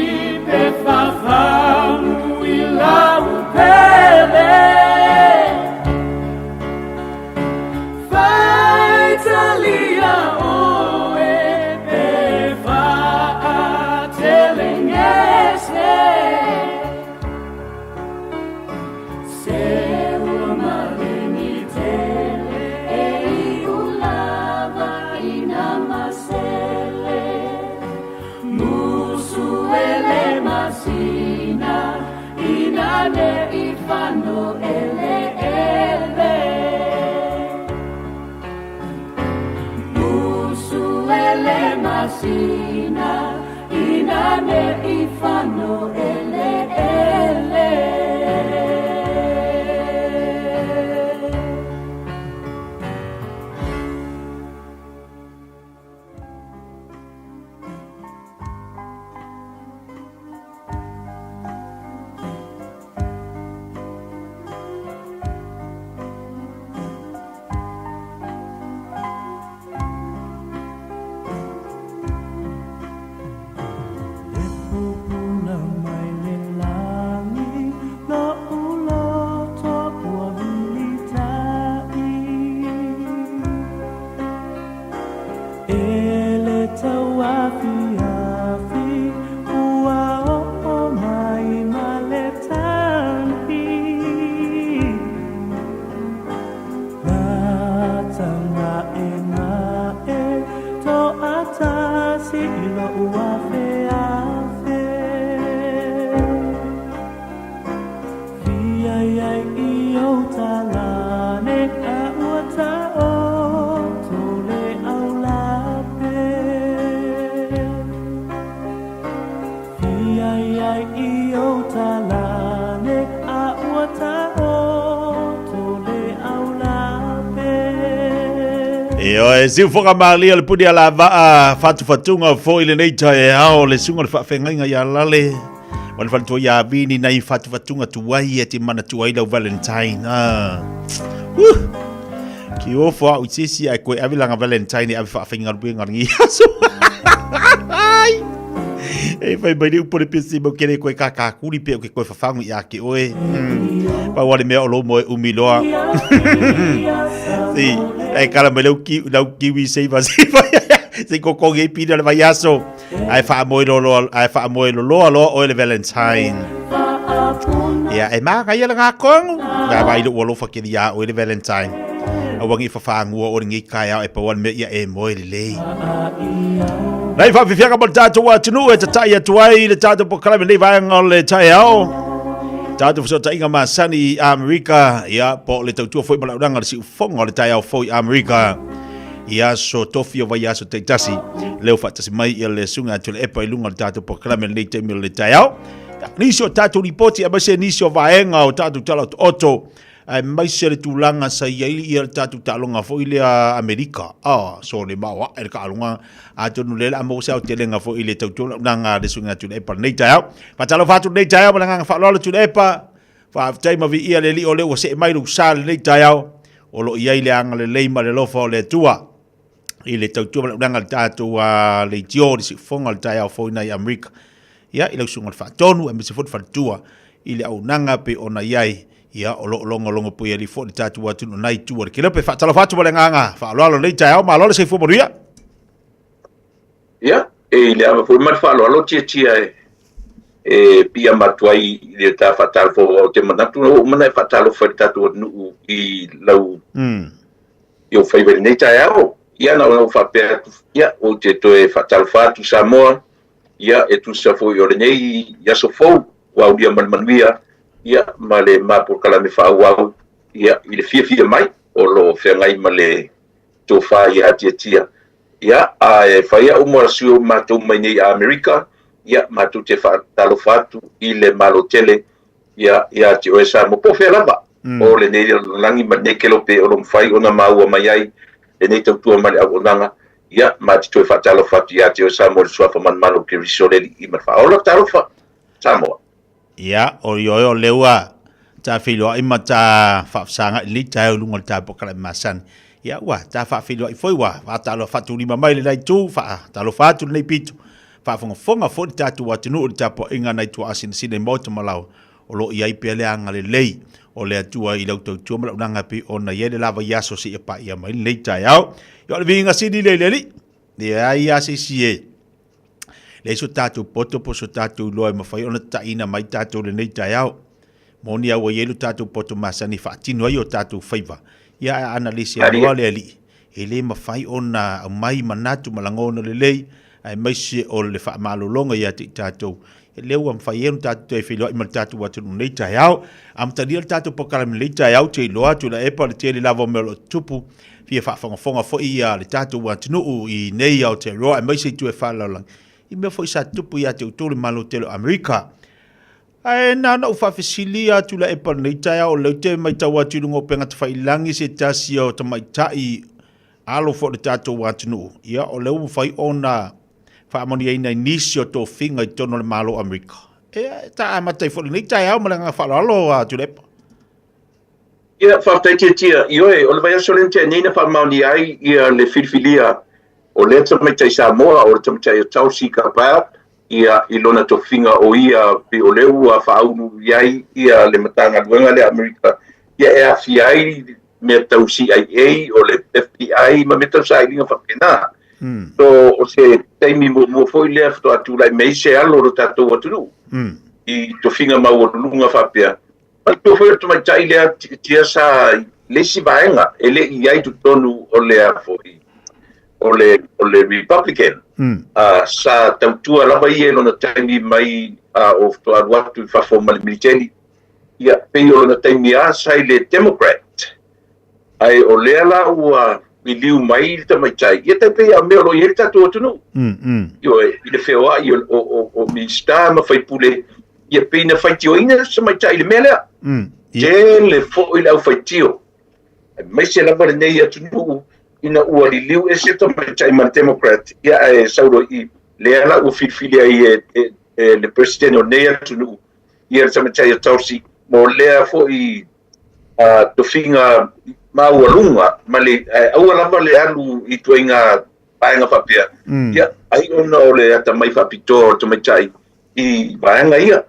pe fafamu ila upele Faitalia oe pe faatelengese Se ua maligi tele e i ulava ina masele Musu ele masina ina ne i fano ele ele Musu ele masina ina ne i fano ele ele mai ai i ou talane a ua taoto le aulape. Ioe, siufoga malia le puni a la vaa fatufatuga foi lenei taeao le suga o le faafeagaiga ia Lale ma le faletua ia Vini nai fatufatuga tuai e te manatua ai lau Valentine. Ah. Uh. Ki ofo au i sisi ai koe ave langa Valentine e ave faafaigaluega lenei aso. E fai mai le upu le pesi mau kere koe kakakuri pe o ke koe fafangu i a ke oe. Pau ale mea o lou moe umi loa. Si, e kala mai lau ki, lau kiwi seiva seiva. Se kokongi e pina le vaiaso. Ai whaamoe loloa, ai whaamoe loloa loa oe le Valentine. Ia, e māngai ala ngā kongu. Ngā vai lo ua lofa keri a oe le Valentine. A wangi whawhaangua o le ngi kai ao e pawan me ia e moe le lei. Nei whawhiwhianga mo le tātou atunuu e tatai atu ai le tātou pokalame nei vaenga o le taeao. Tātou whasotainga masani i Amerika, ia, po le tautua foi ma lauranga le siufonga o le taeao fou i Amerika. I aso tofi o vaiaso taitasi, leo whaatasi mai ia le sunga atu le epa i lunga o le tātou pokalame nei taimi o le taeao. Nisi o tātou ripoti, aemaise nisi o vaenga o tātou tala o oto, aemaise le tulaga sa i ai ia le tātou taaloga foi lea Amerika. Ah, so le maoae le taaloga, atonu lea o le a maua se aotelega foi i le tautua launaga a le suiga Tuilaepa i lenei taeao. Faatalofa atu i lenei taeao ma le agaga faaaloalo Tuilaepa. Faafetai ma viia le Alii o lea ua see mai lou sa i lenei taeao, o lo o i ai le agalelei ma le alofa o le Atua i le tautua ma le auaunaga a le tatou leitio i le siufofoga o le taeao fou i nai Amerika. Ia, i lau susuga i le Faatonu aemaise foi le faletua i le auaunaga pei ona i ai, ia, o lo o logologo puialii foi le tatou atunuu nai itu o le Kelope. Faatalofa atu ma le agaga faaaloalo i lenei taeao, malo le soifua manuia. Ia, e i le ava foi ma le faaaloalo Tiatia e e piiama atu ai i le ta faatalofa aua ou te manatu ua uma ona e faatalofa i le tatou atunuu i lau i ou faiva i lenei taeao. Ia na ona ou faapea atu, ia ou te toe faatalofa atu Samoa, ia e tusa foi o lenei aso fou ua aulia ma le manuia, ia ma le ma polokalame faaauau, ia i le fiafia mai o lo o feagai ma le tofa ia Tiatia. Ia, a e fai au ma sui o matou mai nei Amerika, ia, matou te faatalofa atu i le Malo tele, ia, ia te oe Samoa, po o fea lava, o lenei lalolagi ma lenei kelope o lo o mafai ona maua mai ai lenei tautua ma le auaunaga, ia, ma te toe faatalofa atu ia te oe Samoa i le Suafa Manumanu o Keriso le Alii ma le Faaola. Talofa, Samoa. Ia, o ioe o lea ua ta feiloai ma ta faafesagai lenei taeao i luga o le tapuai kalai masani. Ia, ua ta faafeiloai foi ua faatalofa faatulima mai lenei itu, faatalofa atu lenei pito, faafogafoga foi le tatou atunuu i le tapuaiga nai tuaasinasina i maota ma laoa, o lo o i ai pea le agalelei o le Atua i lau tautua ma lau naga e pei ona i ai le lava i aso seia paia mai lenei taeao. Ia, o le viiga sili lea i le Alii, leai lava se isi e Leai so tatou poto po o so tatou iloa e mafai ona tataina mai tatou i lenei taeao. Moni a ua i ai lo tatou poto masani e faatino ai o tatou faiva, ia ae ana le seanoa le Alii, e le mafai ona aumai manatu ma lagona lelei, aemaise o le faamalologa ia te i tatou, lea ua mafai ai ona tatou toe feiloai ma le tatou atunuu i lenei taeao. Amatalia le tatou polokalame i lenei taeao, ou te iloa atu Tuilaepa le tele lava o mea o lo o tutupu fia faafogafoga foi ia le tatou atunuu i nei Aotearoa aemaise i tua e faalaolagi i mea foi sa tutupu ia te outou le Malo tele o Amerika. Ae na ona ou faafesili atu Tuilaepa i lenei taeao, o lea ou te matau atu i luga o upega tafailangi se tasi o tamaitai alo foi o le tatou atunuu, ia o lea ua mafai ona faamanuiaina i nisi o tofiga i totonu o le Malo o Amerika. E ta amata ai foi lenei taeao ma le agaga faaaloalo Tuilaepa. Ia, faafetai Tiatia. Ioe, o le vaiaso lea na tea nei na faamaonia ai ia le filifilia o lea tamaitai Samoa, o le tamaitai o Tulsi Gabbard, ia, i lona tofiga o ia, pei o lea ua faaulu i ai ia le Matagaluega lea a Amerika, ia e aafia ai mea tau CIA, o le FBI ma mea tau sailiga faapena. So, o se taimi muamua foi lea faatoa tulai mai ai se alo o lo tatou atunuu i tofiga maualuluga faapea. Manatua foi o le tamaitai lea tia sa i le isi vaega e le i ai totonu o le a foi o le o le Republican. Sa tautua lava ia i lona taimi mai o faatoa alu atu i fafo ma le militeli. Ia pei o lona taimi lava sa i le Democrat. Ae o lea la ua liliu mai le tamaitai, ia tai pei a o mea o lo o i ai le tatou atunuu. Ioe, i le feoai o, o, o, o Minisita ma faipule, ia pei na faitioina le tamaitai i le mea lea. Tele foi le aufaitio, aemaise lava lenei atunuu ina ua liliu ese le tamaitai ma le Democrat, ia ae sau loa i i, lea la ua filifili ai e, e, e le Peresetene o lenei atunuu, ia le tamaitai o Tulsi, mo lea foi tofiga maualuga ma le, ae aua lava le alu i ituaiga vaega faapea, ia, ai ona o le atamai faapitoa o le tamaitai i vaega ia.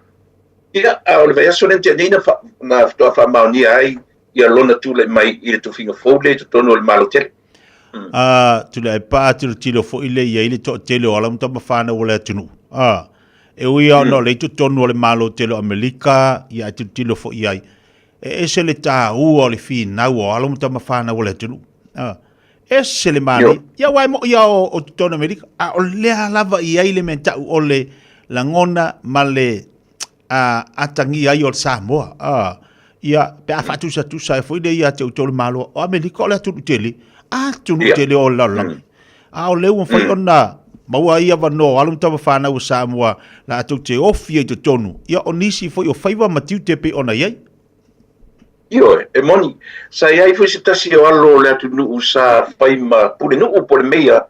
Ia, a o le vaiaso lea na tea nei na, fa, na faatoa faamaonia ai ia lona tulai mai i le tofiga fou lea i totonu o le Malo tele. A, Tuilaepa a tilotilo foi lea i ai le toatele o alo ma tama fanau o le atunuu. A, e ui lava ona o lea i totonu o le Malo tele o Amerika, ia ae tilotilo foi i ai, e ese le taua o le finau o alo ma tama fanau o le atunuu. A, ese le manaia. Ia aua e moi lava o totonu o Amerika, a o lea lava i ai le mea tau o le lagona ma le a atagia ai o le Samoa. A, ia, pe a faatusatusa ai foi lea ia te outou le Malo o Amerika o le atunuu tele, atunuu tele o le lalolagi. A o lea ua mafai ona maua ai avanoa o alo ma tama fanau o Samoa latou te ofi ai i totonu, ia o nisi foi o faiva ma tiute e pei ona i ai. Ioe, e moni. Sa i ai foi se tasi o alo o le atunuu sa fai ma pulenuu po o le meia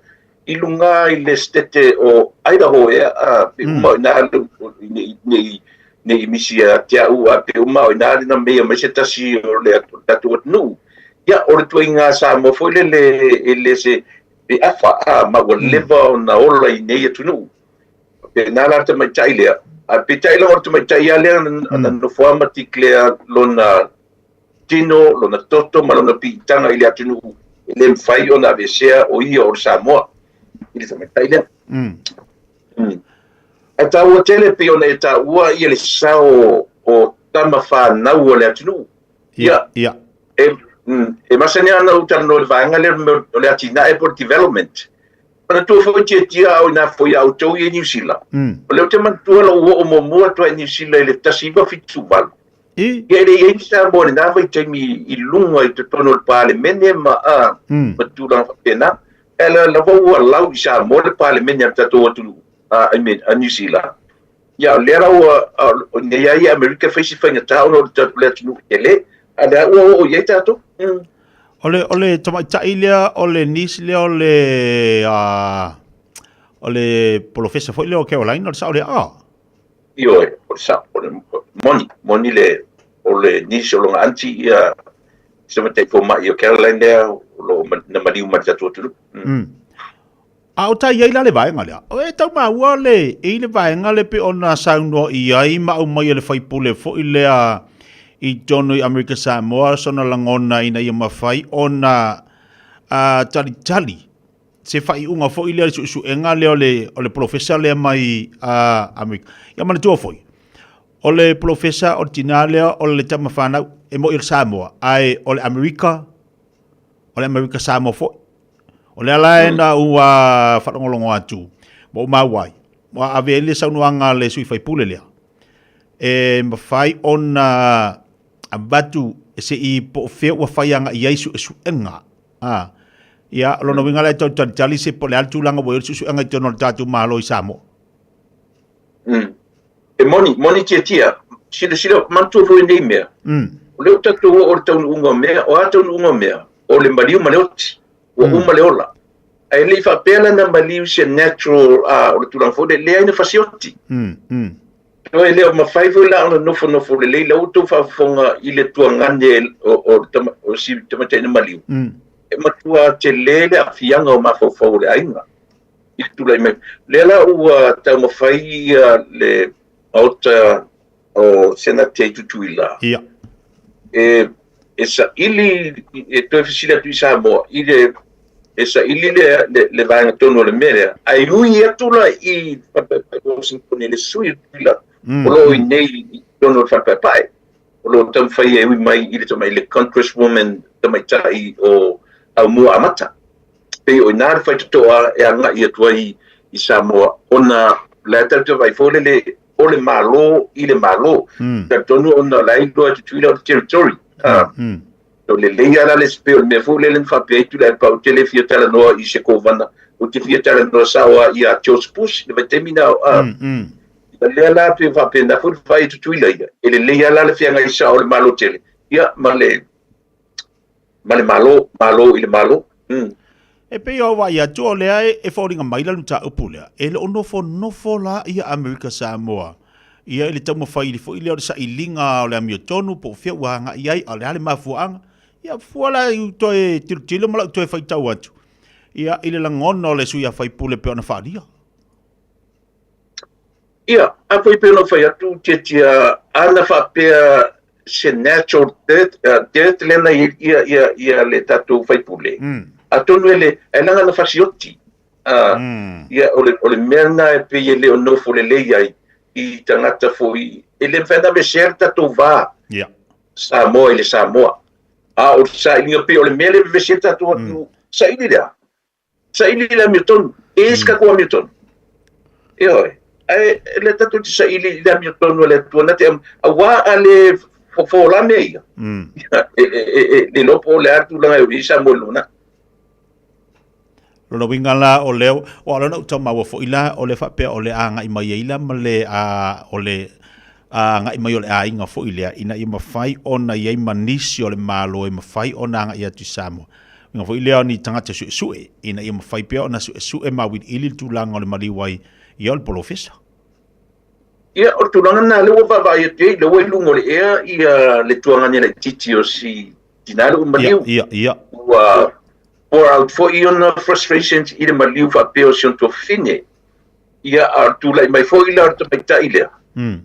i luga i le setete o Idaho ea, a, pe uma o i ina le, ne i misi ia te au, a pe uma o i ina le meia mai se tasi o le tatou atunuu. Ia, o le ituaiga Samoa foi lele e le se pe afa, a, ma ua leva ona ola i nei atunuu. Faapena la le tamaitai lea, ae peitai la o le tamaitai lava lea na nofo lava ma declare lona tino, lona toto ma lona piitaga i le atunuu e le mafai ona aveesea o ia o le Samoa i le tamaitai lea. Ae taua tele pei ona e taua ia le sao o tama fanau o le atunuu. Ia, ia. E, e masani lava ona ou talanoa i le vaega lea o le atinae po o le development. Manatua foi Tiatia a o ina foi a outou ia i Niu Sila. O lea ou te manatua lou oo muamua atu ai i Niu Sila i le 1978. Ia e le i ai ni Samoa i lena vaitaimi i luga i totonu o le Palemene ma a ma tulaga faapena. Ae la lava ua lau i Samoa le Palemene a le tatou atunuu, a, I mean, a Niu Sila. Ia o lea la ua o nei lava ia Amerika e fai si faigata ona o le atunuu tele, a o lea ua oo i ai tatou. O le, o le tamaitai lea, o le niece lea o le, o le polofesa foi lea o Carolina, o le sao lea, ah. Ioe, o le sao, o le moni, moni le, o le niece o lona aunty ia, se tamaitai fomai o Caroline lea, o lo o na maliu mai i le tatou atunuu. A o tai ai la le vaega lea, e tau maua le, e i le vaega le pei ona saunoa i ai ma aumai e le faipule foi lea i totonu i Amerika Samoa sona lagona ina ia mafai ona talitali se faaiuga foi lea i le suesuega lea o le, o le polofesa lea mai Amerika. Ia manatua foi, o le polofesa o le tinā lea o le tama fanau e moi o le Samoa, ae o le Amerika, o le Amerika Samoa foi. O lea la e na ua faalogologo atu ma ou maua ai, ua ave ai le saunoaga a le sui faipule lea, e mafai ona avatu se i po o fea ua fai agai i ai suesuega. A, ia, o lona uiga la e tau talitali se po o le a le tulaga ua i ai le suesuega i totonu o le tatou Malo i Samoa. E moni, moni tiatia, silasila, manatua foi nei mea. O lea ua tatou oo i le taunuuga o mea, o a taunuuga o mea? O le maliu ma le oti, ua uma le ola. Ae le i faapea la na maliu se natural, o le tulaga foi lea, leai na fasioti. E le o mafai foi la ona nofonofo lelei la ua outou faafofoga i le tuagane o si tamaitai na maliu. E matua tele le aafiaga o mafaufau o le aiga i le tulai mai. Lea la ua taumafai le Maota o Senate i Tutuila e saili, e toe fesili atu i Samoa i le e saili le vaega tonu o le mea lea, ae ui atu la i Falepaepae o Washington i le sui o Tutuila o lo o i nei i totonu o le Falepaepae, o lo o taumafai e ui mai i le tamai le Congresswoman tamaitai o Aumua Amata. Pei o i ina le faitotoa e agai atu ai i Samoa, ona o la e tatou te vaai foi lele o le Malo i le Malo. Talitonu ona o la e iloa e Tutuila o le territory. O lelei lava la le pei o le mea foi lele na faapea ai Tuilaepa ou te le fia talanoa i se Kovana, ou te fia talanoa sao lava ia George Bush i le vaitaimi na a. Ia lea la pei faapena foi le vaai i Tutuila ia, e lelei lava la le feagai sao o le Malo tele ia ma le ma le Malo, Malo i le Malo. E pei o vaai atu o lea e foliga mai la le mataupu lea, e le o nofonofo la ia Amerika Samoa ia i le taumafai foi lea o le sailiga o le amiotonu po o fea ua agai ai, a o le a le mafuaaga. Ia fua la i toe tilotilo ma lau toe faitau atu ia i le lagona o le sui usufono e pei ona faaalia. Ia, a foi pei ona ou fai atu, Tiatia, ana faapea se natural death, death lea na i ia, ia, ia le tatou faipule, mm. atonu e le, e leaga na fasioti. Uh, Ia, o le, o le mea lena e pei e le o nofo lelei ai i tagata foi, e le mafai ona aveesea le tatou va. Yeah. Samoa i le Samoa. A o le sailiga pei o le mea lea e vevesi ai le tatou atunuu, saili lea. Saili le amiotonu. E i ai se tatou amiotonu. Ioe. Ae le tatou te saili i le amiotonu a le Atua na te auā a le fofo la mea ia. E, e, e, e, le iloa po o le a le tulaga e oo i ai Samoa i lona. Lona uiga la o lea, o lea na ou tau maua foi la, o le faapea o le agai mai ai la ma le, a, o le agai mai o le aiga foi lea, ina ia mafai ona i ai ma nisi o le Malo e mafai ona agai atu i Samoa. Uiga foi lea o ni tagata suesue, ina ia mafai pea ona suesue ma auiliili le tulaga o le maliu ai ia o le polofesa. Ia, o le tulaga lena lea ua vaavaai atu i ai, lea ua i luga o le ea ia le tuagane laitiiti o si tina lea ua maliu. Ia, ia. Ua pour out foi ona frustrations i le maliu faapea o si ona tuafafine. Ia, a o le tulai mai foi la o le tamaitai lea,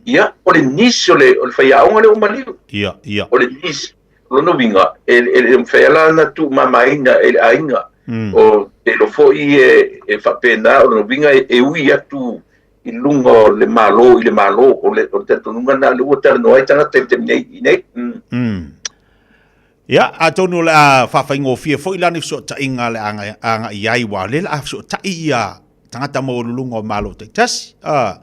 ia, o le niece o le, o le faiaoga lea ua maliu. Ia, ia. O le niece. O lona uiga, e, e le mafai la ona tuumamaina e le aiga. O te iloa foi e, e faapena, o lona uiga e, e ui atu i luga o le Malo i le Malo, o le, o le talitonuga lena lea ua talanoa ai tagata i le taimi nei i nei. Ia, atonu o le a faafaigofie foi la ni fesootaiga le a agai i ai, aua o lea o le a fesootai ia tagata maualuluga o Malo taitasi. A,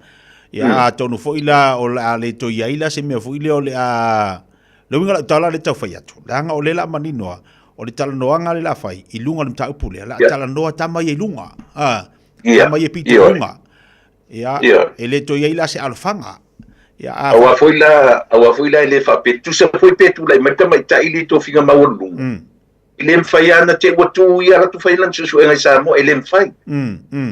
ia, atonu foi la o le a le toe i ai la se mea foi lea o le a... Le uiga o lau tala lea e tau fai atu, leaga o lea o le a manino lava, o le talanoaga lea o le a fai i luga o le mataupu lea, o le a talanoa tama ia i luga, a, tama ia pito i luga. Ia, e le toe i ai la se alofaga. Ia, a Aua foi la, aua foi la e le faapea, tusa foi pe tulai mai le tamaitai i le tofiga maualuluga, e le mafai lava ona te i ua tu ia alu atu fai lana suesuega i Samoa, e le mafai.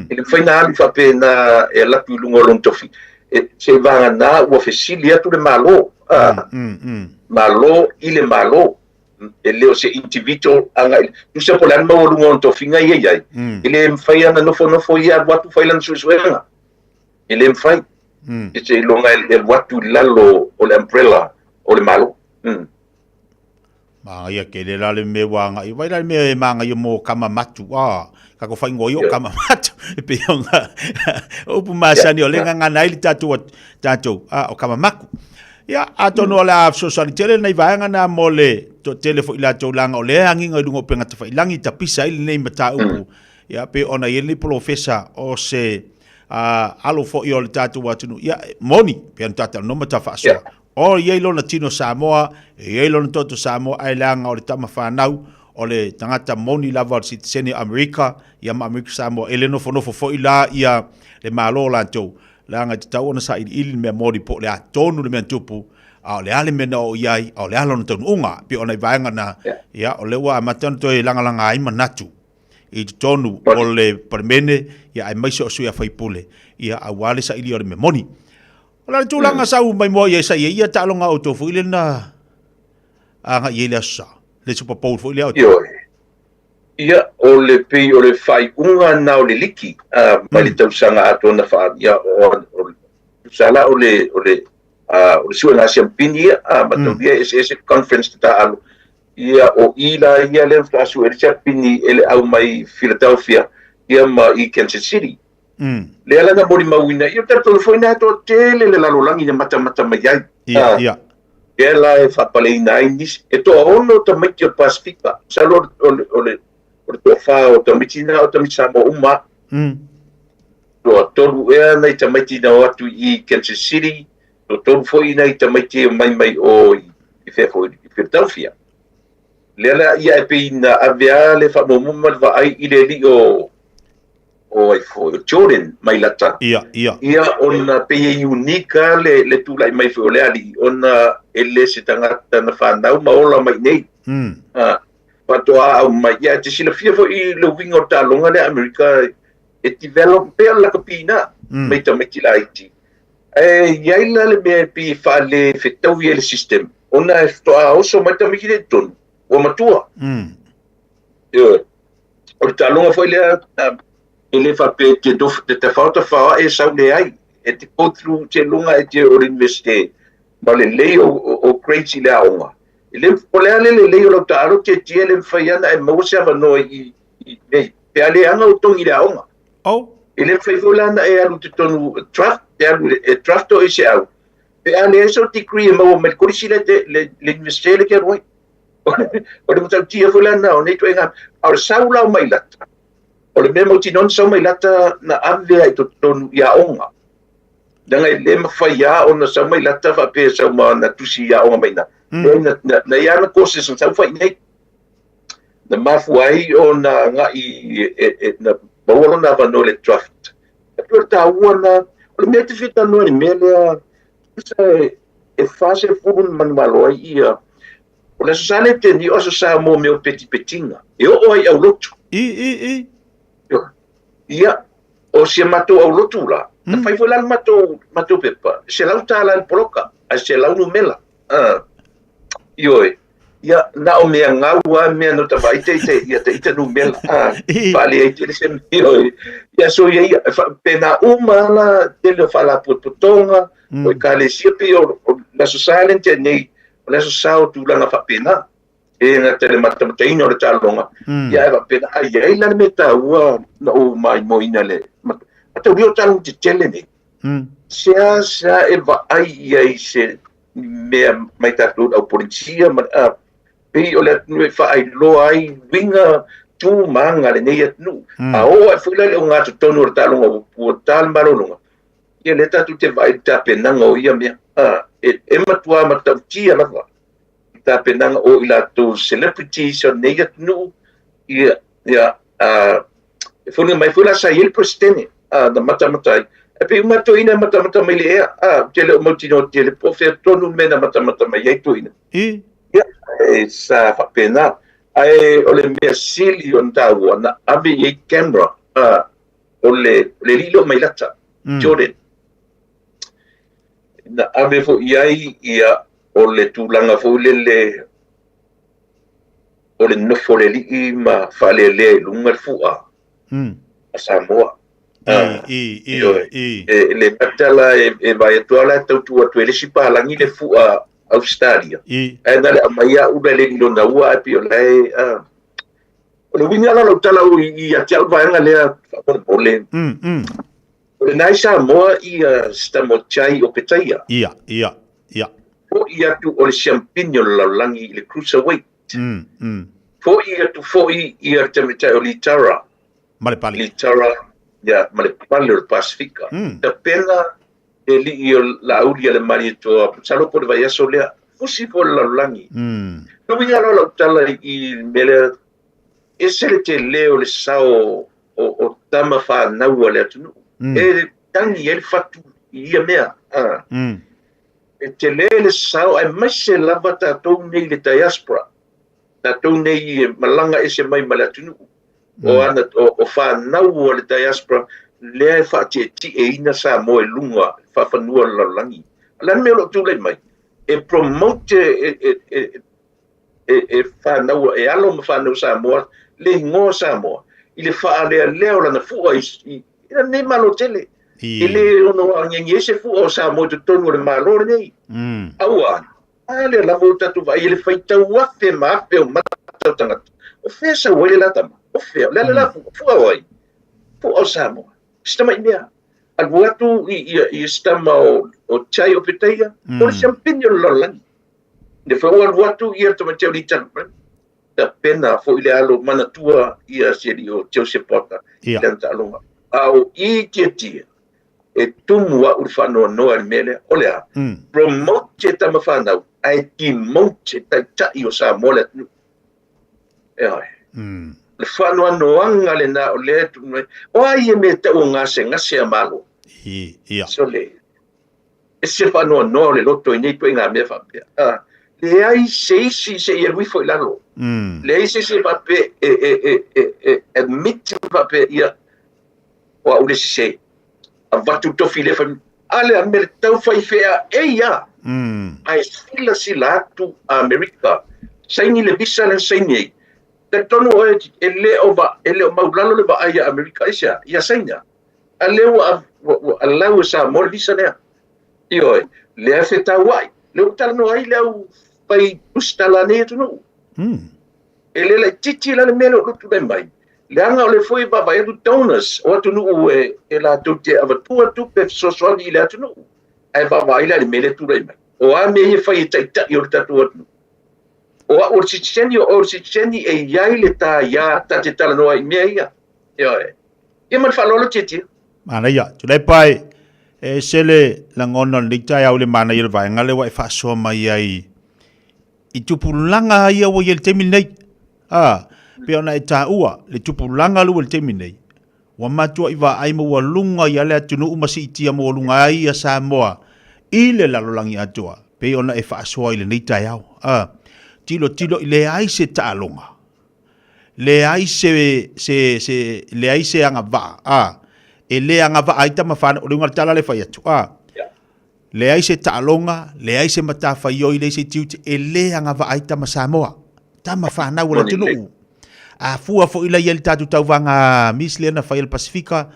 E le mafai ona alu faapea na e alu atu i luga o lona tofi. E, seiavagana ua fesili atu le Malo, a, Malo i le Malo. E le o se individual agai, tusa po o le a le maualuga o ona tofiga ia e i ai, e le mafai lava ona nofonofo ia alu atu fai lana suesuega. E le mafai. E seiloga e alu atu i lalo o le umbrella o le Malo. Māngaia tele la le mea ua agai. Vai la le mea e māngaia mō Kamamatu. Ah, ka ko whaingoa i o Kamamatu. E pei ona upu masani o le ngangana ai le tātou, tātou, ah, o Kamamaku. Ia, atonu o le a fesoasoani tele lenei vaega na mo le toatele foi latou leaga o lea e agiga i luga o upega tafailangi tapisa ai lenei mataupu. Ia, pei ona i ai lenei polofesa o se alo foi o le tātou atunuu. Ia, moni, pei ona tātou talanoa ma ta faasoa. O i ai lona tino Samoa, e i ai lona toto Samoa, ae leaga o le tama fanau, o le tagata moni lava o le sitiseni o Amerika, ia ma Amerika Samoa. E le nofonofo foi la ia le Malo o latou, leaga e tatau ona sailiili le mea moni po o le a tonu le mea na tupu, a o le a le mea na oo i ai, a o le a lona taunuuga. E pei o nai vaega na, ia, o lea ua amata ona toe lagalaga ai manatu i totonu o le Palemene, ia aemaise o sui usufono, ia aua le sailia o le mea moni. O le a le tulaga sau mai moa i ai sa i ai ia taaloga a outou foi lea na agai i ai le Aso Sa, le Super Bowl foi lea a outou? Ioe. Ia, o le pei o le faaiuga lena o le liki mai le tausaga atoa na faa, ia, o, o, tusa la o le, o le, o le suega siampini ia, mataulia e eseese conference te taaalo. Ia, o i la ia lea na faatoa sue ai le siampini e le au mai Philadelphia ia ma i Kansas City. Lea la na molimauina, ia talitonu foi na toatele le lalolagi na matamata mai ai. Ia, ia. Lea la e faapaleina ai nisi, e toaono tamaiti o le Pasifika, masalo o le, o le, o le toafa o tamaiti na o tamaiti Samoa uma. Toatolu ea nai tamaiti na o atu i Kansas City, toatolu foi nai tamaiti e omai mai o i, i fea foi, i Philadelphia. Lea la ia e pei na ave a le faamuamua ma le vaai i le alii o o ai foi o Jordan Mailata. Ia, ia. Ia ona pei e unique a le le tulai mai foi o le alii ona e le se tagata na fanau ma ola mai nei. A faatoa aumai. Ia e te silafia foi i le uiga o le taaloga lea a Amerika e develop pea le lakapi na mai tamaiti laiti. Ae i ai la le mea e pei e faalefetaui ai le system ona e faatoa oso mai tamaiti lea i totonu ua matua. Ioe. O le taaloga foi lea e le faapea e te nofo te tafao tafao ae sau leai. E te go through seiloga e te oo i le Universite ma lelei o grades i le aoga. E le, o le a le lelei o lau taalo tietie e le mafai lava ona e maua se avanoa i i pe a leaga ou togi i le aoga. Oh. E le mafai foi la ona e alu i totonu draft, e alu e draft oe i se au, pe a leai sou degree e maua mai le kolisi lea te, le, le universite lea e te alu ai. O le matautia foi la lena o nei ituaiga, a o le sau la o Mailata, o le mea mautinoa na sau Mailata na ave ai i totonu i aoga. Leaga e le mafai lava ona sau Mailata faapea e sau ma ana tusi i aoga mai i ina. Na, na, na i ai ana courses na sau fai i inei. Na mafua ai ona agai e, na maua lona avanoa i le draft. E pei o le taua na, o le mea e te fia talanoa i le mea lea, tusa e 40 na manumalo ai ia, o le Aso Sa lea te ni o Aso Sa mo mea o petipetiga, e oo ai i aulotu. I, i, i. Ia, o si a matou aulotu la, na fai foi la le matou, matou pepa, $100 i le poloka, ae 100 numela. Ioe. Ia, na o mea gau lava mea na ota vaai te ita, ia te ita numela, faaleai tele se mea, ioe. Ia, so ia ia, faapena uma lava la tele o faalapotopotoga, o ekalesia, pei o le Aso Sa lea na tea nei, o le Aso Sa o tulaga faapena. E gata i le matamataina o le taaloga, ia ae faapena, a i ai la le mea taua na ou maimoaina le mataulia o taaloga tetele nei, seasea e vaai i ai se mea mai tatou au polisia ma a pei o le atunuu e faailoa ai uiga tu ma aga a lenei atunuu. A oo ae foi la i le ogatotonu o le taaloga ua ta le malologa, ia lea tatou te vaai i le tapenaga o ia mea. A, e matua matautia lava i tapenaga o i latou celebrities o lenei atunuu, ia, ia, a, e foliga mai foi la sa i ai le Peresetene, a, na matamata ai. E pei uma toeaiina e matamata mai le ea, a, ou te le o mautinoa tele po o fea tonu le mea na matamata mai ai toeaiina. I. Ia, e, sa faapena. Ae o le mea sili ona taua, na ave i ai camera, a, o le, o le alii lea o Mailata, Jordan. Na ave foi i ai ia, o le tulaga foi lele, o le nofo o le alii ma faalealea i luga le fua a Samoa. I, i, i. E le gata la e vaai atu lava la e tau tuu atu e le isi palagi le fua Ausetalia. I. Ae na le aumai au le le lona ua ae pei o la e o le uiga la o lau tala ua ia te au le vaega lea faamolemole. O lena i Samoa ia Stamochai o Petaia. Ia, ia, ia. Foi atu o le siampini o le lalolagi i le cruiserweight. Foi atu foi ia le tamaitai o Litara. Ma le pale. Litara, ia, ma le pale o le Pasifika. Tapena le alii o Laauli a le Malietoa, masalo po o le vaiaso lea, fusi foi le lalolagi. Le uiga la o lau tala i le mea lea, ese le tele o le sao o tama fanau a le atunuu. E tagi ai le fatu i ia mea. E tele le sao aemaise lava tatou nei i le diaspora, tatou nei e malaga ese mai ma le atunuu. O ana o fanau a le diaspora lea e faatietieina Samoa i luga faafanua o le lalolagi. O le a le mea o lo o tulai mai? E promote e fanau, e alo ma fanau Samoa le igoa Samoa i le faalealea o lana fua i lenei Malo tele. E le ono agiagi ai se fua o Samoa i totonu o le Malo lenei. Aua, a lea lava ua tatou vaai i le faitau afe ma afe o mata o tagata. O fea e sau ai le la tama? O fea? O le a le la fua? Fua o ai? Fua o Samoa. Si tamai mea. Alu atu i si tama o Chai o Petaia, o le siampini o le lalolagi. Le foi ua alu atu ia le tamaiti o Litana, tapena foi le alo manatua ia si alii o Joseph Potter i lana taaloga. A o i Tiatia, e tumu au i le faanoanoa i le mea lea, o le a? Promote tama fanau, ae demote taitai o Samoa le atunuu. Ioe. Le faanoanoaga lena o lea e tupu mai. O a ia mea e tau o gasegase a Malo? Ia. Sole, e se faanoanoa o le loto i nei ituaiga mea faapea. A, leai se isi se i alu ifo i lalo. Leai se isi e faapea e, e, e, e, e admit faapea, ia, o au le sese. Avatu tofi le fai, a le a mea le tau fai fea e ia. Ae silasila atu a Amerika, saini le visa lea na saini ai. Talitonu oe e le o va, e le o maulalo le vaai a Amerika aisea? Ia Saina. A lea ua, ua, ua allow e Samoa le visa lea. Ioe, lea e fetauai. Lea ua talanoa ai le au fai tusitala a nei atunuu. E le laitiiti la le mea lea o lo o tulai mai, leaga o lea foi e vaavaai atu donors o atunuu e, e latou te avatua tupe fesoasoani i le atunuu, ae vaavaai la i le mea lea e tulai mai. O a mea ia e fai e taitai o le tatou atunuu? O au o le sitiseni, o oe o le sitiseni, e i ai le ta iā ta te talanoa ai i mea ia. Ioe. Ia ma le faaaloalo Tietie. Manaia. Tuilaepa e ese le lagona o lenei taeao i le manaia o le vaega lea ua e faasoa mai ai i tupulaga ia ua i ai i le taimi lenei. A, pei ona e taua le tupulaga lea ua i le taimi lenei, ua matuai vaai maualuga i le atunuu ma siitia maualuga ai ia Samoa i le lalolagi atoa, pei ona e faasoa i lenei taeao. A, tilotilo i leai se taaloga, leai se, se, se, leai se agavaa, a, e le agavaa ai tama fanau, o le uiga o le tala lea e fai atu, a, Leai se taaloga, leai se matafaioi, leai se tiute e le agavaa ai tama Samoa, tama fanau a le atunuu. A fua foi la i ai le tatou tauvaga Miss lea na fai e le Pasifika,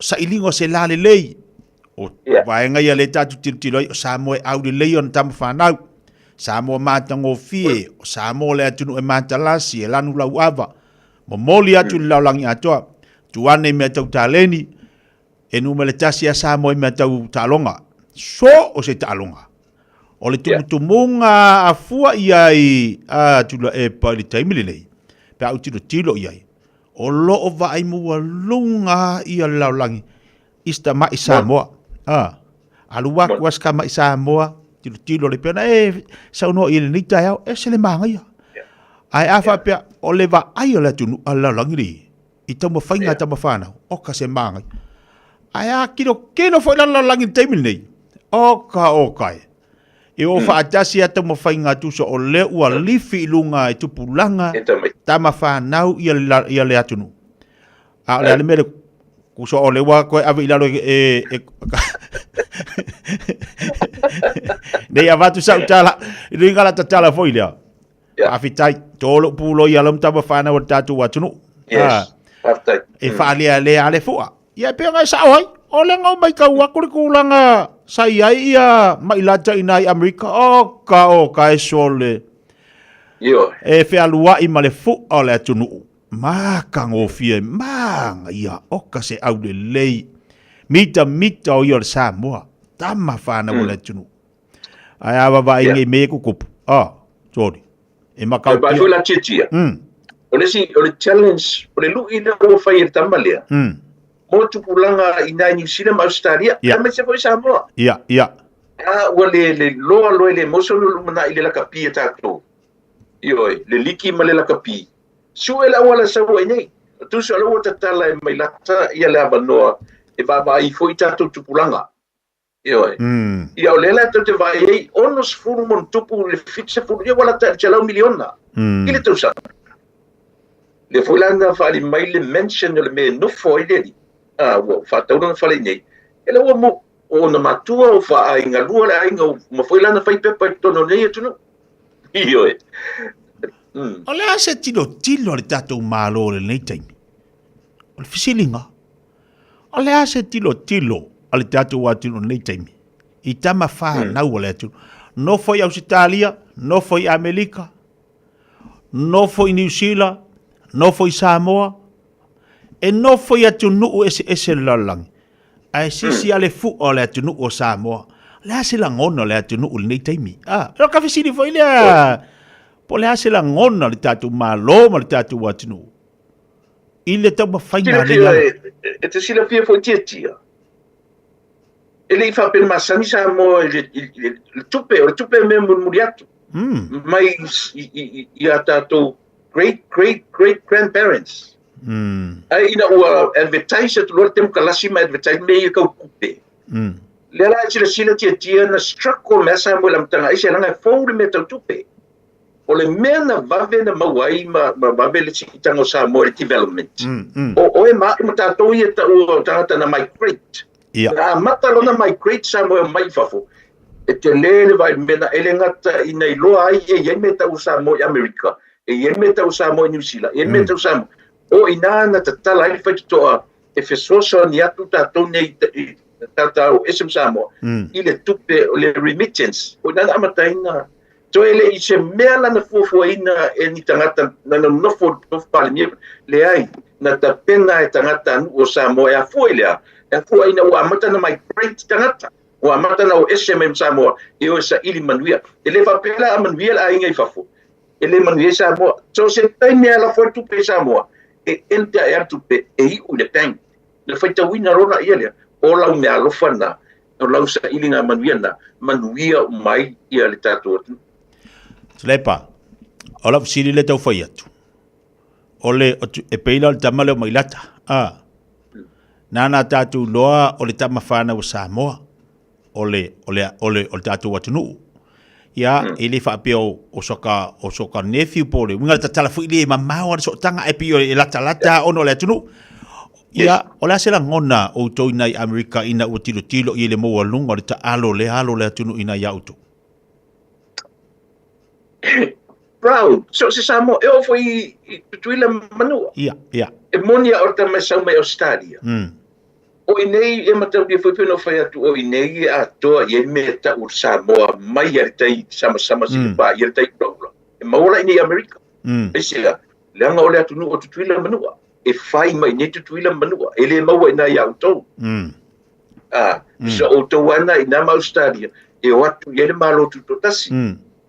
sailiga o se la lelei. O vaega ia lea tatou tilotilo ai, o Samoa e aulelei ona tama fanau. Samoa matagofie, o Samoa le atunuu e matalasi, e lanu lauava. Momoli atu i le lalolagi atoa. Tuu ane i mea tau taleni, E numera tasi a Samoa i mea tau taaloga. So o se taaloga. O le tumutumuga a fua i ai a Tuilaepa i le taimi lenei, pe a ou tilotilo i ai, o lo o vaai maualuga ia le lalolagi i se tama'i Samoa. A, alu atu a se tama'i Samoa, tilotilo le pei ona e saunoa i ai i lenei taeao, ese le manaia. Ae a faapea, o le vaai o le atunuu a le lalolagi lenei, i taumafaiga a tama fanau, oka se māngai. Ae a kilokilo foi la lalolagi i le taimi lenei, oka oka e. E o faatasi a taumafaiga a tusa o lea ua lifi i luga e tupulaga tama fanau ia le, ia le atunuu. A o le a le mea le kuso o le ua koe ave i lalo e, e, e Nei avatu sau tala, i luga la tatala foi lea. Faafetai. Tō lou puloi ala ma whanau o le tātou atunuu. Yes. Faafetai. E whaalealea ale fua. Ia e pea ngai sao ai. O le ngau mai kau aku le kūlanga sa i ai ia mai lata i nai Amerika. O ka o ka e sole. Ioe. E whealuai ma le fua o le atunuu. Makagofie, manaia, oka se aulelei. Mita mita o ia o le Samoa. Tama whanau o le atunuu. Ae a vavaai nei mea ia tutupu. Ah, sorry. E makau E vaai foi la tietia. O le isi, o le challenge, o le lui lea ua fai e le tama lea. Mo tupulaga i nai Niu Sila ma Ausetalia, aemaise foi Samoa. Ia, ia. A ua le le loa loa e le maua se lumanai i le lakapi a tatou. Ioe, le liki ma le lakapi. Sue le auala e sau ai nei. Tusa o lea ua tatala e Mailata ia le avanoa e vaavaai foi i tatou tupulaga. Ioe. Ia o lea la tou te vaai ai, 60 ma ona tupu i le 70, ia ua lata i le 100 miliona i le tausaga. Lea foi la na faaali mai le mansion o le mea e nofo ai le alii, a ua faatau lona fale i inei, ia lea ua mo, o ona matua, o faaaiga lua le aiga, ua uma foi la ona fai pepa i totonu o lenei atunuu. Ioe. O le a se tilotilo a le tatou Malo i lenei taimi? O le fesiliga, O le a se tilotilo a le tatou atunuu i lenei taimi i tama fanau a le atunuu? Nofo i Ausetalia, nofo i Amerika, nofo i Niu Sila, nofo i Samoa, e nofo i atunuu eseese o le lalolagi, ae sisi a le fua o le atunuu o Samoa. O le a se lagona o le atunuu i lenei taimi? Ah, o ka fesili foi lea, po o le a se lagona o le tatou Malo ma le tatou atunuu i le taumafaiga a nei alo. E te silafia foi Tietia, e le i faapea na masani Samoa i le tupe, o le tupe e mea mulimuli atu mai i a tatou. great great great grandparents. Ae ina ua advertise atu loa le temokalasi ma advertise mea ia tau tupe. Lea la e silasila Tiatia na struggle mea Samoa i le amataga aise leaga e fou le mea tau tupe. O le mea na vave na maua ai ma, ma vave le siitaga o Samoa i le development. O oe ma au ma tatou ia taua o tagata na migrate. Ia. Na amata loa na migrate Samoa e omai i fafo, e tele le vaai mea na e le gata ina iloa ai e i ai mea tau o Samoa i Amerika, e i ai mea tau o Samoa i Niu Sila, e i ai mea tau Samoa. O i ina na tatala ai le faitotoa e fesoasoani atu tatou nei i tātou ese ma Samoa i le tupe o le remittance. O i ina na amata ai na Toe le i se mea la na fuafuaina e ni tagata na nonofo i le nofo Palemia, leai, na tapena e tagata a nuu o Samoa e afua i le a? E afua ina ua amata na migrate tagata, ua amata na o ese mai ma Samoa e o e saili manuia. E le faapea la a manuia le aiga i fafo, e le manuia ai Samoa. So se taimi e lafo ai le tupe i Samoa, e ente ae a le tupe e iu i le bank. Na faitauina loa la ia lea, o lau meaalofa lena O lau sailiga manuia lena, manuia uma ai ia le tatou atunuu. Tuilaepa, o lau fesili lea e tau fai atu, o le, e pei la o le tama lea o Mailata, a, nana tatou iloa o le tama fanau a Samoa, o le, o le, o le, o le tatou atunuu. Ia, e le faapea o, o soka, o soka nephew po o le uiga le tatala foi lea e mamao lava le sootaga ae pei e latalata ona o le atunuu. Ia, o le a se lagona o outou i nai Amerika ina ua tilotilo i ai le maualuga o le taalo lea alo o le atunuu i nai a outou? Proud. So se Samoa, e oo foi i Tutuila ma Manua. Ia, ia. E moni a o le tama e sau mai Australia. O i nei e mataulia foi pei ona ou fai atu, o i nei e atoa i ai mea tau o le Samoa mai lava i le tai samasama seia paia le tai ulaula. E maua la i nei i Amerika. Aisea, leaga o le atunuu o Tutuila ma Manua. E fai mai i nei Tutuila ma Manua. E le maua i ina ia outou. A, so outou lava na i ina ma Ausetalia, e o atu i ai le Malo Tutoatasi.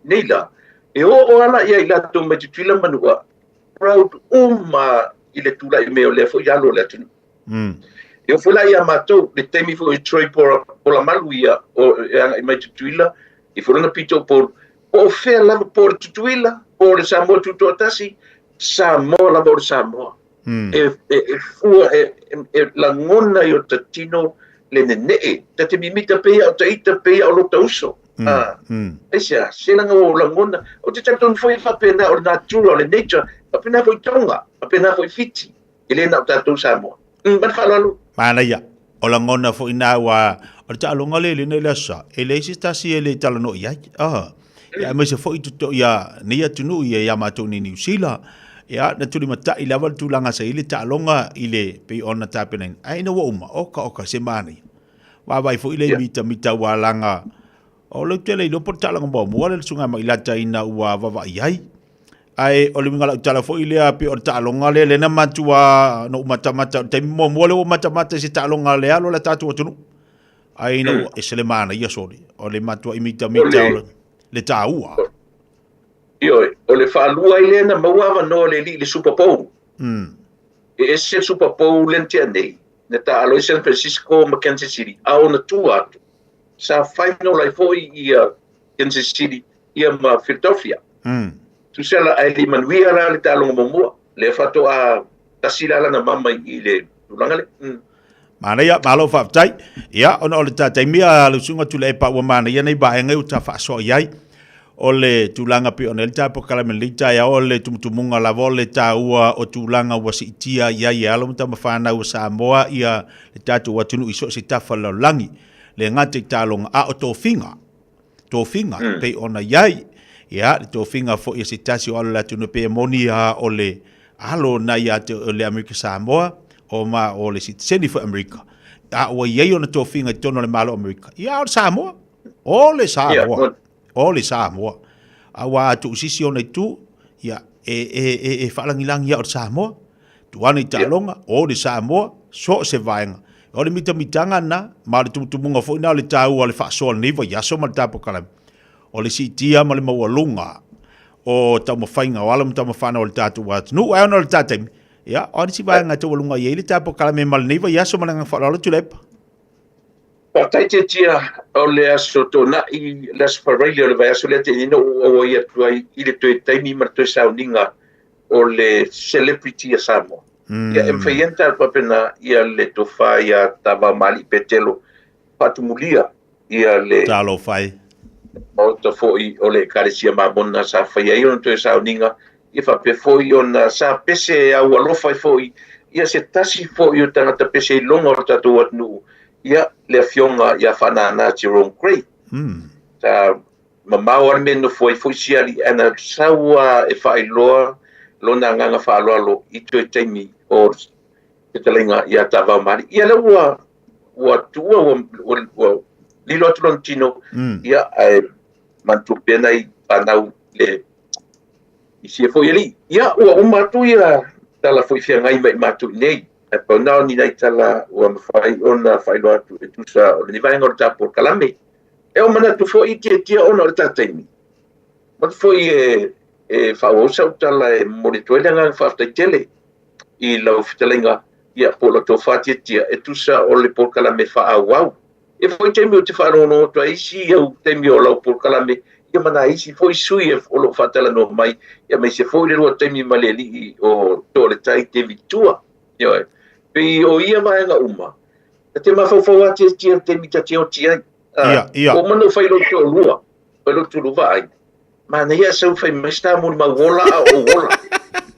Nei la, e oo lava la ia i latou mai Tutuila ma Manua, proud uma i le tulai mai o lea foi alo o le atunuu. E oo foi la ia matou, le taimi foi o Troy Polamalu ia, o, e agai mai Tutuila, i foi lona pito o Upolu, po o fea lava, po o le Tutuila, po o le Samoa Tutoatasi, Samoa lava o le Samoa. E, e, e fua, e, e, e lagona i o ta tino le nene'e. Ta te mimita pei a o ta ita pei a o lo ta uso. Aisea, se laga ua ou lagona. Ou te talitonu foi e faapena o le natura, o le nature, faapena foi Tonga, faapena foi Fiti. E le na o tatou Samoa. Ma le faaaloalo. Manaia. O lagona foi na ua o le taaloga le lena i le aso sa, e leai se tasi e le talanoa i ai. Ah. Ia aemaise foi toto ia nei atunuu ia ia matou nei Niu Sila. Ia na tulimatai lava le tulaga sa i ai le taaloga i le pei ona tapenaina. Ae ina ua uma, oka oka se manaia. Vaavaai foi le mitamita ua laga o lou tele iloa po o le taaloga muamua lea le susuga Mailata ina ua vaavaai ai. Ae o le uiga o lau tala foi lea pei o le taaloga lea lea na matua na ou matamata o le taimi muamua lea ua matamata i se taaloga le alo o le tatou atunuu. Ae ina ua ese le manaia sole o le matuai mitamita o le taua. Ioe, o le faalua ai lea na maua avanoa o le alii i le Super Bowl. E ese le Super Bowl lea na tea nei, na taalo ai San Francisco ma Kansas City, a o na tua atu, sa final ai foi ia Kansas City ia ma Philadelphia. Tusa la, ae le i manuia la le taaloga muamua, lea faatoa tasi la lana mama i le tulaga lea. Manaia, malo faafetai. Ia, ona o le ta taimi a lau susuga Tuilaepa ua manaia nei vaega ua ta faasoa i ai. O le tulaga pei ona i ai le ta polokalame i lenei taeao, o le tumutumuga lava o le taua o tulaga ua siitia i ai e alo ma tama fanau a Samoa ia le tatou atunuu i so o se tafa o le lalolagi. Le gata i taaloga, a o tofiga. Tofiga pei ona i ai. Ia, le tofiga foi a se tasi o alo o le atunuu pei e moni lava o le alo na ia te o le Amerika Samoa, o ma o le sitiseni foi Amerika. A ua i ai ona tofiga i totonu o le Malo o Amerika. Ia, o le Samoa. O le Samoa. O le Samoa. Aua a tuusisi ona itu, ia, e, e, e, e faalagilagi ia o le Samoa. Tuu ane i taaloga, o le Samoa, so o se vaega. O le mitamitaga lena, ma o le tumutumuga foi lena o le taua o le faasoa o lenei vaiaso ma le tapokalamu, o le siitia ma le maualuga o taumafaiga o alo ma tamafanau o le tatou atunuu. Ae ona o le ta taimi, ia, o a nisi vaega e taualuga i ai le tapokalame ma lenei vaiaso ma le agaga faaaloalo Tuilaepa? Faafetai Tiatia, o le aso Toonai, le aso Faraile o le vaiaso lea tei nei na ou auai atu ai i le toe taimi ma le toe sauniga. o le celebrity a Samoa. Ia, e mafai ai ona tatou faapena ia le tofa ia Tavaomalii Petelo faatumulia ia le Talofa e. Maota foi o le Ekalesia Mamona sa faia ai ona toe sauniga, ia faapea foi ona sa pese e aualofa ai foi ia se tasi foi o tagata pese iloga o le tatou atunuu, ia le Afioga ia Faanana Jerome Gray. Sa mamao lava le mea e nofo ai foi si alii ae na sau lava e faailoa lona agaga faaaloalo i toe taimi o fetalaiga ia Tavaomalii. Ia lea ua ua tuua ua, ua, ua lilo atu lona tino, mm. ia ae manatua pea nai fanau le i sia foi alii. Ia ua uma atu ia tala foi feagai ma i matou i nei. Ae pau na o ni nai tala ua mafai ona faailoa atu e tusa o lenei vaega o le ta polokalame. E o manatu foi i tiatia ona o le ta taimi. Manatu foi e, e faaauau sau tala e momoli atu ai le agaga faafetai tele i lau fetalaiga ia po o lau tofa tiatia e tusa o le polokalame faaauau. E foi taimi ou te faalogologo atu ai isi au taimi o lau polokalame ia ma nai isi foi sui o lo o faatalanoa mai, ia aemaise foi le lua taimi ma le alii o Toaletai David Tua. Ioe. Pei o ia vaega uma, ta te mafaufau lava tiatia i le taimi ta te oti ai. Ia, ia. Ua uma ona ou fai lou toalua, fai lou tuluva ai. Manaia sau fai mai se molimau ola a o ou ola.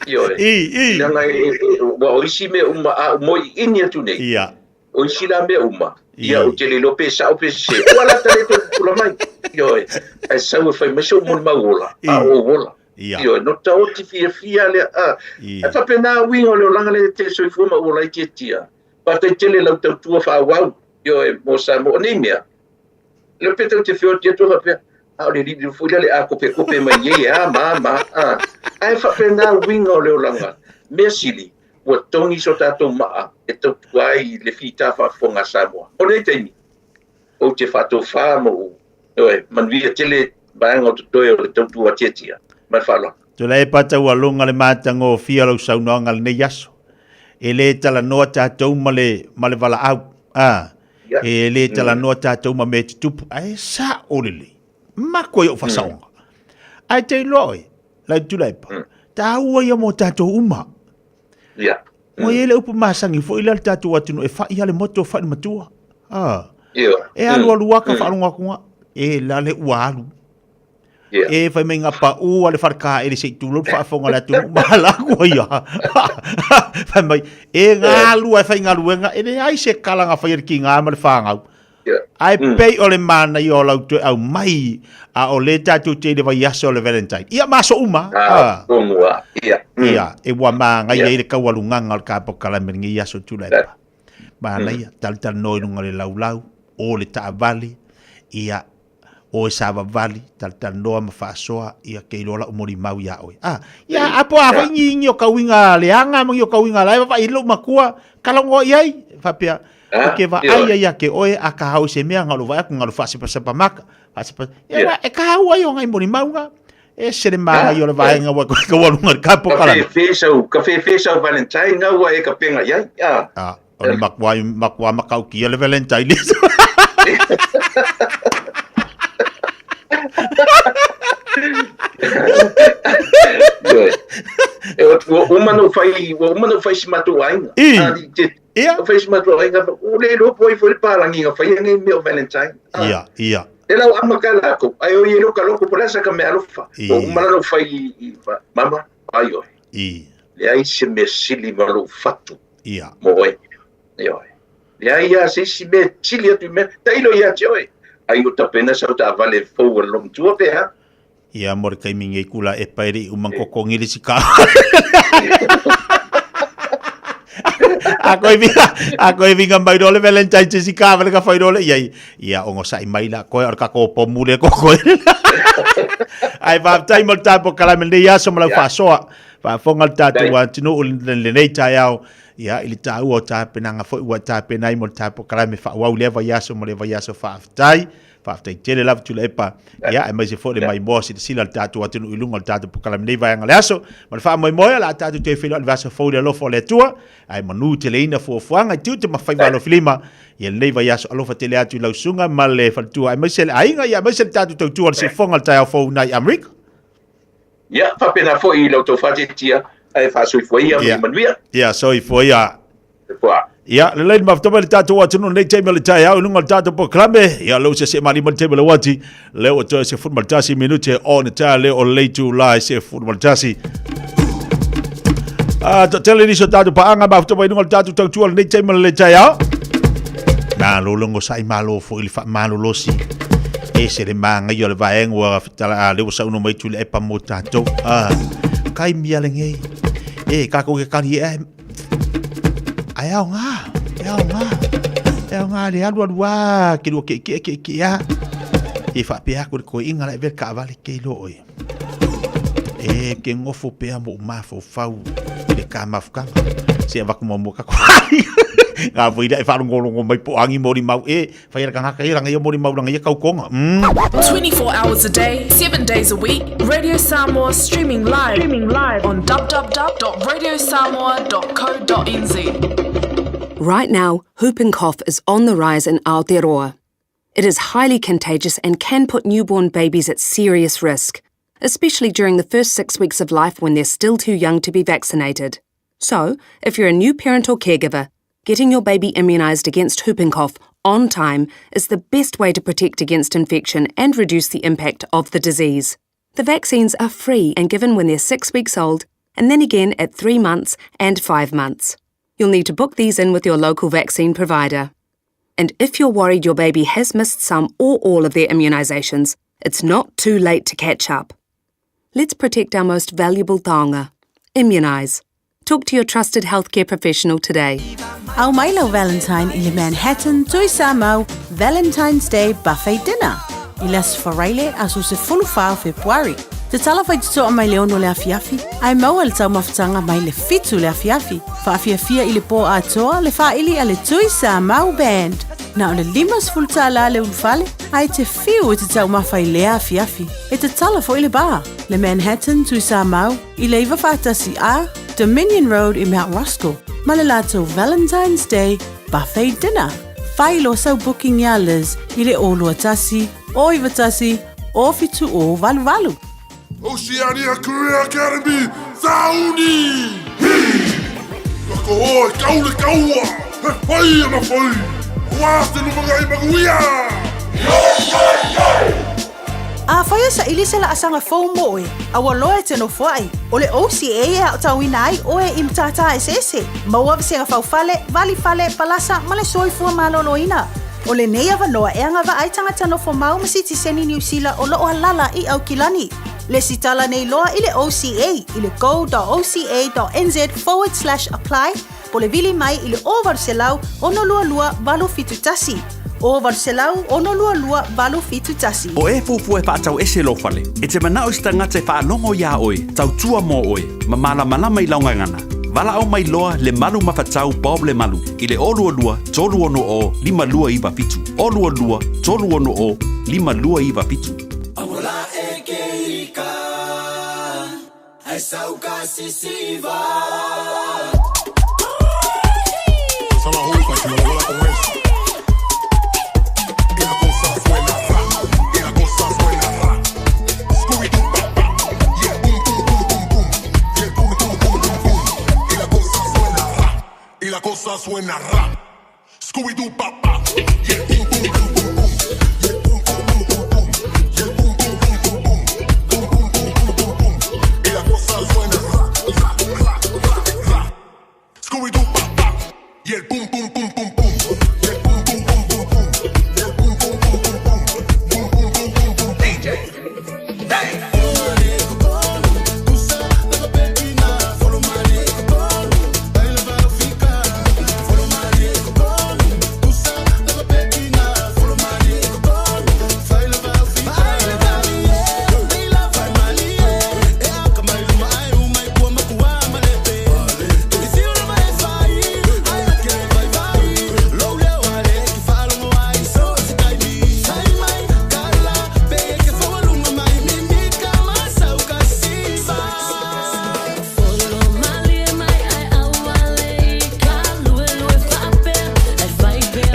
Ioe. I, i. Leaga e, e, e, ua o isi mea uma a ou moiini atu nei. Ia. O isi la mea uma. Ia, ou te le iloa pe sao pe sese. Ua la ta le toe pupula mai. Ioe. Ae sau e fai mai sou molimau ola a o ou ola. Ia. Ioe, no taoti fiafia lea. A, I. e faapena uiga o le olaga lea e te soifua ma ou ola ai tiatia. Faafetai tele lau tautua faaauau. Ioe, mo Samoa. O nei mea, Lea pe tou te feoti atu faapea, a o le alii foi lea le a kopekope mai nei e a ma a ma a. Ae faapena uiga o le olaga. Mea sili, ua togi so tatou maa e tautua ai le fita faafofoga a Samoa. O lenei taimi, ou te faatofa ma ou, ioe, manuia tele vaega o totoe o le tautua tiatia. Ma le faaaloalo. Tuilaepa taualoga le matagofie o lau saunoaga lenei aso. E le talanoa tatou ma le, ma le valaau. A, E le talanoa tatou ma mea e tutupu, ae sa'o lelei. Mako ai o'u faasaoga. Ae te iloa oe, lau Tuilaepa, taua ia mo tatou uma. Ua i ai le upu masani foi lea a le tatou atunuu, e fa'i lava le moto, fa'i le matua. E alualu lava ka faalogo atu ga, e la le ua alu. E fai mai ngā paʻū a le whare kāʻele se i tūlou le faafofoga a le atunuu ma ala aku ai ia. Fai mai, e ngā lua e faigaluega, e leai se kala nga whai a le ki ngā ma le whāngau. Ae pei o le manaia o lau toe au mai, a o le tātou te i le vaiaso o le Valentine. Ia, ma aso uma. Ah, tonu a, ia. Ia, e ua māngai ai le kaualuganga o le kāpokalame lenei aso Tuilaepa. Manaia, talatalanoa i luga o le laulau, o le taavale, ia, Oe savavali, talatalanoa ma faasoa, ia ke iloa la'u molimau iā oe. A, ia, a po a foi ngi o kauiga leaga ma ngi o kauiga lae vaavaai i lou matua, ka logo i ai, faapea, o ke vaai ai ia ke oe a ka hau i se mea nga o lou vaai atu nga o lou faasepasapa maka, faasepasapa, ia, e ka hau ai o ngai molimau nga, e se le māngai o le vaega ua koe kaualuga i le ka pokalame. Ka whewhe sau, ka whewhe sau Valentine ngau ua e ka penga i ai. A. A, o le makua, makua makaukia le Valentine. E, ua uma na ou fai, ua uma na ou fai si matou aiga. I. A, te, Ia. Ua fai si matou aiga, ua le iloa po o ai foi le palagi na faia nei mea o Valentine. Ia, ia. E lau ama ka lākou, ai o i e ka loko po le asa ka mea alofa. Ua uma la na ou fai i, mama, ai oe. I. Leai se mea sili ma lou fatu. Ia. Mo oe. Ioe. Leai lava se isi mea sili atu i mea, tailo ia te oe. Ai o tapena sau taavale fou a le loomatua pe a? Ia mo le taimi nei kula e pae le uma kokongi le sika. A koe vinga, a koe vinga mai role Valentine se sika vale ka fai role ia ia ongo sai mai la koe or ka ko pomu le ko koe. Ai faafetai mo le tapo kalame lenei aso ma lau faasoa. Faafofoga le tatou atunuu lenei taeao ia i le taua o tapenaga foi ua tapena ai mo le tapo kalame faaauau lea vaiaso ma le vaiaso faafetai. Faafetai tele lava Tuilaepa, ia aemaise foi le maimoa silasila a le tatou atunuu i luga o le tatou polokalame nei vaega o le aso. Ma le faamoemoe o le a tatou toe feiloai i le vaiaso fou i le alofa o le Atua, ae manu teleina fuafuaga i tiute ma faiva alofilima ia lenei vaiaso. Alofa tele atu i lau susuga ma le faletua aemaise le aiga, ia aemaise le tatou tautua o le siufofoga o le taeao fou i nai Amerika. Ia, faapena foi i la outou faatetia. Ae faasoifua ia ma manuia. Ia, soifua ia. Soifua. Ia, lelei le mafuta mai le tatou atunuu lenei taimi o le taeao i luga o le tatou polokalame. Ia, leu se se malima le taimi o le uati. Leo ua toe 11 minute o na tae leo o le itula e 11. Ah, toatele nisi o tatou paaga mafuta mai i luga o le tatou tautua lenei taimi o le taeao. Nā lolongo sa'i malo foi le faamalolosi. E se le māngaia o le vaega ua fetala a lea ua saunoa mai tu le epa mo tatou. Ah, kai mia lenei. E, kākou ke kali e Ai ao ngā, e ao ngā, e ao ngā le alu alu a, ke lua ke ke ke ke a. E whaapea aku le koe inga la e vele kaavale ke ilo oe. E ke ngofo pea mo mafaufau i le ka mafukanga. Se avaku mua ka koe. Ngā voi e whaalongolongo mai po angi mori mau e, whai ara kangaka e ranga ia mori mau ranga ia kaukonga. 24 hours a day, 7 days a week, Radio Samoa streaming live, streaming live on www.radiosamoa.co.nz. Right now, whooping cough is on the rise in Aotearoa. It is highly contagious and can put newborn babies at serious risk, especially during the first 6 weeks of life when they're still too young to be vaccinated. So, if you're a new parent or caregiver, getting your baby immunised against whooping cough on time is the best way to protect against infection and reduce the impact of the disease. The vaccines are free and given when they're 6 weeks old, and then again at 3 months and 5 months. You'll need to book these in with your local vaccine provider. And if you're worried your baby has missed some or all of their immunisations, it's not too late to catch up. Let's protect our most valuable taonga. Immunise. Talk to your trusted healthcare professional today. Au mai lau Valentine i le Manhattan Tui Samoa Valentine's Day Buffet Dinner i le Aso Faraile aso 14 o Fepuari. Tatala faitotoa mai le 6 le afiafi, ae maua le taumafataga mai le 7 le afiafi. Faafiafia i le pō atoa le faaili a le Tui Samoa Band. Na o le $50 le ulufale, ae e te fiu e te taumafa i lea afiafi. E tatala foi le bar, le Manhattan Tui Samoa, i le 91 A, Dominion Road i Mount Roskill, ma le latou Valentine's Day Buffet Dinner. Fai loa sau booking iā Liz i le 021 091 0788. Oceania Career Academy, Sauni! Hi! Ka koho e kau le kaua, he whai ana whai, aua te lumangai manuia! Yo, yo, yo! Afai e saili se laasaga fou mo oe, a ua loa e te nofoai, o le OCA e aotauina ai oe i matata eseese, maua vasega faufale, valifale, palasa ma le soifua maloloina. O lenei avanoa e agavaa ai tagata nofo mau ma sitiseni Niu Sila o lo o alala i Aukilani. Lesitala nei loa i le OCA i le go.oca.nz/apply po le vili mai i le 0800 622 871. 0800 622 871. O e fuafua e faatau ese lou fale, e te manao i se tagata e faalogo iā oe, tautua mo oe, ma malamalama i lau gagana. Valaau mai loa le Malu Mafatau Bob Lemalu i le 022 360 5297, 022 360 5297.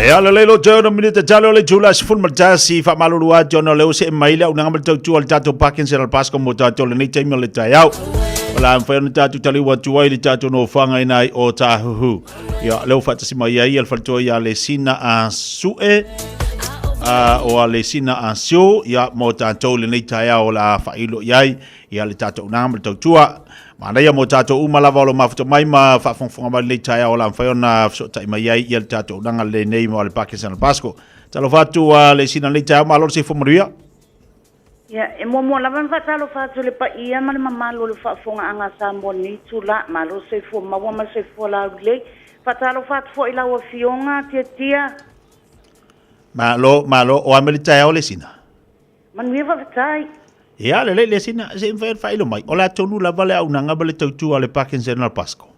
E ala le lo teo no minute talo le tula se fun maltasi fa malulu atu ona leo se mai le unanga mal tautua le tatou parking se pasco mo tatou le nei taimi o le taeao. O le a mafai ona tatou taliu atu ai le tatou nofoaga i nai o Tāhuhu. Ia, lea ua faatasi mai ai le faletua ia Lesina a Sue, o a Lesina a Sue, ia, mo tatou lenei taeao o le a faailo i ai, ia le tatou auaunaga ma le tautua. Manaia mo tatou uma lava o lo o mafuta mai ma faafogafoga mai lenei taeao o le a mafai ona fesootai mai ai ia le tatou auaunaga lenei mo le Parkinson Pasco. Talofa atu a Lesina lenei taeao, malo le soifua manuia. Ia, e muamua lava ona faatalofa atu i le paia ma le mamalu o le faafofogaaga a Samoa i lenei itula. Malo le soifua maua ma le soifua laulelei. Faatalofa atu foi i lau Afioga Tiatia. Malo, malo. O a mea le taeao Lesina? Manuia faafetai. Ia, lelei Lesina, se i mafai ona faailo mai, o le a tonu lava le auaunaga ma le tautua a le Parkinson ma le Pasco?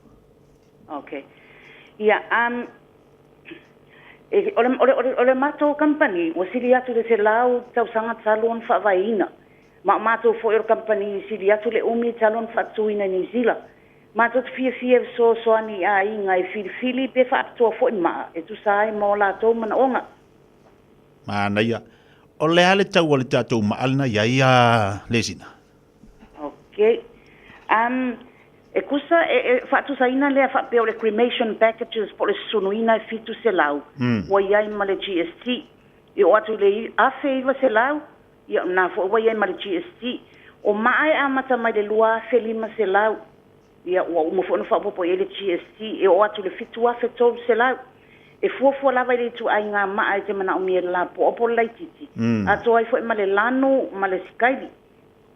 Okay. Ia, um, e, o le, o le, o le, o le matou kamupani, ua sili atu le 100 tausaga talu ona faavaeina. Ma o matou foi o le kamupani i sili atu le umi talu ona faatuina i Niu Sila. Matou te fiafia e fesoasoani i aiga e filifili pe faapitoa foi maa e tusa ai ma o latou manaoga. Manaia. O le a le tau o le tatou maa lena i ai a Lesina? Ok. Um, e kusa, e, e faatusaina lea faapea o le cremation packages po o le susunuina e 700 ua i ai ma le GST. E oo atu i le 1900, ia o lena foi ua i ai ma le GST. O maa e amata mai le 2500, Ia, ua uma foi ona faaopoopo i ai le GST, e oo atu i le 7,300. E fuafua lava i le ituaiga maa e te manaomia i le lapoa po o le laitiiti, atoa ai foi ma le lanu ma le sikaili.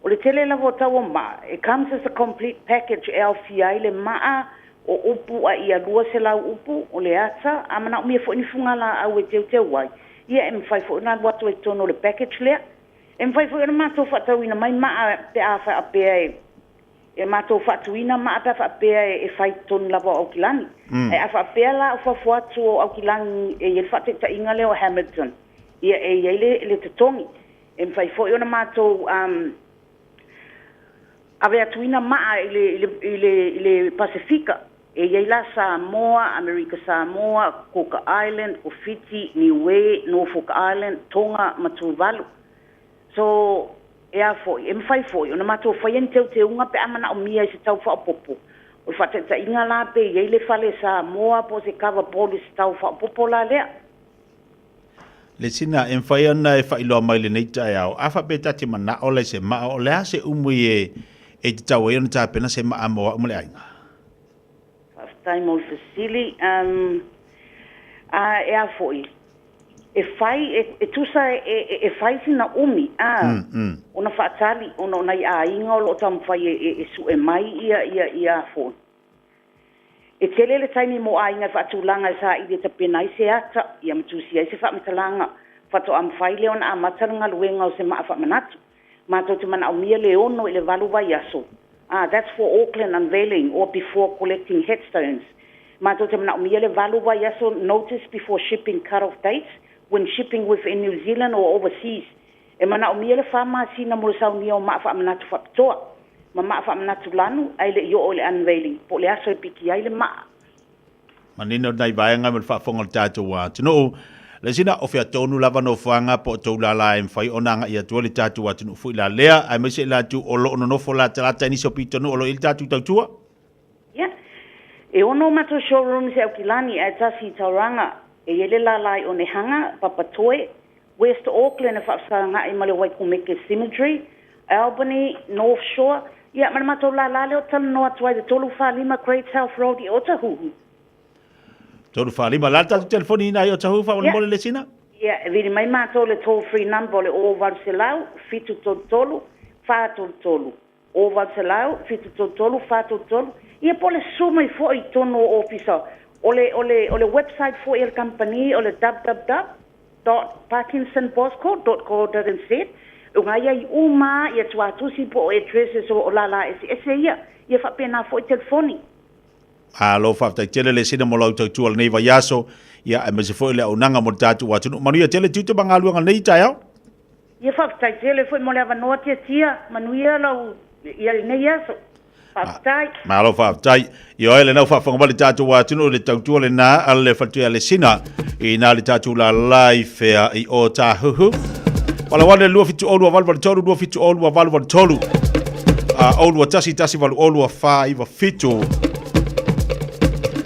O le tele lava o tau o maa, it comes as a complete package e aofia ai le maa, o upu a ia 200 upu, o le ata, a manaomia foi ni fugalaau e teuteu ai, ia e mafai foi ona alu atu ai i totonu o le package lea. E mafai foi ona matou faatauina mai maa pe a faapea e E matou faatuina maa pe a faapea e fai i totonu lava o Aukilani. Ae a faapea la o fafo atu o Aukilani e i ai le faataitaiga lea o Hamilton, ia e i ai le, le totogi. E mafai foi ona matou um, ave atuina maa i le, i le, i le, i le Pasefika. E i ai la Samoa, Amerika Samoa, Cook Island, o Fiti, Niue, Norfolk Island, Tonga ma Tuvalu. So, e a foi, e mafai foi ona matou faia ni teuteuga pe a manaomia i se tau faaopoopo. O le faataitaiga la pe i ai le fale Samoa po o se kava ball i se tau faaopoopo la lea. Le sina e mafai ona e faailoa mai lenei taeao, a faapea ta te manao la i se maa, o le a se umu i e tatau ai ona tapena se maa mo au ma le aiga? Faafetai mo le fesili. Um, a, e a foi, e fai, e, e tusa e, e, e fai sina umi, a, ona faatali, ona o nai aiga o lo o taumafai e, e, e sue mai ia, ia, ia foi. E tele le taimi mo aiga e faatulaga e saili e tapena ai se ata, ia ma tusia ai se faamatalaga, faatoa mafai lea ona amata le galuega o se maa faamanatu. Matou te manaomia le ono i le valu vaiaso. Ah, that's for Auckland unveiling or before collecting headstones. Matou te manaomia le valu vaiaso notice before shipping cut-off dates when shipping within New Zealand or overseas. E manaomia le fa masina mo le saunia o maa faamanatu faapitoa ma maa faamanatu lanu ae le i oo i le unveiling po o le aso e piki ai le maa. Manino nai vaega ma le faafofoga o le tatou atunuu. Le sina o fea tonu lava nofoaga po o tou lala e mafai ona agai atu ai le tatou atunuu foi la lea, aemaise i latou o lo o nonofo latalata i nisi o pitonuu o lo o i ai le tatou tautua. Ia, e ono o matou showrooms e Aukilani ae tasi i Tauranga. E i ai le lala i Onehunga, Papatoe, West Auckland e faafesaga'i ma le Waikumete Cemetery, Albany, North Shore, ia ma le matou lala lea o talanoa atu ai le 345 Great South Road i Otahuhu. 345. O le a le tatou telefoni ina i Otahuhu faamolemole le sina? Ia, e vili mai matou le toll free number o le 0800 733 433. 0800 733 433. Ia po o le susu mai foi i totonu o ofisa. O le, o le, o le website foi a le kamupani o le www www.parkinsonbosco.co.nz Uga ia i uma ia tuatusi po o addresses o lala eseese ia, ia faapena foi telefoni. Malo faafetai tele le sina mo lau tautua lenei vaiaso, ia aemaise foi le auaunaga mo le tatou atunuu. Manuia tele tiute ma galuega lenei taeao. Ia faafetai tele foi mo le avanoa Tiatia, manuia lau ia lenei aso. Faafetai. Malo faafetai. Ioe lena ua faafofoga mai le tatou atunuu i le tautua lena a le faletuia a Lesina i na le tatou lala i fea i Ōtāhuhu. Wala wane 270 283 270 283. 0 2 1 1 8 2 4 9 7.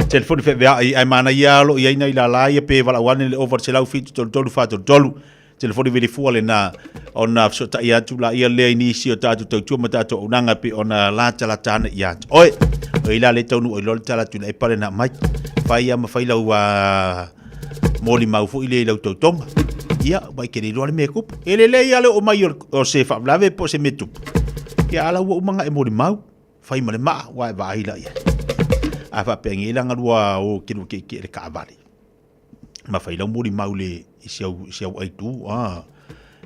Telefoni feaveaʻi ae manaia lava o lo o i ai nai lala ia pe valaau ane le ova 107 33 43. Telefoni vilifua lena ona fesootai atu laia lea i nisi o tatou tautua ma tatou auaunaga pei ona latalata ana ia te oe. O i la le taunuu ai loa le tala atu i le epa lena aumai. Fai lava ma fai lau molimau foi lea i lau tautoga. Ia, ua e te le iloa le mea e tupu. E lelei lava le oo mai o se faalavelave po o se mea tupu. Ia, a la ua uma ona e molimau, fai ma le maa, ua e vaai la i ai. A faapea nei la galua o ke lua keʻekeʻe i le taavale, ma fai lau molimau le i si au, si au aitu, a,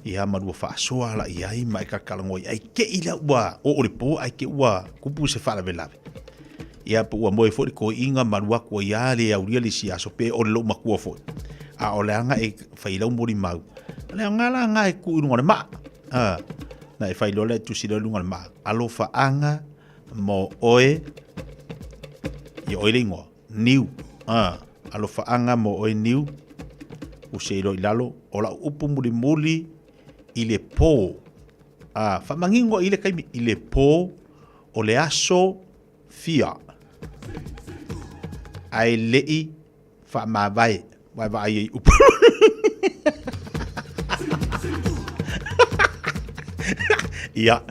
ia ma lua faasoa la i ai ma e talatalanoa i ai, te i lea ua oo le po ae te ua tupu se faalavelave. Ia po ua moe foi le toeaina ma alu atu ai lava le aulia le isi aso pe o le loomatua foi. A o le aga e fai lau molimau, o le aoga la lena e tuu i luga o le maa. A, na e fai loa lea e tusi loa i luga o le maa. Alofaaga mo oe, ia oe le igoa, Niu. A, alofaaga mo oe Niu, usi ai loa i lalo, o lau upu mulimuli i le po. A, faamanino i le taimi, i le po o le aso fia ae leʻi faamavae vaevaai ai upu. Ia,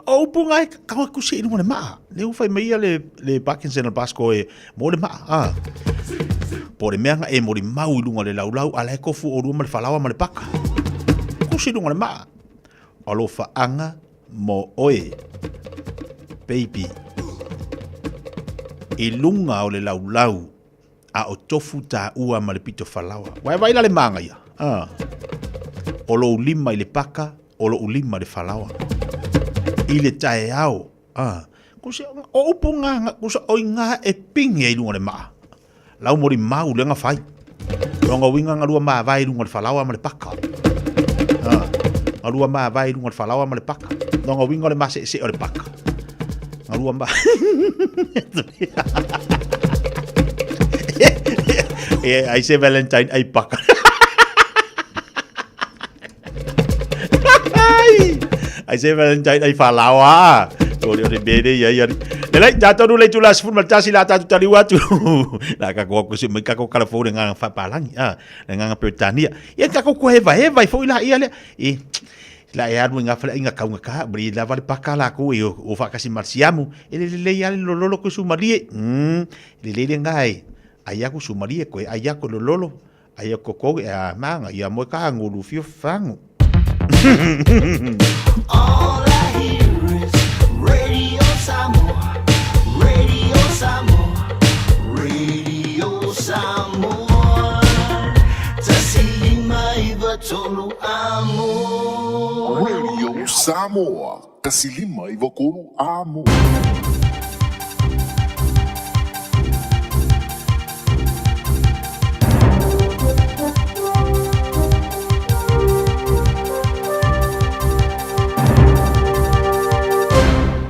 o upu na e tago e tusi i luga o le maa. Lea ua fai mai ia le, le Parkinson le Pasco e mo le maa. Ah. Po o le mea na e molimau i luga o le laulau, a la e tofu oulua ma le falaoa ma le paka. Tusi i luga o le maa. Alofaaga mo oe, baby. I luga o le laulau a o tofu taua ma le pito falaoa. Vaevae la le manaia. Ah. O lou lima i le paka, o lou lima i le falaoa. I le taeao. Ah. Kusa, o upu ngā, kusa, o i ngā e pinge i luga o le maa. Lau molimau lea na fai. Lona uiga na lua mavae i luga o le falaoa ma le paka. Ha. Na lua mavae i luga o le falaoa ma le paka. Lona uiga o le maseesee o le paka. Na lua ma... E, ai se Valentine ai paka. Ai se Valentine ai falaoa. Ko le ore bere ia ia. Le lai tātou nu le tula sefulu ma le tasi la tātou taliu atu. La ka ko ko se mai ka ko kala fou le nganga whapalangi. Ah, le nganga Peretania. Ia ka ko ko heva heva i fo ila ia le. E la e alu i ngā whale inga kaunga ka, bri la vale paka la ko e o, o whakasi marsiamu. E le le le ia le lololo ko sumarie. Le le le ngai. Ai aku sumarie koe, ai aku lololo. Aia ko kou e a manga ia moe ka ngulu fio fangu. All I hear is Radio Samoa, Radio Samoa, Radio Samoa. Tasi lima iva tolu amo. Radio Samoa, tasi lima iva tolu amo.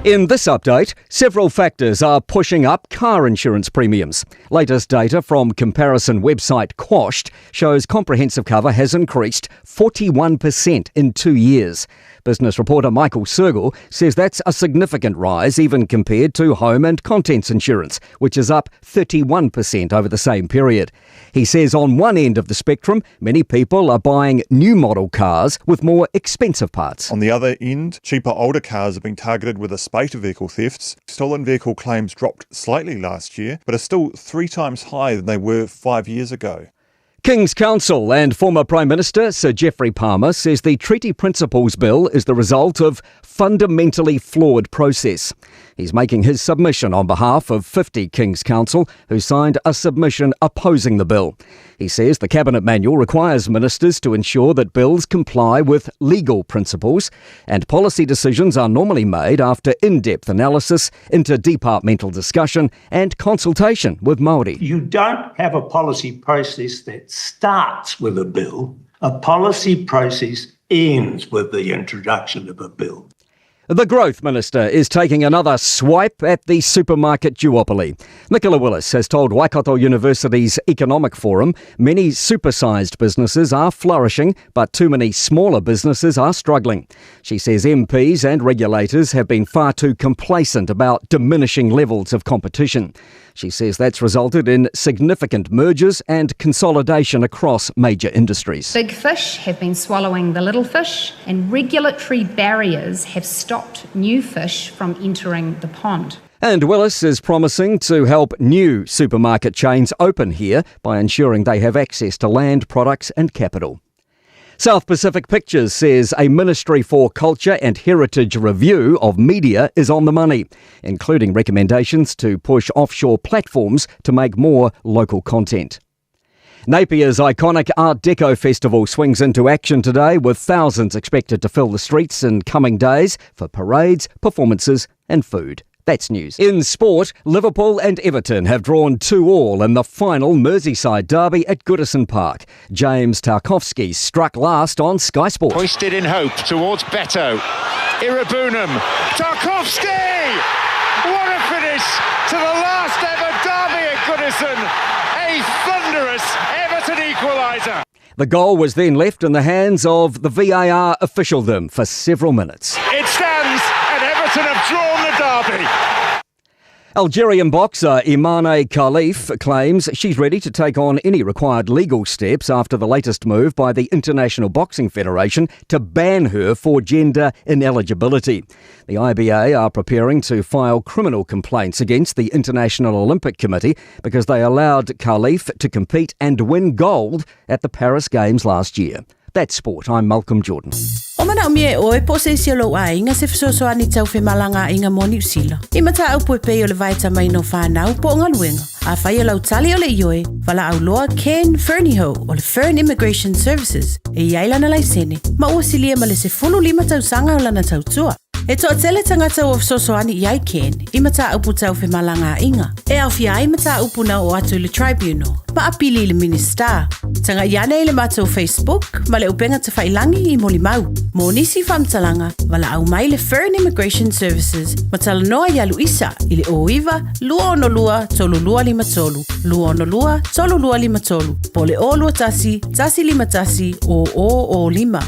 In this update, several factors are pushing up car insurance premiums. Latest data from comparison website Quashed shows comprehensive cover has increased 41% in 2 years. Business reporter Michael Sergel says that's a significant rise even compared to home and contents insurance, which is up 31% over the same period. He says on one end of the spectrum, many people are buying new model cars with more expensive parts. On the other end, cheaper older cars have been targeted with a spate of vehicle thefts. Stolen vehicle claims dropped slightly last year, but are still 3 times higher than they were 5 years ago. King's Counsel and former Prime Minister Sir Geoffrey Palmer says the Treaty Principles Bill is the result of fundamentally flawed process. He's making his submission on behalf of 50 King's Counsel who signed a submission opposing the bill. He says the Cabinet Manual requires ministers to ensure that bills comply with legal principles and policy decisions are normally made after in-depth analysis, interdepartmental discussion and consultation with Māori. You don't have a policy process that starts with a bill. A policy process ends with the introduction of a bill. The Growth Minister is taking another swipe at the supermarket duopoly. Nicola Willis has told Waikato University's Economic Forum many supersized businesses are flourishing, but too many smaller businesses are struggling. She says MPs and regulators have been far too complacent about diminishing levels of competition. She says that's resulted in significant mergers and consolidation across major industries. Big fish have been swallowing the little fish, and regulatory barriers have stopped new fish from entering the pond. And Willis is promising to help new supermarket chains open here by ensuring they have access to land, products, and capital. South Pacific Pictures says a Ministry for Culture and Heritage review of media is on the money, including recommendations to push offshore platforms to make more local content. Napier's iconic Art Deco Festival swings into action today, with thousands expected to fill the streets in coming days for parades, performances, and food. That's news. In sport, Liverpool and Everton have drawn 2 all in the final Merseyside derby at Goodison Park. James Tarkowski struck last on Sky Sports. Hoisted in hope towards Beto. Iroegbunam. Tarkowski! What a finish to the last ever derby at Goodison. A thunderous Everton equaliser. The goal was then left in the hands of the VAR officialdom for several minutes. It stands, and Everton have drawn the derby. Algerian boxer Imane Khelif claims she's ready to take on any required legal steps after the latest move by the International Boxing Federation to ban her for gender ineligibility. The IBA are preparing to file criminal complaints against the International Olympic Committee because they allowed Khelif to compete and win gold at the Paris Games last year. That's sport. I'm Malcolm Jordan. O manaomia e ʻoe po o se isi o lou aiga se fesoasoani tau femalagaaiga mo Niu Sila. I mataupu e pei o le vaetamaina o fanau po o galuega. Afai o lau tali o le ioe, valaau loa Ken Fernihough o le Fern Immigration Services e i ai lana laisene ma ua silia ma le 15 tausaga o lana tautua. E toatele tagata ua fesoasoani i ai Ken i mataupu tau femalagaaiga e aofia ai mataupu na oo atu i le Tribunal ma apili i le Minisita. Tagai ane i le matou Facebook ma le upega tafailangi i molimau. Mo nisi faamatalaga, valaau mai le Fern Immigration Services ma talanoa iā Luisa i le 09 262 3253, 262 3253, po o le 021 151 0005.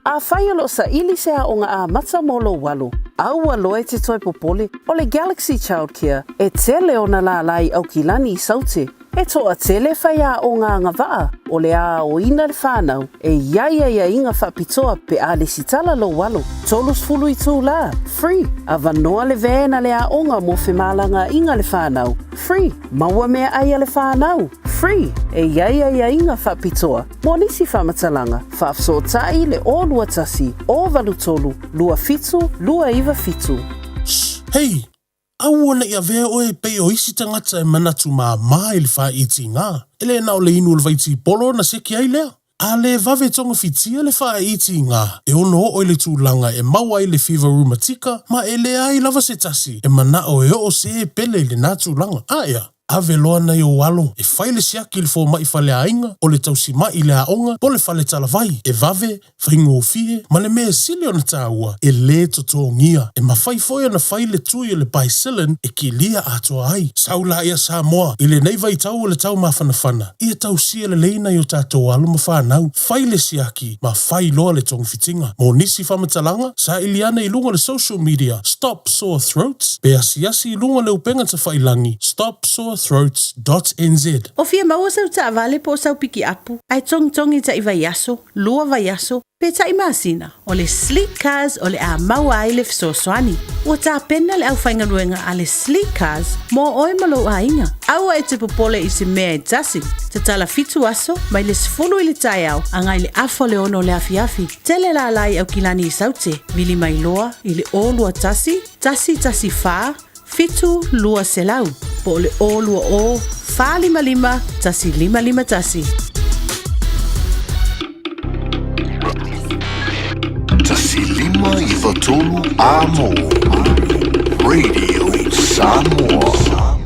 Afai o lo o saili se aoga amata mo lou alo, aua loa e te toe popole, o le Galaxy Childcare e tele ona lālā i Aukilani i Saute. E toatele faiaoga agavaa o le a aoina le whanau e i ai aiaiga faapitoa pe a lesitala lou alo. 30 itulā, free, avanoa le van a le aoga mo femalagaaiga le whanau, free, maua meaai a le whanau, free, e i ai aiaiga faapitoa Mo nisi faamatalaga, faafesootai le 021 083 27 297. Shh! Hei! Aua ne i avea oe e pei o isi tagata e manatu māmā i le whāiitīngā. E le na o le inu o le vaitipolo na seki ai lea. A le vave togafitia le whāiitīngā, e ono oo i le tulaga e maua ai le fiva rumatika ma e leai lava se tasi e manao e oo se pele i lenā tulaga. Aea! Ave loa nai ou alo e fai le siaki i le fomai faleaiga, o le tausimaʻi i le aoga, po o le fale talavai, e vave, faigofie, ma le mea e sili ona taua, e lē totogia. E mafai foi ona fai le tui o le Bicillin e kilia atoa ai. Sau laia Samoa, i lenei vaitau o le tau mafanafana, ia tausia lelei nai o tatou alo ma fanau, fai le siaki, ma fai loa le togafitiga. Mo nisi faamatalaga, saili ane i luga o le social media Stop Sore Throats pe asiasi i luga o le upega tafailangi stopsorethroats dot nz. O fia maua sau taavale po o sau pikiapu, ae togitogi taʻi vaiaso, lua vaiaso, pe taʻi masina, o le Sleek Cars o le a maua ai le fesoasoani. Ua tapena le aufaigaluega a le Sleek Cars mo oe ma lou aiga. Aua e te popole i se mea e tasi. Tatala fitu aso, mai le 10 i le taeao agai le afa o le ono o le afiafi. Tele lālā i Aukilani i Saute, vili mai loa i le 021 114 7200 po o le 020 455 1551. 1 5 9 3 Amo Radio Samoa.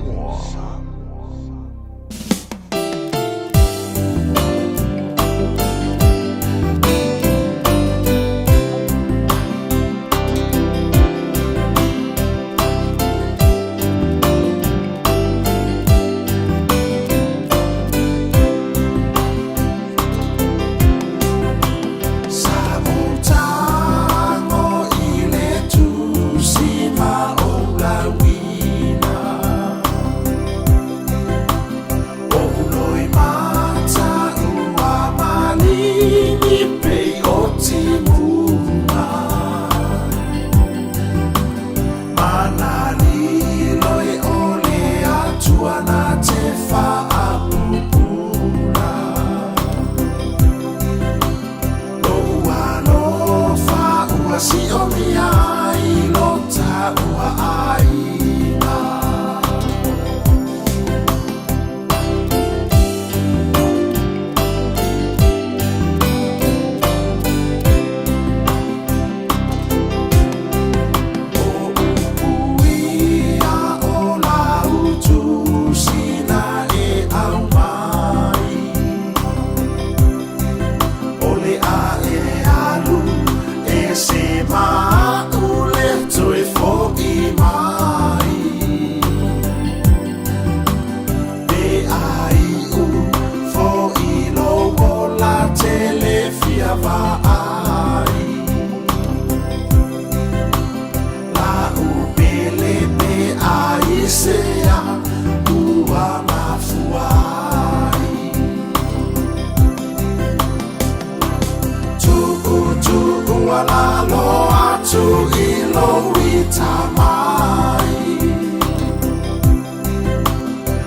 i lou ita mai.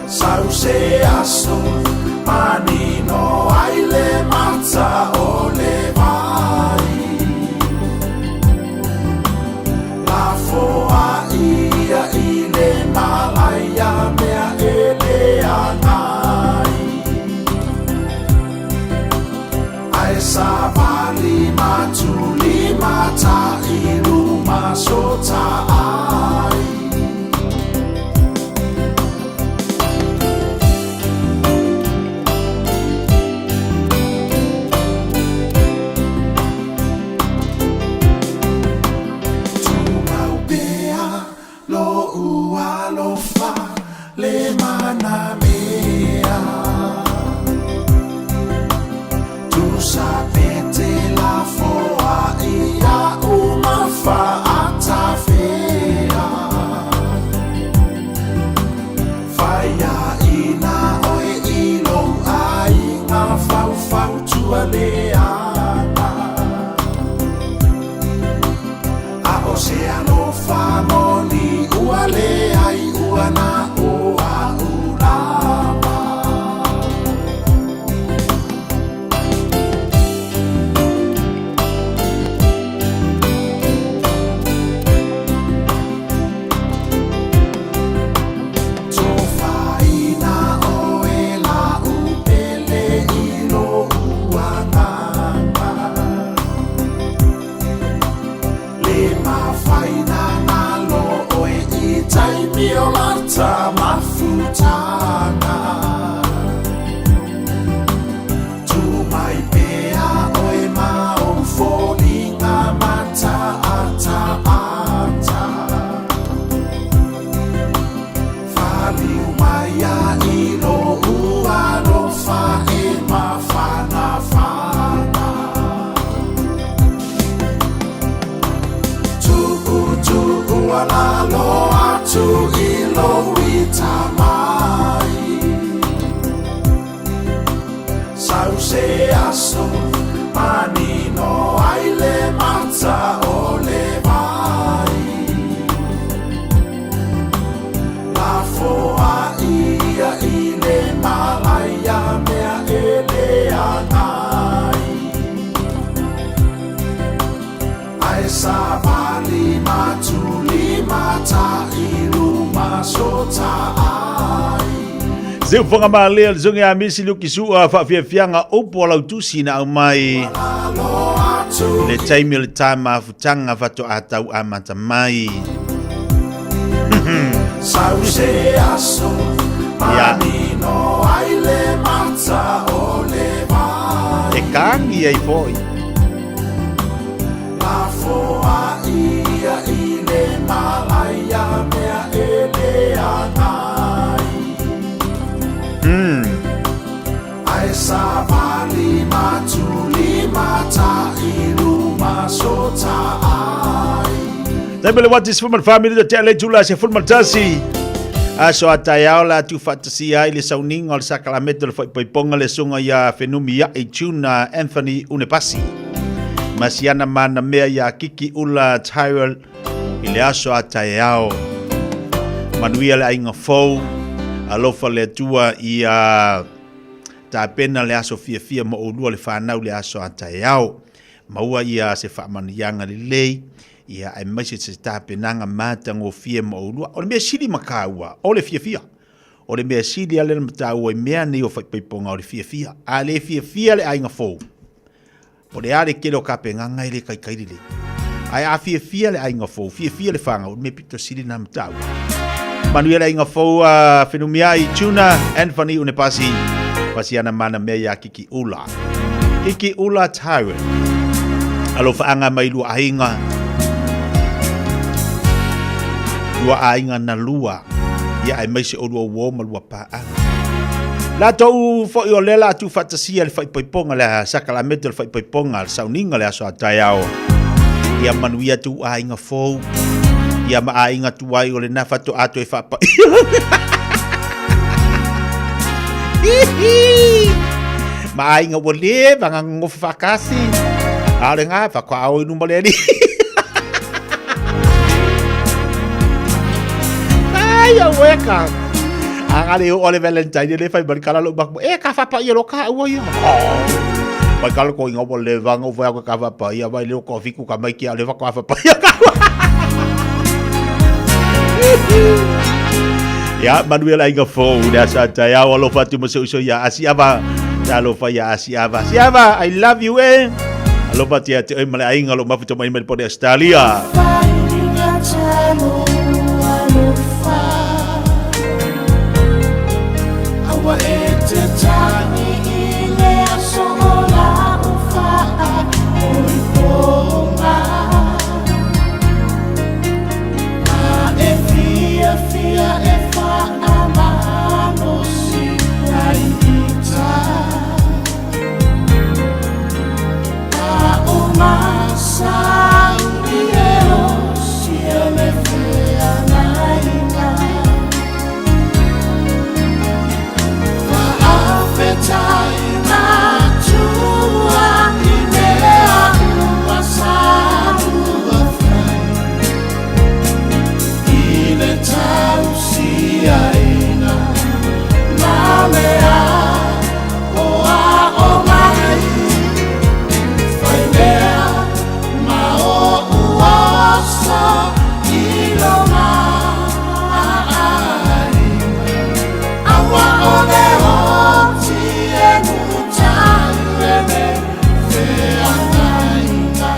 Sau se aso manino ai le mata o le vai. Lafo a ia i le malaia mea e le agai. Ae savali matuli mata i luma sota ai. Tumau pea lo'u alofa le manamea. Tusa pete lafoa ia'u ma fa'atafea. Faiaina oe i lou aiga faufautua leaga. A o se alofa moni ua leai ua na o a'u lava. Tofaina oe la'u pele i lo'u agaga. Le mafaina nalo oe i taimi o lata mafutaga. Tu mai pea oe ma ou foliga mataataata. Faliu mai ia i lou alofa e mafanafana. Tuutuu lalo atu i lou ita mai. Sau se aso manino ai le mata o le vai. Lafoa ia i le malaia mea e le agai. Ae savali matuli mata i luma sota ai. Se ufoga malia le susuga ia Misi Luki Sua faafiafiaga upu o lau tusi na aumai le taimi o le tā mafutaga faatoa tau amata mai. Sau se aso manino ai le mata o le vai. E kangi ai foi. Lafoa ia i le malaia mea e le agai. Ae savali matuli mata i luma sota ai. Taimi le wati sefulu ma le fa minute tea le itula 11. Aso a taeao la atu faatasia ai le sauniga o le sakalamete o le faaipoipoga le susuga ia Fenumi Ia'i Tuna Anthony Unepasi ma siana mana mea ia Kiki Ula Tyrell i le aso a taeao. Manuia le aiga fou, alofa le Atua ia tapena le aso fiafia mo oulua le fanau le aso a taeao. Maua ia se faamanuiaga lelei, ia aemaise se tapenaga matagofie mo oulua. O le mea sili ma kāua, o le fiafia. O le mea sili ale ma tāua i mea nei o faipaipoga o le fiafia. A le fiafia le aiga fou, o le a le tele o kapegaga e le kaikai lelei. Ae a fiafia le aiga fou, fiafia le whāngau, o le mea pito sili nā ma tāua. Manuia le aiga fou a Fenumiai, Tuna, Anthony Unepasi, Pasiana Mana Mea ia Kiki Ula. Kiki Ula Tyrell. Alofa mai lua aiga. Lua aiga na lua. Ia aemaise o lua uo ma lua paaga. Latou foi o lea la atu faatasia le faaipoipoga le sakalamete o le faaipoipoga le sauniga le aso a taeao. Ia manuia atu aiga fou. Ia ma aiga tuai o lena faatoa toe faapaia. Ma aiga ua leva gagogofo faakasi. A o le gā, faatoa ao i luma le alii. Ai au e ka. A le o le Valentine le fai mai kala lo bak. E ka fa pa ia lo ka ua ia. Mai kala ko inga o le vanga o vai ka fa pa ia vai le ko fiku ka mai ki a le fa ka fa pa ia ka. Ya, Manuel Ainga Fou, le asa taeao, alofa atu ma se uso ia Asiava. Talofa ia Asiava. Asiava, I love you, eh. Alofa atu ia te oe ma le aiga lo mafuta mai mai le pone Australia. Aua e te tangi i le aso o la o whaa o i ponga. A e fia fia e whaa malosi ai ita. A o masauni e o sia le feangaina. Faafetai matua i mea ua salua fai i le tausiaina ma le aoao mai. Fai mea ma o'u oso i lo Aua o le oti e mutai e le feangaina.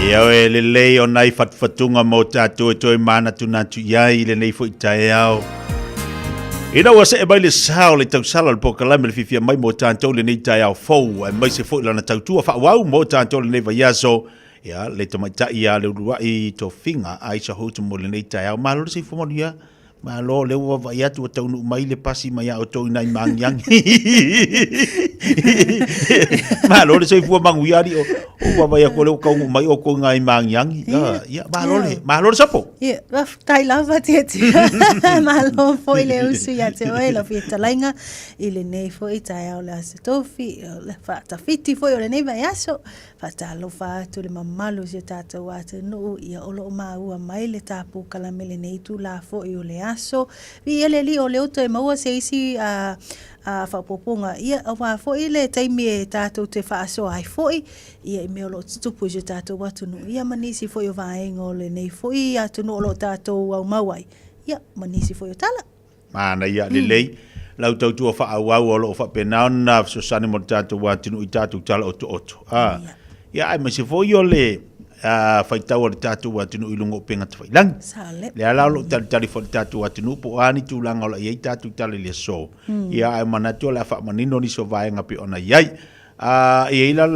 Ia oe lelei o nai fatufatuga mo tatou e toe manatunatu i ai i lenei foi taeao. Ina ua see mai le sao le tausala o le polokalame le fiafia mai mo tatou lenei taeao fou, aemaise foi lana tautua faaauau mo tatou lenei vaiaso. Ia, le tamaitai ia le uluai tofiga Aisha Hood mo lenei taeao. Malo le soifua manuia. Malo, lea ua vaavaai atu ua taunuu mai le pasi mai a outou i nai maagiagi. Malo le soifua manuia alii o o vaavaai atu lea ua taunuu mai outou i nai maagiagi. Ia, ia, malo le, malo le sopo. Ia, faafetai lava Tiatia. Malo foi le usu ia te oe lau fetalaiga i lenei foi taeao o le Aso Tofi, o le faatafiti foi o lenei vaiaso. Faatalofa atu i le mamalu o si o tatou atunuu, ia o lo o maua mai le tapu kalame lenei itula foi o le aso. Viia le Alii o lea ua toe maua se isi a, a faaopoopoga, ia aua foi le taimi e tatou te faasoa ai foi, ia i mea o lo o tutupu i si o tatou atunuu, ia ma nisi foi o vaega o lenei foi atunuu o lo o tatou aumau ai, ia ma nisi foi o tala. Manaia lelei lau tautua faaauau o lo o faapena ona fesoasoani mo le tatou atunuu i tatou tala otooto. A, ia aemaise foi o le faitau a le tatou atunuu i luga o upega tafailagi. Sale. Lea la o lo o talitali foi le tatou atunuu po o a ni tulaga o lo o i ai tatou tala i le aso. Ia ae manatu o le a faamanino nisi o vaega pei ona i ai. A, e i ai la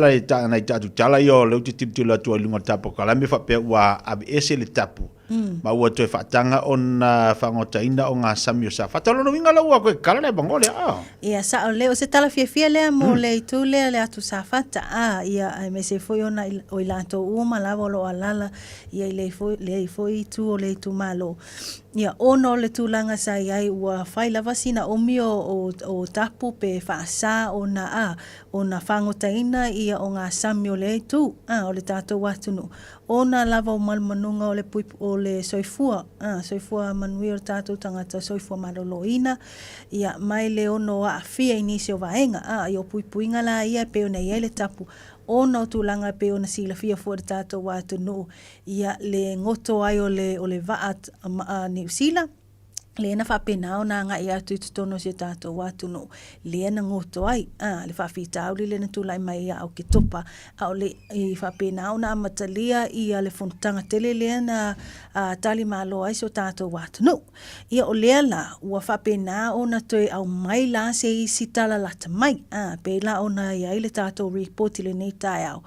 nai tatou tala ia o lea ou te tilotilo atu ai i luga o le tapu kalame faapea ua aveese le tapu. Ma ua toe faataga ona faagotaina o gasami o Safata. O lona uiga la ua koe kala le avanoa lea, a? Ia, sao lelei. O se tala fiafia lea mo le itu lea le atu Safata, a, ia, aemaise foi ona o i latou uma lava o lo o alaala ia i lea foi, lea foi itu o le itumalo. Ia, ona o le tulaga sa i ai, ua fai lava sina umi o, o, o tapu pe faasa ona, a, ona fagotaina ia o gasami o lea itu, a, o le tatou atunuu. Ona lava o malumanuga o le o le soifua, a, soifua manuia o le tatou tagata soifua maloloina, ia, mai le ono aafia i nisi o vaega, a, ia o puipuiga la ia e pei ona i ai le tapu, ona o tulaga e pei ona silafia foi e le tatou atunuu, ia, le goto ai o le, o le vaa a Niu Sila, lea na faapena ona agai atu i totonu o si o tatou atunuu, lea na goto ai a, le faafitauli lea na tulai mai ia Auketopa, a o le i faapena ona amatalia ia le fonotaga tele lea na a, tali malo ai si o tatou atunuu. Ia o lea la, ua faapena ona toe aumai la se isi tala lata mai, a, pei la ona i ai le tatou report i lenei taeao,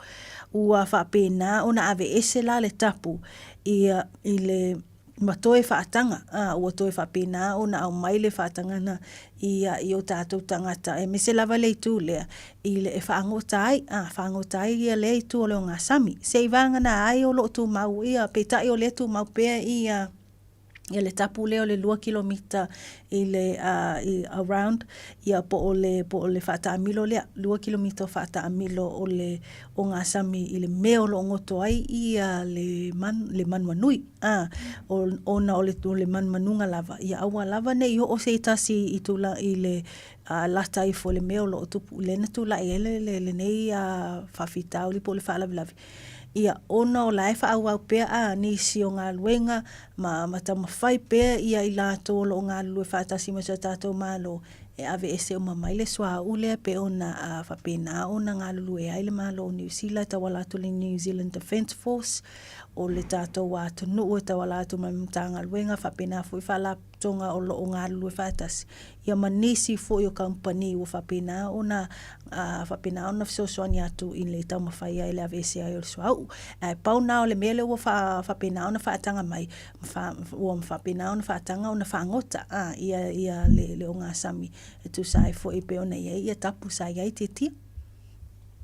ua faapena ona aveese la le tapu ia i le ma toe faataga, ā, ua toe faapena ona aumai le faatagaga i, i o tātou tagata, aemaise lava le itu lea, i le e faagota ai, ā, faagota ai ia lea itu o le ogasami. Se i vagana ai o lo o tumau ia, peitai o lea e tumau pea ia, ia le tapu lea o le 2 kilomita i le, ā, i around, ia po o le, po o le faataamilo lea, 2 kilomita o faataamilo o le ogasami i le mea o lo o goto ai ia le manu, le manumanui, a, ona o le, o le manumanuga lava, ia aua lava ne i oo se tasi i tula, i le a, lata ifo i le mea o lo o tupu, lea na tulai ai le, le, lenei a, faafitauli po o le faalavelave. Ia, ona o la e faaauau pea a, nisi o galuega ma, ma taumafai pea ia i latou o lo o galulue faatasi ma si o tatou Malo e aveese uma mai le suauu lea pei ona faapena ona galulue ai le Malo o Niu Sila e tauala atu i le New Zealand Defence Force, o le tatou atunuu e tauala atu mai Matagaluega faapena foi Faalapotopotoga o lo o galulue faatasi, ia ma nisi foi o kamupani ua faapena ona faapena ona fesoasoani atu i le taumafai ai i le aveese ai o le suauu. Ae pau lena o le mea lea ua faapena ona faataga mai, ua faapena ona faataga ona fagota a, ia, ia le, le ogasami e tusa ai foi pei ona i ai ia tapu sa i ai Tietia.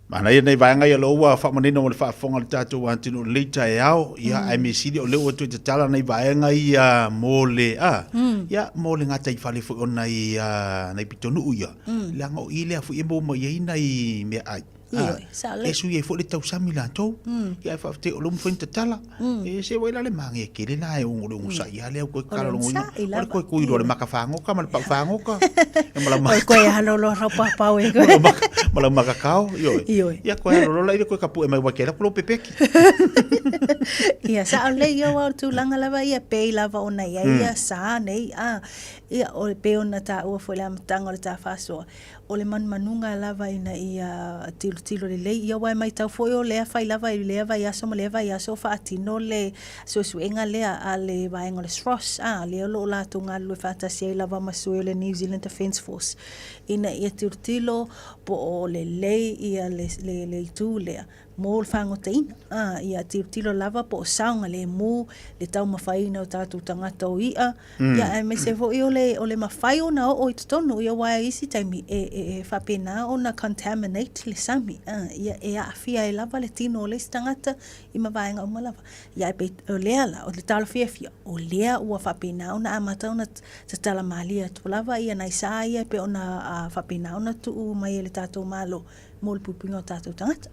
Manaia nei vaega ia lo ua faamanino mo le faafofoga a le tatou atunuu i lenei taeao, ia ae mea sili o lea ua toe tatala nei vaega ia mo le a, ia mo le gataifale foi o nai a, nai pitonuu ia, leaga o i lea foi e maua mai ai nai meaai. Ioe, sao lelei. E sui ai foi le tausami latou. Ia ae faafetai o lea ua mafai ona tatala. E se ua i la le manaia tele la e ono le onosai lava lea koe kala logoina. O le onosai lava. O le koe kui loa le maka fagoka ma le pau fagoka. E ma lau maka. O koe alo loa rau papau e koe. Ma lau maka kao, ioe. Ioe. Ia koe alo loa la ile koe kapue mai wa kela ko pepeki. Ia sao lelei ia aua o le tulaga lava ia pei lava ona i ai ia sa nei a. Ia o pei ona taua foi i le amataga o le ta faasoa. O le manumanuga lava ina ia tilotilo lelei ia aua e matau foi o lea fai lava i lea vaiaso ma lea vaiaso o faatino le suesuega lea a le vaega o le SROS, a, lea o lo o latou galulue faatasi ai lava ma sui o le New Zealand Defence Force ina ia tilotilo po o lelei ia le, le, le itu lea mo le fagotaina, a, ia tilotilo lava po o saogalemu le taumafaiina o tatou tagata o i'a, Ia aemaise foi o le, o le mafai ona oo i totonu, ia aua i isi taimi e, e, e faapena ona contaminate le sami, a, ia e aafia ai lava le tino o le isi tagata i ma vaega uma lava. Ia ae pei o lea la, o le talo fiafia, o lea ua faapena ona amata ona tatala malie atu lava ia nai sa ia e pei ona a, faapena ona tuu mai e le tatou Malo mo le puipuiga o tatou tagata.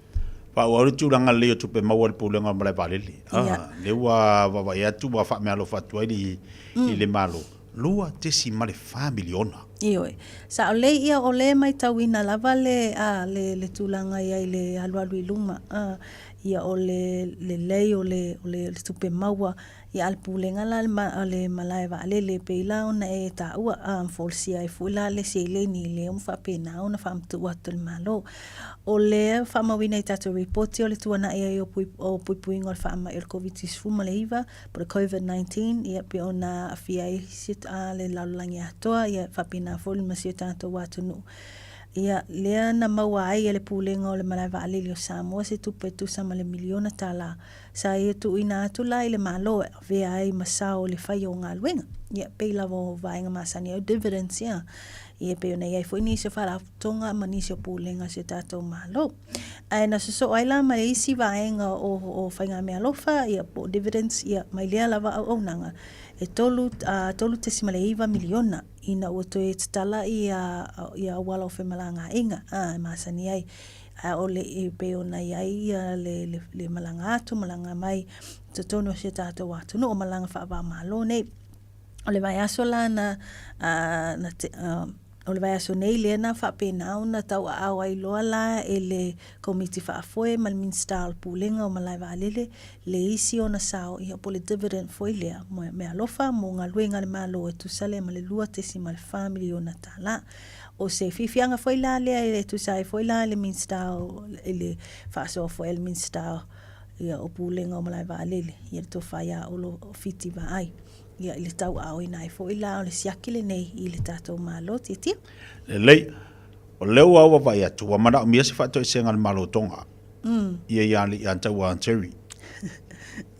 Faaauau le tulaga lelei o tupe maua i le Pulega o Malae Vaalele. Ah, lea ua vaavaai atu ua faameaalofa atu ai le, i le Malo. $2.4 miliona. Ioe. Sao lelei ia o lea e maitauina lava le, a, le, le tulaga i ai le alualu i luma, a, ia o le lelei o le, o le, le tupe maua Ia a le pulega la a le malae vaalele e pei la ona e taua a folasia ai foi la le seleni lea ua faapena ona faamatuu atu e le Malo. O lea faamauina i tatou ripoti o le tuanai ai o puipuiga o le faamai o le Koviti-19 po o le Covid-19 ia pei ona aafia ai le lalolagi atoa ia faapena foi ma si o tatou atunuu. Ia, lea na maua ai e le Pulega o le Malae Vaalele o Samoa se tupe e tusa ma le miliona tālā. Sa ia tuuina atu la i le Malo e avea ai ma sao i le faia o galuega. Ia, e pei lava o vaega masani ai o dividends, ia. Ia, e pei ona i ai foi nisi o faalapotopotoga ma nisi o pulega a si o tatou Malo. Ae na sosoo ai la ma le isi vaega o, o faigameaalofa, ia, po o dividends, ia, mai lea lava auaunaga, e 3.9 miliona ina ua toe tatala ia, ia auala o femalagaaiga, a, e masani ai. A o le, e pei ona i ai ia le, le, le malaga atu, malaga mai i totonu o si o tatou atunuu, o malaga faava-o-Malo nei. O le vaiaso la na, a, na te, a, o le vaiaso nei lea na faapena ona tauaao ai loa la e le Komiti Faafoe ma le Minisita o le Pulega o Malae Vaalele le isi ona sao, ia po o le dividend foi lea, meaalofa mo galuega a le Malo e tusa lea ma le $2.4 miliona tala. O se fiafiaga foi la lea e tusa ai foi la i le Minisita o, i le faasoa foi a le Minisita ia, o Pulega o Malae Vaalele, ia le Tofa ia Olo Fiti Vaai. Ia, i le tauaaoina ai foi la o le siaki lenei i le tatou Malo Tietie. Lelei. O lea ua ou vaavaai atu, ua manaomia se faatoesega a le Malo o Tonga. Ia ia ia tau a Jerry.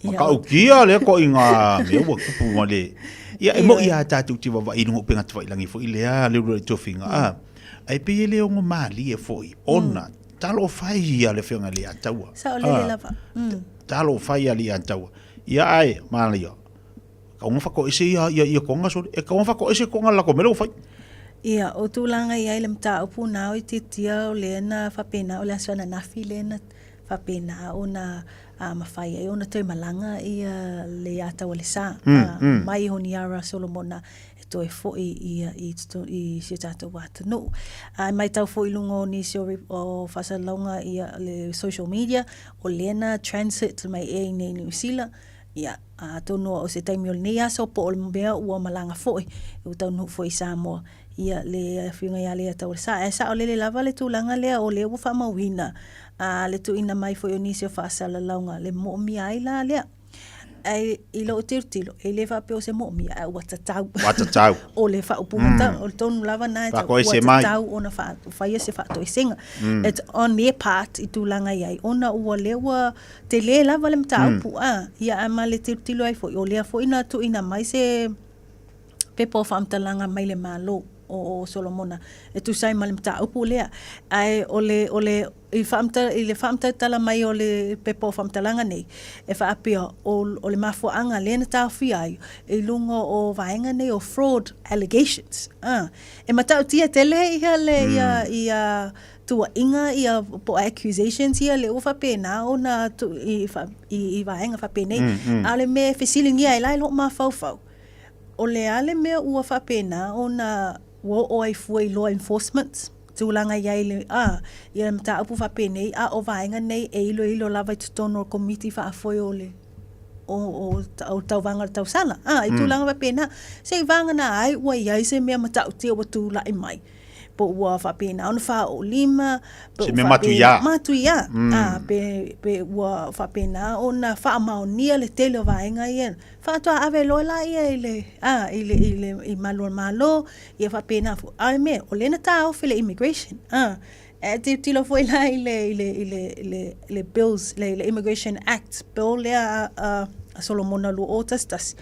Matautia lea koiga mea ua tupu ma le ia e mo'i lava tatou te vaavaai i luga o upega tafailagi foi lea le uluai tofiga a ae pei e le ono malie foi ona talofa e ia le afioga i le Ataua. Saolele lava. Talofa ia le Ataua. Ia ae manaia Kau nga whakaese ia ia ia konga sore. E kau nga whakaese konga la ko mele o whai. Ia, o tulaga i ai le mataupu na o i titia o lea na faapena o le aso ananafi lea na faapena ona a mafai ai ona toe malaga ia le Iataualesa mai Honiara Solomona e toe foi ia i i si o tatou atunuu. Ae maitau foi i luga o nisi o o faasalalauga ia le social media o lea na transit mai ea i inei i Niu Sila Ia, atonu o se taimi o lenei aso po o le mea ua malaga foi, ua taunuu foi i Samoa, ia, le Afioga ia Leiataualesa. Ae saolele lava le tulaga lea o lea ua faamauina a le tuuina mai foi o nisi o faasalalauga, le moomia ai la lea. Ae i lou tilotilo, e le faapea o se moomia, ae ua tatau. Ua tatau. O le faaupuga mm. o le tonu lava na e tau, ua tatau ona faia se faatoesega. It's on their part i tulaga i ai, ona ua lea ua Tele lava le mataupu, a, ia ae ma le tilotilo ai foi, o lea foi na tuuina mai se pepa o faamatalaga mai le Malo o Solomona e tusa ai ma le mataupu lea. Ae o le, o le, i faamatala, i le faamatalatala mai o le pepa o faamatalaga nei, e faapea, o, o le mafuaaga lea na taofia ai i luga o vaega nei o fraud allegations, a. E matautia tele ia le, ia, ia tuuaiga ia po o accusations ia lea ua faapena ona tuu i, i, i vaega faapenei. A o le mea e fesiligia ai la i lou mafaufau, o le a le mea ua faapena ona ua oo ai fua i law enforcement, tulaga i ai le, a, ia le mataupu faapenei, a o vaega nei e iloilo lava i totonu o le Komiti Faafoe o le o, o, o tauvaga o le tausala. A, i tulaga faapena, se i vagana ai ua i ai se mea matautia ua tulai mai. Po ua faapena ona faaoo lima, pe ua faapena, matuia, a, pe, pe ua faapena ona faamaonia le tele o vaega ia, faatoa ave loa laia i le, a, i le, i le, i malu o le Malo, ia faapena foi. A o le mea, o lea na taofi le immigration, a, e tilotilo foi la i le, i le, i le, i le, le bills, le, le Immigration Act Bill lea a, a, a Solomona 2011,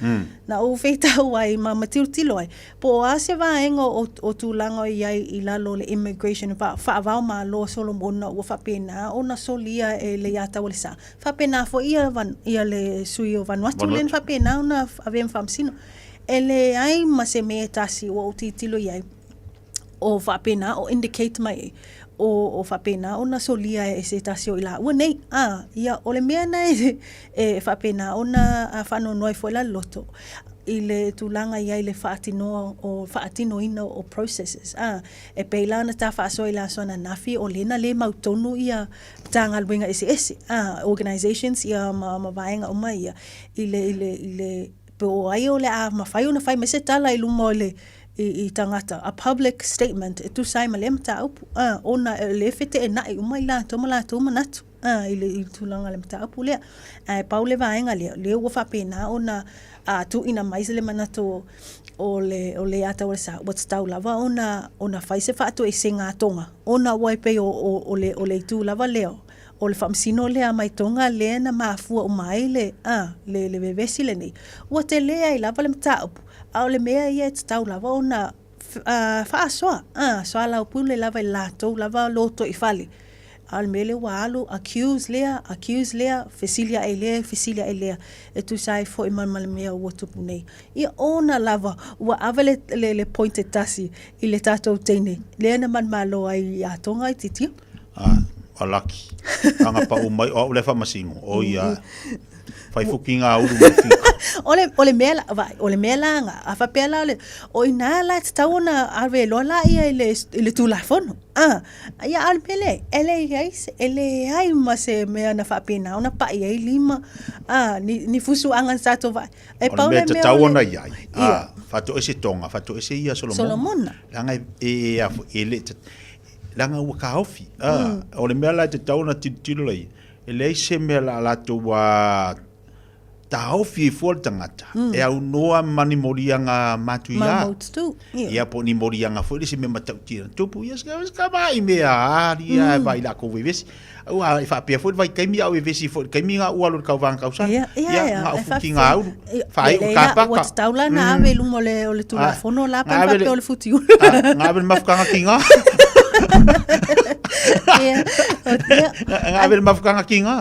na ou feitau ai ma, ma tilotilo ai, Po o a se vaega o, o tulaga o i ai i lalo o le Immigration Faavao Malo a Solomona ua faapena ona solia e Leiataualesa, faapena foi ia, ia le sui o Vanuatu lea na faapena ona avea ma faamasino. E leai ma se mea e tasi ua ou tilotilo i ai o faapena o indicate mai ai o, o faapena ona solia e se tasi o i laua nei. A, ia, o le mea na e, e faapena ona faanoanoa ai foi la le loto i le tulaga i ai le faatinoa o faatinoina o processes. A, e pei la ona ta faasoa i le aso ananafi, o lea na le mautonu ia Matagaluega eseese, a, organizations ia ma, ma vaega uma ia i le, i le, i le, po o ai o le a mafai ona fai mai se tala i luma o le, i, i tagata, a public statement e tusa ai ma lea mataupu, a, ona e le feteenai uma i latou ma latou manatu. a, i le, i le tulaga o le mataupu lea. Ae pau le vaega lea, lea ua faapena ona a, tuuina mai le manatu o, o le, o Leiataualesa, ua tatau lava ona, ona fai se faatoesega a Toga, ona ua e pei o, o, o le, o le itu lava lea, o le faamasino lea mai Toga lea na mafua uma ai le, a, le, le vevesi lenei. Ua tele ai lava le mataupu, a o le mea ia e tatau lava ona faasoa, a, soalaupule lava i le latou lava lotoifale. A o le mea lea ua alu, accuse lea, accuse lea, fesili ae lea, fesili ae lea, e tusa ai foi ma, ma le mea ua tupu nei. Ia ona lava ua ave le, le, le point e tasi i le tatou teine, lea na manumalo ai ia Toga i Titia. Ah, a laki. Anga pa o mai, o au le whamasingo, o ia. Whai fuki ngā uru mo fika. O le, o le mea la, vai, o le mea la nga, a whapea la o le, o ina la te tau ona ave loa la ia i le, i le tulafono. Ah, ia a o le mea lea, e le iai se, e leai ma se mea na faapena ona pa'i ai lima, ah, ni, ni fusuaga na tatou vaai. E pau le mea o le mea tatau ona iai, ah, faatoese Tonga, faatoese ia Solomona. Solomona. Leaga e, e, e, a, e le, leaga ua taofi. Ah, o le mea la e tatau ona tilotilo la ia, e leai se mea la latou ua taofi ai fua le tagata, e aunoa ma ni moliaga matuia. Maumaututu. Ia. Ia po o ni moliaga foi le isi mea matautia na tupu, ia se ka vaai mea ali a e vaai lākou vevesi. Aua e faapea foi le vaitaimi a o vevesi foi i le taimi na ua alu i le tauvaga tausaga. Ia, ia, Ia, ia, na o e fuki faafefea. ngā ulu, Ia, whaai o lea, ka ua paka. tatau la na ave i luma o le, o le Tulafono la pe Ngā ave le- faapea o le futiulu. Ah, ngā ave le mafukanga ki ngā. Ia, o, ia. Ngā ave le mafukanga ki ngā.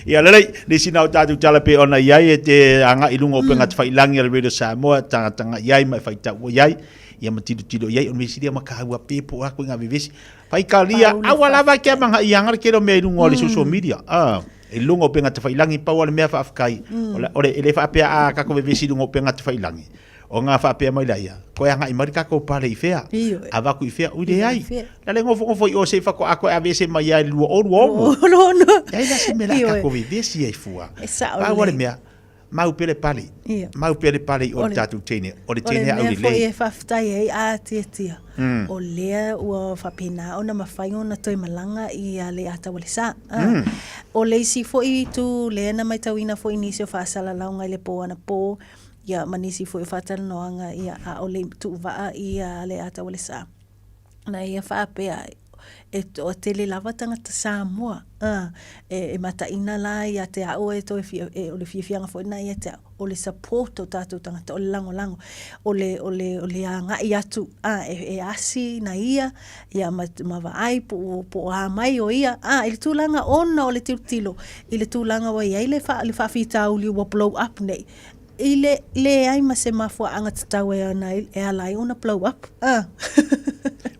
Ia, lelei, nisi na o tātou tala pe ona iai e te anga i lunga o penga te whailangi a le Radio Samoa, tanga iai ma e whaitau iai, ia ma tilo tilo iai, o me siria ma kāua pēpo ako i ngā vevesi. Whaikalia, aua lava kia manga i anga le kero mea i lunga o le social media. Ah, i lunga o penga te whailangi, pau o le mea whaafkai. O le, o le, e le whaapea a kako vevesi i lunga o penga te whailangi. O ngā whaapea mai la ia, koe anga i mari kako pale i whea, Ioe. a vaku i whea, ui le ai. I whea. La le ngofo ngofo i o se whako a koe a vese mai ai lua o lua ono. Lua o ono. Ia ina se mea la Ioe. kako vevesi ai fua. E sao Pau o le lelei. mea, mau pele pale. Ia. Mau pele pale i o O le le- tātou teine. O le O le teine au mea le foi lei. e faafetai ai a tiatia, o lea ua faapena ona mafai ona toe malaga i Leiataualesa. O le isi foi itu lea na matauina foi i nisi o faasalalauga i le po anapo, ia ma nisi foi o faatalanoaga, ia a o le tuuvaa i Leiataualesa, na ia faapea e toatele lava tagata Samoa, a, e, e mataina la ia te au e toe fia, e, o le fiafiaga foi lena ia te au, o le support o tatou tagata, o le lagolago, o le, o le, o le agai atu, a, e, e asi na ia, ia ma, ma vaai po o, po o a mai o ia, a, i le tulaga ona o le tilotilo, i le tulaga ua i ai le, fa, le faafitauli ua blow up nei, i le leai ma se mafuaaga tatau e ana ai, e ala ai ona blow up. Ah.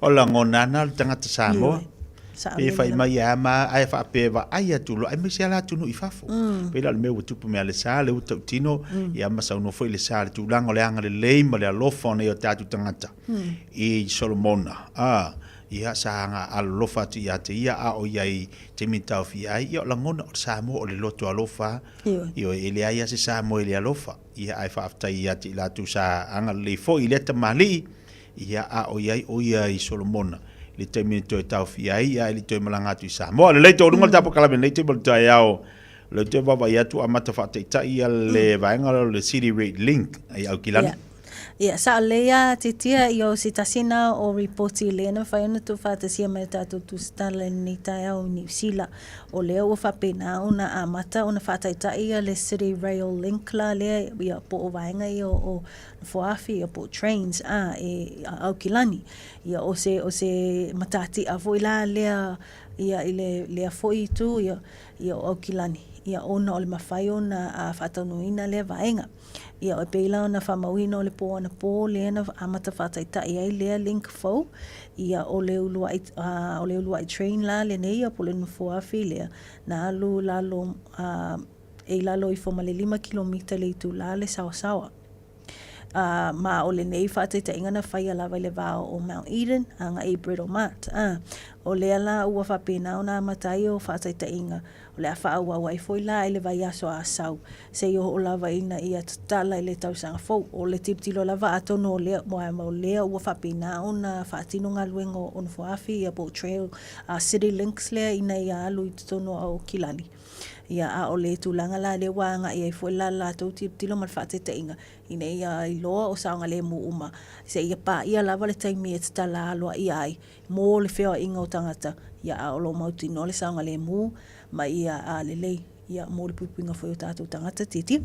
O lagona ana o le tagata Samoa. Ioe. Sa Pe fai lagona. mai a ma ae faapea vaai atu loa aemaise lava atunuu i fafo. Pei la o le mea ua tupu mai a le sa, lea ua tautino, ia ma saunoa foi le sa i le tulaga o le agalelei ma le alofa o nei o tatou tagata i Solomona. Ah, ia sa aga alolofa atu ia te ia a o ia i taimi e taofia ai, ia o lagona o le Samoa o le loto alofa Ioe. Ioe, e leai lava se Samoa e le alofa, ia ae faafetai ia te i latou sa agalelei foi i lea tamalii, ia a o i ai o ia i Solomona i le taimi e toe taofia ai, ia e le i toe malaga atu i Samoa. Lelei taualuga le tapo kalame nei taimi o le taeao, o lea ou te vaavaai atu amata faataitai ia le vaega lea o le City Rate Link i Aukilani. Ia. Ia, sa lelei a titia i o se tasi na o ripoti lea na mafai ona tuufaatasia mai e tatou tusitala i lenei taeao i Niu Sila. O lea ua faapena ona amata ona faataitai ia le City Rail Link la lea ia po o vaega ia o Nofoafi ia po o trains a e Aukilani. Ia o se o se matatia foi la lea ia i le lea foi itu ia ia o Aukilani ia ona o le mafai ona faataunuuina lea vaega. Ia, e pei la ona faamauina o le pō anapō lea na amata faataitai ai lea link fou, ia o le uluai, ā, o le uluai train la lenei ia po o le nofoafi lea, na alu lalo, ā, e i lalo ifo ma le lima kilomita le itulā le saosaoa. Ā, ma o lenei faataitaiga na faia lava i le va o Mount Eden agai i Britomart. Ā, o lea la ua faapena ona amata ai o faataitaiga, o le a faaauau ai foi la i le vaiaso a Asau, seia oo lava ina ia tatala i le tausaga fou. O le tilotilo lava atonu o lea, o lea ua faapena ona faatino galuega o Nofoafi ia po o trail city links lea ina ia alu i totonu o Aukilani. Ia, a o le tulaga la lea ua agai ai foi la le latou tilotilo ma le faataitaiga, ina ia iloa o saogalemu uma, seia paia lava le taimi e tatala aloaia ai mo le feoaiga o tagata, ia a o lo o mautinoa le saogalemu ma ia lelei ia mo le puipuiga foi o tatou tagata tietie.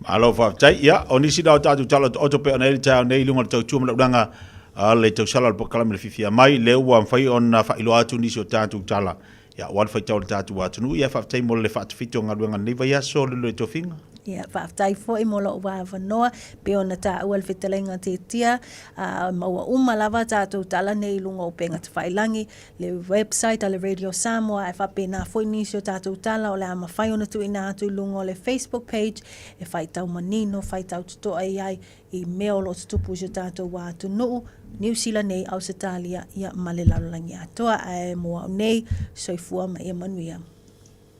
Malo faafetai. Ia, o nisi la o tatou tala otooto pei ona i ai le taeao nei i luga o le tautua ma le auaunaga a le tausala o le polokalame le Fiafia Mai, lea ua mafai ona faailoa atu nisi o tatou tala Ia, aua le faitau o le tatou atunuu. Ia, faafetai mo le faatafiti o galuega i lenei vaiaso, Lulu e Tofiga. Ia, faafetai foi mo lou avanoa, pei ona taua le fetalaiga Tetia, a maua uma lava tatou tala nei i luga o upega tafailagi, le website a le Radio Samoa, ae faapena foi nisi o tatou tala o le a mafai ona tuuina atu i luga o le Facebook page e faitau manino, faitau totoa i ai i mea o lo o tutupu i si o tatou atunuu, Niu Sila nei, Ausetalia, ia ma le lalolagi atoa. Ae mo au nei, soifua ma ia manuia.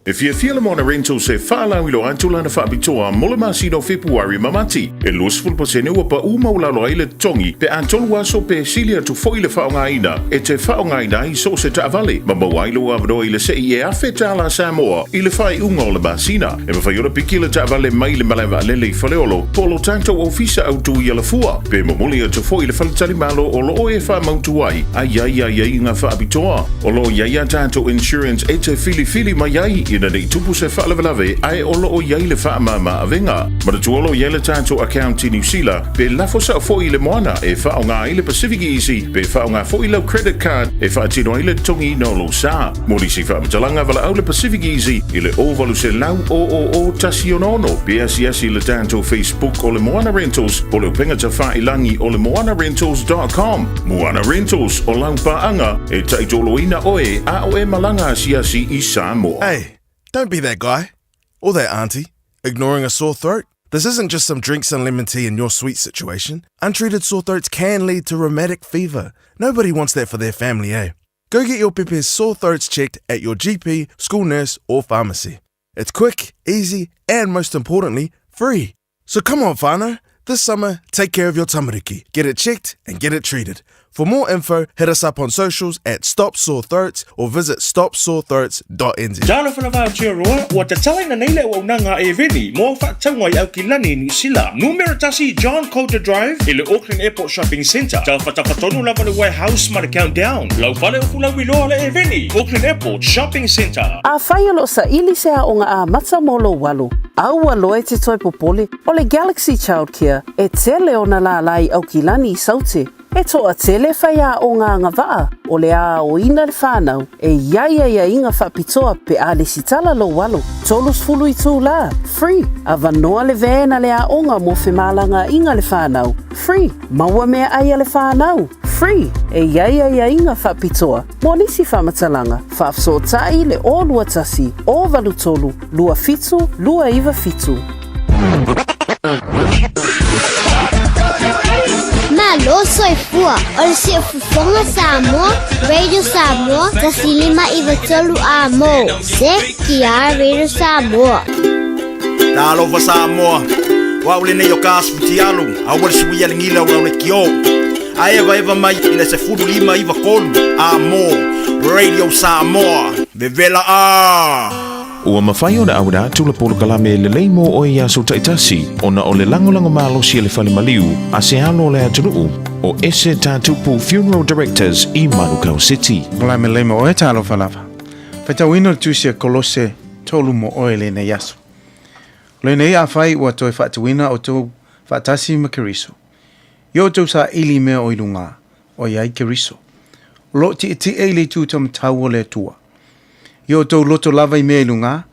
E fiafia le Moana Rentals e faalauiloa atu lana faapitoa mo le masina o Fepuari ma Mati. E 20% ua paʻu maualalo ai le totogi pe a tolu aso pe sili atu foi le faaaogaina e te faaaogaina ai so o se taavale ma maua ai lou avanoa i le sei e $1,000 Samoa i le faaiuga o le masina. E mafai ona piki le taavale mai le malae vaalele i Faleolo po o lo tatou ofisa autu i Alafua, pe momoli atu foi i le faletalimalo o lo o e faamautu ai a i ai aiaiga faapitoa. O lo o i ai a tatou insurance e te filifili mai ai ina ne i tupu se faalavelave ae o lo o i ai le faamama avega. Manatua o lo o i ai le tatou account i Niu Sila pe lafo sao foi i le moana e faaaoga ai le Pacific Easy pe faaaoga foi lau credit card e faatino ai le totogiina o lou sa. Mo nisi faamatalaga, valaau le Pacific Easy i le 0800 000 166 pe asiasi i le tatou Facebook o le Moana Rentals po o le upega tafailangi o le moanarentals.com. Moana Rentals, o lau paaga e taitoloina oe a o e malaga asiasi i Samoa. Hey, don't be that guy. Or that auntie. Ignoring a sore throat? This isn't just some drinks and lemon tea in your sweet situation. Untreated sore throats can lead to rheumatic fever. Nobody wants that for their family, eh? Go get your pepe's sore throats checked at your GP, school nurse, or pharmacy. It's quick, easy, and most importantly, free. So come on, whānau. This summer, take care of your tamariki. Get it checked and get it treated. For more info, hit us up on socials at Stop Sore Throats or visit stopsorethroats.nz. Talofa lava Aotearoa, ua tatalaina nei le auaunaga a Eveni mo au faatauga i Aukilani, Niu Sila. Numera tasi John Coulter Drive i le Auckland Airport Shopping Centre. Tafatafa tonu lava le Warehouse ma le Countdown. Lau fale o Fulauiloa le Eveni, Auckland Airport Shopping Centre. Afai o lo o saili se aoga amata mo lou alo, a ua loa e te toe popole, o le Galaxy Childcare e tele ona lālā i Aukilani i Saute. E toatele faiaoga agavaa o le aoina le whanau e i ai aiaiga faapitoa pe a lesitala lou alo. 30 itulā, free, avanoa le van a le aoga mo femalagaaiga le whanau, free, maua meaai a le whanau, free, e i ai aiaiga faapitoa mo nisi faamatalaga, faafesootai le 021 083 27 297. Malo soifua, o le siufofoga Samoa, Radio Samoa, 153 A mo, CTR Radio Samoa. Talofa Samoa, o au lenei o ka asu futialu, aua le suia le gila o le kio. A evaeva mai i le 15 93 a mo Radio Samoa, vevela a! Ua mafai ona auina atu le polokalame lelei mo oe i aso taitasi ona o le lagolago malosi a le Fale Maliu a se alo o le atunuu o Ese Tatupu Funeral Directors i Manukau City. Kalame lelei mo oe, talofa lava. Faitauina le tusi a Kolose tolu mo oe lenei aso. O lenei afai ua toe faatuina outou faatasi ma Keriso. I outou saili mea o i luga, ʻoiai Keriso. O lo o tiʻetiʻe i le itu taumatau o le Atua. I outou loto lava i mea i luga,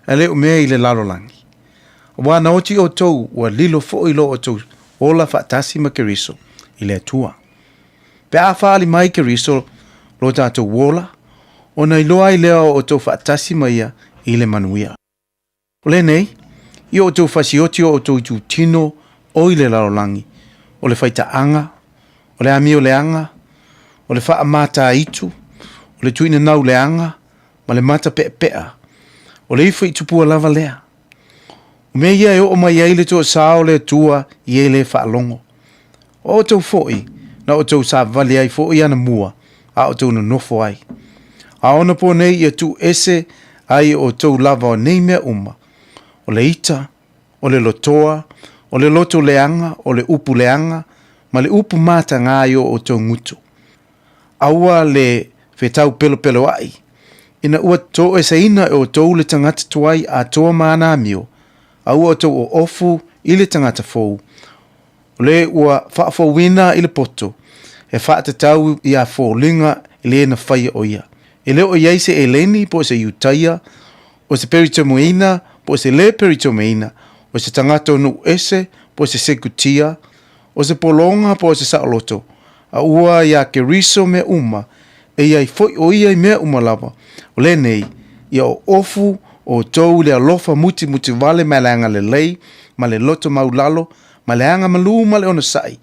ae le o mea i le lalolagi. Auā na oti outou ua lilo foi lo outou ola faatasi ma Keriso i le Atua. Pe a faaali mai Keriso lo tatou ola, ona iloa ai lea o outou faatasi ma ia i le manuia. O lenei, i o outou fasioti o outou itutino o i le lalolagi, o le faitaaga, o le amio leaga, o le faamataitu, o le tuuinanau leaga, ma le matapeapea, o le ifo i tupua lava lea. O mea ia e oo mai ai le toasā o le Atua i e lē faalogo. O outou foi, na outou savavali ai foi anamua, a outou nonofo ai. A onaponei ia tuu ese ai e outou lava o nei mea uma, o le ita, o le lotoa, o le loto leaga, o le upu leaga, ma le upu matagā i o outou gutu. Aua le fetau pelopeloaʻi, ina ua toʻeseina e outou le tagata tuai atoa ma ana amio, a ua outou oofu i le tagata fou, o le ua faafouina i le poto, e faatatau ia foliga i le na faia o ia. E le o i ai se Eleni po o se Iutaia, o se Peritomoina po o se lē Peritomoina, o se tagata o nuu ese po o se Sekutia, o se pologa po o se saoloto, a ua iā Keriso mea uma, e i ai foi o ia i mea uma lava. O lenei, ia oofu outou i le alofa mutimutivale ma le agalelei, ma le loto maulalo, ma le agamalū ma le onosaʻi,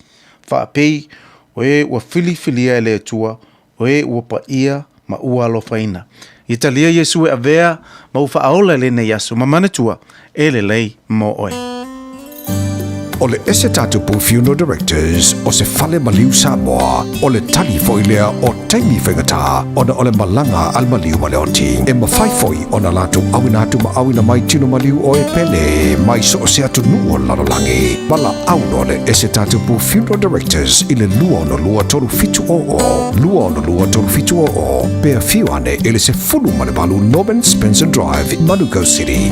faapei o e ua filifilia e le Atua, o e ua paia ma ua alofaina. Ia talia Iesu e avea ma ou faaola i lenei aso, ma manatua, e lelei mo oe. O le ese tatupu Funeral Directors o se fale maliu Samoa, o le tali foi lea o taimi faigata ona o le malaga a le maliu ma le oti. E mafai foi ona latou auina atu ma auina mai tino maliu o e pele mai so o se atunuu o le lalolagi. Valaau loa le ese tatupu Funeral Directors i le 262 3700, 262 3700, pe afio ane i le 18 Norman Spencer Drive, Manukau City.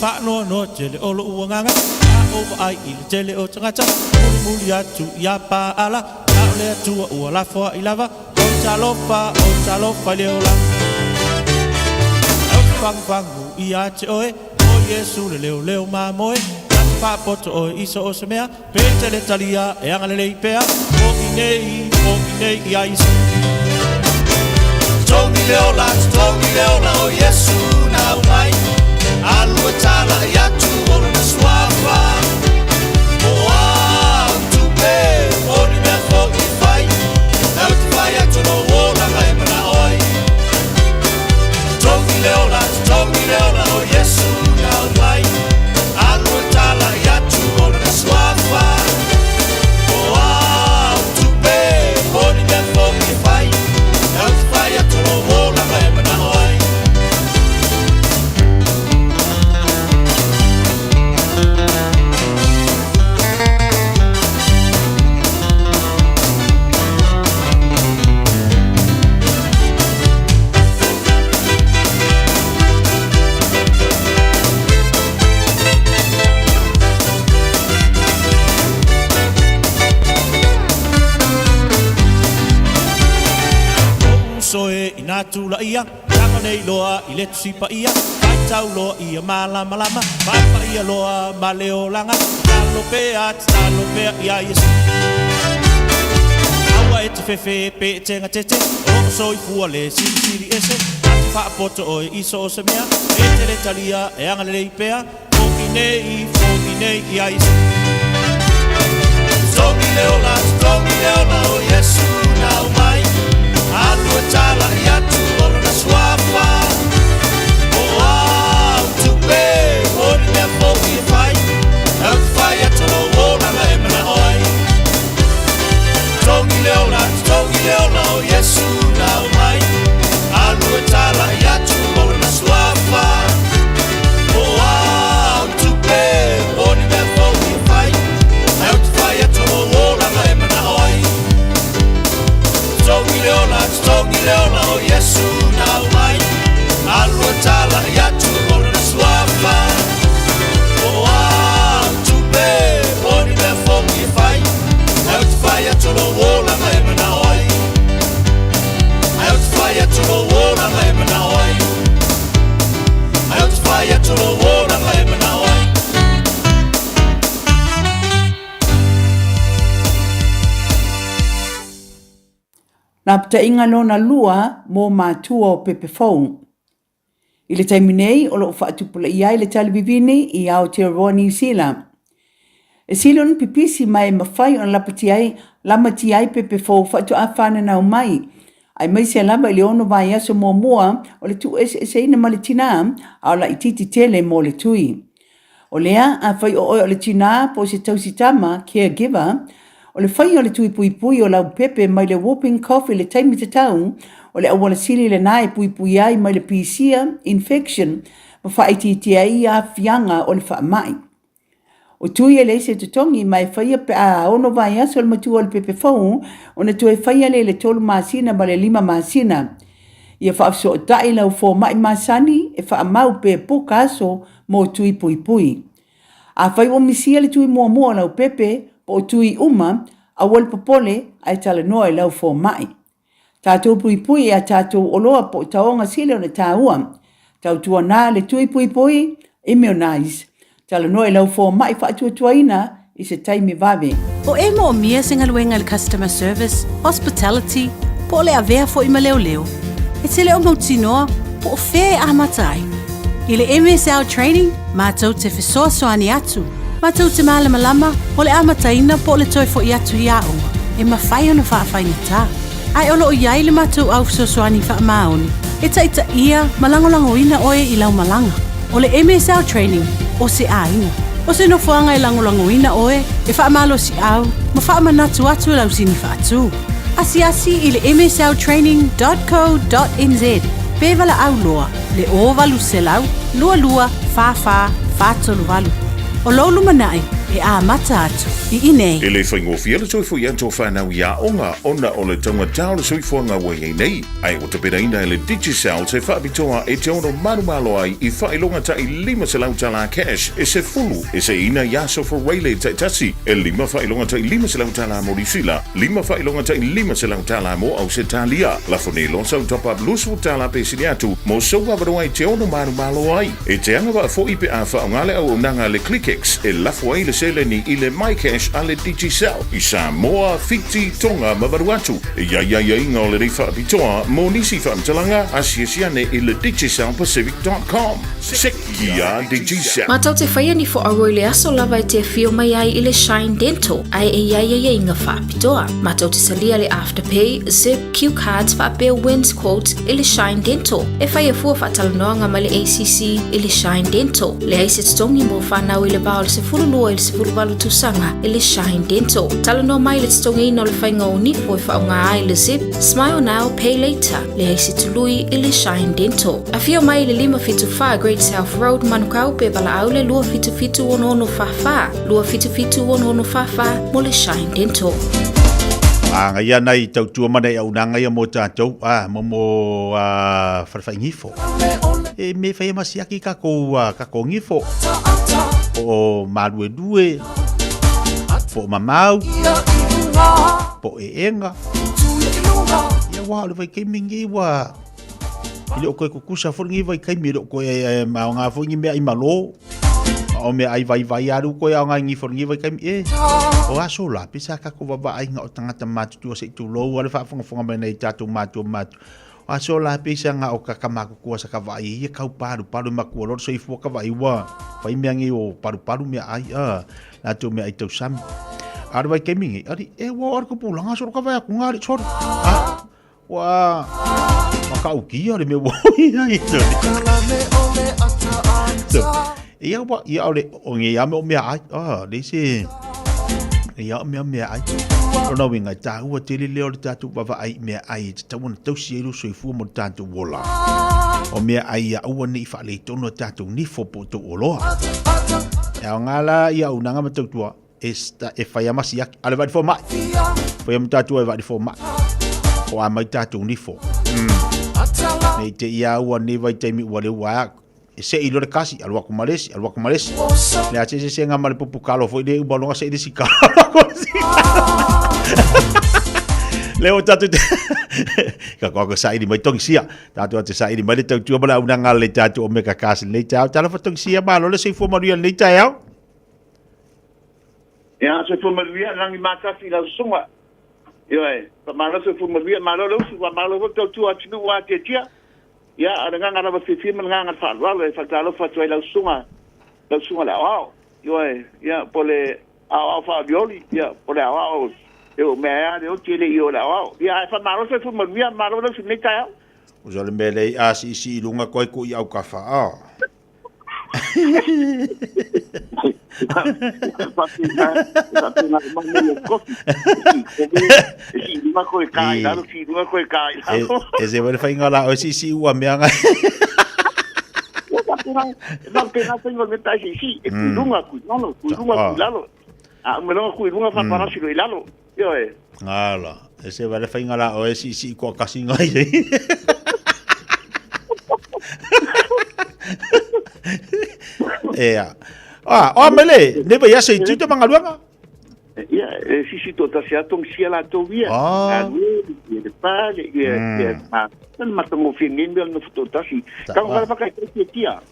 Faanoanoa tele o loʻu agaga, a ou vaai i le tele o tagata, mulimuli atu iā Paala, a o le Atua ua lafoai lava, o talofa, o talofa i le olaga. Ou te fagufagu ia te oe, o Iesu le leoleo mamoe, na te faapoto oe i so o se mea, pe tele talia e agalelei pea, foʻi nei, foʻi nei iā Iesu. Totogi le ola, totogi le ola o Iesu na aumai, alu e talai atu o lona suafa. O au tupe, o ni mea foi e fai, eu te fai atu lou olaga e manao ai. Totogi le ola, totogi le ola o Iesu na aumai, alu e talai atu o lona suafa. O au tupe, o ni mea foi e fai, eu te fai atu lou olaga e manao ai. Ou uso e inā tulaia, tago nei loa i le Tusi Paia, faitau loa ia malamalama, paepaia loa ma le olaga, tatalo pea, tatalo pea iā Iesu. Aua e te fefe pe e tegatete, o loo soifua le Silisili Ese, na te faapoto oe i so o se mea, e te le talia e agalelei pea, foʻi nei, foʻi nei iā Iesu. Totogi le ola, totogi le ola o Iesu na aumai, alu e talai atu o lona suafa. O au tupe, o ni mea foi e fai, eu te fai atu lou olaga e manao ai. Totogi le ola, totogi le ola o Iesu na aumai, alu e talai atu o lona suafa. O au tupe, o ni mea foi e fai, Lapataiga lona lua mo matua o pepe fou. I le taimi nei, o lo o faatupulaia ai le tali vivini i Aotearoa Niu Sila. E sili ona pipisi ma e mafai ona lapatia ai, lamatia ai pepe fou faatoa fananau mai, aemaise lava i le ono vaiaso muamua o le tuueseeseina ma le tinā, a o laitiiti tele mo le tui. O lea, afai o oe o le tinā po o se tausi tama, caregiver, o le faia o le tui puipui o lau pepe mai le whooping cough i le taimi tatau, o le auala sili lenā e puipui ai mai le pisia, infection, ma faaitiitia ai aafiaga o le faamai. O tui e leai se totogi ma e faia pe a ono vaiaso le matua o le pepe fou ona toe faia lea i le tolu masina ma le lima masina. Ia faafesootai lau fomai masani e faamau pe puka aso mo tui puipui. Afai ua misia le tui muamua o lau pepe po o tui uma, aua le popole ae talanoa i lau fomai. Tatou puipui i a tatou oloa po o taoga sili ona taua. Tautuana le tui puipui, immunize. Talanoa i lau fomai faatuatuaina i se taimi vave. O e moomia se galuega i le customer service, hospitality, po o le avea foi ma leoleo, e te le o mautinoa po o fea e amata ai. I le MSL Training, matou te fesoasoani atu, matou te malamalama o le amataina po o le toe foi atu i aoga e mafai ona faafaigata. Ae o lo o i ai le matou au fesoasoani faamaoni e taitaia ma lagolagoina oe i lau malaga. O le MSL Training, o se aiga. O se nofoaga e lagolagoina oe, e faamalosiau ma faamanatu atu i lau sini faatu. Asiasi i le msltraining.co.nz pe valaau loa le 0800 22 44 438. O lou lumanai e amata atu i inei. E le faigofie le toe foi atu o fanau i aoga ona o le taugata o le soifuaga ua i ai nei, ae ua tapenaina e le Digicel se faapitoa e te ono manumalo ai i faailoga tai $500 tala cash e sefulu e seiina i aso Fureile taitasi, e lima faailoga tai $500 tala mo Niu Sila, lima faailoga tai $500 tala mo Ausetalia. Lafo nei loa sau top up 20 tala pe sili atu mo sou avanoa e te ono manumalo ai. E te agavaa foi pe a faaaoga le auaunaga a le ClickX e lafo ai le seleni i le MyCash a le Digicel i Samoa, Fiti, Tonga ma Vanuatu. E i ai aiaiga o lenei faapitoa mo nisi faamatalaga, asiasi ane i le digicelpacific.com. Sekia Digicel. Matou te whaia ni whaaro i le aso lava e te awhio mai ai i le Shine Dental, ae e iai aiaiga faapitoa. Matou te talia le Afterpay, Zip, Cue cards faapea Wins Quote i le Shine Dental. E whaia fua faatalanoaga mai le ACC i le Shine Dental. Leai se totogi mo whanau i le va o le 12 i le 18 tausaga i le Shine Dental. Talanoa mai le totogiina o le faiga o nifo e faaaoga ai le Zip, Smile Now, Pay Later. Leai se tului i le Shine Dental. Afio mai i le 574 Great South Road, Manukau pe valaau le 277 6644, 277 6644 mo le Shine Dental. A ngai ana i tautua mana i aunaga ia mo tātou, a, mo mo a, wharewhaingifo. E me whai ama siaki ka kou, a, ka kou ngifo. Po o maluelue, po o mamau, po o eenga. Ia wā o le vaikaimi ngi wā, I le o koe kukusa fo ngi vai kai mi le o koe e ma o ngā fo ngi mea i malo. O mea ai vai vai aru koe ao ngā ngi fo ngi vai kai mi e. O aso la, pisa ka ko vava ai ngā o tangata mātutua se i tūlou ale whaafongafonga mai nei tātou mātua mātua. O aso la, pisa ngā o ka kamakuku asa ka vai i e kau paru paru makua loro so i fua ka vai wa. Whai mea ngi o paru paru mea ai a. Lātou mea ai tau sami. Aru vai kai mi ngi, ari e wa aru ko pulanga soro ka vai aku ngā ari soro. Ah. Ua makaukia le mea ua oi ai. Ia ua ia ole o nge ia me o mea ai. Ah, le se ia o mea mea ai. O na winga tā ua tele leo le tātou vava ai mea ai te tau ona tausi ai lo soifua mo le tātou ola. O mea ai ia aua nei whaalei tono tātou nifo po tau oloa. Ia o ngā la ia au nanga ma tautua. E, e whai ama siaki. Ale vai fo mai. Whai ama tātou e vai fo mai. O a mai tātou ni fo. Nei te ia ua nei vai taimi ua le ua a. E se i lore kasi, alu aku malesi, alu aku malesi. Le a se se se ngā male pupu kalo fo i le uba longa se i le si kalo. Le o tātou te... Ka koa ko sa ili mai tongi sia. Tātou a te sa ili mai le tautua mala una ngā le tātou o meka kasi nei tāu. Tala fa tongi sia malo le seifua manuia nei tāu. Ia, soifua manuia, rangi mātawhi lau susuga. Ioe, faamalo le soifua manuia, malo le usu, faamalo foi le tautua atunuu ua atiatia. Ia, a o le agaga lava fiafia ma le agaga faaaloalo e faatalofa atu ai lau susuga, lau susuga i le aoao. Ioe, ia, po o le aoao faaolioli, ia, po o le aoao e oo mea ai lava le oti e le i oo i le aoao. Ia, ae faamalo le soifua manuia, malo le usu i lenei taeao. Uso le mea lei a siisii i luga koe ku i aukafa a. E se wale whainga la o siisii ua mea ngai. Ngala, e se wale whainga la o e siisii kua kasi ngai. Ea. Ah, o mele, ne vai asa i tuta mangaluanga. Ia, e sisi to tasi atong sia la tou ia. A lue, ia le pa, le ia, ia ma, na matangofie nei mea no foto tasi. Ka whaka whaka e tia tia.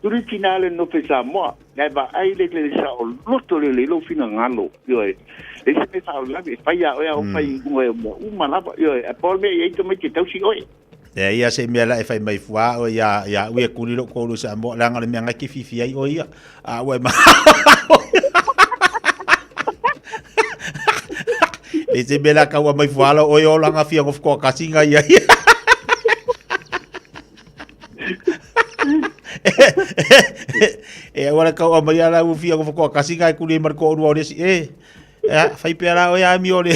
Turi tina le no fe Samoa. Ngai va ai le le sa o loto le le lo fina ngalo. Ioe. Le se me fa o lawe, fai a oe o fai unga e mo uma lava. Ioe, a pol me e ito mai te tausi oe. E ia se mea la e fai mai fua o ia ia ui e kuli lo koulu sa mo langa le mea ngai ki fifi ai o ia. A ua ma. Le se mea la ka ua mai fua lo o langa fia ngof ko kasinga ia. E ua la kau a mai ala ua fia ngof ko kasinga e kuli mar ko uru o le si e. E fai pea la o ia mi o le.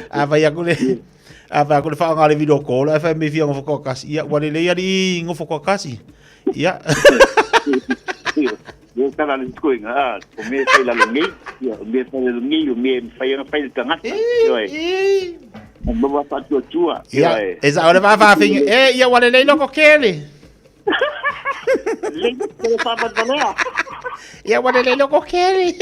A fai aku le a fai aku le whaanga le video call a fai me fia ngofo ko kasi ia ua lelei ali ngofo ko kasi ia. Ia tala le tuinga a o me fai lalo nei ia o me fai lalo nei o me fai anga fai le tangata ia e o me wa fatua tua ia e sa ore va fa finga e ia ua lelei loko kele. Le le fa fa fa. Ia ua lelei loko kele.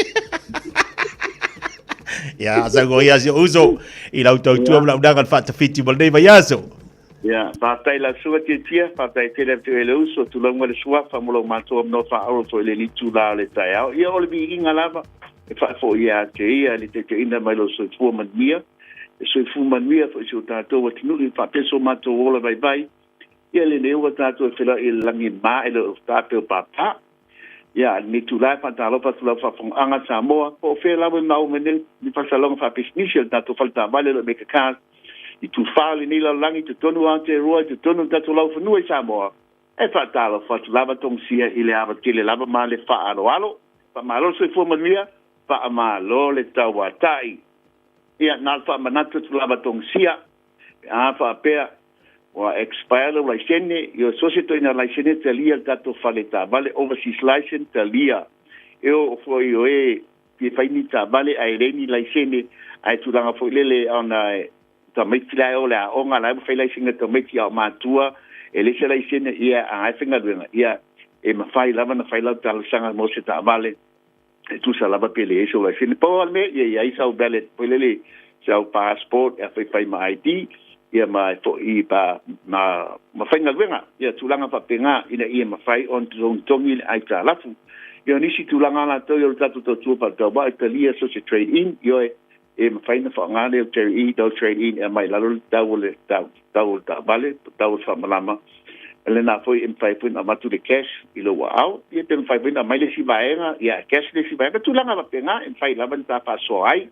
Ia sa go ia si uso i lau tautua ma lau nanga le faatafiti ma lenei vaiaso. Ia, faafetai lau susuga Tiatia, faafetai tele atu e le uso, tulou le suafa mo lou matou amanoa faaolo foi i lenei itula o le taeao. Ia, o le viiga lava e faafoi ia te ia le taitaiina mai lou soifua manuia, e soifua manuia foi si o tatou atunuu i faapea so matou ola vaivai. Ia, lenei ua tatou e feiloai i le lagi ma e le o tape o pāpā. Ia, lenei itula e faatalofa atu lau faafogaaga Samoa, po o fea lava e maua mai nei ni faasalauga faapisinisi a le tatou faletaavale o lo o Mega Cars i Tufā o lenei lalolagi i totonu o Aotearoa i totonu o le tatou laufanua i Samoa. E faatalofa atu lava Tomusia i le ava tele lava ma le faaaloalo. Faamalo le soifua manuia, faamalo le tauatai. Ia, na o le faamanatu atu lava Tomusia, pe a faapea ua expire lou laisene, ia so se toina laisene talia le tatou fale taavale, overseas license talia. E oo foi o e fia fai ni taavale ae leai ni laisene, ae tulaga foi lele ona e tamaiti la e o le aoga, la e ua fai laisene a tamaiti a o matua, e leai se laisene, ia a e faigaluega, ia e mafai lava ona fai lau talosaga mo se taavale. E tusa lava pe leai sou laisene. Pau lava le mea, ia i ai sau valid foi lele, sau passport e faifai ma ID, ia ma e foi pa, ma, ma faigaluega, ia tulaga faapena, ina ia mafai ona togitogi le aitalafu. Ia o nisi tulaga latou ia o le tatou tautua faatauvaa e talia so se trade in, ioe, e mafai ona faaaoga lea o trade in, tau trade in e aumai i lalo le tau o le tau, tau o le taavale, tau o le faamalama. O lena foi e mafai foi ona avatu le cash i lou aao, ia pe mafai foi ona aumai le isi vaega, ia cash le isi vaega, tulaga faapena e mafai lava ona ta faasoa ai.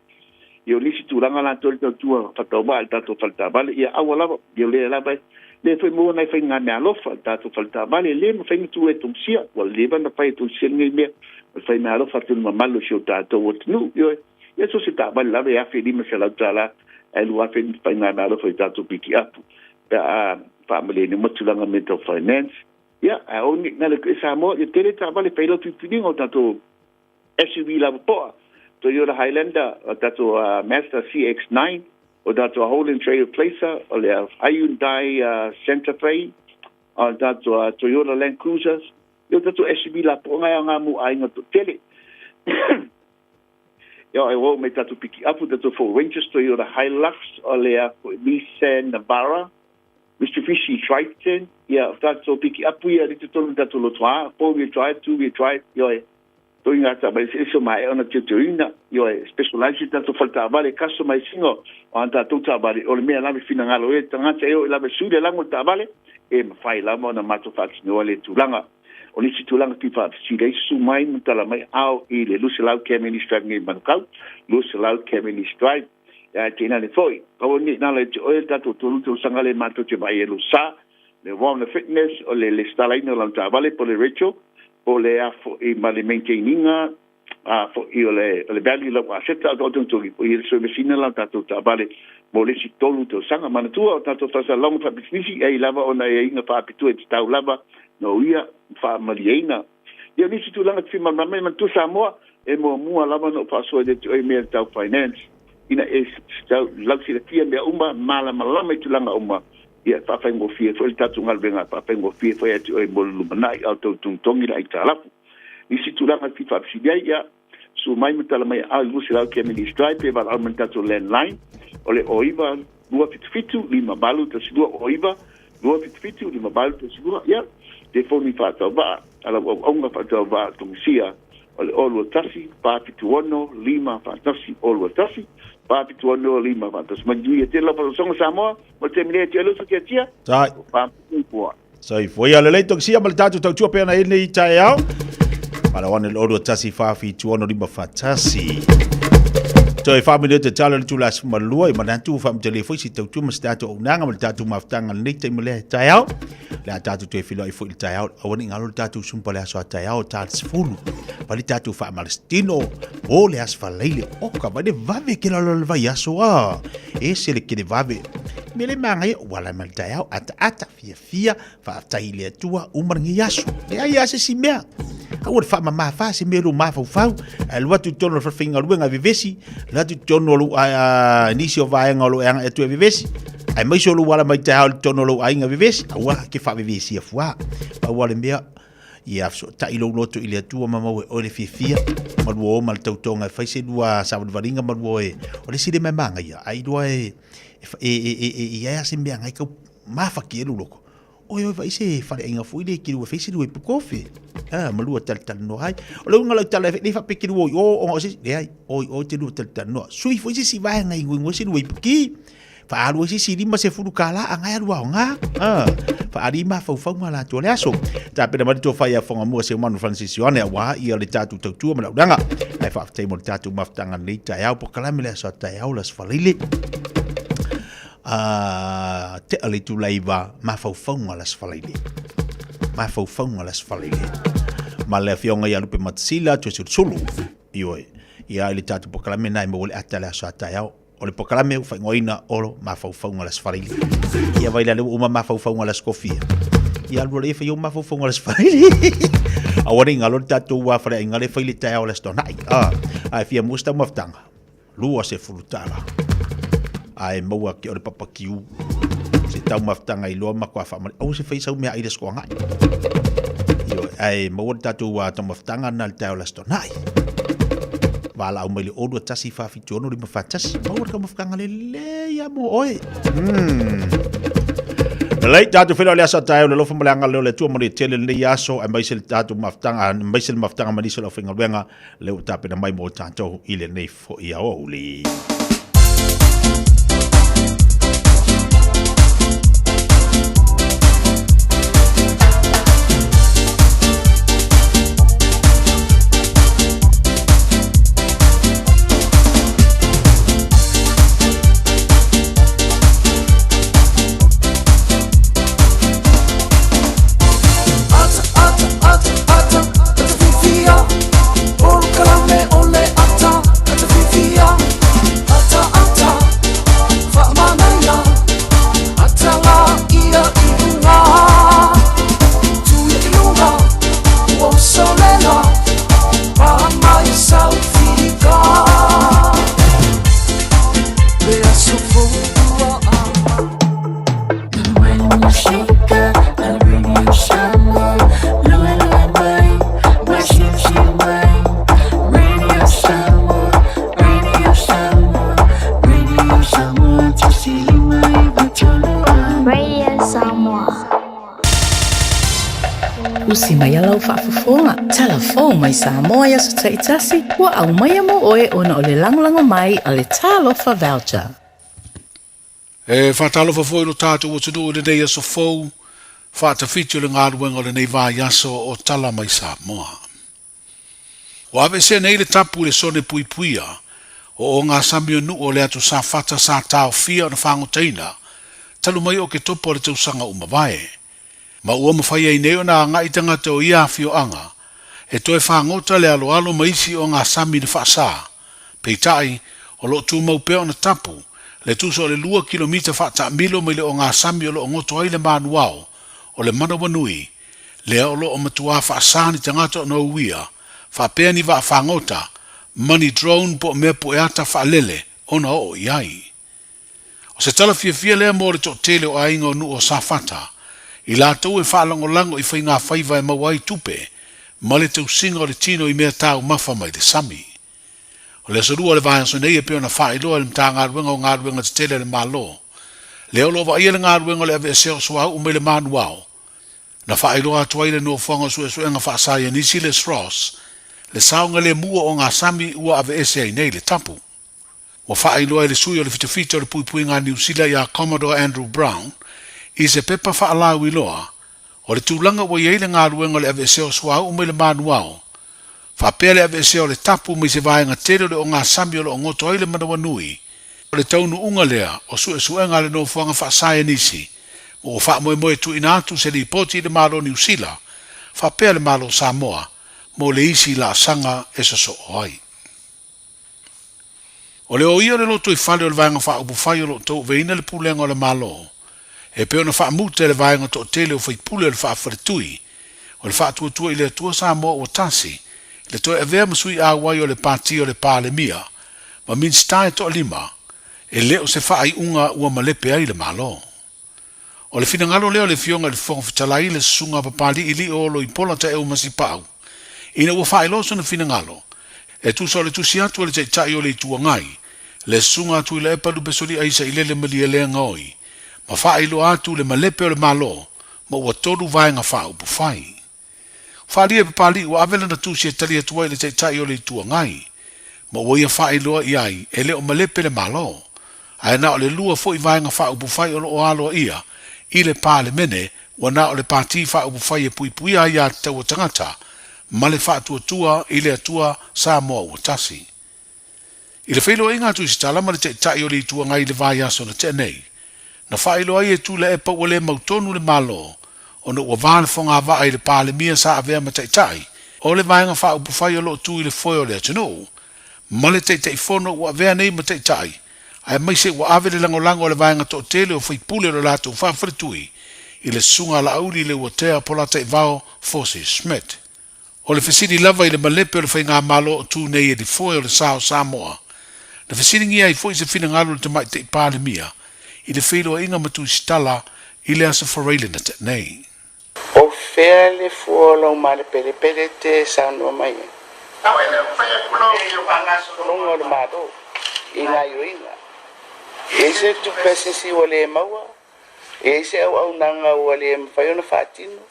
Ia o nisi tulaga latou i le tautua faatauvaa i le tatou fale taavale, ia aua lava, ia o lea lava e le foi maua nai faiga meaalofa i le tatou fale taavale, le mafai ona tuu e Tomusia, ua leva ona fai e Tomusia lenei mea, o le fai meaalofa atu i le mamalu o si o tatou atunuu. Ioe. Ia so se taavale lava e $1,500 ae $2,000 ni faiga meaalofa i tatou pikiapu pe a faamalieni uma tulaga mea tau finance. Ia, ae o ni nale e Samoa, ia tele taavale fai lau filifiliga o tatou SUV lava poa, Toyota Highlander, o tatou Mazda CX-9, o tatou Holden Trailblazer, o le Hyundai Santa Fe, o tatou Toyota Land Cruisers, ia o tatou SUV lapoa ngai aoga mo aiga toatele. Ia, e oo mai tatou pikiapu, tatou Ford Rangers, Toyota Hilux, o le a foi Nissan Navara, Mitsubishi Triton, ia, o tatou pikiapu ia i totonu o tatou lotoa, four wheel drive, two wheel drive, ioe. Toiga taavale eseese ua maea ona teuteuina, ioe, specialize tatou fale taavale, customize ina o a tatou taavale, o le mea lava e finagalo ai le tagata e oo lava e sui le lago o le taavale, e mafai lava ona matou faatinoa lea tulaga. O nisi tulaga fia faafesili ai, susu mai ma tala mai ao i le 200 Cavendish Drive nei i Manukau, 200 Cavendish Drive. Ae tainane foi, aua ne i galo ia te oe le tatou tolu tausaga lea matou te vaai ai Lusa, le Warner Fitness, o le lesitalaina o lana taavale po o le Rachel, po o le a foi ma le maintain ina a foi o le o le value o lau aseta o togitogi po i le service ina lau tatou taavale mo le isi tolu tausaga. Manatua o tatou faasalalauga faapisinisi e ai lava ona aiaiga faapitoa e tatau lava no ia faamalieina. Ia o nisi tulaga te fia malamalama ai, manatua Samoa e muamua lava ona ou faasoa i le atu ai mea tau finance ina e tau lausilafia mea uma, malamalama i tulaga uma, ia e faafaigofie foi le tatou galuega, faafaigofie foi ia te oe mo le lumanai a o tou togitogi le aitalafu. Nisi tulaga e fia faafesili ai, ia susu mai ma tala mai a i 200 Kennedy Drive pe valaau mai i le tatou landline o le 09 277 5812 09 277 5812. Ia, telefoni faatauvaa a lau auauna faatauvaa Tungisia o le 021 476 5 021 476 5 Manuia tele lau faasoasoaga Samoa mo le taimi nei atu ai le uso tiatia. Sai. Faamutua. Soifua. Ia lelei tokisia ma le tatou tautua pea na nei taeao. Malawane le 0 1 4 7 6 5 1. Toe whaamene te tala le tula 12 i manatu whaamatele foi si tautua ma si tatou auaunaga ma le tatou mafutaga lenei taimi lea taeao. Le a tatou toe feiloai foi i le taeao aua ne i galo le tatou sumpa le aso a taeao ta le 10. Pali tatou faamalositino mo le aso falaile oka vai le vave ke lalo le vai aso a. E se le kele vave. Me le mangaia ua la ma le taeao ata ata fia fia faafetai i le Atua uma lenei aso. Leai lava se isi mea. Aua le faamamafa se mea i lou mafaufau. Ae alu atu i totonu o le falefaigaluega e vevesi, alu atu i totonu o lou nisi o vaega o lo o e agai atu e vevesi, aemaise o lou ala mai taeao i totonu o lou aiga vevesi, aua e te faavevesia fuā. Pau lava le mea, ia fesootai lou loto i le Atua ma maua e oe le fiafia, ma lua o ma le tautoga e fai se lua savalivaliga ma lua o e, o le isi lea mea manaia, ai loa e, e, e, e, e i ai lava se mea ngai tau mafati ai lou loto. Oi oi vai se faleaiga foi le ke lua fai se lua ipu kofe. Ah, ma lua talatalanoa ai. O le uiga o lau tala e le faapea ke lua oi o ona o se isi, leai, oi o te lua talatalanoa. Sui foi se isi vaega i ngoingoe se lua ipu ki. Faaalu ai se isi 50 kālā a ngai alu aoga. Ah, faali mafaufauga latou o le aso. Tapena mai le tofa ia Whangamua Seumanu Francis Ioane aua ia le tatou tautua ma le auaunaga. Ae faafetai mo le tatou mafutaga lenei taeao, polokalame le aso a taeao, le aso Faraile. A tea le itula e 9, mafaufauga le Aso Faraile. Mafaufauga le Aso Faraile. Ma le afioga ia Lupe Matasila, Toesulusulu. Ioe. Ia i le tatou polokalame lena e maua le ata le aso a taeao. O le polokalame ua faaigoaina o Mafaufauga le Aso Faraile. Ia vai la lea ua uma mafaufauga le Aso Kofia. Ia alu loa lea e fai ou mafaufauga le Aso Faraile. Aua ne i galo le tatou faleaiga lea e fai le taeao o le Aso Toonai. Ah, ae fia maua se taumafataga. 20 tala ae maua ke o le papakiu se taumafataga i loa matua faamali aua se fai sau mea ai le aso Toanai. Ioe, ae maua le tatou taumafataga na le taeao o le Aso Toanai. Valaau mai le 0 2 1 4 7 6 5 4 1. Maua le taumafataga lelei lava mo oe. Lelei, tatou feiloai le aso a taeao i le alofa ma le agalelei o le Atua manuia tele lenei aso aemaise le tatou mafutaga, aemaise le mafutaga ma nisi o le aufaigaluega lea ua tapena mai mo tatou i lenei foi aoauli. Usi mai lau faafofoga, tala fou mai Samoa i aso taitasi, ua aumaia mo oe ona o le lagolago mai a le Talofa Voucher. E faatalofa foi lo tatou atunuu i lenei aso fou, faatafiti o le galuega o lenei vaiaso o Tala Mai Samoa. Ua aveesea nei le tapu i le sone puipuia o ogasami o nuu o le atu Safata sa taofia ona fagotaina talu mai o Oketopa o le tausaga ua mavae. Ma ua mafai ai nei ona agai tagata o ia afioaga e toe fagota le aloalo ma isi ogasami na faasa. Peitai, o lo o tumau pea ona tapu le tusa o le lua kilomita faataamilo mai le ogasami o lo o goto ai le manuao o le manawanui lea o lo o matuā faasā ni tagata ona uia, faapea ni vaa fagota ma ni drone po o mea pueata faalele ona oo i ai. O se tala fiafia lea mo le toatele o aiga o nuu o Safata, i latou e faalagolago i faigafaiva e maua ai tupe ma le tausiga o le tino i mea taumafa mai le sami. O le aso Lua o le vaiaso nei e pei ona faailoa e le Matagaluega o Galuega Tetele a le Malo, lea o lo o vaaia le galuega o le aveesea o suauu mai le manuao, Na faailoa atu ai le Nofoaga o Suesuega Faasaienisi le SROS le saogalemu o ogasami ua aveese ai nei le tapu. Ua faailoa e le sui o le fitafita o le puipuiga a Niu Sila ia Commodore Andrew Brown i se pepa faalauiloa o le tulaga ua i ai le galuega o le aveesea o suauu mai le manuao faapea le aveesea o le tapu mai se vaega tele o le ogasami o lo o goto ai le manawanui o le taunuuga lea o suesuega a le Nofoaga Faasaienisi ma ua faamoemoe e tuuina atu se lipoti i le Malo o Niu Sila faapea le Malo o Samoa mo le isi laasaga e sosoo ai. O le oia o le lotoifale o le Vaega Faaupufai o lo o tauaveina le pulega o le Malo e pei ona faamuta e le vaega toatele o faipule o le Faafaletui o le Faatuatua i le Atua Samoa ua tasi le toe avea ma sui auai o le Pati o le Palemia ma Minisita e toalima e le o se faaiuga ua malepe ai le Malo. O le finagalo lea o le Afioga i le Fofoga Fetalai le Susuga Papali'i Lio Oloipola Taeu Masipau ina ua faailoa sona finagalo e tusa o le tusi atu a le Taitai o le Itu Agai, le Susuga a Tuilaepa Lupesoli'a Isailele Malielegaoi, ma faailoa atu le malepe o le Malo ma ua tolu vaega faaupufai. Faaalia e Papali'i ua ave lana tusi e tali atu ai i le Taitai o le Itu Agai, ma ua ia faailoa i ai e le o malepe le Malo, ae na o le lua foi vaega faaupufai o lo o aloaia i le Palemene ua na o le Pati Faaupufai e Puipuia Aiatatau a Tagata ma le Faatuatua i le Atua Samoa Ua Tasi. I le feiloaiga atu i se tala ma le Taitai o le Itu Agai i le vaiaso na tea nei, na faailoa ai e Tuilaepa ua le mautonu le Malo ona ua va le fogavaa i le Palemia sa avea ma Taitai o le Vaega Faaupufai o lo o tu i le foe o le atunuu ma le Taitaifono ua avea nei ma Taitai aemaise ua ave le lagolago a le vaega toatele o faipule o le latou faafaletui i le Susuga a Laauli Leuatea Polataivao Fosi Schmidt. O le fesili lava i le malepe o le faigamalo o tu nei e lifoe o le sa o Samoa, na fesiligia ai foi se finagalo i le Tamaitai Palemia i le feiloaiga ma Tusitala i le Aso Faraile na tea nei. O fea le fua o lau malepelepele te saunoa mai ai? Luga o le Malo i gaoioiga. E i ai se tupe a se isi ua le maua? E i ai se auaunaga ua le mafai ona faatino?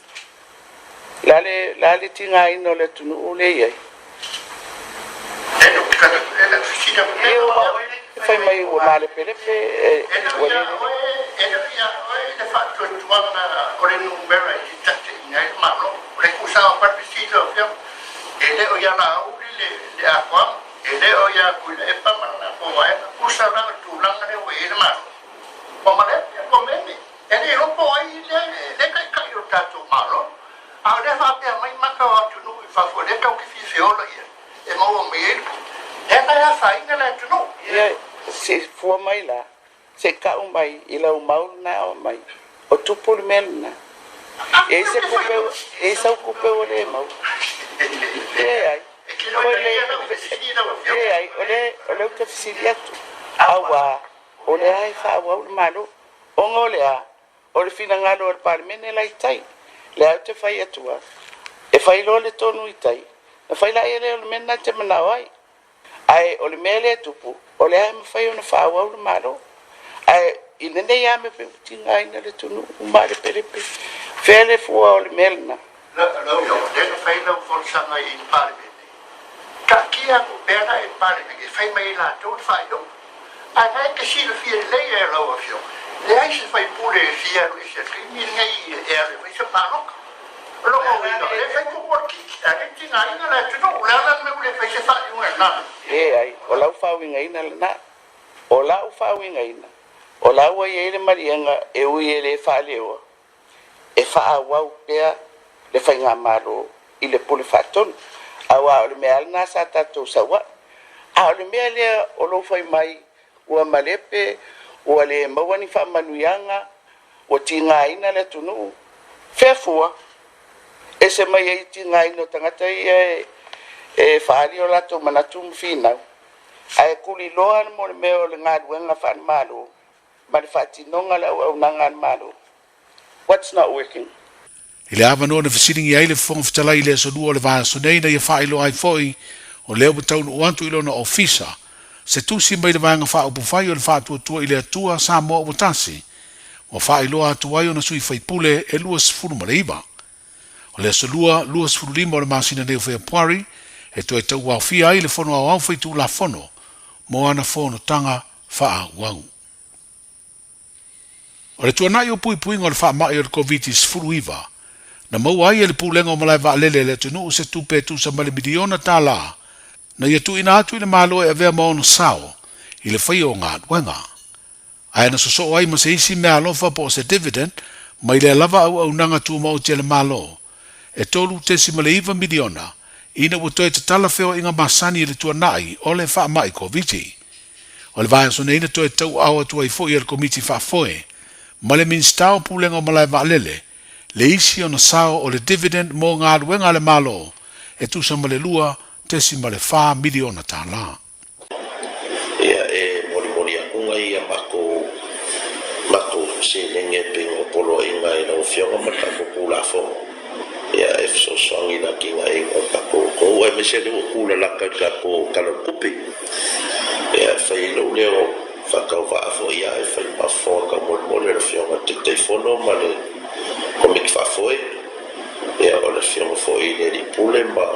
Le a le, le a le tigaina o le atunuu lea e i ai? E fai mai ua malepelepe, ua le lelei. E le iloa po o ai lea taitai o le tatou Malo, a o lea faapea mai maka o atunuu i fafo o lea tatou te fia feola i ai e maua mai ai le tupe. Lea la e afaina le atunuu. Ia, se i fua mai la, se i kau mai i lau mau lena e aumai, o tupu le mea lena. E i ai se kupe, e i ai sau kupe ua le maua. Leai. Leai, o lea, o lea ou te fesili atu, aua o lea e faaauau le Malo. Ona o le a? O le finagalo o le Palemene la i tai. Lea ou te fai atu a, e fai loa le tonu i tai, na fai laia lea o le mea lena e te manao ai. Ae o le mea lea e tupu, o lea e mafai ona faaauau le Malo. Ae i lenei lava mea pei ua tigaina le atunuu ma lepelepe. Fea le fua o le mea lena? Lau Afioga, lea na fai lau folasaga i le Palemene, taatia atu pea la i le Palemene e fai mai ai latou le faaiuga. Ae na e te silafia lelei e lau Afioga, leai se faipule e fia alu ese i le taimi lenei e alu e fai se palota. O lona uiga, o lea e fai tumu o le kiki, ae le tigaina le atunuu. O le a la le mea ua le fai se faaiuga i lena mea? Leai, o lau faauigaina lena. O lau faauigaina, o la ua i ai le maliega e ui e le faaleoa, e faaauau pea le faigamalo i le Pule Faatonu, aua o le mea lava lena sa tatou sau ai. A o le mea lea o lou fai mai ua malepe, ua le maua ni faamanuiaga, ua tigaina le atunuu, fea fua? Ese mai ai tigaina o tagata ia e faaali o latou manatu ma finau, ae tuliloa mo le mea o le galuega faale-Malo ma le faatinoga o le auaunaga a le Malo. What's not working? I le avanoa na fesiligia ai le Fofoga Fetalai i le aso Lua o le vaiaso nei ina ia faailoa ai foi o lea ua taunuu atu i lona ofisa se tusi mai le Vaega Faaupufai o le Faatuatua i le Atua Samoa Ua Tasi ua faailoa atu ai ona sui faipule e 29. O le aso Lua, 25 o le masina nei o Feapuari e toe tauaofia ai le Fono Aoao Faitulafono mo ana fonotaga faaauau. O le tuanai o puipuiga o le faamai o le Koviti-19, na maua ai e le Pulega o Malae Vaalele a le atunuu se tupe e tusa ma le miliona tala na ia tuuina atu i le Malo e avea ma ona sao i le faia o galuega. Ae na sosoo ai ma se isi meaalofa po o se dividend mai lea lava auaunaga tumaoti a le Malo e $3.9 miliona ina ua toe tatala feoaiga masani i le tuanai o le faamai Koviti. O le vaiaso nei na toe tauaao atu ai foi e le Komiti Faafoe ma le Minisita o Pulega o Malae Vaalele le isi ona sao o le dividend mo galuega a le Malo e tusa ma le $2.4 miliona tala. Ia e molimoli atu nai a matou matou seleni e pei ona poloaiga e lau Afioga ma le tatou Tulafono ia e fesoasoani i le atinaeina o le tatou atunuu aemaise lea ua tulalata i le tatou Tala o le Tupe. Ia e fai ai lou leo faatauvaa foi ia e fai ma fofoga taumolimoli o le Afioga i le Taitaifono ma le Komiti Faafoe, ia o le Afioga foi i le Alii Pule ma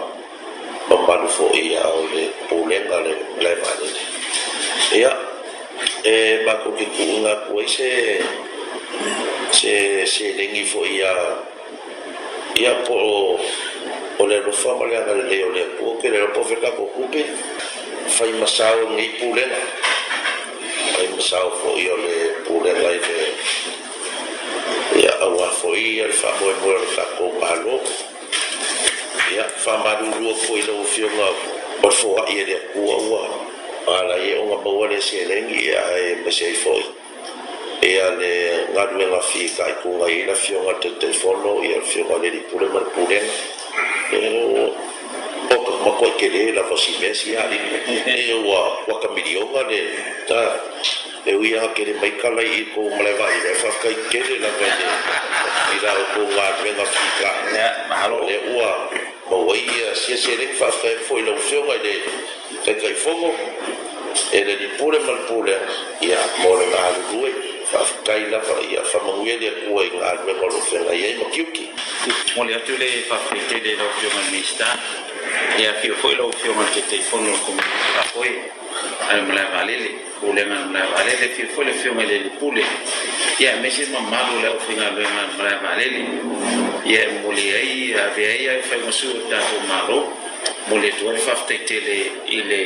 mamalu foi ia o le Pulega le Malae Vaalele. Ia, e matou te tuuina atu ai se se seleni foi ia ia po o o le alofa ma le agalelei o le Atua, ou te le iloa po o fea tatou tupe, fai ma sao o lenei Pulega, fai ma sao foi o le Pulega i le ia aua foi le faamoemoe o le tatou Malo. Ia, faamalulu atu foi i lau Afioga o le foai e le Atua ua ala ai ona maua lea seleni, ia ae aemaise ai foi ia le galuega fitaituga i ai le Afioga i le Taitaifono, ia le Afioga i le Alii Pule ma le Pulega. Ia, ua matuai tele lava si mea sia alii, ia ua kuata miliona le E ui lava tele mai tala i kou malae vaalele, ae faafetai tele lava i le i la outou galuega fita. O lea ua maua ai ia sia seleni. Faafetai atu foi i lau Afioga i le Taitaifono, e le Alii Pule ma le Pulega, ia, mo le galulue. Faafetai lava, ia faamanuia le Atua i galuega o lo o feagai ai ma tiute. Momoli atu le faafetai tele i lau Afioga i le Minisita, ia afio foi lau Afioga i le Taitaifono o le Komiti Faafoe a le Malae Vaalele. Pulega a le Malae Vaalele, afio foi le Afioga i le Alii Pule, ia aemaise le mamalu o le aufaigaluega a le Malae Vaalele. Ia e momoli ai, ave ai a i faigasu o le tatou Malo, momoli atu ai le faafetai tele i le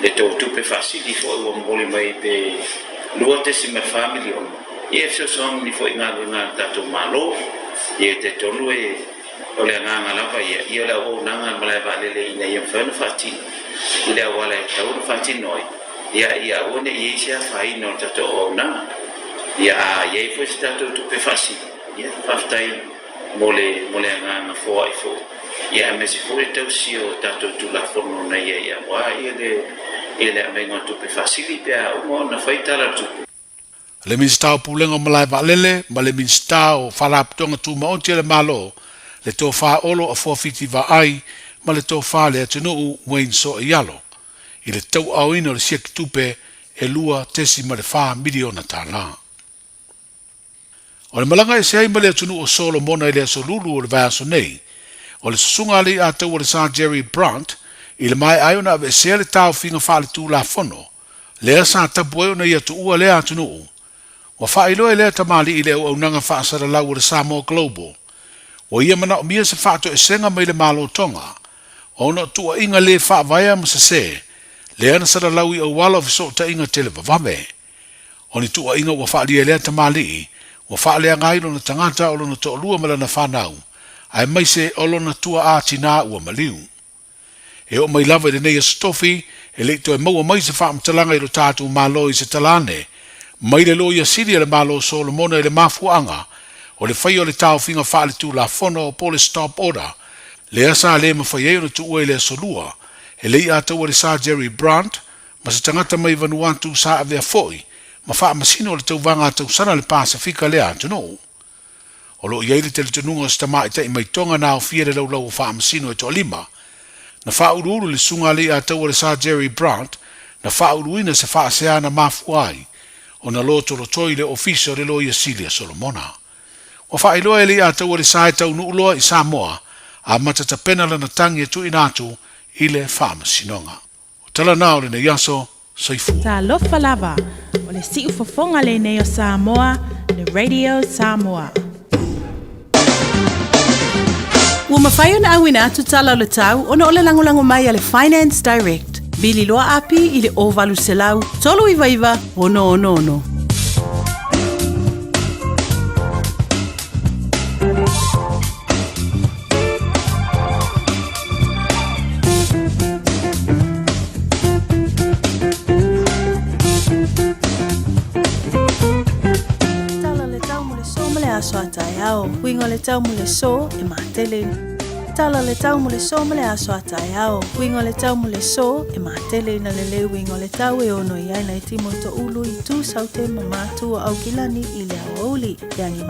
le tou tupe faasili foi ua momoli mai pe $2.4 miliona, ia e fesoasoani foi i galuega a le tatou Malo. Ia e talitonu e O le agaga lava ia, ia o le auaunaga a le malae vaalele ina ia mafai ona faatino i le auala e tatau ona faatino ai, ia, ia aua ne i i ai se afaina o le tatou auaunaga. Ia, a i ai foi se tatou tupe faasili, ia, faafetai mo le, mo le agaga foai foi, ia, aemaise foi le tausia o tatou Tulafono na i ai aua ia le, ia le aumaiga o tupe faasili pe a uma ona fai Tala o le Tupe. le Minisita o Pulega o Malae Vaalele ma le Minisita o Faalapotopotoga Tumaoti a le Malo, le Tofa Olo Afuafiti Vaai ma le Tofa Leatinuu Wayne Soaialo, i le tauaaoina o le siaki tupe e $2.4 miliona. O le malaga ese ai ma le atunuu o Solomona i le aso Lulu o le vaiaso nei, o le susuga a le iataua le Sir Jerry Brant i le maea ai ona aveesea le taofiga faaletulafono lea sa tapu ai ona ia tuua lea atunuu. Ua faailoa e lea tamalii i le auaunaga faasalalau o le Samoa Global, ua ia manaomia se faatoesega mai le Malo Tonga ona o tuuaiga le faavaea ma sese lea na salalau i auala o fesootaiga televavave. O ni tuuaiga ua faaalia e lea tamalii, ua faaleaga ai lona tagata o lona toalua ma lana fanau, aemaise o lona tuaa tinā ua maliu. E oo mai lava i lenei aso tofi, e le i toe maua mai se faamatalaga i lo tatou Malo i se tala ane mai le Loia Sili a le Malo o Solomona i le mafuaaga o le faia o le taofiga faaletulafono po o le Stop Order lea sa le mafai ai ona tuua i le aso Lua e le i ataua le Sir Jerry Brant ma se tagata mai Vanuatu sa avea foi ma faamasino o le tauvaga a tausana le Pasefika lea atunuu. O lo o i ai le talitonuga o se tamaitai mai Tonga na aofia le laulau o faamasino e toalima. Na faauluulu le susuga a Leiataua le Sir Jerry Brant na faauluina se faasea na mafua ai ona lotolotoi le Ofisa o le Loia Sili a Solomona. Ua faailoa e Leiataua le sa e taunuu loa i Samoa a matatapena lana tagi e tuuina atu i le Faamasinoga. O tala na o lenei aso, soifua. Talofa lava, o le siufofoga lenei o Samoa, le Radio Samoa. Ua mafai ona auina atu tala o le tau ona o le lagolago mai a le Finance Direct. Vili loa api i le 0800 399 666. Tala le tau mo le so ma le aso a taeao. Uiga o le tau mo le so e matele. Tala le tau mo le so ma le aso a taeao. Uiga o le tau mo le so e matele ina le le uiga o le tau e ono i ai nai timo to ulu i tu saute ma matua Aukilani i le aoauli. E agi